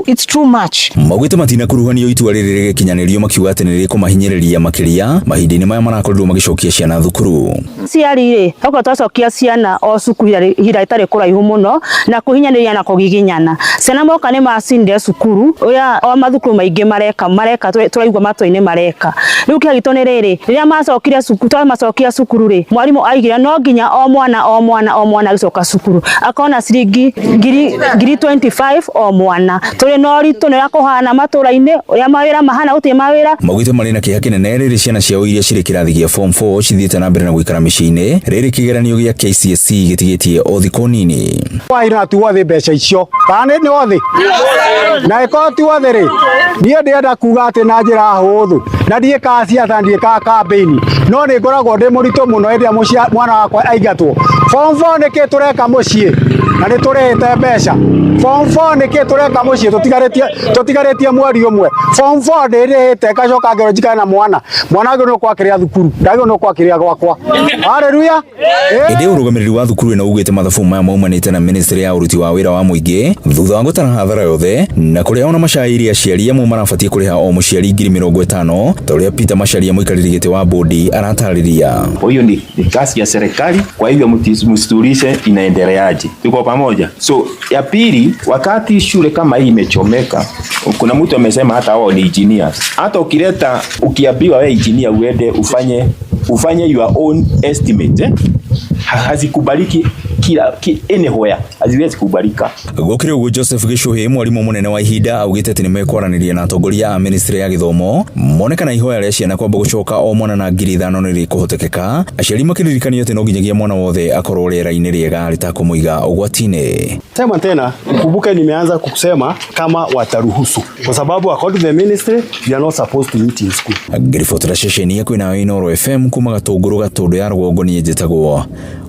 it's too much. Maugĩte matinakuruhanio itua rĩrĩ rĩgĩkinyanĩrio, makiuga atĩ nĩ rĩkũmahinyĩrĩria makĩria mahinda-inĩ maya marakorirwo magĩcokia ciana thukuru. Ciari rĩ, okorwo twacokia ciana o cukuru ihinda rĩtarĩ kũraihu mũno na kũhinyaniria na kũgiginyana ciana, moka nĩ macindire cukuru ũrĩa o mathukuru maingĩ mareka tũraigua matũ-inĩ mareka. Rĩu kĩha gitũ nĩ rĩrĩ, rĩrĩa macokire cukuru, twamacokia cukuru rĩ, mwarimũ aigire no nginya o mwana o mwana o mwana agĩcoka cukuru akona ciringi ngiri 25 o mwana. Tũrĩ na ũritũ nĩ ũrĩa kũhana matũra-inĩ, ũrĩa mawĩra mahana, gũtirĩ mawĩra. Maugĩte marĩ na kĩeha kĩnene rĩrĩ ciana ciao iria cirĩ kĩrathi gĩa form 4 cithiĩte na mbere na gũikara mĩciĩ-inĩ rĩrĩ kĩgeranio gĩa KCSE gĩtigĩtie o thikũ nini. Waira ti wothe mbeca icio kana nĩ wothe na ĩkorwo ti wothe rĩ, niĩ ndĩrenda kuga atĩ na njĩra hũthũ na ndiĩkaga ciaca, ndiĩkaga campaign, no nĩ ngoragwo ndĩ mũritũ mũno hĩndĩ ĩrĩa mwana wakwa aingatwo form 4. Nĩkĩ tũreka mũciĩ na nĩ tũrĩhĩte mbeca form 4? Nĩkĩ tũreka mũciĩ tũtigarĩtie mweri ũmwe form 4? Ndĩrĩhĩte ngacoka ngerwo njikare na mwana, mwana agĩrĩirwo nĩ kwakĩrĩa thukuru, ndagĩrĩirwo nĩ kwakĩrĩa gwakwa. Haleluya. Ĩndĩ ũrũgamĩrĩri wa thukuru ĩno ugĩte mathabu maya maumanĩte na ministry ya ũruti wa wĩra wa mũingĩ thutha wa gũtara hathara yothe na kũrĩa ona macaĩire aciari amwe marabatiĩ kũrĩha o mũciari 50,000, ta ũrĩa Peter Macharia, mũikarĩri gĩtĩ wa bodi, aratarĩria. Kwa hiyo ni kazi ya serikali, kwa hivyo msituulize inaendeleaje. Tuko pamoja. So ya pili, wakati shule kama hii imechomeka, kuna mtu amesema hata wao ni engineers. Hata ukileta, ukiambiwa wewe engineer uende ufanye your own estimate, eh? Hazikubaliki kila anywhere, haziwezi kubalika. Gũkĩrĩ ũguo, Joseph Gĩcuhĩ, mwarimũ mũnene wa ihinda, augĩte atĩ nĩmekwaranĩria na atongoria a ministry ya gĩthomo mone kana ihoya rĩa ciana kwamba gũcoka o mwana na 5,000 nĩ rĩkũhotekeka, aciari makĩririkanio atĩ no nginyagia mwana wothe akorwo rĩera-inĩ rĩega rĩtakũmũiga ũgwati-inĩ. Sema tena, ukumbuke nimeanza kusema kama wataruhusu, kwa sababu according to the ministry we are not supposed to meet in school. Ngĩribotera ceceni ya kwĩnayo Inooro FM kuma Gatũngũrũ, Gatũndũ ya rũgongo, niĩ njĩtagwo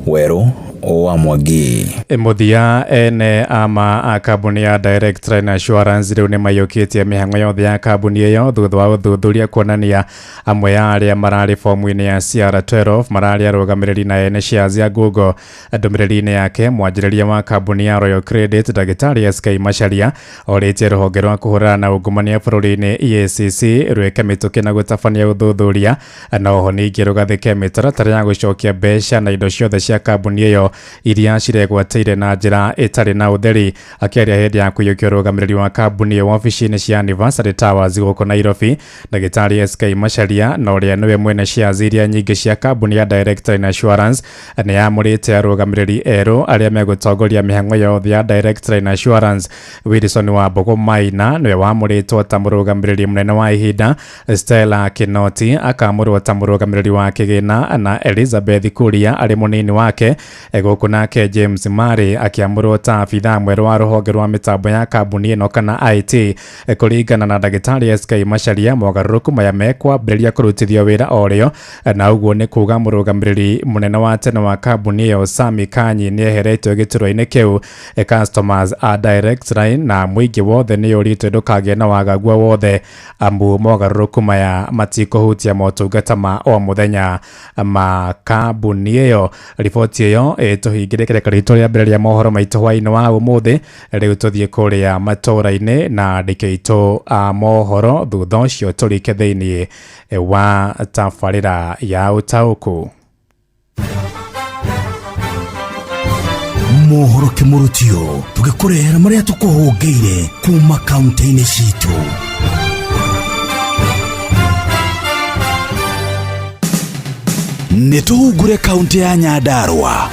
Werũ wa Mwangi. Mũthia, ene ama a kambuni ya Direct Line Assurance rĩu nĩ maiyũkĩtie mĩhang'o yothe ya kambuni ĩyo thutha wa ũthuthuria kuonania amwe ya arĩa mararĩ fomu-inĩ ya CR12 mararĩ arũgamĩrĩri na ene shares ya Google. Ndũmĩrĩri-inĩ yake, mwanjĩrĩria wa kambuni ya Royal Credit Ndagĩtarĩ SK Macharia orĩtie rũhonge rwa kũhũrana na ungumania bũrũri-inĩ EACC rwĩke mĩtũkĩ na gũtabania ũthuthuria, na oho ningĩ rũgathĩke mĩtaratara ya gũcokia mbeca na indo ciothe cia kambuni ĩyo iria ciregwatĩire na njĩra ĩtarĩ na ũtheri. Akĩaria hĩndĩ ya kũiyũkia ũrũgamĩrĩri wa kambuni ĩyo wabici-inĩ cia Anniversary Towers gũkũ Nairobi, ndagĩtarĩ SK Macharia na ũrĩa nĩwe mwene shares iria nyingĩ cia kambuni ya Direct Line Assurance nĩ amũrĩte arũgamĩrĩri erũ arĩa megũtongoria mĩhang'o yothe ya Direct Line Assurance. Wilson Wambugu Maina nĩwe wamũrĩtwo ta mũrũgamĩrĩri mũnene wa ihinda, Stella Kinoti akamũrwo ta mũrũgamĩrĩri wa kĩgĩna na Elizabeth Kuria arĩ mũnini wake. Gũkũ nake James Mari akĩamũrwo ta abithaa mwerũ wa rũhonge rwa mĩtambo ya kambuni ĩno kana IT. Kũringana na ndagĩtarĩ SK Macharia, mogarũrũku maya mekwambĩrĩria kũrutithio wĩra o rĩo, na ũguo nĩ kuga mũrũgamĩrĩri mũnene wa tene wa kambuni ĩyo Sami Kanyi nĩ eheretio gĩturwa-inĩ kĩu. Customers a Direct Line na mũingĩ wothe nĩ ũrĩtwo ndũkagĩe na wagagu wothe, amu mogarũrũku maya matikũhutia motungata ma o mũthenya ma kambuni ĩyo. Riboti ĩyo ĩtũhingĩre kĩrĩko ritũ rĩa mbere rĩa mohoro maitũ hwaĩ-inĩ wa ũmũthĩ. Rĩu tũthiĩ kũrĩa matũra-inĩ na andĩki aitũ a mohoro, thutha ũcio tũrike thĩinĩ wa tabarĩra ya ũtaũku. Mohoro kĩmũrutio, tũgĩkũrehera marĩa tũkũhũngĩire kuma kaunti-inĩ citũ. Nĩ tũhungure kaunti ya Nyandarũa.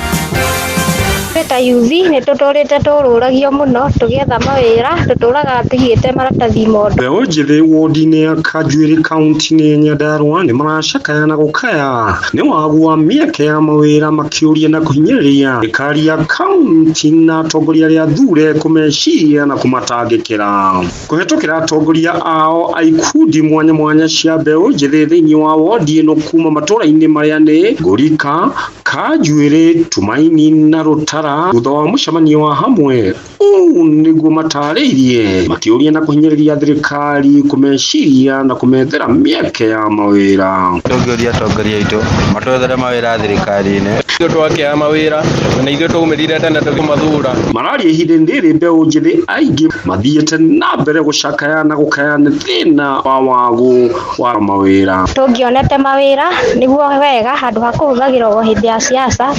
Ta youth nĩ tũtũrĩte tũrũragio mũno tũgĩetha mawĩra, tũtũraga tũigĩte maratathi mondo. Mbeũ njĩthĩ wodi-inĩ ya Kanjuĩrĩ kaunti-inĩ ya Nyandarũa nĩ maracakaya na gũkaya nĩ wagu wa mĩeke ya mawĩra, makĩũria na kũhinyĩrĩria thirikari ya kaunti na atongoria arĩa athure kũmeciria na kũmatangĩkĩra kũhetũkĩra atongoria ao a ikundi mwanya mwanya cia mbeũ njĩthĩ thĩinĩ wa wodi ĩno kuma matũra-inĩ marĩa nĩ Ngũrika, Kanjuĩrĩ, Tumaini na Rũtara. mawĩra thutha wa mũcemanio wa hamwe. Ũũ nĩguo matarĩirie makĩũria na kũhinyĩrĩria thirikari kũmeciria na kũmethera mĩeke ya mawĩra. Tũngĩũria atongoria aitũ matwethere mawĩra thirikari-inĩ. Ithuĩ twakĩaga mawĩra na ithuĩ twaumĩrire tene tũkĩmathura. Mararia ihinda-inĩ rĩrĩ mbeũ njĩthĩ aingĩ mathiĩte na mbere gũcakaya na gũkaya nĩ thĩna wa wagu wa mawĩra. Tũngĩonete mawĩra nĩguo wega handũ ha kũhũthagĩrwo hĩndĩ ya siasa.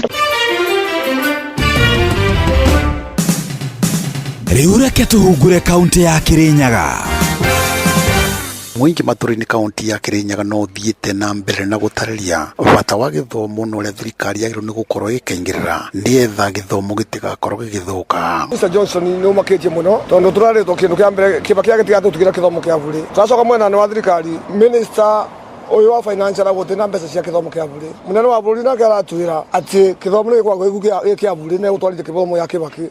Rĩu reke tũhungure kaunti ya Kirinyaga. Mũingĩ matũra-inĩ kaunti ya Kirinyaga no ũthiĩte na mbere na gũtarĩria bata wa gĩthomo na ũrĩa thirikari yagĩrĩirwo nĩ gũkorwo ĩkĩingĩrĩra nĩgetha gĩthomo gĩtigakorwo gĩgĩthũka. Mr Johnson nĩ ũmakĩtie mũno tondũ tũrarĩtwo kĩndũ kĩa mbere Kĩbaki agĩtigatũtugĩra gĩthomo kĩa bũrĩ. Tũracoka mwena-inĩ wa thirikari, minister ũyũ wa finance aragũtĩ na mbeca cia gĩthomo kĩa bũrĩ. Mũnene wa bũrũri nake aratwĩra atĩ gĩthomo nĩ gĩkoragwo gĩ kĩa bũrĩ na gũtwarithia gĩthomo gĩa Kĩbaki.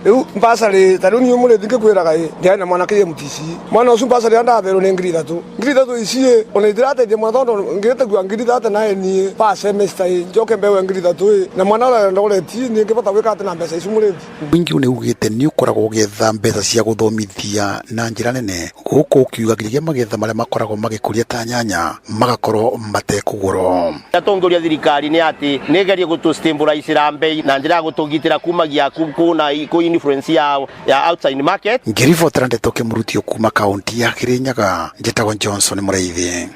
Rĩu basarĩ ta rĩu niĩ mũrĩthi ngĩkwĩraga ĩ ndiarĩ na mwana KMTC. Mwana ũcio basarĩ ĩrĩa ndaheirwo nĩ 3,000. 3,000 ici ĩ ona itirateithia mwana tondũ ngĩrĩte kua 30,000 na niĩ per semester ĩ njoke mbewe 3,000 ĩ na mwana ũrĩa ndoreti niĩ ngĩbota gwĩka atĩ na mbeca icio mũrĩthi. Mũingĩ nĩ ugĩte nĩ ũkoragwo ũgĩetha mbeca cia gũthomithia na njĩra nene gũkũ ũkiuga nginyagia magetha marĩa makoragwo magĩkũria ta nyanya magakorwo matekũgũrwo. Atongoria thirikari nĩ atĩ nĩ gerie gũtũ mbei na njĩra ya gũtũgitĩra kumagia kuna kũ influence ya outside market. Ngĩribotera ndeto kĩmũrutio kuma kaunti ya Kirinyaga, njĩtagwo Johnson Mũrĩithi.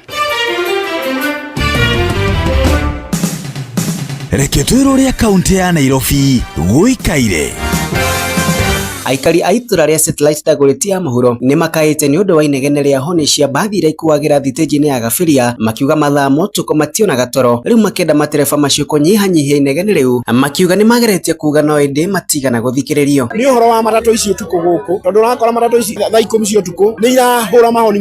Reke twĩrwo ũrĩa kaunti ya Nairobi gũikaire. Aikari a itũra rĩa Satellite Dagoretti ya mũhuro nĩ makaĩte nĩ ũndũ wa inegene rĩa honi cia mbathi iria ikuagĩra thitĩnji-inĩ ya Gabiria, makiuga mathaa ma ũtukũ mationaga toro. Rĩu makĩenda matereba macio kũnyihanyihia inegene rĩu, makiuga nĩ mageretie kuga no ĩndĩ matigana gũthikĩrĩrio. Nĩ ũhoro wa matatũ ici ũtukũ gũkũ tondũ ũrakora matatũ ici thaa 10 cia ũtukũ nĩ irahũra mahoni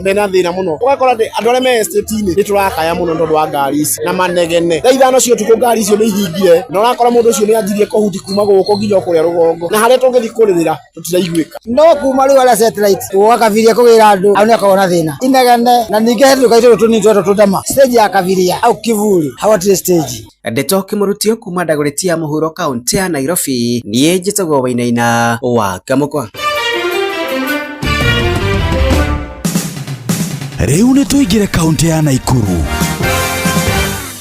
mena thĩna mũno, ũgakora atĩ andũ arĩa me estate-inĩ nĩ tũrakaya mũno tondũ wa ngari ici na manegene. Thaa 5 cia ũtukũ ngari icio nĩ ihingire na ũrakora mũndũ ũcio nĩ anjirie kũhuti kuma gũkũ nginya kũrĩa rũgongo na harĩa tũngĩthiĩ kũrĩrĩra tũtiraiguĩka. No kuma rĩu arĩa satellite gũka Kabiria kũgĩra andũ au nĩakoragwo na thĩna inegene, na ningĩ he tũduka tũtũ tũnini twetwo tũndama stage ya Kabiria au Kivuli hawatirĩ stage. Ndeto kĩmũrutio kuma Dagoretti ya mũhuro kaunti ya Nairobi, niĩ njĩtagwo Wainaina wa Kamũkwa. Rĩu nĩ tũingĩre kaunti ya Naikuru.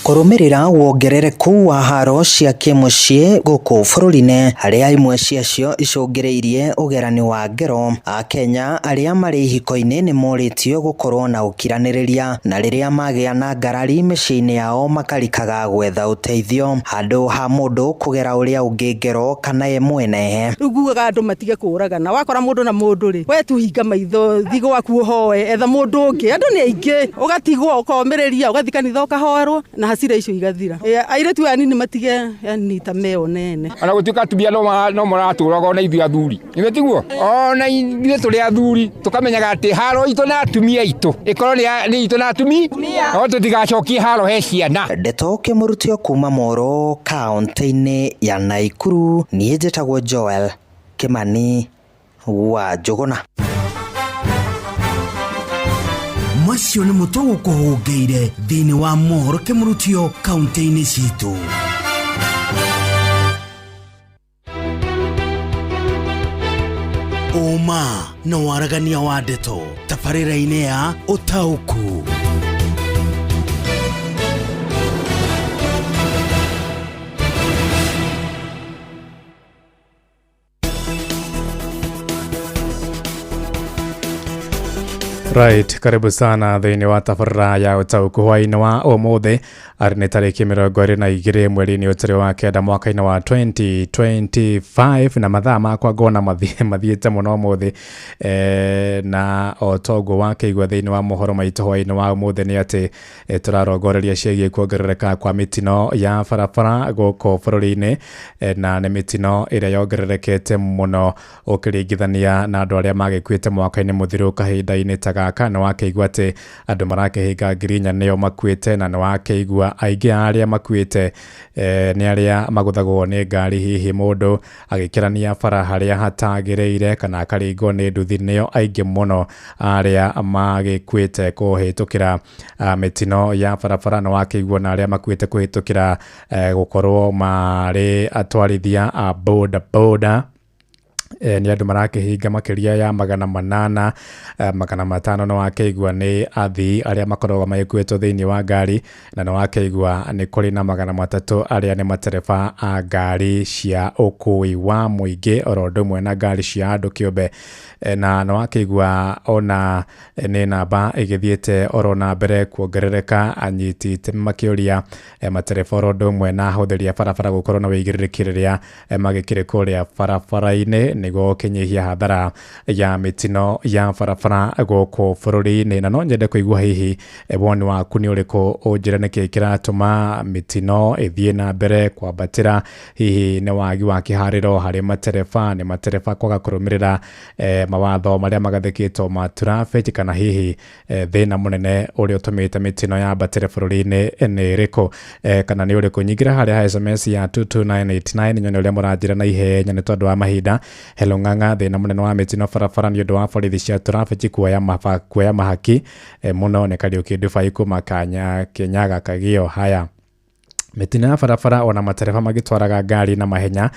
Kũrũmĩrĩra wongerereku wa haro cia kĩmũciĩ gũkũ bũrũri-inĩ harĩa imwe ciacio icũngĩrĩirie ũgerani wa ngero, Akenya arĩa marĩ ihiko-inĩ nĩ morĩtio gũkorwo na ũkiranĩrĩria na rĩrĩa magĩa na ngarari mĩciĩ-inĩ yao makarikaga gwetha ũteithio handũ ha mũndũ kũgera ũrĩa ũngĩ ngero kana ye mwene. Rĩu ngugaga andũ matige kũragana, wakora mũndũ na mũndũ rĩ we tu hinga maitho thi gwaku ũhoe etha mũndũ ũngĩ, andũ nĩ aingĩ, ũgatigwo ũkomĩrĩria ũgathiĩ kanitha ũkahoerwo na hasira icio igathira. Airĩtu aya nini matige yani ta meonene. Ona gũtuĩka atumia no maratũraga ona ithuĩ athuri. Nĩguo tiguo? Ona ithuĩ tũrĩ athuri tũkamenyaga atĩ haro itũ na atumia aitũ ĩkorwo nĩ itũ na atumia no tũtigacokie haro he ciana. Ndeto kĩmũrutio kuma Moro kaunti-inĩ ya Naikuru, niĩ njĩtagwo Joel Kimani wa Njũgũna. Macio nĩ mũtũgũkũhũngĩire thĩinĩ wa mohoro kĩmũrutio kaunti-inĩ citũ. Ũma na waragania wa ndeto tabarĩra-inĩ ya Ũtaũku. Right, karibu sana thĩinĩ wa tabarĩra ya ũtaũku hwaĩ-inĩ wa ũmũthĩ arĩ nĩ tarĩki 22 mweri-inĩ ũtũrĩ wa kenda mwaka-inĩ wa 2025 na mathaa makwa ngona mathiĩte mũno ũmũthĩ na o toguo wakĩigua thĩinĩ wa mohoro maitũ hwaĩ-inĩ wa ũmũthĩ nĩ atĩ tũrarongoreria ciĩgiĩ kuongerereka kwa mĩtino ya barabara gũkũ bũrũri-inĩ na nĩ mĩtino ĩrĩa yongererekete mũno ũkĩringithania na andũ arĩa magĩkuĩte mwaka-inĩ mũthiru kahinda-inĩ ta gaka. Nĩ wakĩigua atĩ andũ marakĩhinga 4,000 nĩo makuĩte na nĩ wakĩigua wakĩigua aingĩ a arĩa makuĩte nĩ arĩa magũthagwo nĩ ngari, hihi mũndũ agĩkĩrania bara harĩa hatagĩrĩire kana akaringwo nĩ nduthi, nĩo aingĩ mũno arĩa magĩkuĩte kũhĩtũkĩra mĩtino ya barabara. Na wakĩigua na arĩa makuĩte kũhĩtũkĩra gũkorwo marĩ atwarithia a boda boda nĩ andũ marakĩhinga makĩria ya 800, 500. Nĩ wakĩigua nĩ athii arĩa makoragwo magĩkuĩtwo thĩinĩ wa ngari, na nĩ wakĩigua nĩ kũrĩ na 300 arĩa nĩ matereba a ngari cia ũkui wa mũingĩ oro ũndũ ũmwe na ngari cia andũ kĩũmbe. Na nĩ wakĩigua ona nĩ namba ĩgĩthiĩte oro na mbere kuongerereka, anyiti itemi makĩũria matereba oro ũndũ ũmwe na ahũthĩri a barabara gũkorwo na wĩigĩrĩrĩki rĩrĩa magĩkĩrĩ kũrĩa barabara-inĩ nĩguo kũnyihia hathara ya mĩtino ya barabara gũkũ bũrũri-inĩ. Na no nyende kũigua hihi woni waku nĩ ũrĩkũ, ũnjĩre nĩkĩ kĩratũma mĩtino ĩthiĩ na mbere kwambatĩra, hihi nĩ wagi wa kĩharĩro harĩ matereba, nĩ matereba kwaga kũrũmĩrĩra mawatho marĩa magathĩkĩtwo ma traffic, kana hihi thĩna mũnene ũrĩa ũtũmĩte mĩtino yambatĩre bũrũri-inĩ nĩ ĩrĩkũ, kana nĩ ũrĩkũ. Nyingĩra harĩa ha SMS ya 22989 nyone ũrĩa mũranjĩra na ihenya nĩ tondũ wa mahinda. Hello Ng'ang'a, thĩna mũnene wa mĩtino barabara nĩ ũndũ wa borithi cia traffic kuoya mahaki mũno. Nĩ Kariũki Dubai kuma Kĩnyaga Kagio. Haya, mĩtino ya barabara ona matereba magĩtwaraga ngari na mahenya,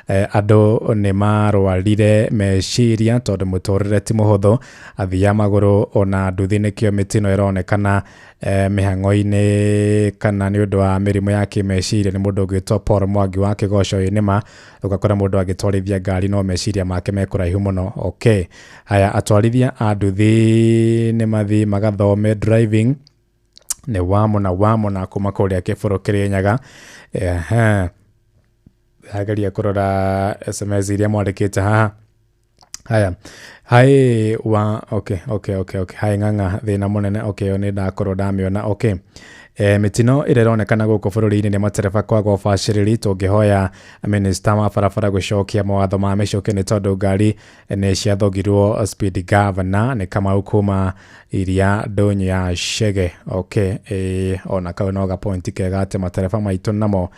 andũ nĩ marwarire meciria tondũ mũtũrĩre ti mũhũthũ, athii a magũrũ ona nduthi, nĩkĩo mĩtino ĩronekana mĩhang'o-inĩ kana nĩ ũndũ wa mĩrimũ ya kĩmeciria. Nĩ mũndũ ũgwĩtwo Paul Mwangi wa Kĩgoco. Ĩ nĩma ũgakora mũndũ agĩtwarithia ngari no meciria make me kũraihu mũno. Okay, haya, atwarithia a nduthi nĩ mathiĩ magathome driving. Nĩ wamũna wamũna kuma kũrĩa Kĩbũrũ Kĩrĩnyaga. Ehe, ageria kũrora SMS iria mwandĩkĩte haha. Haya, hai wa okay. Hai Ng'ang'a, thĩna mũnene, okay, ĩyo nĩ ndakorwo ndamĩona. Okay, mĩtino ĩrĩa ĩronekana gũkũ bũrũri-inĩ nĩ matereba kwaga ũbacĩrĩri. Tũngĩhoya minista wa barabara gũcokia mawatho ma mĩcoke nĩ tondũ ngari nĩ ciathogirwo speed governor. Nĩ Kamau kuma iria ndũnyũ ya Chege. Okay, ona kau no gapointi kega atĩ matereba maitũ namo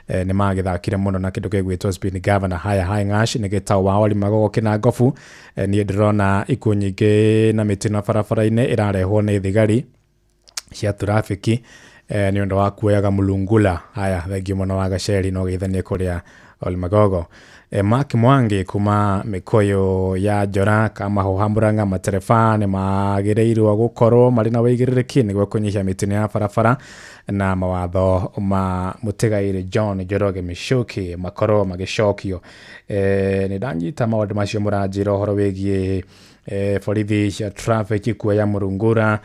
nĩ magĩthakire mũno na kĩndũ gĩgwĩtwo speed governor. Haya, hai Ng'ash, nĩ gĩtau wa Oli Magogo Kĩnangobu. Niĩ ndĩrona ikuũ nyingĩ na mĩtino barabara-inĩ ĩrarehwo nĩ thigari cia trafiki nĩ ũndũ wa kuoyaga mulungula. Haya, thengiũ mũno wa Gaceri, no geithanie kũrĩa Oli Magogo. Mark Mwangi kuma Mĩkũyũ ya Njora Kamahuha Murang'a, matereba nĩ magĩrĩirwo gũkorwo marĩ na wĩigĩrĩrĩki nĩguo kũnyihia mĩtino ya barabara, na mawatho ma mũtigairĩ John Njoroge Michuki makorwo magĩcokio. Nĩ ndanyita maũndũ macio mũranjĩra ũhoro wĩgiĩ borithi cia traffic kuoya mũrungura,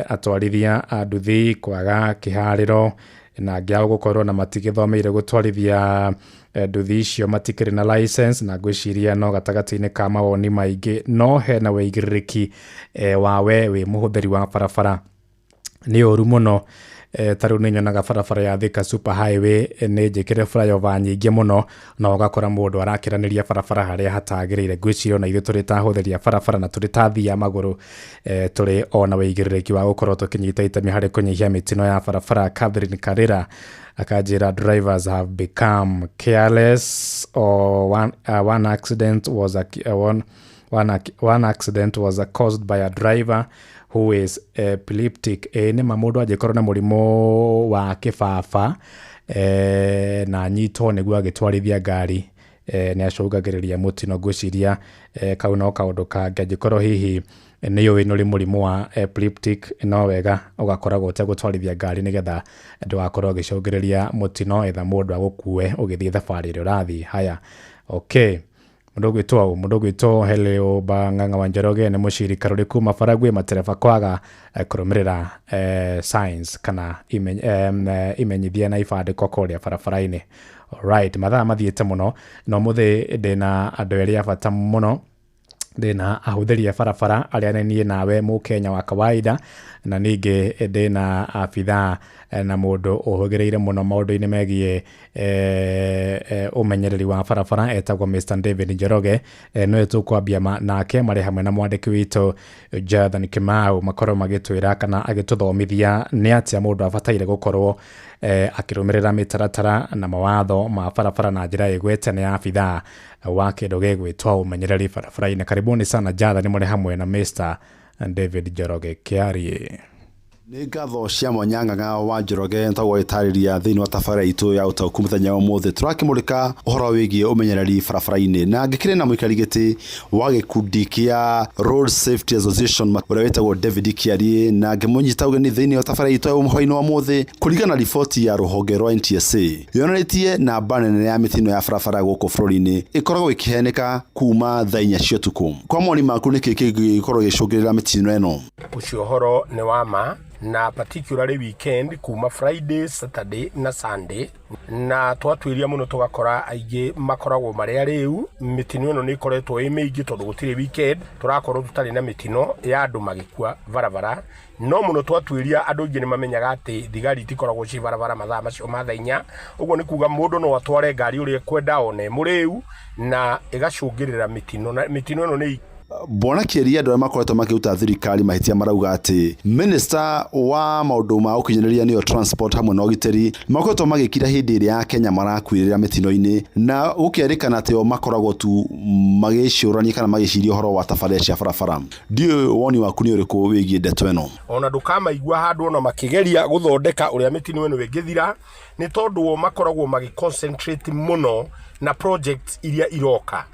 atwarithia a nduthi kwaga kĩharĩro, na angĩ ao gũkorwo na matigĩthomeire gũtwarithia nduthi icio, matikĩrĩ na license, na ngwĩciria no gatagatĩ-inĩ ka mawoni maingĩ no hena wĩigĩrĩrĩki wa we wĩ mũhũthĩri wa barabara. Nĩ ũru mũno, ta rĩu nĩ nyonaga barabara ya Thika Super Highway nĩ njĩkĩre flyover nyingĩ mũno, na ũgakora mũndũ arakĩranĩria barabara harĩa hatagĩrĩire. Ngwĩciria ona ithuĩ tũrĩ ta ahũthĩri a barabara na tũrĩ ta athii a magũrũ, tũrĩ ona wĩigĩrĩrĩki wa gũkorwo tũkĩnyita itemi harĩ kũnyihia mĩtino ya barabara. Catherine Karira akanjĩra drivers have become careless or one accident was a, one, one, one accident was caused by a driver who is epileptic. Nĩ ma mũndũ angĩkorwo na mũrimũ wa kĩbaba na anyitwo nĩguo agĩtwarithia ngari, nĩ acũngagĩrĩria mũtino. Ngwĩciria kau no kaũndũ kangĩ, angĩkorwo hihi nĩ ũĩ nĩ ũrĩ mũrimũ wa epileptic, no wega ũgakoragwo ũtegũtwarithia ngari nĩgetha ndũgakorwo ũgĩcũngĩrĩria mũtino, etha mũndũ agũkue ũgĩthiĩ thabarĩ ĩrĩa ũrathiĩ. Haya, okay, mũndũ ũgwĩtwo Helio Bang'ang'a wa Njoroge nĩ mũciri Karũri kuma Baragwi, matereba kwaga kũrũmĩrĩra signs kana imenyithia na ibandĩko kũrĩa barabara-inĩ. Alright, mathaa mathiĩte mũno, na ũmũthĩ ndĩna andũ erĩ a bata mũno. Ndĩna ahũthĩri a barabara arĩa nĩ niĩ nawe mũkenya wa kawaida, na ningĩ ndĩna abithaa na mũndũ ũhũgĩrĩire mũno maũndũ-inĩ megiĩ ũmenyereri wa barabara etagwo Mr David Njoroge. Nĩwe tũkwambia nake marĩ hamwe na mwandĩki witũ Jonathan Kimau, makorwo magĩtwĩra kana agĩtũthomithia nĩ atĩa mũndũ abataire gũkorwo akĩrũmĩrĩra mĩtaratara na mawatho ma barabara na njĩra ĩgwete nĩ abithaa wa kĩndũ gĩgwĩtwo ũmenyereri barabara-inĩ. Karibuni sana Jonathan, mũrĩ hamwe na Mr David Njoroge Kĩarie. Nĩ ngatho cia mwanya Ng'ang'a wa Njoroge nĩtagwo gĩtarĩria thĩinĩ wa tabarĩra itũ ya ũtaũku mũthenya wa ũmũthĩ. Tũrakĩmũrĩka ũhoro wĩgiĩ ũmenyereri barabara-inĩ, na ngĩkĩrĩ na mũikari gĩtĩ wa gĩkundi kĩa Road Safety Association ũrĩa wĩtagwo David Kĩarie, na ngĩmũnyita ũgeni thĩinĩ wa tabarĩra itũ ya hwaĩ-inĩ wa ũmũthĩ. Kũringana na riboti ya rũhonge rwa NTSA, yonanĩtie namba nene ya mĩtino ya barabara gũkũ bũrũri-inĩ ĩkoragwo ĩkĩheneka kuma thaa 4 cia ũtukũ. Kwa mawoni maku, nĩkĩ kĩngĩkorwo gĩcũngĩrĩra mĩtino ĩno? Ũcio ũhoro nĩ wa ma, na particularly weekend kuma Friday, Saturday na Sunday, na twatuĩria mũno tũgakora aingĩ makoragwo marĩ arĩu. Mĩtino ĩno nĩ ĩkoretwo ĩ mĩingĩ tondũ gũtirĩ weekend tũrakorwo tũtarĩ na mĩtino ya andũ magĩkua barabara. No mũno twatuĩria, andũ aingĩ nĩ mamenyaga atĩ thigari itikoragwo ciĩ barabara mathaa macio ma thaa 4. Ũguo nĩ kuga mũndũ no atware ngari ũrĩa ekwenda one mũrĩu, na ĩgacũngĩrĩra mĩtino, na mĩtino ĩno nĩ Bwana Kĩarie, andũ arĩa makoretwo makĩruta thirikari mahĩtia marauga atĩ minista wa maũndũ ma ũkinyanĩria, nĩyo transport, hamwe na ũgitĩri, makoretwo magĩkira hĩndĩ ĩrĩa Akenya marakuĩrĩra mĩtino-inĩ, na gũkerĩkana atĩ o makoragwo tu magĩcũrania kana magĩciria ũhoro wa tabarĩra cia barabara. Ndiũĩ woni waku nĩ ũrĩkũ wĩgiĩ ndeto ĩno? Ona ndũkamaigua handũ ona makĩgeria gũthondeka ũrĩa mĩtino ĩno ĩngĩthira, nĩ tondũ o makoragwo magĩ concentrate mũno na projects iria iroka.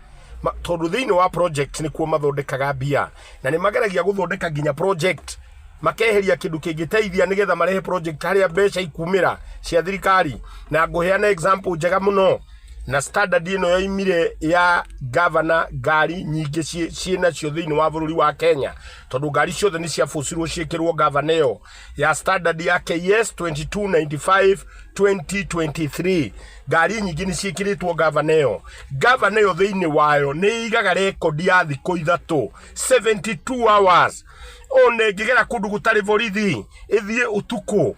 Tondũ thĩinĩ wa project nĩkuo mathondekaga mbia, na nĩ mageragia gũthondeka nginya project makeheria kĩndũ kĩngĩteithia nĩgetha marehe project harĩa mbeca ikumĩra cia thirikari. Na ngũheana example njega mũno na standard ĩno yoimire ya governor, ngari nyingĩ ciĩ nacio thĩinĩ wa bũrũri wa Kenya, tondũ ngari ciothe nĩ ciabũcirwo ciĩkĩrwo governor ĩyo ya standard ya KS 2295 2023. Ngari nyingĩ nĩ ciĩkĩrĩtwo governor ĩyo. Governor ĩyo thĩinĩ wayo nĩ ĩigaga rekondi ya thikũ 3, 72 hours. Ona ĩngĩgera kũndũ gũtarĩ borithi, ĩthiĩ ũtukũ,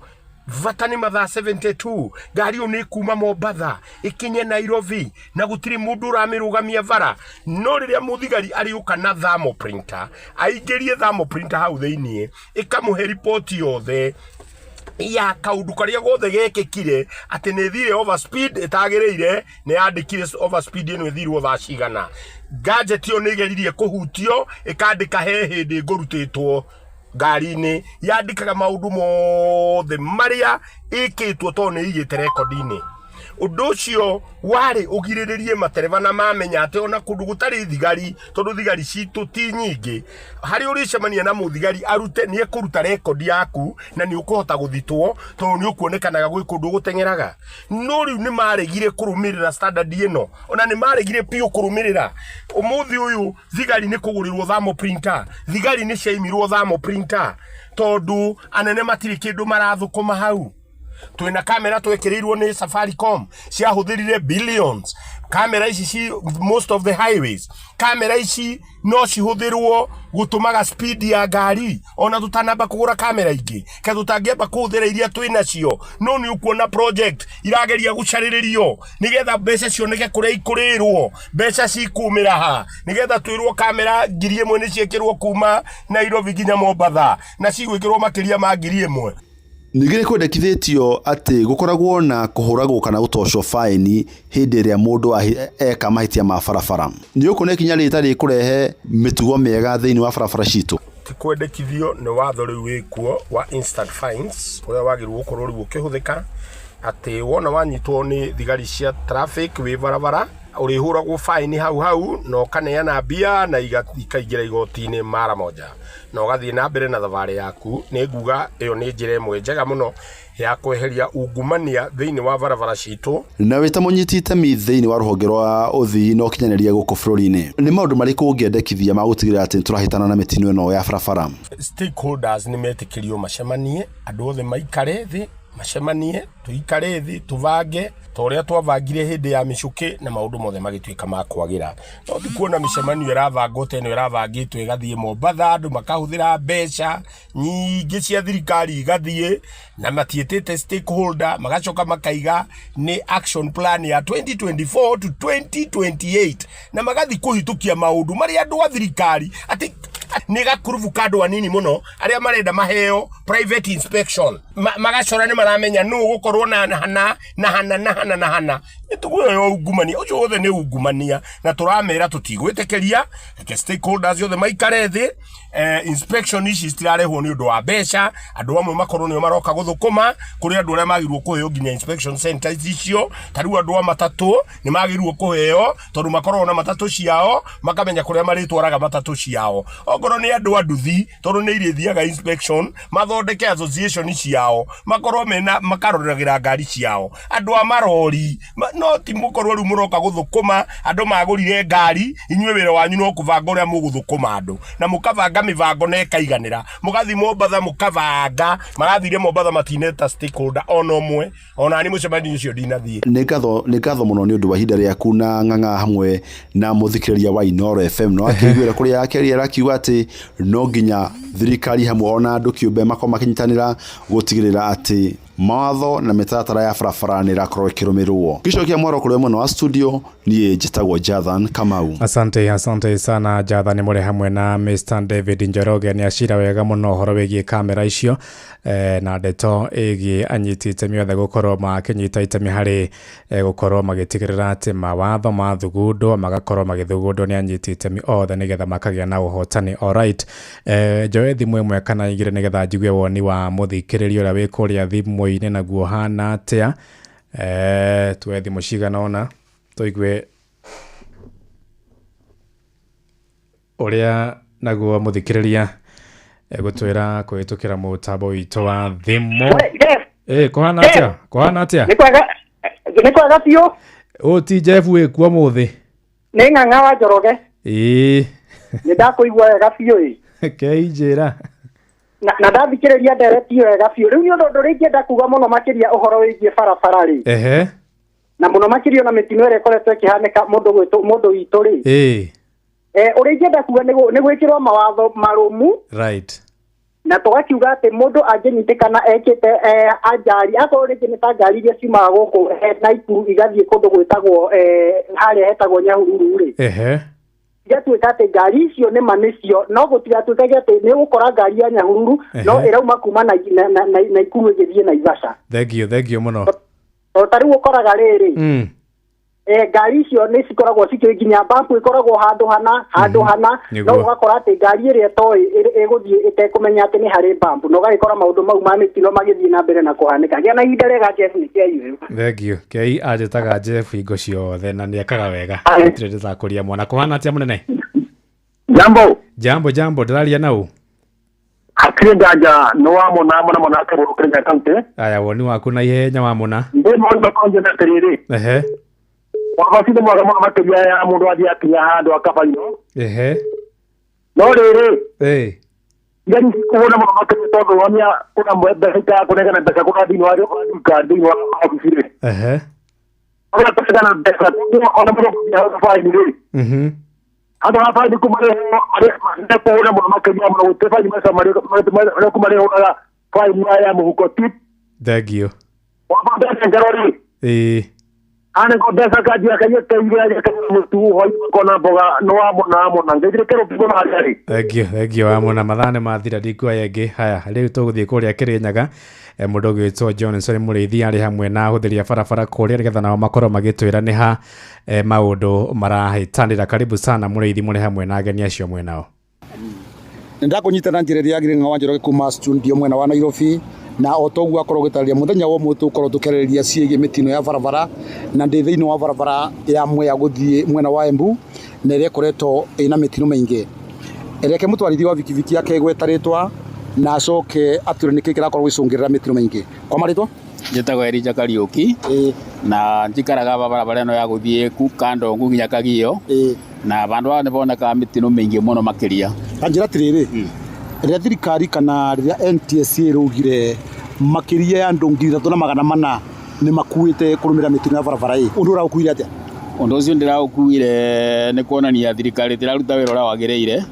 bata nĩ mathaa 72, ngari ĩyo nĩ kuma Mombatha ĩkinye Nairobi na gũtirĩ mũndũ ũramĩrũgamia bara. No rĩrĩa mũthigari arĩũka na thermal printer, aingĩrie thermal printer hau thĩiniĩ, ĩkamũhe riboti yothe ya kaundu karĩa gothe gekĩkire, atĩ nĩ thire over speed ĩtagĩrĩire, nĩ yandĩkire over speed ĩno ĩthirwo thaa cigana. Gadget ĩyo nĩ ĩgeririe kũhutio, ĩkandĩka he hĩndĩ ngũrutĩtwo ngari-inĩ, yandĩkaga maũndũ mothe marĩa ĩkĩtwo tondũ nĩ ĩigĩte rekondi-inĩ. Ũndũ ũcio warĩ ũgirĩrĩrie matereba na mamenya atĩ ona kũndũ gũtarĩ thigari, tondũ thigari citũ ti nyingĩ, harĩa ũrĩcemania na mũthigari arute nĩ ekũruta rekondi yaku na nĩ ũkũhota gũthitwo tondũ nĩ ũkuonekanaga gwĩ kũndũ ũgũteng'eraga. No rĩu nĩ maregire kũrũmĩrĩra standard ĩno, ona nĩ maregire biũ kũrũmĩrĩra. Ũmũthĩ ũyũ thigari nĩ kũgũrĩrwo thermal printer, thigari nĩ ciaimirwo thermal printer tondũ anene matirĩ kĩndũ marathũkũma hau. Twĩna kamera twekĩrĩirwo nĩ Safaricom ciahũthĩrire billions. Kamera ici ci most of the highways, kamera ici no cihũthĩrwo gũtũmaga speed ya ngari ona tũtanamba kũgũra kamera ingĩ, ka tũtangĩamba kũhũthĩra iria twĩ nacio. No nĩ ũkuona project irageria gũcarĩrĩrio nĩgetha mbeca cioneke kũrĩa ikũrĩrwo, mbeca cikumĩra ha, nĩgetha twĩrwo kamera 1000 nĩ ciĩkĩrwo kuma Nairobi nginya Mombatha, na cigwĩkĩrwo makĩria ma 1000. Ningĩ nĩ kwendekithĩtio atĩ gũkoragwo na kũhũragwo kana gũtocwo baĩni hĩndĩ ĩrĩa mũndũ eka mahĩtia ma barabara. Nĩ ũkuona ikinya rĩrĩ ta rĩkũrehe mĩtugo mĩega thĩinĩ wa barabara citũ? Ti kwendekithio, nĩ watho rĩu wĩkuo wa instant fines ũrĩa wagĩrĩirwo gũkorwo rĩu ũkĩhũthĩka, atĩ wona wanyitwo nĩ thigari cia traffic wĩ barabara, ũrĩhũragwo faini hau hau na ũkaneana mbia na ikaingĩra igoti-inĩ mara moja na ũgathiĩ na mbere na thabarĩ yaku. Nĩ nguga ĩyo nĩ njĩra ĩmwe njega mũno ya kweheria ungumania thĩinĩ wa barabara citũ. Na wĩ ta mũnyiti itemi thĩinĩ wa rũhonge rwa ũthii na ũkinyanĩria gũkũ bũrũri-inĩ, nĩ maũndũ marĩkũ ũngĩendekithia ma gũtigĩrĩra atĩ nĩtũrahĩtana na mĩtino ĩno ya barabara? Stakeholders nĩ metĩkĩrio macemanie, andũ othe maikare thĩ. Macemanie, tũikare thĩ, tũbange ta ũrĩa twabangire hĩndĩ ya mĩcũkĩ na maũndũ mothe magĩtuĩka ma kwagĩra. No ti kuona mĩcemanio ĩrabangwo ta ĩno ĩrabangĩtwo ĩgathiĩ Mombatha, andũ makahũthĩra mbeca nyingĩ cia thirikari igathiĩ na matiĩtĩte stakeholder, magacoka makaiga nĩ action plan ya 2024 to 2028 na magathiĩ kũhĩtũkia maũndũ marĩa andũ a thirikari atĩ nĩ gakurubu ka andũ anini mũno arĩa marenda maheo private inspection. Magacora nĩ maramenya nũ ũgũkorwo na hana na hana na hana na hana. Mĩtugo ĩyo ya ungumania, ũcio wothe nĩ ungumania, na tũramera tũtigwĩtĩkĩria. Reke stakeholders othe maikare thĩ. Inspection ici citirarehwo nĩ ũndũ wa mbeca, andũ amwe makorwo nĩo maroka gũthũkũma kũrĩ andũ arĩa magĩrĩirwo kũheo nginya inspection centers icio. Ta rĩu andũ a matatũ nĩ magĩrĩirwo kũheo tondũ makoragwo na matatũ ciao, makamenya kũrĩa marĩtwaraga matatũ ciao. Okorwo nĩ andũ a nduthi, tondũ nĩ irĩthiaga inspection, mathondeke association ciao, makorwo mena makaroragĩra ngari ciao. Andũ a marori no ti mũkorwo rĩu mũroka gũthũkũma andũ magũrire ngari, inyuĩ wĩra wanyu no kũbanga ũrĩa mũgũthũkũma andũ, na mũkabanga mĩbango na ĩkaiganĩra. Mũgathiĩ Mombatha mũkabanga, marathire Mombatha matineta stakeholder ona ũmwe, ona ni mũcemanio ũcio ndinathiĩ. Nĩ ngatho mũno nĩ ũndũ wa ihinda rĩaku na ng'ang'a hamwe na mũthikĩrĩria wa Inooro FM. No akĩiguĩra kũrĩa akĩaria arakiuga atĩ no nginya thirikari hamwe ona andũ kĩũmbe makorwo makĩnyitanĩra gũtigĩrĩra atĩ mawatho na mĩtaratara ya barabara nĩ ĩrakorwo ĩkĩrũmĩrĩrwo. Ngĩcokia mwaro kũrĩ mwena wa studio, niĩ njĩtagwo Jathan Kamau. Asante, asante sana Jathan, mũrĩ hamwe na Mr David Njoroge. Nĩ acira wega mũno ũhoro wĩgiĩ kamera icio na ndeto ĩgiĩ anyiti itemi othe gũkorwo makĩnyita itemi harĩ gũkorwo magĩtigĩrĩra atĩ mawatho mathugundwo magakorwo magĩthugundwo nĩ anyiti itemi othe nĩgetha makagĩa na ũhotani. Alright, njoe thimũ ĩmwe kana igĩrĩ nĩgetha njigue woni wa mũthikĩrĩria ũrĩa wĩ kũrĩa thimũ-inĩ naguo hana atĩa. Tuoe thimũ cigana ũna tũigue ũrĩa naguo mũthikĩrĩria egũtwĩra kũhĩtũkĩra mũtambo witũ wa thimũ. Kũhana atĩa? Kũhana atĩa? Nĩ kwega, nĩ kwega biũ. Ũũ ti Jeff wĩkuo mũthĩ? Nĩ Ng'ang'a wa Njoroge. Ĩĩ. Nĩ ndakũigua wega biũ ĩ. Kei njĩra. Na ndathikĩrĩria ndereti ĩyo wega biũ. Rĩu nĩ ũndũ ũrĩa ingĩenda kuga mũno makĩria ũhoro wĩgiĩ barabara rĩ. Na mũno makĩria ona mĩtino ĩrĩa ĩkoretwo ĩkĩhanĩka mũndũ gwĩtũ, mũndũ witũ rĩ. Ũrĩa ingĩenda kuga nĩ gwĩkĩrwo mawatho marũmu. Na tũgakiuga atĩ mũndũ angĩnyitĩkana ekĩte anjari, akorwo rĩngĩ nĩ ta ngari iria ciumaga gũkũ Naikuru igathiĩ kũndũ gwĩtagwo harĩa hetagwo Nyahururu rĩ. Igatuĩka atĩ ngari icio nĩ ma nĩcio, no gũtigatuĩkage atĩ nĩ ũgũkora ngari ya Nyahururu, no ĩrauma kuma Naikuru ĩgĩthiĩ Naivasha. Thank you, thank you mũno. O ta rĩu ũkoraga rĩrĩ, ngari icio nĩ cikoragwo cikĩ nginya bampu ĩkoragwo handũ hana, handũ hana, no ũgakora atĩ ngari ĩrĩa ĩtoĩ ĩgũthiĩ ĩtekũmenya atĩ nĩ harĩ bampu, na ũgagĩkora maũndũ mau ma mĩtino magĩthiĩ na mbere na kũhanĩka. Gĩa na ihinda rĩega, Jeff, nĩ kĩaiyũ. Thank you. Kei anjĩtaga Jeff hingo ciothe na nĩ ekaga wega. Gũtirĩ ndĩrakũria mwana. Kũhana atĩa mũnene? Jambo. Jambo, jambo, ndĩraria na ũ? Hatirĩ nganja nĩ wa mũna mũna mũna kĩgũrũ Kĩrĩnyaga County. Aya, woni waku na ihenya wa mũna. Ndĩ maũndũ makonje na atĩrĩrĩ. Wabaci nĩ mwega mũno makĩria ya mũndũ athiĩ akinya handũ akabainwo. No rĩrĩ, ngari kũhũra mũno makĩria tondũ wonia kuna mbeca itakũnengana mbeca kuna thĩinĩ wa thirikari thĩinĩ wa obici rĩ. Ona kũnengana mbeca, ona mũndũ kũnengana baini rĩ. Andũ a baini kuma rĩho, arĩa kũhũra mũno makĩria mũno, gũtirĩ baini mbeca marĩa kuma rĩhũraga baini ya mũhuko ti. Thank you. Wamba mbeca ngero rĩ. Ane ko mbeca kanjia kaiyũ keire aja kaiyũ mũtu hwaĩ kona mboga nĩ wa mũna mũna. Ngeithire kĩrũ kĩmwe na harĩa rĩ. Thank you, thank you. Wa mũna mathaa nĩ mathira ndikuoya ĩngĩ. Haya, rĩu tũgũthiĩ kũrĩa Kĩrĩnyaga. Mũndũ ũgwĩtwo Johnson Mũrĩithi arĩ hamwe na ahũthĩri a barabara kũrĩa nĩgetha nao makorwo magĩtwĩra nĩ ha maũndũ marahĩtanĩra. Karibu sana Mũrĩithi, mũrĩ hamwe na ageni acio mwenao. Nĩ ndakũnyita na njĩra ĩrĩa yagĩrĩire Ng'ang'a wa Njoroge kuma studio mwena wa Nairobi, na o toguo akorwo ũgĩtarĩria mũthenya wa ũmũthĩ tũgũkorwo tũkĩarĩrĩria ciĩgiĩ mĩtino ya barabara, na ndĩ thĩinĩ wa barabara ya Mwea gũthiĩ mwena wa Embu, na ĩrĩa ĩkoretwo ĩna mĩtino mĩingĩ. Reke mũtwarithia wa bikibiki akegweta rĩtwa na acoke atwĩre nĩkĩ kĩrakorwo gĩcũngĩrĩra mĩtino mĩingĩ. Kwa marĩtwa? Njĩtagwo Elijah Kariũki na njikaraga barabara ĩno ya gũthiĩ Kandongu nginya Kagio na bandũ haha nĩbonekaga mĩtino mĩingĩ mũno makĩria. Ta njĩra atĩrĩrĩ, rĩrĩa thirikari kana rĩrĩa NTSA ĩraugire Makiria ya andũ 3400 nĩ makuĩte kũrũmĩrĩra mĩtino ya barabara ĩ. Ũndũ ũraũkuire atĩa? Ũndũ ũcio ndĩraũkuire nĩ kuonania thirikari ĩtiraruta wĩra ũrĩa wagĩrĩire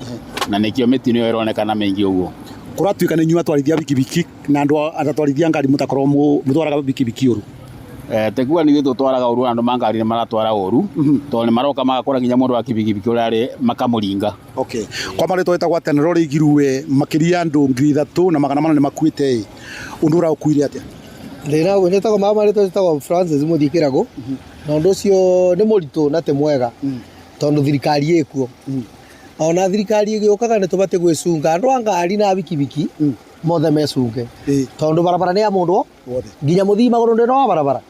na nĩkĩo mĩtino ĩyo ĩronekana mĩingĩ ũguo. Kũratuĩka nĩ inyuĩ atwarithia bikibiki na andũ atwarithia ngari mũtakorwo mũtwaraga bikibiki ũru. Tekuga nĩ ithuĩ tũtwaraga ũru, andũ ma ngari nĩ maratwara ũru tondũ nĩ maroka magakora nginya mũndũ wa kibikibiki ũrĩa arĩ makamũringa. Okay. Kwa marĩtwa wĩtagwo atĩa na rori igirue makĩria ya andũ 3400 nĩ makuĩte ĩ. Ũndũ ũraũkuire atĩa? Ndĩna njĩtagwo mama rĩtwa njĩtagwo Francis Mũthiĩ Kĩragũ na ũndũ ũcio nĩ mũritũ na ti mwega tondũ thirikari ĩkuo. Ona thirikari ĩgĩũkaga nĩ tũbatiĩ gwĩcunga andũ a ngari na bikibiki mothe mecunge tondũ barabara nĩ ya mũndũ nginya mũthii magũrũ ndĩ wa barabara.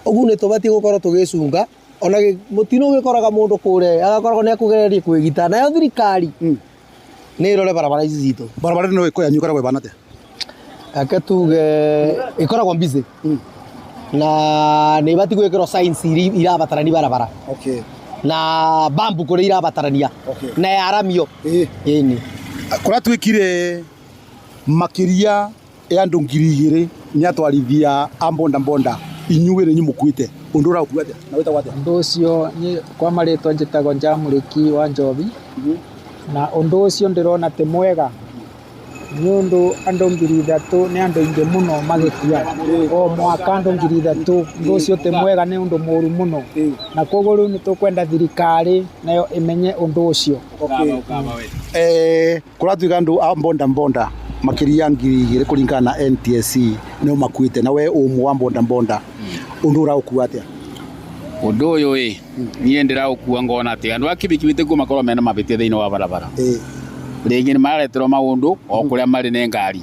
Ũguo nĩ tũbatiĩ gũkorwo tũgĩcunga ona mũtino ũgĩkoraga mũndũ kũrĩa agakoragwo nĩ akũgereria kwĩgita nayo thirikari nĩ ĩrore barabara ici citũ. Barabara ĩno ĩko yanyu ĩkoragwo ĩbana atĩa? Ake tuge ĩkoragwo busy na nĩ ibatiĩ gwĩkĩrwo signs iria irabatarania barabara. Okay. Na bambu kũrĩa irabatarania na yaramio. Ĩni. Kũratuĩkire makĩria ya andũ 2000 nĩ atwarithia a bonda bonda inyuĩ nĩ inyuĩ mũkuĩte. Ũndũ ũraũkua atĩa? Na wĩtagwo atĩa? Ũndũ ũcio kwa marĩtwa njĩtagwo Njamũrĩki wa Njobi na ũndũ ũcio ndĩrona ti mwega nĩ ũndũ andũ 3000 nĩ andũ aingĩ mũno magĩkua o mwaka andũ 3000. Ũndũ ũcio ti mwega, nĩ ũndũ mũru mũno na koguo rĩu nĩ tũkwenda thirikari nayo ĩmenye ũndũ ũcio. Kũratuĩka andũ a bonda bonda makĩria 2000 kũringana na NTSC nĩo makuĩte na we ũmwe wa bonda bonda ũndũ ũraũkua atĩa? Ũndũ ũyũ ĩ niĩ ndĩraũkua ngona atĩ andũ a kibikibi tikuo makorwo mena mabĩtia thĩinĩ wa barabara. Rĩngĩ nĩ marareterwo maũndũ o kũrĩa marĩ nĩ ngari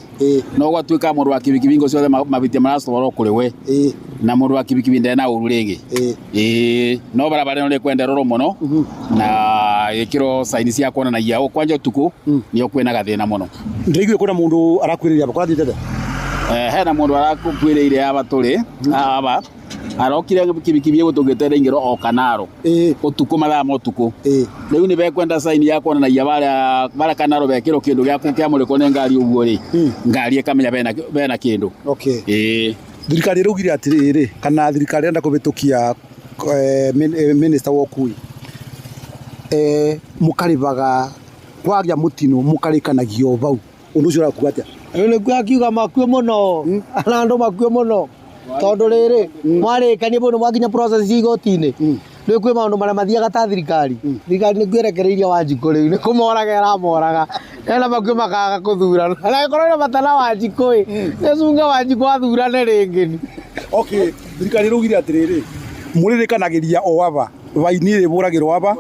no gwatuĩka mũndũ wa kibikibi hingo ciothe mabĩtia maratwarwo kũrĩ we na mũndũ wa kibikibi ndarĩ na ũru rĩngĩ. Ĩĩ no barabara ĩno nĩ ĩkwenda ĩrorwo mũno na ĩkĩrwo saini cia kuonanagia o kwanja ũtukũ nĩo kwĩna gathĩna mũno. Ndĩraigua kwĩna mũndũ arakuĩrĩire aba, kũrathiĩte atĩa? Hena mũndũ arakuĩrĩire aba tũrĩ aba arokire kibikibi ĩgũtũngĩte ĩraingĩra o Kanaro ũtukũ mathaa ma ũtukũ. Rĩu nĩ bekwenda saini ya kuonanagia barĩa Kanaro bekĩrwo kĩndũ gĩa kĩamũrĩkwo nĩ ngari ũguo rĩ ngari ĩkamenya bena kĩndũ. Okay. Thirikari ĩraugire atĩrĩrĩ kana thirikari ĩrenda kũhĩtũkia minister wa ũkui mũkarĩbaga kwagĩa mũtino mũkarĩkanagio bau. Ũndũ ũcio ũrakua atĩa? Rĩu nĩkuo akiuga makue mũno na andũ makue mũno tondũ rĩrĩ mwarĩkania bau nĩ mwakinya process cia igoti-inĩ rĩu kwĩ maũndũ marĩa mathiaga ta thirikari. Thirikari nĩkuo ĩrekereirie Wanjikũ rĩu nĩ kũmoraga ĩramoraga ena makue makaga kũthurana na ĩkorwo ĩna bata na Wanjikũ ĩ nĩcunge Wanjikũ athurane rĩngĩ. Okay, thirikari ĩraugire atĩrĩrĩ mũrĩrĩkanagĩria o aba baini ĩrĩbũragĩrwo aba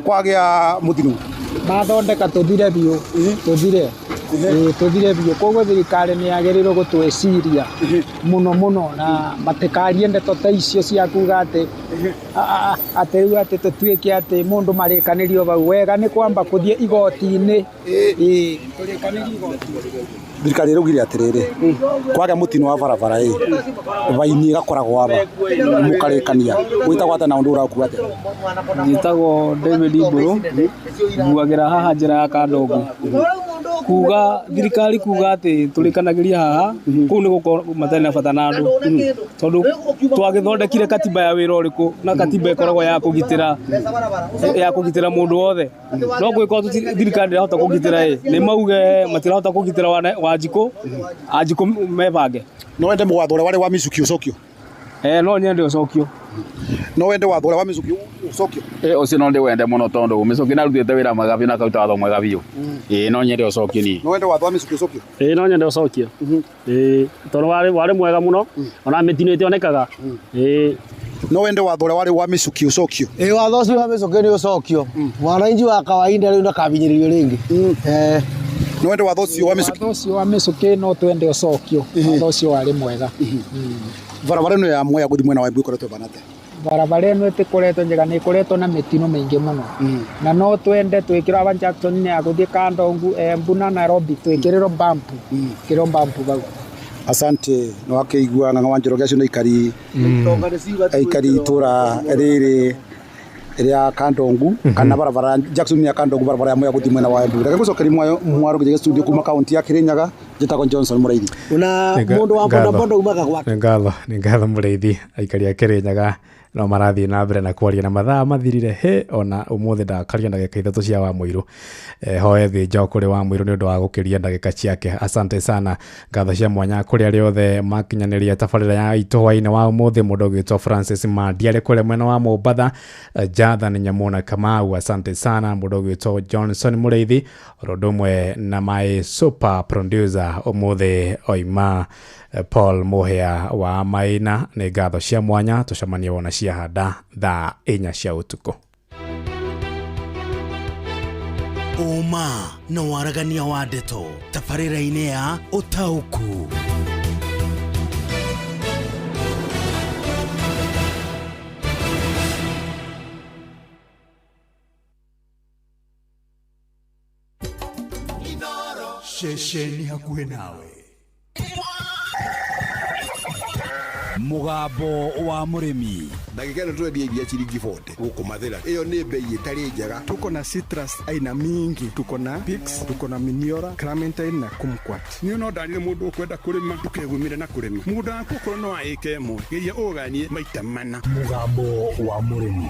kwagĩa mũtino mathondeka tũthire biũ tũthire tũthire biũ. Koguo thirikari nĩ yagĩrĩirwo gũtwĩciria mũno mũno na matikarie ndeto ta icio cia kuga atĩ atĩ rĩu atĩ tũtuĩke atĩ mũndũ marĩkanĩrio bau. Wega nĩ kwamba kũthiĩ igoti-inĩ. Tũrĩkanĩrie igoti-inĩ. Thirikari ĩraugire atĩrĩrĩ kwagĩa mũtino wa barabara ĩ baini ĩgakoragwo aba mũkarĩkania. Wĩtagwo atĩa na ũndũ ũrakua atĩa? Njĩtagwo David Mbũrũ nguagĩra haha njĩra ya Kandongu. Kuga thirikari kuga atĩ tũrĩkanagĩria haha kũu nĩ gũkorwo matarĩ na bata na andũ tondũ twagĩthondekire katiba ya wĩra ũrĩkũ na katiba ĩkoragwo ya kũgitĩra mũndũ wothe no gwĩkorwo thirikari ndĩrahota kũgitĩra ĩ nĩ mauge matirahota kũgitĩra Wanjikũ Anjikũ mebange. No wende mũwatho ũrĩa warĩ wa Michuki ũcokio? No nyende ũcokio. No wende watho ũrĩa wa Michuki ũcokio? Ũcio no ndĩwende mũno tondũ Michuki nĩarutĩte wĩra mwega biũ na akaruta watho mwega biũ. No nyende ũcokio niĩ. No wende watho wa Michuki ũcokio? No nyende ũcokio. Tondũ warĩ mwega mũno ona mĩtino ĩtionekaga. No wende watho ũrĩa warĩ wa Michuki ũcokio? Watho ũcio wa Michuki nĩ ũcokio. Mwananchi wa kawaida rĩu ndakabinyĩrĩrio rĩngĩ. No wende watho ũcio wa Michuki? Watho ũcio wa Michuki no twende ũcokio. Watho ũcio warĩ mwega. Barabara ĩno ya Mwea gũthiĩ mwena wa Embu ĩkoretwo ĩbana atĩa? Barabara ĩno ĩtĩkoretwo njega, nĩ ĩkoretwo na mĩtino mĩingĩ mũno na no twende twĩkĩrwo aba Jackson ya gũthiĩ Kandongu, Embu na Nairobi twĩkĩrĩrwo bampu, twĩkĩrĩrwo bampu bau. Asante nĩ wakĩigua Ng'ang'a wa Njoroge acio nĩ aikari itũra rĩrĩ rĩa Kandongu kana barabara Jackson ya Kandongu barabara ya Mwea gũthiĩ mwena wa Embu. Reke ngũcokerie mwaro gĩthĩge studio kuma kaunti ya Kirinyaga Njĩtagwo Johnson Mũraithi. Na mũndũ wa bodaboda umaga gwake. Nĩ ngatho Mũraithi. Aikari a Kĩrĩnyaga no marathiĩ na mbere na kwaria na mathaa mathirire he ona ũmũthĩ ndakaria ndagĩka 3 cia wa mũirũ. Hoe thĩ njo kũrĩ wa mũirũ nĩ ũndũ wa gũkĩria ndagĩka ciake. Asante sana. Ngatho cia mwanya kũrĩ arĩa othe makinyanĩria tabarĩra ya itũ hwaĩ-inĩ wa ũmũthĩ. Mũndũ ũgwĩtwo Francis Mandiarĩ kũrĩa mwena wa Mombatha, Jathan Nyamuna Kamau, asante sana. Mũndũ ũgwĩtwo Johnson Mũraithi, oro ũndũ ũmwe na my super producer ũmũthĩ oima Paul Mũhĩa wa Maina. Nĩ ngatho cia mwanya, tũcemanie wona ciahanda thaa 4 cia ũtukũ. Ũma na waragania wa ndeto tabarĩra-inĩ ya Ũtaũku. Ceceni hakuhĩ nawe. Mũgambo wa mũrĩmi. Ndagĩka ĩno tũrendia iria ciringi 40 gũkũ Mathĩra. Ĩyo nĩ bei ĩtarĩ njega. Tuko na citrus aina mingi, tuko na Pix, tuko na Miniora, Clementine na Kumquat. Niĩ no ndarire mũndũ ũkwenda kũrĩma ndũkegumire na kũrĩma. Mũgũnda waku okorwo no wa ĩka ĩmwe, geria ũganie maita mana. Mũgambo wa mũrĩmi.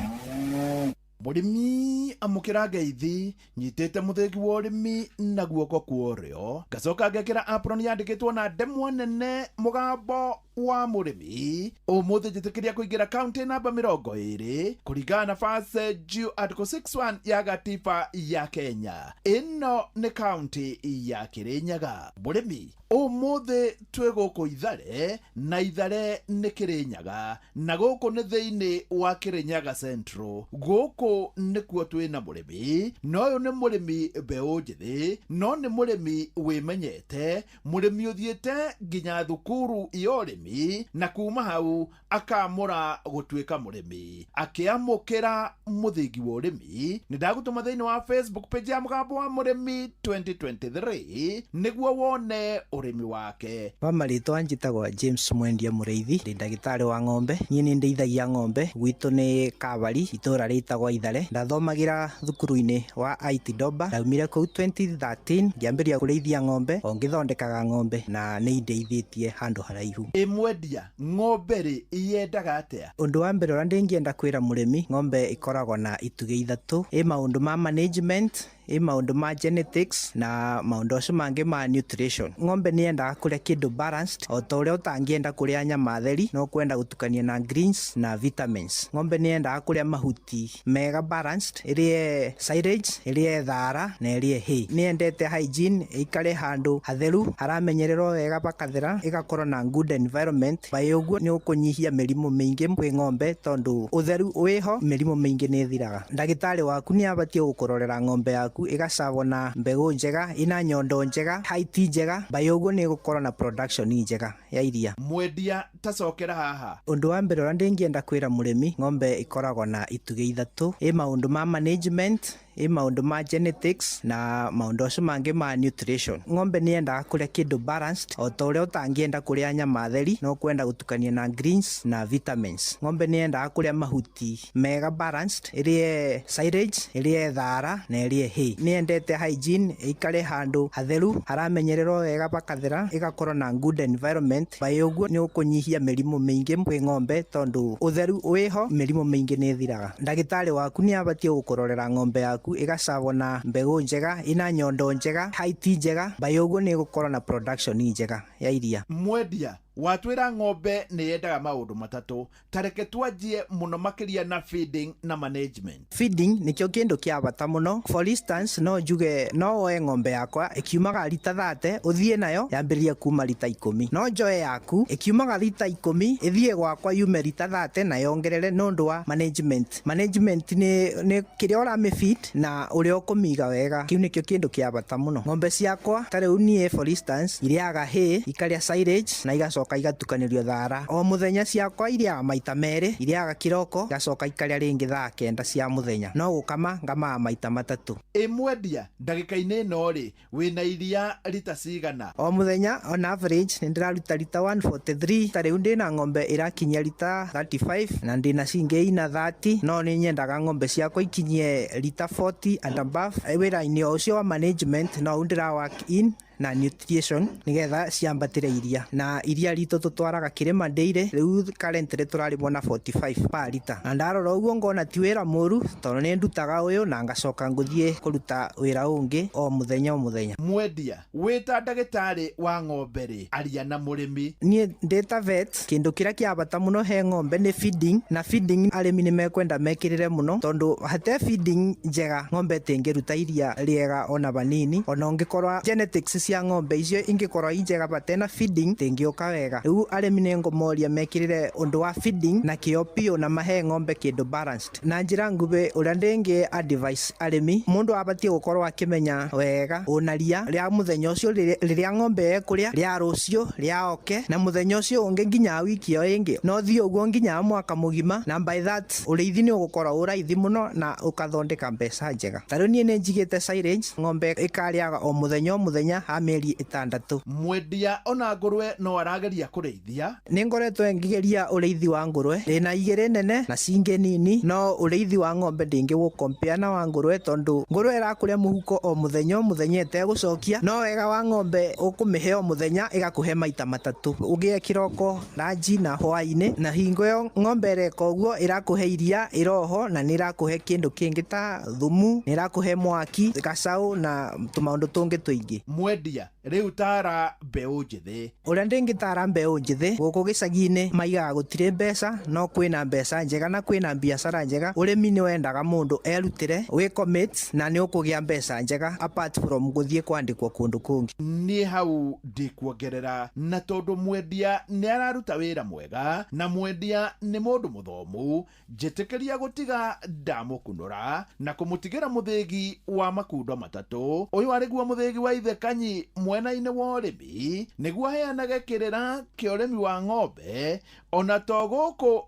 Mũrĩmi amũkĩra ngeithi nyitĩte mũthĩgi wa ũrĩmi na guoko kwa ũrĩo, ngacoka ngekĩra apron yandĩkĩtwo na ndemwa nene mũgambo wa mũrĩmi. Ũmũthĩ njĩtĩkĩria kũingĩra kaunti namba 20 kũringana na Verse G Article 61 ya gatiba ya Kenya. Ĩno nĩ kaunti ya Kĩrĩnyaga. Mũrĩmi ũmũthĩ twĩ gũkũ Ithare, na Ithare nĩ Kĩrĩnyaga, na gũkũ nĩ thĩinĩ wa Kĩrĩnyaga Central. Gũkũ nĩkuo twĩna mũrĩmi, na ũyũ nĩ mũrĩmi mbeũ njĩthĩ, no nĩ mũrĩmi wĩmenyete, mũrĩmi ũthiĩte nginya thukuru ya ũrĩmi, na kuma hau akamũra gũtuĩka mũrĩmi. Akĩamũkĩra mũthingi wa ũrĩmi, nĩ ndagũtũma thĩinĩ wa Facebook page ya Mũgambo wa Mũrĩmi 2023 nĩguo wone ũrĩmi wake. Wa marĩtwa njĩtagwo James Mwendia Mũraithi, ndĩ ndagĩtarĩ wa ng'ombe. Niĩ nĩ ndĩithagia ng'ombe, gwitũ nĩ Kavari, itũũra rĩtagwo Ithare. Ndathomagĩra thukuru-inĩ wa IT Doba, ndaumire kũu 2013 ngĩambĩrĩria kũrĩithia ng'ombe, o ngĩthondekaga ng'ombe na nĩ indeithĩtie handũ haraihu. Ĩ mwendia, ng'ombe rĩ yendaga atĩa? Ũndũ wa mbere ũrĩa ndingĩenda kwĩra mũrĩmi, ng'ombe ĩkoragwo na itugĩ ithatũ, ĩ maũndũ ma management, ĩ maũndũ ma genetics na maũndũ acio mangĩ ma nutrition. Ng'ombe nĩ yendaga kũrĩa kĩndũ balanced, o ta ũrĩa ũtangĩenda kũrĩa nyama theri, no kwenda gũtukania na greens na vitamins. Ng'ombe nĩ yendaga kũrĩa mahuti mega balanced, ĩrĩe silage, ĩrĩe thara na ĩrĩe hay. Nĩ yendete hygiene, ĩikare handũ hatheru haramenyererwo wega bakathera, ĩgakorwo na good environment. By ũguo nĩ ũkũnyihia mĩrimũ mĩingĩ kwĩ ng'ombe, tondũ ũtheru wĩho mĩrimũ mĩingĩ nĩ ĩthiraga. Ndagĩtarĩ waku nĩ abatiĩ gũkũrorera ng'ombe yaku ĩgacagwo na mbegũ njega, ina nyondo njega, height njega, by ũguo nĩ ĩgũkorwo na production njega ya iria. Mwendia, tacokera haha. Ũndũ wa mbere ũrĩa ndingĩenda kwĩra mũrĩmi, ng'ombe ĩkoragwo na itugĩ ithatũ, ĩ maũndũ ma management, ĩ maũndũ ma genetics na maũndũ acio mangĩ ma nutrition. Ng'ombe nĩ yendaga kũrĩa kĩndũ balanced, o ta ũrĩa ũtangĩenda kũrĩa nyama theri, no kwenda gũtukania na greens na vitamins. Ng'ombe nĩ yendaga kũrĩa mahuti mega balanced, ĩrĩe silage, ĩrĩe thara na ĩrĩe hay. Nĩ yendete hygiene, ĩikare handũ hatheru haramenyererwo wega bakathera, ĩgakorwo na good environment. By ũguo nĩ ũkũnyihia mĩrimũ mĩingĩ kwĩ ng'ombe, tondũ ũtheru wĩho mĩrimũ mĩingĩ nĩ ĩthiraga. Ndagĩtarĩ waku nĩ abatiĩ gũkũrorera ng'ombe yaku ĩgacagwo na mbegũ njega, ina nyondo njega, height njega, by ũguo nĩ ĩgũkorwo na production njega ya iria. Mwendia, watwĩra ng'ombe nĩ yendaga maũndũ matatũ, ta reke twanjie mũno makĩria na feeding na management. Feeding nĩkĩo kĩndũ kĩa bata mũno. For instance, no njuge no woe ng'ombe yakwa ĩkiumaga rita 30 ũthiĩ nayo yambĩrĩrie kuma rita 10. No njoe yaku ĩkiumaga rita 10 ĩthiĩ gwakwa yume rita 30 na yongerere, nĩ ũndũ wa management. Management nĩ kĩrĩa ũramĩ feed na ũrĩa ũkũmĩiga wega. Kĩu nĩkĩo kĩndũ kĩa bata mũno. Ng'ombe ciakwa ta rĩu niĩ for instance irĩaga hay, ikarĩa silage na igacoka igatukanĩrio thara. O mũthenya ciakwa irĩaga maita merĩ, irĩaga kĩroko igacoka ikarĩa rĩngĩ thaa 9 cia mũthenya. No gũkama ngamaga maita matatũ. Ĩ mwendia, ndagĩka-inĩ ĩno rĩ wĩna iria rita cigana? O mũthenya on average nĩ ndĩraruta rita 143. Ta rĩu ndĩna ng'ombe ĩrakinyia rita 35 na ndĩna cingĩ ina 30, no nĩ nyendaga ng'ombe ciakwa ikinyie rita 40 and above. Wĩra-inĩ o ũcio wa management no ndĩra work in na nutrition nigetha ciambatire iria na iria ritũ tũtwaraga Kĩrĩma Dairy rĩu currently tũrarĩmwo na 45 per liter na ndarora ũguo ngona ti wĩra mũru tondũ nĩ ndutaga ũyũ na ngacoka ngũthiĩ kũruta wĩra ũngĩ o mũthenya o mũthenya. Mwendia wĩta ndagĩtarĩ wa ng'ombe rĩ, aria na mũrĩmi. Niĩ ndĩ ta vet, kĩndũ kĩrĩa kĩa bata mũno he ng'ombe nĩ feeding, na feeding arĩmi nĩ mekwenda mekĩrĩre mũno tondũ hate feeding njega ng'ombe ĩtingĩruta iria rĩega ona vanini, ona ũngĩkorwo genetics cia ng'ombe icio ingĩkorwo i njega batena feeding ĩtingĩũka wega. Rĩu arĩmi nĩ ngũmoria mekĩrĩre ũndũ wa feeding na kĩo biũ na mahe ng'ombe kĩndũ balanced. Na njĩra nguhĩ ũrĩa ndĩngĩ advice arĩmi, mũndũ abatiĩ gũkorwo akĩmenya wega ona ria rĩa mũthenya ũcio rĩrĩa ng'ombe ĩkũrĩa, rĩa rũciũ, rĩa oke na mũthenya ũcio ũngĩ nginya wiki ĩyo ĩngĩ, no thiĩ ũguo nginya mwaka mũgima, na by that ũrĩithi nĩ ũgũkorwo ũraithi mũno na ũkathondeka mbeca njega. Ta rĩu niĩ nĩ njigĩte silage ng'ombe ĩkarĩaga o mũthenya o mũthenya ha mĩeri 6. Mwendia ona ngũrwe no arageria kũrĩithia. Nĩ ngoretwo ngĩgeria ũrĩithi wa ngũrwe, ndĩna 2 nene na cingĩ nini, no ũrĩithi wa ng'ombe ndĩngĩgũ-compare na wa ngũrwe tondũ ngũrwe ĩrakũrĩa mũhuko o mũthenya o mũthenya ĩtegũcokia, no wega wa ng'ombe ũkũmĩhe o mũthenya ĩgakũhe maita 3, ũgĩe kĩroko, ranji na hwaĩ-inĩ, na hingo ĩyo ng'ombe ĩreka ũguo ĩrakũhe iria ĩroho na nĩ ĩrakũhe kĩndũ kĩngĩ ta thumu, nĩ ĩrakũhe mwaki, gacaũ na tũmaũndũ tũngĩ tũingĩ. Mwendia rĩu tara mbeũ njĩthĩ. Ũrĩa ndĩngĩtara mbeũ njĩthĩ gũkũ gĩcagi-inĩ maigaga gũtirĩ mbeca, no kwĩna mbeca njega na kwĩna biacara njega. Ũrĩmi nĩ wendaga mũndũ erutĩre, wĩ commit na nĩ ũkũgĩa mbeca njega apart from gũthiĩ kwandĩkwo kũndũ kũngĩ. Niĩ hau ndikuongerera, na tondũ mwendia nĩ araruta wĩra mwega na mwendia nĩ mũndũ mũthomu, njĩtĩkĩria gũtiga ndamũkunũra na kũmũtigĩra mũthĩgi wa makundo 3. Ũyũ arĩ guo mũthĩgi wa Ithe Kanyi mwena-inĩ wa ũrĩmi, nĩguo aheanage kĩrĩra kĩa ũrĩmi wa ng'ombe ona to gũkũ